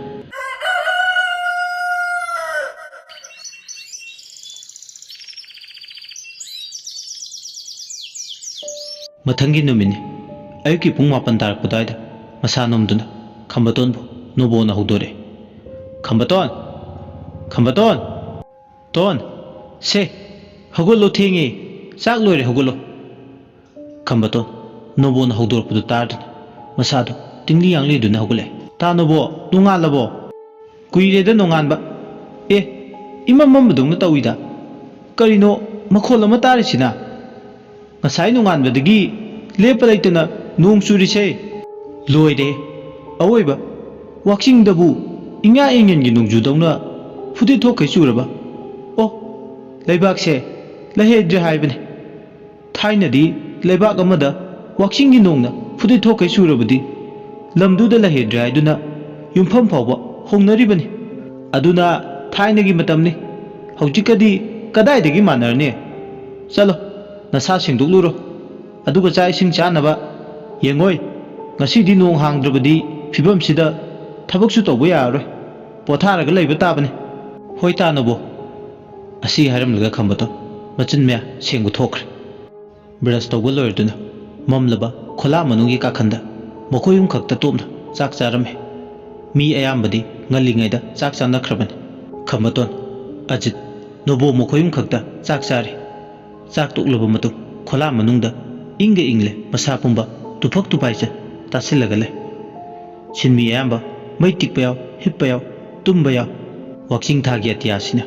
ꯃꯊꯪꯒꯤ ꯅꯨꯃꯤꯠꯅꯤ꯫ ꯑꯌꯨꯛꯀꯤ ꯄꯨꯡ ꯃꯥꯄꯟ ꯇꯥꯔꯛꯄ ꯑꯗꯨꯋꯥꯏꯗ ꯃꯁꯥ ꯅꯣꯝꯗꯨꯅ ꯈꯝꯕꯇꯣꯟꯕꯨ ꯅꯣꯕꯣꯅ ꯍꯧꯗꯣꯔꯛꯑꯦ꯫ "ꯈꯝꯕꯇꯣꯟ! ꯈꯝꯕꯇꯣꯟ! ꯇꯣꯟ! ꯁꯦ, ꯍꯧꯒꯠꯂꯣ, ꯊꯦꯡꯉꯦ꯫ ꯆꯥꯛ ꯂꯣꯏꯔꯦ, ꯍꯧꯒꯠꯂꯣ꯫" ꯈꯝꯕꯇꯣꯟ ꯅꯣꯕꯣꯅ ꯍꯧꯗꯣꯔꯛꯄꯗꯨ ꯇꯥꯗꯨꯅ ꯃꯁꯥꯗꯨ ꯇꯤꯡꯂꯤ ꯌꯥꯡꯂꯤꯗꯨꯅ ꯍꯧꯒꯠꯂꯛꯑꯦ꯫ "ꯇꯥ ꯅꯣꯕꯣ, ꯅꯣꯡꯉꯥꯜꯂꯕꯣ?" "ꯀꯨꯏꯔꯦꯗ ꯅꯣꯡꯉꯥꯟꯕ꯫ ꯑꯦ, ꯏꯃꯝ ꯃꯝꯕꯗꯧꯅ ꯇꯧꯏꯗ꯫ ꯀꯔꯤꯅꯣ ꯃꯈꯣꯜ ꯑꯃ ꯇꯥꯔꯤꯁꯤꯅ? ꯉꯁꯥꯏ ꯅꯣꯡꯉꯥꯟꯕꯗꯒꯤ ꯂꯦꯞꯄ ꯂꯩꯇꯅ ꯅꯣꯡ ꯆꯨꯔꯤꯁꯦ꯫ ꯂꯣꯏꯔꯦ꯫ ꯑꯋꯣꯏꯕ ꯋꯥꯛꯆꯤꯡꯗꯕꯨ ꯏꯉꯥ ꯏꯉꯦꯟꯒꯤ ꯅꯣꯡꯖꯨꯗꯧꯅ ꯐꯨꯗꯤꯠ ꯊꯣꯛꯈꯩ ꯆꯨꯔꯕ? ꯑꯣ, ꯂꯩꯕꯥꯛꯁꯦ ꯂꯩꯍꯩꯗ꯭ꯔꯦ ꯍꯥꯏꯕꯅꯤ꯫ ꯊꯥꯏꯅꯗꯤ ꯂꯩꯕꯥꯛ ꯑꯃꯗ ꯋꯥꯛꯆꯤꯡꯒꯤ ꯅꯣꯡꯅ ꯐꯨꯗꯤꯠ ꯊꯣꯛꯈꯩ ꯆꯨꯔꯕꯗꯤ ꯂꯝꯗꯨꯗ ꯂꯩꯍꯩꯗ꯭ꯔꯦ ꯍꯥꯏꯗꯨꯅ ꯌꯨꯝꯐꯝ ꯐꯥꯎꯕ ꯍꯣꯡꯅꯔꯤꯕꯅꯤ꯫ ꯑꯗꯨꯅ ꯊꯥꯏꯅꯒꯤ ꯃꯇꯝꯅꯤ꯫ ꯍꯧꯖꯤꯛꯀꯗꯤ ꯀꯗꯥꯏꯗꯒꯤ ꯃꯥꯟꯅꯔꯅꯤ? ꯆꯠꯂꯣ, ꯅꯁꯥ ꯁꯦꯡꯗꯣꯛꯂꯨꯔꯣ꯫ ꯑꯗꯨꯒ ꯆꯥꯛ ꯏꯁꯤꯡ ꯆꯥꯅꯕ ꯌꯦꯡꯉꯣꯏ꯫ ꯉꯁꯤꯗꯤ ꯅꯣꯡ ꯍꯥꯡꯗ꯭ꯔꯕꯗꯤ ꯐꯤꯕꯝꯁꯤꯗ ꯊꯕꯛꯁꯨ ꯇꯧꯕ ꯌꯥꯔꯔꯣꯏ꯫ ꯄꯣꯊꯥꯔꯒ ꯂꯩꯕ ꯇꯥꯕꯅꯤ꯫" "ꯍꯣꯏ, ꯇꯥ ꯅꯣꯕꯣ꯫" ꯑꯁꯤ ꯍꯥꯏꯔꯝꯂꯒ ꯈꯝꯕꯇꯣꯟ ꯃꯆꯤꯟ ꯃꯌꯥ ꯁꯦꯡꯕ ꯊꯣꯛꯈ꯭ꯔꯦ꯫ ꯕ꯭ꯔꯁ ꯇꯧꯕ ꯂꯣꯏꯔꯗꯨꯅ ꯃꯝꯂꯕ ꯈꯣꯂꯥ ꯃꯅꯨꯡꯒꯤ ꯀꯥꯈꯟꯗ ꯃꯈꯣꯏ ꯑꯍꯨꯝ ꯈꯛꯇ ꯇꯣꯞꯅ ꯆꯥꯛ ꯆꯥꯔꯝꯃꯤ꯫ ꯃꯤ ꯑꯌꯥꯝꯕꯗꯤ ꯉꯜꯂꯤꯉꯩꯗ ꯆꯥꯛ ꯆꯥꯅꯈ꯭ꯔꯕꯅꯤ꯫ ꯈꯝꯕꯇꯣꯟ, ꯑꯖꯤꯠ, ꯅꯣꯕꯣ ꯃꯈꯣꯏ ꯑꯍꯨꯝ ꯈꯛꯇ ꯆꯥꯛ ꯆꯥꯔꯤ꯫ ꯆꯥꯛ ꯇꯣꯛꯂꯕ ꯃꯇꯨꯡ ꯈꯣꯂꯥ ꯃꯅꯨꯡꯗ ꯏꯪꯒ ꯏꯪꯂꯦ, ꯃꯁꯥ ꯄꯨꯝꯕ ꯇꯨꯐꯛ ꯇꯨꯐꯥꯏ ꯆꯟ ꯇꯥꯁꯤꯜꯂꯒ ꯂꯩ꯫ ꯁꯤꯟꯃꯤ ꯑꯌꯥꯝꯕ ꯃꯩ ꯇꯤꯛꯄ ꯌꯥꯎ, ꯍꯤꯞꯄ ꯌꯥꯎ, ꯇꯨꯝꯕ ꯌꯥꯎ꯫ ꯋꯥꯛꯆꯤꯡ ꯊꯥꯒꯤ ꯑꯇꯤꯌꯥꯁꯤꯅ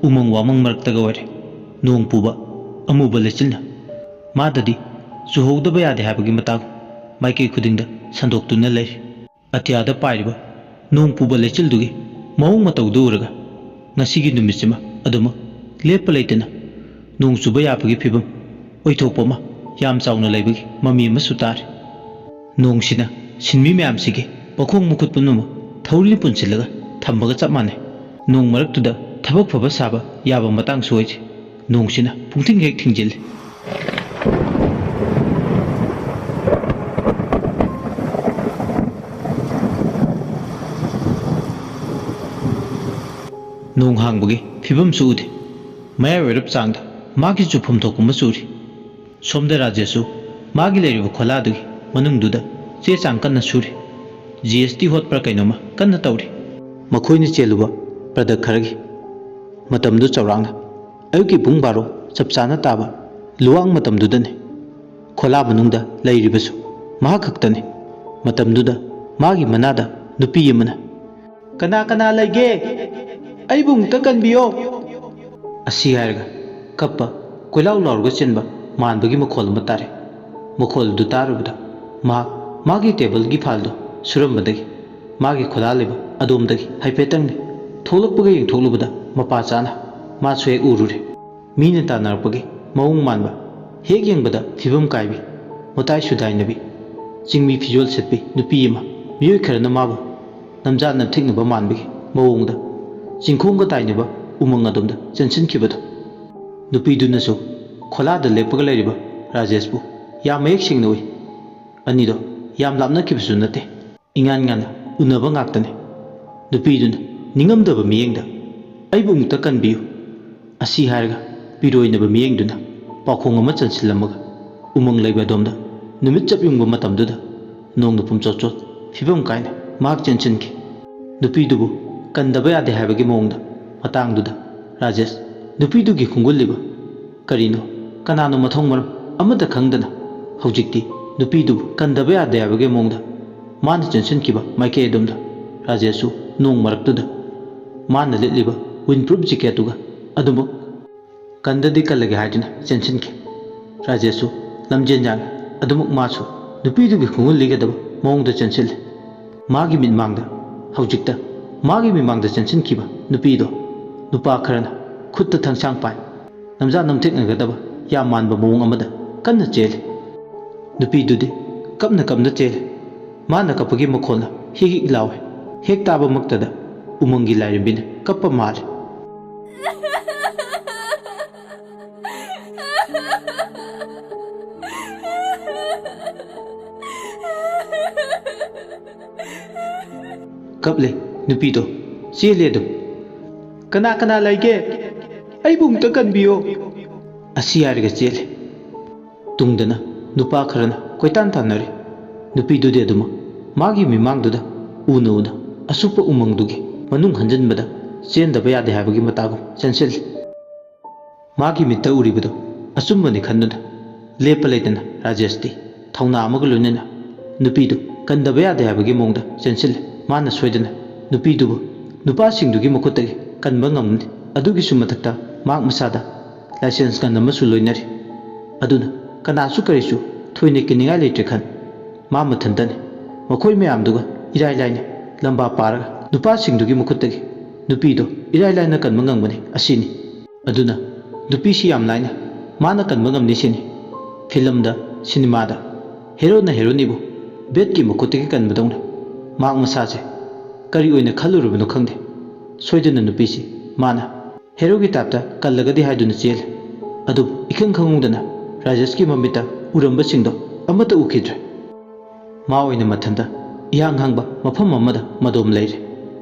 ꯎꯃꯪ ꯋꯥꯃꯪ ꯃꯔꯛꯇꯒ ꯑꯣꯏꯔꯦ꯫ ꯅꯣꯡ ꯄꯨꯕ ꯑꯃꯨꯕ ꯂꯩꯆꯤꯜꯅ ꯃꯥꯗꯗꯤ ꯆꯨꯍꯧꯗꯕ ꯌꯥꯗꯦ ꯍꯥꯏꯕꯒꯤ ꯃꯇꯥꯒꯨꯝ ꯃꯥꯏꯀꯩ ꯈꯨꯗꯤꯡꯗ ꯁꯟꯗꯣꯛꯇꯨꯅ ꯂꯩꯔꯤ꯫ ꯑꯇꯤꯌꯥꯗ ꯄꯥꯏꯔꯤꯕ ꯅꯣꯡ ꯄꯨꯕ ꯂꯩꯆꯤꯜꯗꯨꯒꯤ ꯃꯑꯣꯡ ꯃꯇꯧꯗꯨ ꯎꯔꯒ ꯉꯁꯤꯒꯤ ꯅꯨꯃꯤꯠꯁꯤꯃ ꯑꯗꯨꯃꯛ ꯂꯦꯞꯄ ꯂꯩꯇꯅ ꯅꯣꯡ ꯆꯨꯕ ꯌꯥꯕꯒꯤ ꯐꯤꯕꯝ ꯑꯣꯏꯊꯣꯛꯄ ꯑꯃ ꯌꯥꯝ ꯆꯥꯎꯅ ꯂꯩꯕꯒꯤ ꯃꯃꯤ ꯑꯃꯁꯨ ꯇꯥꯔꯤ꯫ ꯅꯣꯡꯁꯤꯅ ꯁꯤꯟꯃꯤ ꯃꯌꯥꯝꯁꯤꯒꯤ ꯃꯈꯣꯡ ꯃꯈꯨꯠ ꯄꯨꯝꯅꯃꯛ ꯊꯧꯔꯤ ꯄꯨꯟꯁꯤꯜꯂꯒ ꯊꯝꯕꯒ ꯆꯞ ꯃꯥꯟꯅꯩ꯫ ꯅꯣꯡ ꯃꯔꯛꯇꯨꯗ ꯊꯕꯛ ꯐꯕ ꯁꯥꯕ ꯌꯥꯕ ꯃꯇꯥꯡꯁꯨ ꯑꯣꯏꯗꯦ꯫ ꯅꯣꯡꯁꯤꯅ ꯄꯨꯡꯊꯤꯡ ꯍꯦꯛ ꯊꯤꯡꯖꯤꯜꯂꯤ꯫ ꯅꯣꯡ ꯍꯥꯡꯕꯒꯤ ꯐꯤꯕꯝꯁꯨ ꯎꯗꯦ꯫ ꯃꯌꯥꯏ ꯑꯣꯏꯔꯞ ꯆꯥꯡꯗ ꯃꯥꯒꯤ ꯆꯨꯐꯝ ꯊꯣꯛꯄ ꯑꯃ ꯆꯨꯔꯤ꯫ ꯁꯣꯝꯗ ꯔꯥꯖꯦꯁꯁꯨ ꯃꯥꯒꯤ ꯂꯩꯔꯤꯕ ꯈꯣꯂꯥꯗꯨꯒꯤ ꯃꯅꯨꯡꯗꯨꯗ ꯆꯦ ꯆꯥꯡ ꯀꯟꯅ ꯁꯨꯔꯤ꯫ ꯖꯤ ꯑꯦꯁ ꯇꯤ ꯍꯣꯠꯄ꯭ꯔꯥ ꯀꯩꯅꯣꯝꯃ ꯀꯟꯅ ꯇꯧꯔꯤ꯫ ꯃꯈꯣꯏꯅ ꯆꯦꯜꯂꯨꯕ ꯄ꯭ꯔꯗꯛ ꯈꯔꯒꯤ ꯃꯇꯝꯗꯨ ꯆꯥꯎꯔꯥꯛꯅ ꯑꯌꯨꯛꯀꯤ ꯄꯨꯡ ꯕꯥꯔꯣ ꯆꯞ ꯆꯥꯅ ꯇꯥꯕ ꯂꯨꯋꯥꯡ ꯃꯇꯝꯗꯨꯗꯅꯤ꯫ ꯈꯣꯂꯥ ꯃꯅꯨꯡꯗ ꯂꯩꯔꯤꯕꯁꯨ ꯃꯍꯥꯛ ꯈꯛꯇꯅꯤ꯫ ꯃꯇꯝꯗꯨꯗ ꯃꯥꯒꯤ ꯃꯅꯥꯗ ꯅꯨꯄꯤ ꯑꯃꯅ, "ꯀꯅꯥ ꯀꯅꯥ ꯂꯩꯒꯦ? ꯑꯩꯕꯨ ꯑꯃꯨꯛꯇ ꯀꯟꯕꯤꯌꯣ!" ꯑꯁꯤ ꯍꯥꯏꯔꯒ ꯀꯞꯄ ꯀꯣꯏꯂꯥꯎ ꯂꯥꯎꯔꯒ ꯆꯦꯟꯕ ꯃꯥꯟꯕꯒꯤ ꯃꯈꯣꯜ ꯑꯃ ꯇꯥꯔꯦ꯫ ꯃꯈꯣꯜ ꯑꯗꯨ ꯇꯥꯔꯨꯕꯗ ꯃꯍꯥꯛ ꯃꯥꯒꯤ ꯇꯦꯕꯜꯒꯤ ꯐꯥꯏꯜꯗꯨ ꯁꯨꯔꯝꯕꯗꯒꯤ ꯃꯥꯒꯤ ꯈꯣꯂꯥ ꯂꯩꯕ ꯑꯗꯣꯝꯗꯒꯤ ꯍꯥꯏꯐꯦꯠꯇꯪꯅꯤ ꯊꯣꯛꯂꯛꯄꯒ ꯌꯦꯡꯊꯣꯛꯂꯨꯕꯗ ꯃꯄꯥ ꯆꯥꯅ ꯃꯥꯁꯨ ꯍꯦꯛ ꯎꯔꯨꯔꯦ꯫ ꯃꯤꯅ ꯇꯥꯟꯅꯔꯛꯄꯒꯤ ꯃꯑꯣꯡ ꯃꯥꯟꯕ, ꯍꯦꯛ ꯌꯦꯡꯕꯗ ꯐꯤꯕꯝ ꯀꯥꯏꯕꯤ, ꯃꯇꯥꯏ ꯁꯨꯗꯥꯏꯅꯕꯤ, ꯆꯤꯡꯃꯤ ꯐꯤꯖꯣꯜ ꯁꯦꯠꯄꯤ ꯅꯨꯄꯤ ꯑꯃ, ꯃꯤꯑꯣꯏ ꯈꯔꯅ ꯃꯥꯕꯨ ꯅꯝꯖꯥꯠ ꯅꯝꯊꯤꯛꯅꯕ ꯃꯥꯟꯕꯒꯤ ꯃꯑꯣꯡꯗ ꯆꯤꯡꯈꯣꯡꯒ ꯇꯥꯏꯅꯕ ꯎꯃꯪ ꯑꯗꯣꯝꯗ ꯆꯦꯟꯁꯤꯟꯈꯤꯕꯗꯣ꯫ ꯅꯨꯄꯤꯗꯨꯅꯁꯨ ꯈꯣꯂꯥꯗ ꯂꯦꯞꯄꯒ ꯂꯩꯔꯤꯕ ꯔꯥꯖꯦꯁꯄꯨ ꯌꯥꯝ ꯃꯌꯦꯛ ꯁꯦꯡꯅ ꯎꯏ꯫ ꯑꯅꯤꯗꯣ ꯌꯥꯝ ꯂꯥꯞꯅꯈꯤꯕꯁꯨ ꯅꯠꯇꯦ꯫ ꯏꯉꯥꯟ ꯉꯥꯟꯅ ꯎꯅꯕ ꯉꯥꯛꯇꯅꯤ꯫ ꯅꯨꯄꯤꯗꯨꯅ ꯅꯤꯡꯉꯝꯗꯕ ꯃꯤꯠꯌꯦꯡꯗ, "ꯑꯩꯕꯨ ꯑꯃꯨꯛꯇ ꯀꯟꯕꯤꯌꯨ" ꯑꯁꯤ ꯍꯥꯏꯔꯒ ꯄꯤꯔꯣꯏꯅꯕ ꯃꯤꯠꯌꯦꯡꯗꯨꯅ ꯄꯥꯎꯈꯣꯡ ꯑꯃ ꯆꯟꯁꯤꯜꯂꯝꯃꯒ ꯎꯃꯪ ꯂꯩꯕ ꯑꯗꯣꯝꯗ ꯅꯨꯃꯤꯠ ꯆꯞ ꯌꯨꯡꯕ ꯃꯇꯝꯗꯨꯗ ꯅꯣꯡꯅ ꯄꯨꯝꯆꯣꯠ ꯆꯣꯠ ꯐꯤꯕꯝ ꯀꯥꯏꯅ ꯃꯍꯥꯛ ꯆꯦꯟꯁꯤꯟꯈꯤ꯫ ꯅꯨꯄꯤꯗꯨꯕꯨ ꯀꯟꯗꯕ ꯌꯥꯗꯦ ꯍꯥꯏꯕꯒꯤ ꯃꯑꯣꯡꯗ ꯃꯇꯥꯡꯗꯨꯗ ꯔꯥꯖꯦꯁ ꯅꯨꯄꯤꯗꯨꯒꯤ ꯈꯣꯡꯒꯨꯜꯂꯤꯕ ꯀꯔꯤꯅꯣ ꯀꯅꯥꯅꯣ ꯃꯊꯣꯡ ꯃꯔꯝ ꯑꯃꯠꯇ ꯈꯪꯗꯅ ꯍꯧꯖꯤꯛꯇꯤ ꯅꯨꯄꯤꯗꯨꯕꯨ ꯀꯟꯗꯕ ꯌꯥꯗꯦ ꯍꯥꯏꯕꯒꯤ ꯃꯑꯣꯡꯗ ꯃꯥꯅ ꯆꯦꯟꯁꯤꯟꯈꯤꯕ ꯃꯥꯏꯀꯩ ꯑꯗꯣꯝꯗ ꯔꯥꯖꯦꯁꯁꯨ ꯅꯣꯡ ꯃꯔꯛꯇꯨꯗ ꯃꯥꯅ ꯂꯤꯠꯂꯤꯕ ꯋꯤꯟ ꯄ꯭ꯔꯨꯐ ꯖꯦꯀꯦꯠꯇꯨꯒ ꯑꯗꯨꯃꯛ ꯀꯟꯗꯗꯤ ꯀꯜꯂꯒꯦ ꯍꯥꯏꯗꯨꯅ ꯆꯦꯟꯁꯤꯟꯈꯤ꯫ ꯔꯥꯖꯦꯁꯁꯨ ꯂꯝꯖꯦꯟ ꯌꯥꯡꯏ꯫ ꯑꯗꯨꯃꯛ ꯃꯥꯁꯨ ꯅꯨꯄꯤꯗꯨꯒꯤ ꯈꯣꯡꯒꯨꯜ ꯂꯤꯒꯗꯕ ꯃꯑꯣꯡꯗ ꯆꯦꯟꯁꯤꯜꯂꯤ꯫ ꯃꯥꯒꯤ ꯃꯤꯠꯃꯥꯡꯗ ꯍꯧꯖꯤꯛꯇ ꯃꯥꯒꯤ ꯃꯤꯃꯥꯡꯗ ꯆꯦꯟꯁꯤꯟꯈꯤꯕ ꯅꯨꯄꯤꯗꯣ ꯅꯨꯄꯥ ꯈꯔꯅ ꯈꯨꯠꯇ ꯊꯥꯡꯁꯥꯡ ꯄꯥꯏ ꯅꯝꯖꯥ ꯅꯝꯊꯦꯛꯅꯒꯗꯕ ꯌꯥꯝ ꯃꯥꯟꯕ ꯃꯑꯣꯡ ꯑꯃꯗ ꯀꯟꯅ ꯆꯦꯜꯂꯤ꯫ ꯅꯨꯄꯤꯗꯨꯗꯤ ꯀꯞꯅ ꯀꯞꯅ ꯆꯦꯜꯂꯤ꯫ ꯃꯥꯅ ꯀꯞꯄꯒꯤ ꯃꯈꯣꯜꯅ ꯍꯤꯛ ꯍꯤꯛ ꯂꯥꯎꯏ꯫ ꯍꯦꯛ ꯇꯥꯕꯃꯛꯇꯗ ꯎꯃꯪꯒꯤ ꯂꯥꯏꯔꯦꯝꯕꯤꯅ ꯀꯞꯄ ꯃꯥꯜꯂꯤ꯫ ꯀꯞꯂꯦ ꯅꯨꯄꯤꯗꯣ꯫ ꯆꯦꯜꯂꯦ ꯑꯗꯨꯝ꯫ "ꯀꯅꯥ ꯀꯅꯥ ꯂꯩꯒꯦ? ꯑꯩꯕꯨ ꯑꯃꯨꯛꯇ ꯀꯟꯕꯤꯌꯣ!" ꯑꯁꯤ ꯍꯥꯏꯔꯒ ꯆꯦꯜꯂꯦ꯫ ꯇꯨꯡꯗꯅ ꯅꯨꯄꯥ ꯈꯔꯅ ꯀꯣꯏꯇꯥꯟ ꯇꯥꯟꯅꯔꯤ꯫ ꯅꯨꯄꯤꯗꯨꯗꯤ ꯑꯗꯨꯃꯛ ꯃꯥꯒꯤ ꯃꯤꯃꯥꯡꯗꯨꯗ ꯎꯅ ꯎꯅ ꯑꯁꯨꯞꯄ ꯎꯃꯪꯗꯨꯒꯤ ꯃꯅꯨꯡ ꯍꯟꯖꯤꯟꯕꯗ ꯆꯦꯟꯗꯕ ꯌꯥꯗꯦ ꯍꯥꯏꯕꯒꯤ ꯃꯇꯥꯒꯨꯝ ꯆꯦꯟꯁꯤꯜꯂꯤ꯫ ꯃꯥꯒꯤ ꯃꯤꯠꯇ ꯎꯔꯤꯕꯗꯨ ꯑꯆꯨꯝꯕꯅꯤ ꯈꯟꯗꯨꯅ ꯂꯦꯞꯄ ꯂꯩꯇꯅ ꯔꯥꯖꯦꯁꯇꯤ ꯊꯧꯅꯥ ꯑꯃꯒ ꯂꯣꯏꯅꯅ ꯅꯨꯄꯤꯗꯨ ꯀꯟꯗꯕ ꯌꯥꯗꯦ ꯍꯥꯏꯕꯒꯤ ꯃꯑꯣꯡꯗ ꯆꯦꯟꯁꯤꯜꯂꯤ꯫ ꯃꯥꯅ ꯁꯣꯏꯗꯅ ꯅꯨꯄꯤꯗꯨꯕꯨ ꯅꯨꯄꯥꯁꯤꯡꯗꯨꯒꯤ ꯃꯈꯨꯠꯇꯒꯤ ꯀꯟꯕ ꯉꯝꯒꯅꯤ꯫ ꯑꯗꯨꯒꯤꯁꯨ ꯃꯊꯛꯇ ꯃꯍꯥꯛ ꯃꯁꯥꯗ ꯂꯥꯏꯁꯦꯟꯁ ꯒꯟ ꯑꯃꯁꯨ ꯂꯣꯏꯅꯔꯤ꯫ ꯑꯗꯨꯅ ꯀꯅꯥꯁꯨ ꯀꯔꯤꯁꯨ ꯊꯣꯏꯅ ꯀꯤꯅꯤꯡꯉꯥꯏ ꯂꯩꯇ꯭ꯔꯦ ꯈꯟ꯫ ꯃꯥ ꯃꯊꯟꯇꯅꯤ꯫ ꯃꯈꯣꯏ ꯃꯌꯥꯝꯗꯨꯒ ꯏꯔꯥꯏ ꯂꯥꯏꯅ ꯂꯝꯕꯥ ꯄꯥꯔꯒ ꯅꯨꯄꯥꯁꯤꯡꯗꯨꯒꯤ ꯃꯈꯨꯠꯇꯒꯤ ꯅꯨꯄꯤꯗꯨ ꯏꯔꯥꯏ ꯂꯥꯏꯅ ꯀꯟꯕ ꯉꯝꯒꯅꯤ ꯑꯁꯤꯅꯤ꯫ ꯑꯗꯨꯅ ꯅꯨꯄꯤꯁꯤ ꯌꯥꯝ ꯂꯥꯏꯅ ꯃꯥꯅ ꯀꯟꯕ ꯉꯝꯅꯤ ꯁꯤꯅꯤ꯫ ꯐꯤꯂꯝꯗ, ꯁꯤꯅꯦꯃꯥꯗ ꯍꯦꯔꯣꯅ ꯍꯦꯔꯣꯅꯤꯕꯨ ꯕꯦꯠꯀꯤ ꯃꯈꯨꯠꯇꯒꯤ ꯀꯟꯕꯗꯧꯅ ꯃꯍꯥꯛ ꯃꯁꯥꯁꯦ ꯀꯔꯤ ꯑꯣꯏꯅ ꯈꯜꯂꯨꯔꯕꯅꯣ ꯈꯪꯗꯦ꯫ ꯁꯣꯏꯗꯅ ꯅꯨꯄꯤꯁꯤ ꯃꯥꯅ ꯍꯦꯔꯣꯒꯤ ꯇꯥꯏꯞꯇ ꯀꯜꯂꯒꯗꯤ ꯍꯥꯏꯗꯨꯅ ꯆꯦꯜꯂꯤ꯫ ꯑꯗꯨꯕꯨ ꯏꯈꯪ ꯈꯪꯍꯧꯗꯅ ꯔꯥꯖꯦꯁꯀꯤ ꯃꯃꯤꯠꯇ ꯎꯔꯝꯕꯁꯤꯡꯗꯣ ꯑꯃꯠꯇ ꯎꯈꯤꯗ꯭ꯔꯦ꯫ ꯃꯥ ꯑꯣꯏꯅ ꯃꯊꯟꯇ ꯏꯍꯥꯡ ꯍꯥꯡꯕ ꯃꯐꯝ ꯑꯃꯗ ꯃꯗꯣꯝ ꯂꯩꯔꯦ꯫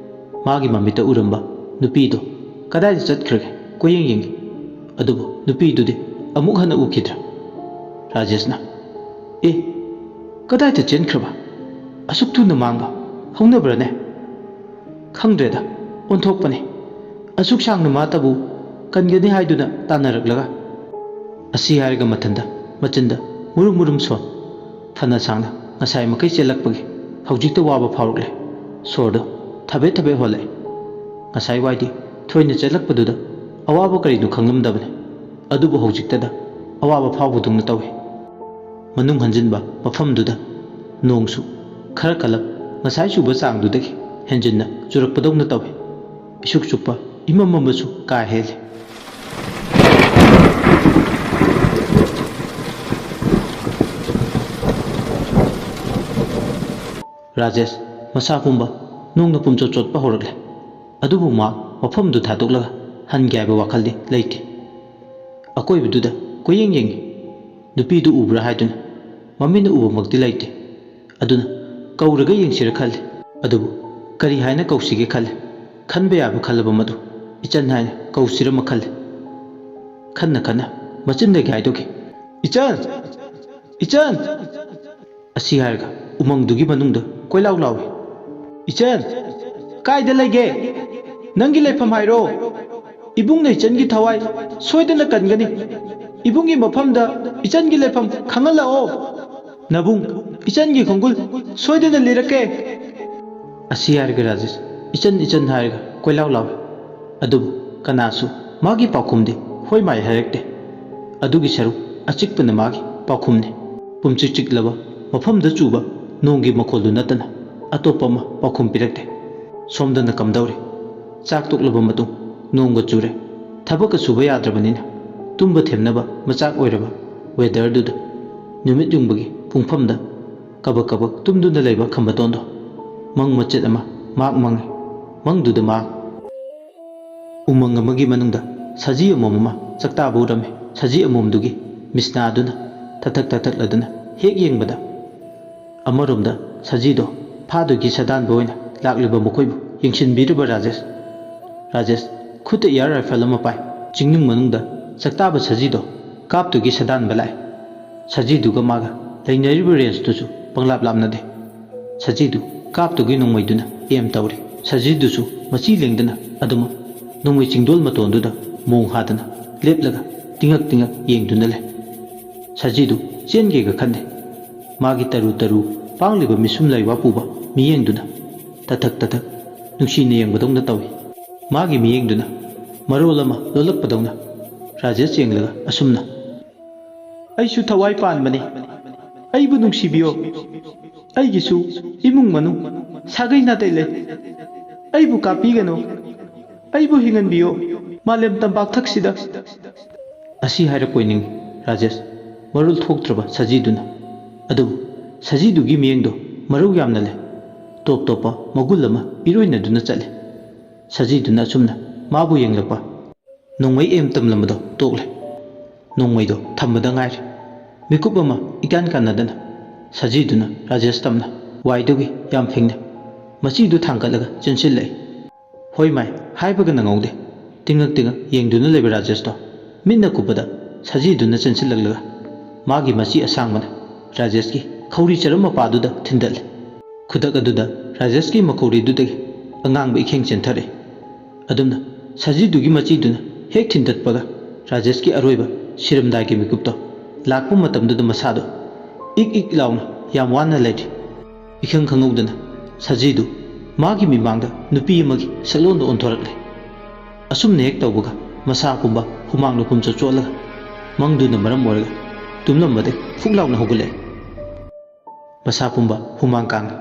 ꯃꯥꯒꯤ ꯃꯃꯤꯠꯇ ꯎꯔꯝꯕ ꯅꯨꯄꯤꯗꯨ ꯀꯗꯥꯏꯗ ꯆꯠꯈ꯭ꯔꯒꯦ ꯀꯣꯏꯌꯦꯡ ꯌꯦꯡꯉꯤ꯫ ꯑꯗꯨꯕꯨ ꯅꯨꯄꯤꯗꯨꯗꯤ ꯑꯃꯨꯛ ꯍꯟꯅ ꯎꯈꯤꯗ꯭ꯔꯦ꯫ ꯔꯥꯖꯦꯁꯅ, "ꯑꯦ, ꯀꯗꯥꯏꯗ ꯆꯦꯟꯈ꯭ꯔꯕ? ꯑꯁꯨꯛ ꯊꯨꯅ ꯃꯥꯡꯕ ꯍꯧꯅꯕ꯭ꯔꯅꯦ? ꯈꯪꯗ꯭ꯔꯦꯗ, ꯑꯣꯟꯊꯣꯛꯄꯅꯤ꯫ ꯑꯁꯨꯛ ꯁꯥꯡꯅ ꯃꯥꯇꯕꯨ ꯀꯟꯒꯅꯤ ꯍꯥꯏꯗꯨꯅ ꯇꯥꯟꯅꯔꯛꯂꯒ?" ꯑꯁꯤ ꯍꯥꯏꯔꯒ ꯃꯊꯟꯇ ꯃꯆꯤꯟꯗ ꯃꯨꯔꯨꯝ ꯃꯨꯔꯨꯝ ꯁꯣꯟ꯫ ꯐꯅ ꯁꯥꯡꯅ ꯉꯁꯥꯏ ꯃꯈꯩ ꯆꯦꯜꯂꯛꯄꯒꯤ ꯍꯧꯖꯤꯛꯇ ꯋꯥꯕ ꯐꯥꯎꯔꯛꯂꯦ꯫ ꯁꯣꯔꯗꯣ ꯊꯕꯦꯠ ꯊꯕꯦꯠ ꯍꯣꯜꯂꯛꯑꯦ꯫ ꯉꯁꯥꯏ ꯋꯥꯏꯗꯤ ꯊꯣꯏꯅ ꯆꯦꯜꯂꯛꯄꯗꯨꯗ ꯑꯋꯥꯕ ꯀꯔꯤꯅꯣ ꯈꯪꯂꯝꯗꯕꯅꯤ꯫ ꯑꯗꯨꯕꯨ ꯍꯧꯖꯤꯛꯇꯗ ꯑꯋꯥꯕ ꯐꯥꯎꯕꯗꯧꯅ ꯇꯧꯏ꯫ ꯃꯅꯨꯡ ꯍꯟꯖꯤꯟꯕ ꯃꯐꯝꯗꯨꯗ ꯅꯣꯡꯁꯨ ꯈꯔ ꯀꯜꯂꯞ ꯉꯁꯥꯏ ꯆꯨꯕ ꯆꯥꯡꯗꯨꯗꯒꯤ ꯍꯦꯟꯖꯤꯟꯅ ꯆꯨꯔꯛꯄꯗꯧꯅ ꯇꯧꯏ꯫ ꯏꯁꯨꯛ ꯆꯨꯞꯄ ꯏꯃꯝ ꯃꯝꯕꯁꯨ ꯀꯥ ꯍꯦꯜꯂꯤ꯫ ꯔꯥꯖꯦꯁ ꯃꯁꯥ ꯄꯨꯝꯕ ꯅꯣꯡꯅ ꯄꯨꯝꯆꯣꯠ ꯆꯣꯠꯄ ꯍꯧꯔꯛꯂꯦ꯫ ꯑꯗꯨꯕꯨ ꯃꯥ ꯃꯐꯝꯗꯨ ꯊꯥꯗꯣꯛꯂꯒ ꯍꯟꯒꯦ ꯍꯥꯏꯕ ꯋꯥꯈꯜꯗꯤ ꯂꯩꯇꯦ꯫ ꯑꯀꯣꯏꯕꯗꯨꯗ ꯀꯣꯏꯌꯦꯡ ꯌꯦꯡꯉꯤ꯫ ꯅꯨꯄꯤꯗꯨ ꯎꯕ꯭ꯔꯥ ꯍꯥꯏꯗꯨꯅ ꯃꯃꯤꯠꯅ ꯎꯕꯃꯛꯇꯤ ꯂꯩꯇꯦ꯫ ꯑꯗꯨꯅ ꯀꯧꯔꯒ ꯌꯦꯡꯁꯤꯔ ꯈꯜꯂꯤ꯫ ꯑꯗꯨꯕꯨ ꯀꯔꯤ ꯍꯥꯏꯅ ꯀꯧꯁꯤꯒꯦ ꯈꯜꯂꯤ꯫ ꯈꯟꯕ ꯌꯥꯕ ꯈꯜꯂꯕ ꯃꯗꯨ ꯏꯆꯟ ꯍꯥꯏꯅ ꯀꯧꯁꯤꯔꯃ ꯈꯜꯂꯤ꯫ ꯈꯟꯅ ꯈꯟꯅ ꯃꯆꯤꯟꯗꯒꯤ ꯍꯥꯏꯗꯣꯛꯈꯤ, "ꯏꯆꯟ! ꯏꯆꯟ!" ꯑꯁꯤ ꯍꯥꯏꯔꯒ ꯎꯃꯪꯗꯨꯒꯤ ꯃꯅꯨꯡꯗ ꯀꯣꯏꯂꯥꯎ ꯂꯥꯎꯏ꯫ "ꯏꯆꯟ! ꯀꯥꯏꯗ ꯂꯩꯒꯦ? ꯅꯪꯒꯤ ꯂꯩꯐꯝ ꯍꯥꯏꯔꯣ꯫ ꯏꯕꯨꯡꯅ ꯏꯆꯟꯒꯤ ꯊꯋꯥꯏ ꯁꯣꯏꯗꯅ ꯀꯟꯒꯅꯤ꯫ ꯏꯕꯨꯡꯒꯤ ꯃꯐꯝꯗ ꯏꯆꯟꯒꯤ ꯂꯩꯐꯝ ꯈꯪꯍꯜꯂꯛꯑꯣ꯫ ꯅꯕꯨꯡ, ꯏꯆꯟꯒꯤ ꯈꯣꯡꯒꯨꯜ ꯁꯣꯏꯗꯅ ꯂꯤꯔꯛꯀꯦ꯫" ꯑꯁꯤ ꯍꯥꯏꯔꯒ ꯔꯥꯖꯦꯁ ꯏꯆꯟ ꯏꯆꯟ ꯍꯥꯏꯔꯒ ꯀꯣꯏꯂꯥꯎ ꯂꯥꯎꯏ꯫ ꯑꯗꯨꯕꯨ ꯀꯅꯥꯁꯨ ꯃꯥꯒꯤ ꯄꯥꯎꯈꯨꯝꯗꯤ ꯍꯣꯏ ꯃꯥꯏ ꯍꯥꯏꯔꯛꯇꯦ꯫ ꯑꯗꯨꯒꯤ ꯁꯔꯨꯛ ꯑꯆꯤꯛꯄꯅ ꯃꯥꯒꯤ ꯄꯥꯎꯈꯨꯝꯅꯤ꯫ ꯄꯨꯝꯆꯤꯛ ꯆꯤꯛꯂꯕ ꯃꯐꯝꯗ ꯆꯨꯕ ꯅꯣꯡꯒꯤ ꯃꯈꯣꯜꯗꯨ ꯅꯠꯇꯅ ꯑꯇꯣꯞꯄ ꯑꯃ ꯄꯥꯎꯈꯨꯝ ꯄꯤꯔꯛꯇꯦ꯫ ꯁꯣꯝꯗꯅ ꯀꯝꯗꯧꯔꯤ? ꯆꯥꯛ ꯇꯣꯛꯂꯕ ꯃꯇꯨꯡ ꯅꯣꯡꯒ ꯆꯨꯔꯦ꯫ ꯊꯕꯛꯀ ꯁꯨꯕ ꯌꯥꯗ꯭ꯔꯕꯅꯤꯅ ꯇꯨꯝꯕ ꯊꯦꯝꯅꯕ ꯃꯆꯥꯛ ꯑꯣꯏꯔꯕ ꯋꯦꯗꯔꯗꯨꯗ ꯅꯨꯃꯤꯠ ꯌꯨꯡꯕꯒꯤ ꯄꯨꯡꯐꯝꯗ ꯀꯕꯛ ꯀꯕꯛ ꯇꯨꯝꯗꯨꯅ ꯂꯩꯕ ꯈꯝꯕꯇꯣꯟꯗꯣ ꯃꯪ ꯃꯆꯦꯠ ꯑꯃ ꯃꯍꯥꯛ ꯃꯪꯉꯤ꯫ ꯃꯪꯗꯨꯗ ꯃꯍꯥꯛ ꯎꯃꯪ ꯑꯃꯒꯤ ꯃꯅꯨꯡꯗ ꯁꯖꯤ ꯑꯃꯣꯝ ꯑꯃ ꯆꯥꯛꯇꯥꯕ ꯎꯔꯝꯃꯤ꯫ ꯁꯖꯤ ꯑꯃꯣꯝꯗꯨꯒꯤ ꯃꯤꯠꯁꯅꯥ ꯑꯗꯨꯅ ꯊꯛꯊꯛ ꯊꯛꯊꯛꯂꯗꯨꯅ ꯍꯦꯛ ꯌꯦꯡꯕꯗ, ꯑꯃꯔꯣꯝꯗ ꯁꯖꯤꯗꯣ ꯐꯥꯗꯣꯏꯒꯤ ꯁꯥꯗꯥꯟꯕ ꯑꯣꯏꯅ ꯂꯥꯛꯂꯤꯕ ꯃꯈꯣꯏꯕꯨ ꯌꯦꯡꯁꯤꯟꯕꯤꯔꯤꯕ ꯔꯥꯖꯦꯁ꯫ ꯔꯥꯖꯦꯁ ꯈꯨꯠꯇ ꯏꯌꯥꯔ ꯔꯥꯏꯐꯜ ꯑꯃ ꯄꯥꯏ꯫ ꯆꯤꯡꯅꯨꯡ ꯃꯅꯨꯡꯗ ꯆꯥꯛꯇꯥꯕ ꯁꯖꯤꯗꯣ ꯀꯥꯞꯇꯨꯒꯤ ꯁꯥꯗꯥꯟꯕ ꯂꯥꯛꯏ꯫ ꯁꯖꯤꯗꯨꯒ ꯃꯥꯒ ꯂꯩꯅꯔꯤꯕ ꯔꯦꯟꯖꯇꯨꯁꯨ ꯄꯪꯂꯥꯞ ꯂꯥꯞꯅꯗꯦ꯫ ꯁꯖꯤꯗꯨ ꯀꯥꯞꯇꯨꯒꯤ ꯅꯣꯡꯃꯩꯗꯨꯅ ꯑꯦꯝ ꯇꯧꯔꯤ꯫ ꯁꯖꯤꯗꯨꯁꯨ ꯃꯆꯤ ꯂꯦꯡꯗꯅ ꯑꯗꯨꯃꯛ ꯅꯣꯡꯃꯩ ꯆꯤꯡꯗꯣꯜ ꯃꯇꯣꯟꯗꯨꯗ ꯃꯣꯡ ꯍꯥꯗꯅ ꯂꯦꯞꯂꯒ ꯇꯤꯡꯉꯛ ꯇꯤꯡꯉꯛ ꯌꯦꯡꯗꯨꯅ ꯂꯩ꯫ ꯁꯖꯤꯗꯨ ꯆꯦꯟꯒꯦꯒ ꯈꯟꯗꯦ꯫ ꯃꯥꯒꯤ ꯇꯔꯨ ꯇꯔꯨ ꯄꯥꯡꯂꯤꯕ ꯃꯤꯁꯨꯝ ꯂꯩꯕꯥꯛ ꯄꯨꯕ ꯃꯤꯠꯌꯦꯡꯗꯨꯅ ꯇꯊꯛ ꯇꯊꯛ ꯅꯨꯡꯁꯤꯅ ꯌꯦꯡꯕꯗꯧꯅ ꯇꯧꯏ꯫ ꯃꯥꯒꯤ ꯃꯤꯠꯌꯦꯡꯗꯨꯅ ꯃꯔꯣꯜ ꯑꯃ ꯂꯣꯜꯂꯛꯄꯗꯧꯅ ꯔꯥꯖꯦꯁ ꯌꯦꯡꯂꯒ ꯑꯁꯨꯝꯅ, "ꯑꯩꯁꯨ ꯊꯋꯥꯏ ꯄꯥꯟꯕꯅꯤ, ꯑꯩꯕꯨ ꯅꯨꯡꯁꯤꯕꯤꯌꯣ, ꯑꯩꯒꯤꯁꯨ ꯏꯃꯨꯡ ꯃꯅꯨꯡ ꯁꯥꯒꯩ ꯅꯥꯇꯩ ꯂꯩ, ꯑꯩꯕꯨ ꯀꯥꯞꯄꯤꯒꯅꯨ, ꯑꯩꯕꯨ ꯍꯤꯡꯍꯟꯕꯤꯌꯣ, ꯃꯥꯂꯦꯝ ꯇꯝꯄꯥꯛꯊꯛꯁꯤꯗ"꯫ ꯑꯁꯤ ꯍꯥꯏꯔꯛꯄꯣꯏ ꯅꯤꯡꯏ ꯔꯥꯖꯦꯁ, ꯃꯔꯣꯜ ꯊꯣꯛꯇ꯭ꯔꯕ ꯁꯖꯤꯗꯨꯅ꯫ ꯑꯗꯨꯕꯨ ꯁꯖꯤꯗꯨꯒꯤ ꯃꯤꯠꯌꯦꯡꯗꯣ ꯃꯔꯧ ꯌꯥꯝꯅ ꯂꯩ, ꯇꯣꯞ ꯇꯣꯞꯄ ꯃꯒꯨꯟ ꯑꯃ ꯏꯔꯣꯏꯅꯗꯨꯅ ꯆꯠꯂꯤ꯫ ꯁꯖꯤꯗꯨꯅ ꯑꯁꯨꯝꯅ ꯃꯥꯕꯨ ꯌꯦꯡꯂꯛꯄ꯫ ꯅꯣꯡꯃꯩ ꯑꯦꯝ ꯇꯝꯂꯝꯕꯗꯣ ꯇꯣꯛꯂꯦ꯫ ꯅꯣꯡꯃꯩꯗꯣ ꯊꯝꯕꯗ ꯉꯥꯏꯔꯤ꯫ ꯃꯤꯀꯨꯞ ꯑꯃ ꯏꯀꯥꯟ ꯀꯥꯟꯅꯗꯅ ꯁꯖꯤꯗꯨꯅ ꯔꯥꯖꯦꯁ ꯇꯝꯅ ꯋꯥꯏꯗꯨꯒꯤ ꯌꯥꯝ ꯐꯤꯡꯅ ꯃꯆꯤꯗꯨ ꯊꯥꯡꯒꯠꯂꯒ ꯆꯦꯟꯁꯤꯜꯂꯛꯏ꯫ ꯍꯣꯏ ꯃꯥꯏ, ꯍꯥꯏꯕꯒ ꯅꯪꯍꯧꯗꯦ꯫ ꯇꯤꯡꯉꯛ ꯇꯤꯡꯉꯛ ꯌꯦꯡꯗꯨꯅ ꯂꯩꯕ ꯔꯥꯖꯦꯁꯇꯣ ꯃꯤꯠꯅ ꯀꯨꯞꯄꯗ ꯁꯖꯤꯗꯨꯅ ꯆꯦꯟꯁꯤꯜꯂꯛꯂꯒ ꯃꯥꯒꯤ ꯃꯆꯤ ꯑꯁꯥꯡꯕꯅ ꯔꯥꯖꯦꯁꯀꯤ ꯈꯧꯔꯤ ꯆꯔꯝ ꯃꯄꯥꯗꯨꯗ ꯊꯤꯟꯗꯠꯂꯦ꯫ ꯈꯨꯗꯛ ꯑꯗꯨꯗ ꯔꯥꯖꯦꯁꯀꯤ ꯃꯈꯧꯔꯤꯗꯨꯗꯒꯤ ꯑꯉꯥꯡꯕ ꯏꯈꯦꯡ ꯆꯦꯟꯊꯔꯛꯏ꯫ ꯑꯗꯨꯝꯅ ꯁꯖꯤꯗꯨꯒꯤ ꯃꯆꯤꯗꯨꯅ ꯍꯦꯛ ꯊꯤꯟꯗꯠꯄꯒ ꯔꯥꯖꯦꯁꯀꯤ ꯑꯔꯣꯏꯕ ꯁꯤꯔꯝꯗꯥꯏꯒꯤ ꯃꯤꯀꯨꯞꯇꯣ ꯂꯥꯛꯄ ꯃꯇꯝꯗꯨꯗ ꯃꯁꯥꯗꯣ ꯏꯛ ꯏꯛ ꯂꯥꯎꯅ ꯌꯥꯝ ꯋꯥꯅ ꯂꯩꯔꯤ꯫ ꯏꯈꯪ ꯈꯪꯍꯧꯗꯅ ꯁꯖꯤꯗꯨ ꯃꯥꯒꯤ ꯃꯤꯃꯥꯡꯗ ꯅꯨꯄꯤ ꯑꯃꯒꯤ ꯁꯛꯂꯣꯟꯗ ꯑꯣꯟꯊꯣꯔꯛꯂꯦ꯫ ꯑꯁꯨꯝꯅ ꯍꯦꯛ ꯇꯧꯕꯒ ꯃꯁꯥ ꯄꯨꯝꯕ ꯍꯨꯃꯥꯡꯅ ꯄꯨꯝꯆꯠ ꯆꯣꯠꯂꯒ ꯃꯪꯗꯨꯅ ꯃꯔꯝ ꯑꯣꯏꯔꯒ ꯇꯨꯝꯂꯝꯕꯗꯒꯤ ꯐꯨꯛ ꯂꯥꯎꯅ ꯍꯧꯒꯠꯂꯛꯑꯦ꯫ ꯃꯁꯥ ꯄꯨꯝꯕ ꯍꯨꯃꯥꯡ ꯀꯥꯡꯉꯤ꯫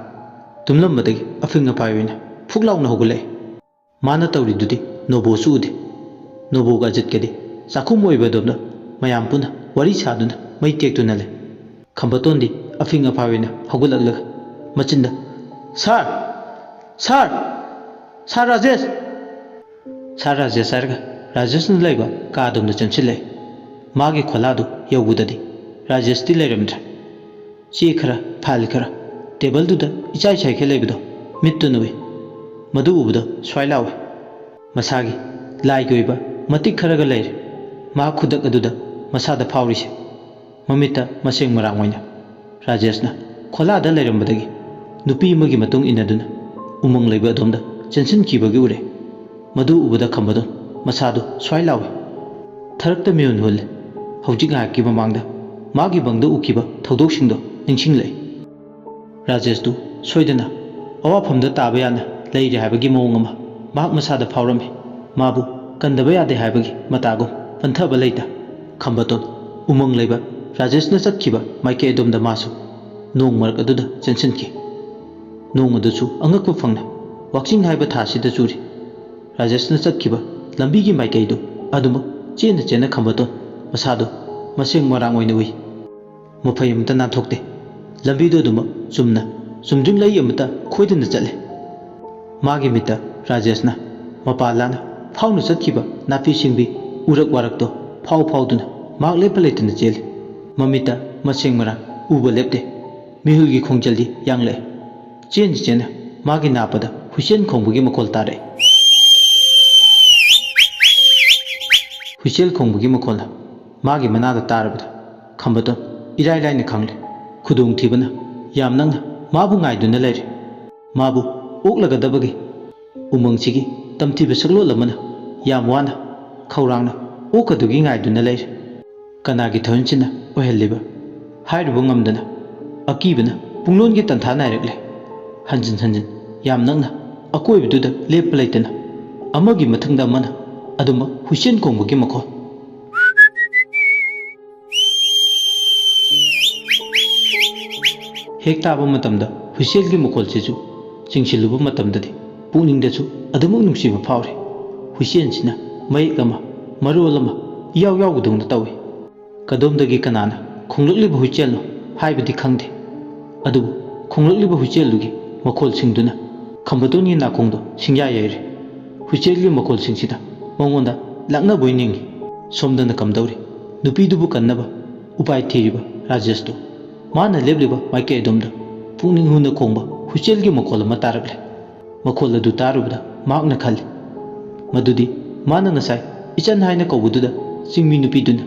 ꯇꯨꯝꯂꯝꯕꯗꯒꯤ ꯑꯐꯤꯡ ꯑꯐꯥꯏ ꯑꯣꯏꯅ ꯐꯨꯛ ꯂꯥꯎꯅ ꯍꯧꯒꯠꯂꯛꯑꯦ꯫ ꯃꯥꯅ ꯇꯧꯔꯤꯗꯨꯗꯤ ꯅꯣꯕꯣꯁꯨ ꯎꯗꯦ꯫ ꯅꯣꯕꯣꯒ ꯑꯖꯤꯠꯀꯗꯤ ꯆꯥꯛꯈꯨꯝ ꯑꯣꯏꯕ ꯑꯗꯣꯝꯗ ꯃꯌꯥꯝ ꯄꯨꯟꯅ ꯋꯥꯔꯤ ꯁꯥꯗꯨꯅ ꯃꯩ ꯇꯦꯛꯇꯨꯅ ꯂꯩ꯫ ꯈꯝꯕꯇꯣꯟꯗꯤ ꯑꯐꯤꯡ ꯑꯐꯥꯏ ꯑꯣꯏꯅ ꯍꯧꯒꯠꯂꯛꯂꯒ ꯃꯆꯤꯟꯗ, "ꯁꯥꯔ! ꯁꯥꯔ! ꯁꯥꯔ ꯔꯥꯖꯦꯁ!" ꯁꯥꯔ ꯔꯥꯖꯦꯁ ꯍꯥꯏꯔꯒ ꯔꯥꯖꯦꯁꯅ ꯂꯩꯕ ꯀꯥ ꯑꯗꯣꯝꯗ ꯆꯦꯟꯁꯤꯜꯂꯛꯏ꯫ ꯃꯥꯒꯤ ꯈꯣꯂꯥꯗꯨ ꯌꯧꯕꯗꯗꯤ ꯔꯥꯖꯦꯁꯇꯤ ꯂꯩꯔꯝꯗ꯭ꯔꯦ꯫ ꯆꯦ ꯈꯔ, ꯐꯥꯏꯜ ꯈꯔ ꯇꯦꯕꯜꯗꯨꯗ ꯏꯆꯥꯏ ꯆꯥꯏꯈꯩ ꯂꯩꯕꯗꯣ ꯃꯤꯠꯇꯨꯅ ꯎꯏ꯫ ꯃꯗꯨ ꯎꯕꯗ ꯁ꯭ꯋꯥꯏ ꯂꯥꯎꯏ꯫ ꯃꯁꯥꯒꯤ ꯂꯥꯏꯒꯤ ꯑꯣꯏꯕ ꯃꯇꯤꯛ ꯈꯔꯒ ꯂꯩꯔꯦ꯫ ꯃꯥ ꯈꯨꯗꯛ ꯑꯗꯨꯗ ꯃꯁꯥꯗ ꯐꯥꯎꯔꯤꯁꯦ꯫ ꯃꯃꯤꯠꯇ ꯃꯁꯦꯡ ꯃꯔꯥꯡ ꯑꯣꯏꯅ ꯔꯥꯖꯦꯁꯅ ꯈꯣꯂꯥꯗ ꯂꯩꯔꯝꯕꯗꯒꯤ ꯅꯨꯄꯤ ꯑꯃꯒꯤ ꯃꯇꯨꯡ ꯏꯟꯅꯗꯨꯅ ꯎꯃꯪ ꯂꯩꯕ ꯑꯗꯣꯝꯗ ꯆꯦꯟꯁꯤꯟꯈꯤꯕꯒꯤ ꯎꯔꯦ꯫ ꯃꯗꯨ ꯎꯕꯗ ꯈꯝꯕꯗꯣꯟ ꯃꯁꯥꯗꯨ ꯁ꯭ꯋꯥꯏ ꯂꯥꯎꯏ꯫ ꯊꯔꯛꯇ ꯃꯤꯍꯨꯟ ꯍꯨꯜꯂꯦ꯫ ꯍꯧꯖꯤꯛ ꯉꯥꯏꯍꯥꯛꯀꯤ ꯃꯃꯥꯡꯗ ꯃꯥꯒꯤ ꯃꯪꯗ ꯎꯈꯤꯕ ꯊꯧꯗꯣꯛꯁꯤꯡꯗꯣ ꯅꯤꯡꯁꯤꯡꯂꯛꯏ꯫ ꯔꯥꯖꯦꯁꯇꯨ ꯁꯣꯏꯗꯅ ꯑꯋꯥꯐꯝꯗ ꯇꯥꯕ ꯌꯥꯅ ꯂꯩꯔꯦ ꯍꯥꯏꯕꯒꯤ ꯃꯑꯣꯡ ꯑꯃ ꯃꯍꯥꯛ ꯃꯁꯥꯗ ꯐꯥꯎꯔꯝꯃꯤ꯫ ꯃꯥꯕꯨ ꯀꯟꯗꯕ ꯌꯥꯗꯦ ꯍꯥꯏꯕꯒꯤ ꯃꯇꯥꯒꯨꯝ ꯄꯟꯊꯕ ꯂꯩꯇ꯫ ꯈꯝꯕꯇꯣꯟ ꯎꯃꯪ ꯂꯩꯕ ꯔꯥꯖꯦꯁꯅ ꯆꯠꯈꯤꯕ ꯃꯥꯏꯀꯩ ꯑꯗꯣꯝꯗ ꯃꯥꯁꯨ ꯅꯣꯡ ꯃꯔꯛ ꯑꯗꯨꯗ ꯆꯦꯟꯁꯤꯟꯈꯤ꯫ ꯅꯣꯡ ꯑꯗꯨꯁꯨ ꯑꯉꯛꯄ ꯐꯪꯅ ꯋꯥꯛꯆꯤꯡ ꯍꯥꯏꯕ ꯊꯥꯁꯤꯗ ꯆꯨꯔꯤ꯫ ꯔꯥꯖꯦꯁꯅ ꯆꯠꯈꯤꯕ ꯂꯝꯕꯤꯒꯤ ꯃꯥꯏꯀꯩꯗꯨ ꯑꯗꯨꯃꯛ ꯆꯦꯟꯅ ꯆꯦꯟꯅ ꯈꯝꯕꯇꯣꯟ ꯃꯁꯥꯗꯨ ꯃꯁꯦꯡ ꯃꯔꯥꯡ ꯑꯣꯏꯅ ꯎꯏ꯫ ꯃꯐꯩ ꯑꯃꯠꯇ ꯅꯥꯟꯊꯣꯛꯇꯦ꯫ ꯂꯝꯕꯤꯗꯨ ꯑꯗꯨꯃꯛ ꯆꯨꯝꯅ ꯆꯨꯝꯗ꯭ꯔꯤꯡ ꯂꯩ ꯑꯃꯠꯇ ꯈꯣꯏꯗꯅ ꯆꯠꯂꯦ꯫ ꯃꯥꯒꯤ ꯃꯤꯠꯇ ꯔꯥꯖꯦꯁꯅ ꯃꯄꯥ ꯂꯥꯅ ꯐꯥꯎꯅ ꯆꯠꯈꯤꯕ ꯅꯥꯄꯤ ꯁꯤꯡꯕꯤ ꯎꯔꯛ ꯋꯥꯔꯛꯇꯣ ꯐꯥꯎ ꯐꯥꯎꯗꯨꯅ ꯃꯍꯥꯛ ꯂꯦꯞꯄ ꯂꯩꯇꯅ ꯆꯦꯜꯂꯤ꯫ ꯃꯃꯤꯠꯇ ꯃꯁꯦꯡ ꯃꯔꯥꯡ ꯎꯕ ꯂꯦꯞꯇꯦ꯫ ꯃꯤꯍꯨꯜꯒꯤ ꯈꯣꯡꯖꯦꯜꯗꯤ ꯌꯥꯡꯂꯛꯑꯦ꯫ ꯆꯦꯟꯅ ꯆꯦꯟꯅ ꯃꯥꯒꯤ ꯅꯥꯄꯗ ꯍꯨꯏꯁꯦꯟ ꯈꯣꯡꯕꯒꯤ ꯃꯈꯣꯜ ꯇꯥꯔꯛꯏ꯫ ꯍꯨꯏꯁꯦꯜ ꯈꯣꯡꯕꯒꯤ ꯃꯈꯣꯜꯅ ꯃꯥꯒꯤ ꯃꯅꯥꯗ ꯇꯥꯔꯕꯗ ꯈꯝꯕꯇꯣꯟ ꯏꯔꯥꯏ ꯂꯥꯏꯅ ꯈꯪꯂꯦ꯫ ꯈꯨꯗꯣꯡꯊꯤꯕꯅ ꯌꯥꯝ ꯅꯛꯅ ꯃꯥꯕꯨ ꯉꯥꯏꯗꯨꯅ ꯂꯩꯔꯦ꯫ ꯃꯥꯕꯨ ꯑꯣꯛꯂꯒꯗꯕꯒꯤ ꯎꯃꯪꯁꯤꯒꯤ ꯇꯝꯊꯤꯕ ꯁꯛꯂꯣꯟ ꯑꯃꯅ ꯌꯥꯝ ꯋꯥꯅ ꯈꯧꯔꯥꯡꯅ ꯑꯣꯛꯀꯗꯨꯒꯤ ꯉꯥꯏꯗꯨꯅ ꯂꯩꯔꯦ꯫ ꯀꯅꯥꯒꯤ ꯊꯧꯍꯤꯟꯁꯤꯅ ꯑꯣꯏꯍꯜꯂꯤꯕ ꯍꯥꯏꯔꯨꯕ ꯉꯝꯗꯅ ꯑꯀꯤꯕꯅ ꯄꯨꯡꯂꯣꯟꯒꯤ ꯇꯟꯊꯥ ꯅꯥꯏꯔꯛꯂꯦ꯫ ꯍꯟꯖꯤꯟ ꯍꯟꯖꯤꯟ ꯌꯥꯝ ꯅꯛꯅ ꯑꯀꯣꯏꯕꯗꯨꯗ ꯂꯦꯞꯄ ꯂꯩꯇꯅ ꯑꯃꯒꯤ ꯃꯊꯪꯗ ꯑꯃꯅ ꯑꯗꯨꯃꯛ ꯍꯨꯏꯁꯦꯟ ꯈꯣꯡꯕꯒꯤ ꯃꯈꯣꯜ꯫ ꯍꯦꯛ ꯇꯥꯕ ꯃꯇꯝꯗ ꯍꯨꯏꯁꯦꯜꯒꯤ ꯃꯈꯣꯜꯁꯤꯁꯨ ꯆꯤꯡꯁꯤꯜꯂꯨꯕ ꯃꯇꯝꯗꯗꯤ ꯄꯨꯛꯅꯤꯡꯗꯁꯨ ꯑꯗꯨꯃꯛ ꯅꯨꯡꯁꯤꯕ ꯐꯥꯎꯔꯤ꯫ ꯍꯨꯏꯁꯦꯜꯁꯤꯅ ꯃꯌꯦꯛ ꯑꯃ, ꯃꯔꯣꯜ ꯑꯃ ꯏꯌꯥꯎ ꯌꯥꯎꯕꯗꯧꯅ ꯇꯧꯏ꯫ ꯀꯗꯣꯝꯗꯒꯤ ꯀꯅꯥꯅ ꯈꯣꯡꯂꯛꯂꯤꯕ ꯍꯨꯏꯁꯦꯜꯅꯣ ꯍꯥꯏꯕꯗꯤ ꯈꯪꯗꯦ꯫ ꯑꯗꯨꯕꯨ ꯈꯣꯡꯂꯛꯂꯤꯕ ꯍꯨꯏꯁꯦꯜꯗꯨꯒꯤ ꯃꯈꯣꯜꯁꯤꯡꯗꯨꯅ ꯈꯝꯕꯇꯣꯟꯒꯤ ꯅꯥꯀꯣꯡꯗꯣ ꯁꯤꯡꯌꯥ ꯌꯩꯔꯦ꯫ ꯍꯨꯏꯁꯦꯜꯒꯤ ꯃꯈꯣꯜꯁꯤꯡꯁꯤꯗ ꯃꯉꯣꯟꯗ ꯂꯥꯛꯅꯕꯣꯏ ꯅꯤꯡꯏ꯫ ꯁꯣꯝꯗꯅ ꯀꯝꯗꯧꯔꯤ? ꯅꯨꯄꯤꯗꯨꯕꯨ ꯀꯟꯅꯕ ꯎꯄꯥꯏ ꯊꯤꯔꯤꯕ ꯔꯥꯖꯦꯁꯇꯨ ꯃꯥꯅ ꯂꯦꯞꯂꯤꯕ ꯃꯥꯏꯀꯩ ꯑꯗꯣꯝꯗ ꯄꯨꯛꯅꯤꯡ ꯍꯨꯅ ꯈꯣꯡꯕ ꯍꯨꯏꯁꯦꯜꯒꯤ ꯃꯈꯣꯜ ꯑꯃ ꯇꯥꯔꯛꯂꯦ꯫ ꯃꯈꯣꯜ ꯑꯗꯨ ꯇꯥꯔꯨꯕꯗ ꯃꯍꯥꯛꯅ ꯈꯜꯂꯤ, ꯃꯗꯨꯗꯤ ꯃꯥꯅ ꯉꯁꯥꯏ ꯏꯆꯟ ꯍꯥꯏꯅ ꯀꯧꯕꯗꯨꯗ ꯆꯤꯡꯃꯤ ꯅꯨꯄꯤꯗꯨꯅ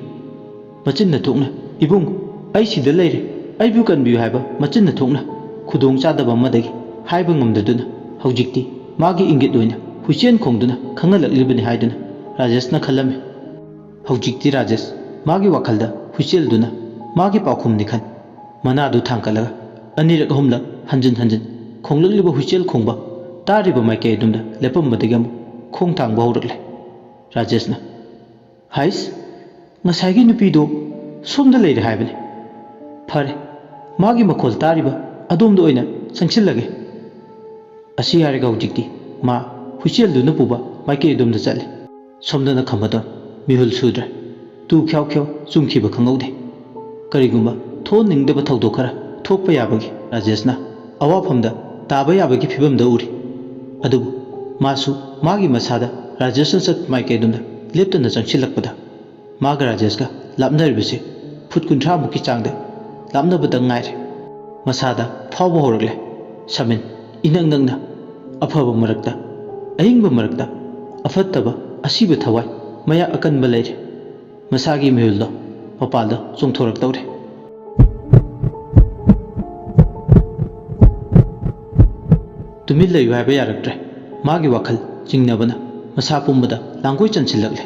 ꯃꯆꯤꯟꯅ ꯊꯣꯛꯅ, "ꯏꯕꯨꯡ, ꯑꯩ ꯁꯤꯗ ꯂꯩꯔꯦ, ꯑꯩꯕꯨ ꯀꯟꯕꯤꯌꯨ" ꯍꯥꯏꯕ ꯃꯆꯤꯟꯅ ꯊꯣꯛꯅ ꯈꯨꯗꯣꯡ ꯆꯥꯗꯕ ꯑꯃꯗꯒꯤ ꯍꯥꯏꯕ ꯉꯝꯗꯗꯨꯅ ꯍꯧꯖꯤꯛꯇꯤ ꯃꯥꯒꯤ ꯏꯪꯒꯤꯠ ꯑꯣꯏꯅ ꯍꯨꯏꯆꯦꯟ ꯈꯣꯡꯗꯨꯅ ꯈꯪꯍꯜꯂꯛꯂꯤꯕꯅꯤ ꯍꯥꯏꯗꯨꯅ ꯔꯥꯖꯦꯁꯅ ꯈꯜꯂꯝꯃꯤ꯫ ꯍꯧꯖꯤꯛꯇꯤ ꯔꯥꯖꯦꯁ ꯃꯥꯒꯤ ꯋꯥꯈꯜꯗ ꯍꯨꯏꯆꯦꯜꯗꯨꯅ ꯃꯥꯒꯤ ꯄꯥꯎꯈꯨꯝꯅꯤ ꯈꯟ, ꯃꯅꯥꯗꯨ ꯊꯥꯡꯒꯠꯂꯒ ꯑꯅꯤꯔꯛ ꯑꯍꯨꯝꯂꯛ ꯍꯟꯖꯤꯟ ꯍꯟꯖꯤꯟ ꯈꯣꯡꯂꯛꯂꯤꯕ ꯍꯨꯏꯆꯦꯜ ꯈꯣꯡꯕ ꯇꯥꯔꯤꯕ ꯃꯥꯏꯀꯩ ꯑꯗꯨꯝꯗ ꯂꯦꯞꯄꯝꯕꯗꯒꯤ ꯑꯃꯨꯛ ꯈꯣꯡ ꯊꯥꯡꯕ ꯍꯧꯔꯛꯂꯦ꯫ ꯔꯥꯖꯦꯁꯅ, "ꯍꯥꯏꯁ, ꯉꯁꯥꯏꯒꯤ ꯅꯨꯄꯤꯗꯣ ꯁꯣꯝꯗ ꯂꯩꯔꯦ ꯍꯥꯏꯕꯅꯤ꯫ ꯐꯔꯦ, ꯃꯥꯒꯤ ꯃꯈꯣꯜ ꯇꯥꯔꯤꯕ ꯑꯗꯣꯝꯗ ꯑꯣꯏꯅ ꯆꯪꯁꯤꯜꯂꯒꯦ"꯫ ꯑꯁꯤ ꯍꯥꯏꯔꯒ ꯍꯧꯖꯤꯛꯇꯤ ꯃꯥ ꯍꯨꯏꯆꯦꯜꯗꯨꯅ ꯄꯨꯕ ꯃꯥꯏꯀꯩ ꯑꯗꯣꯝꯗ ꯆꯠꯂꯦ꯫ ꯁꯣꯝꯗꯅ ꯈꯝꯕꯗꯣꯟ ꯃꯤꯍꯨꯜ ꯁꯨꯗ꯭ꯔꯦ꯫ ꯇꯨ ꯈ꯭ꯌꯥꯎ ꯈ꯭ꯌꯥꯎ ꯆꯨꯝꯈꯤꯕ ꯈꯪꯍꯧꯗꯦ꯫ ꯀꯔꯤꯒꯨꯝꯕ ꯊꯣꯛꯍꯟꯅꯤꯡꯗꯕ ꯊꯧꯗꯣꯛ ꯈꯔ ꯊꯣꯛꯄ ꯌꯥꯕꯒꯤ ꯔꯥꯖꯦꯁꯅ ꯑꯋꯥꯐꯝꯗ ꯇꯥꯕ ꯌꯥꯕꯒꯤ ꯐꯤꯕꯝꯗ ꯎꯔꯤ꯫ ꯑꯗꯨꯕꯨ ꯃꯥꯁꯨ ꯃꯥꯒꯤ ꯃꯁꯥꯗ ꯔꯥꯖꯦꯁꯅ ꯆꯠꯄ ꯃꯥꯏꯀꯩꯗꯣꯝꯗ ꯂꯦꯞꯇꯅ ꯆꯪꯁꯤꯜꯂꯛꯄꯗ ꯃꯥꯒ ꯔꯥꯖꯦꯁꯀ ꯂꯥꯞꯅꯔꯤꯕꯁꯤ ꯐꯨꯠ ꯀꯨꯟꯊ꯭ꯔꯥꯃꯨꯛꯀꯤ ꯆꯥꯡꯗ ꯂꯥꯞꯅꯕꯗ ꯉꯥꯏꯔꯦ꯫ ꯃꯁꯥꯗ ꯐꯥꯎꯕ ꯍꯧꯔꯛꯂꯦ꯫ ꯁꯃꯤꯟ ꯏꯅꯛ ꯅꯛꯅ, ꯑꯐꯕ ꯃꯔꯛꯇ, ꯑꯍꯤꯡꯕ ꯃꯔꯛꯇ, ꯑꯐꯠꯇꯕ, ꯑꯁꯤꯕ ꯊꯋꯥꯏ, ꯃꯌꯥ ꯑꯀꯟꯕ ꯂꯩꯔꯦ꯫ ꯃꯁꯥꯒꯤ ꯃꯤꯍꯨꯜꯗꯣ ꯃꯄꯥꯜꯗ ꯆꯣꯡꯊꯣꯔꯛꯇꯧꯔꯦ꯫ ꯇꯨꯃꯤꯟ ꯂꯩꯌꯨ ꯍꯥꯏꯕ ꯌꯥꯔꯛꯇ꯭ꯔꯦ꯫ ꯃꯥꯒꯤ ꯋꯥꯈꯜ ꯆꯤꯡꯅꯕꯅ ꯃꯁꯥ ꯄꯨꯝꯕꯗ ꯂꯥꯡꯒꯣꯏ ꯆꯟꯁꯤꯜꯂꯛꯂꯦ꯫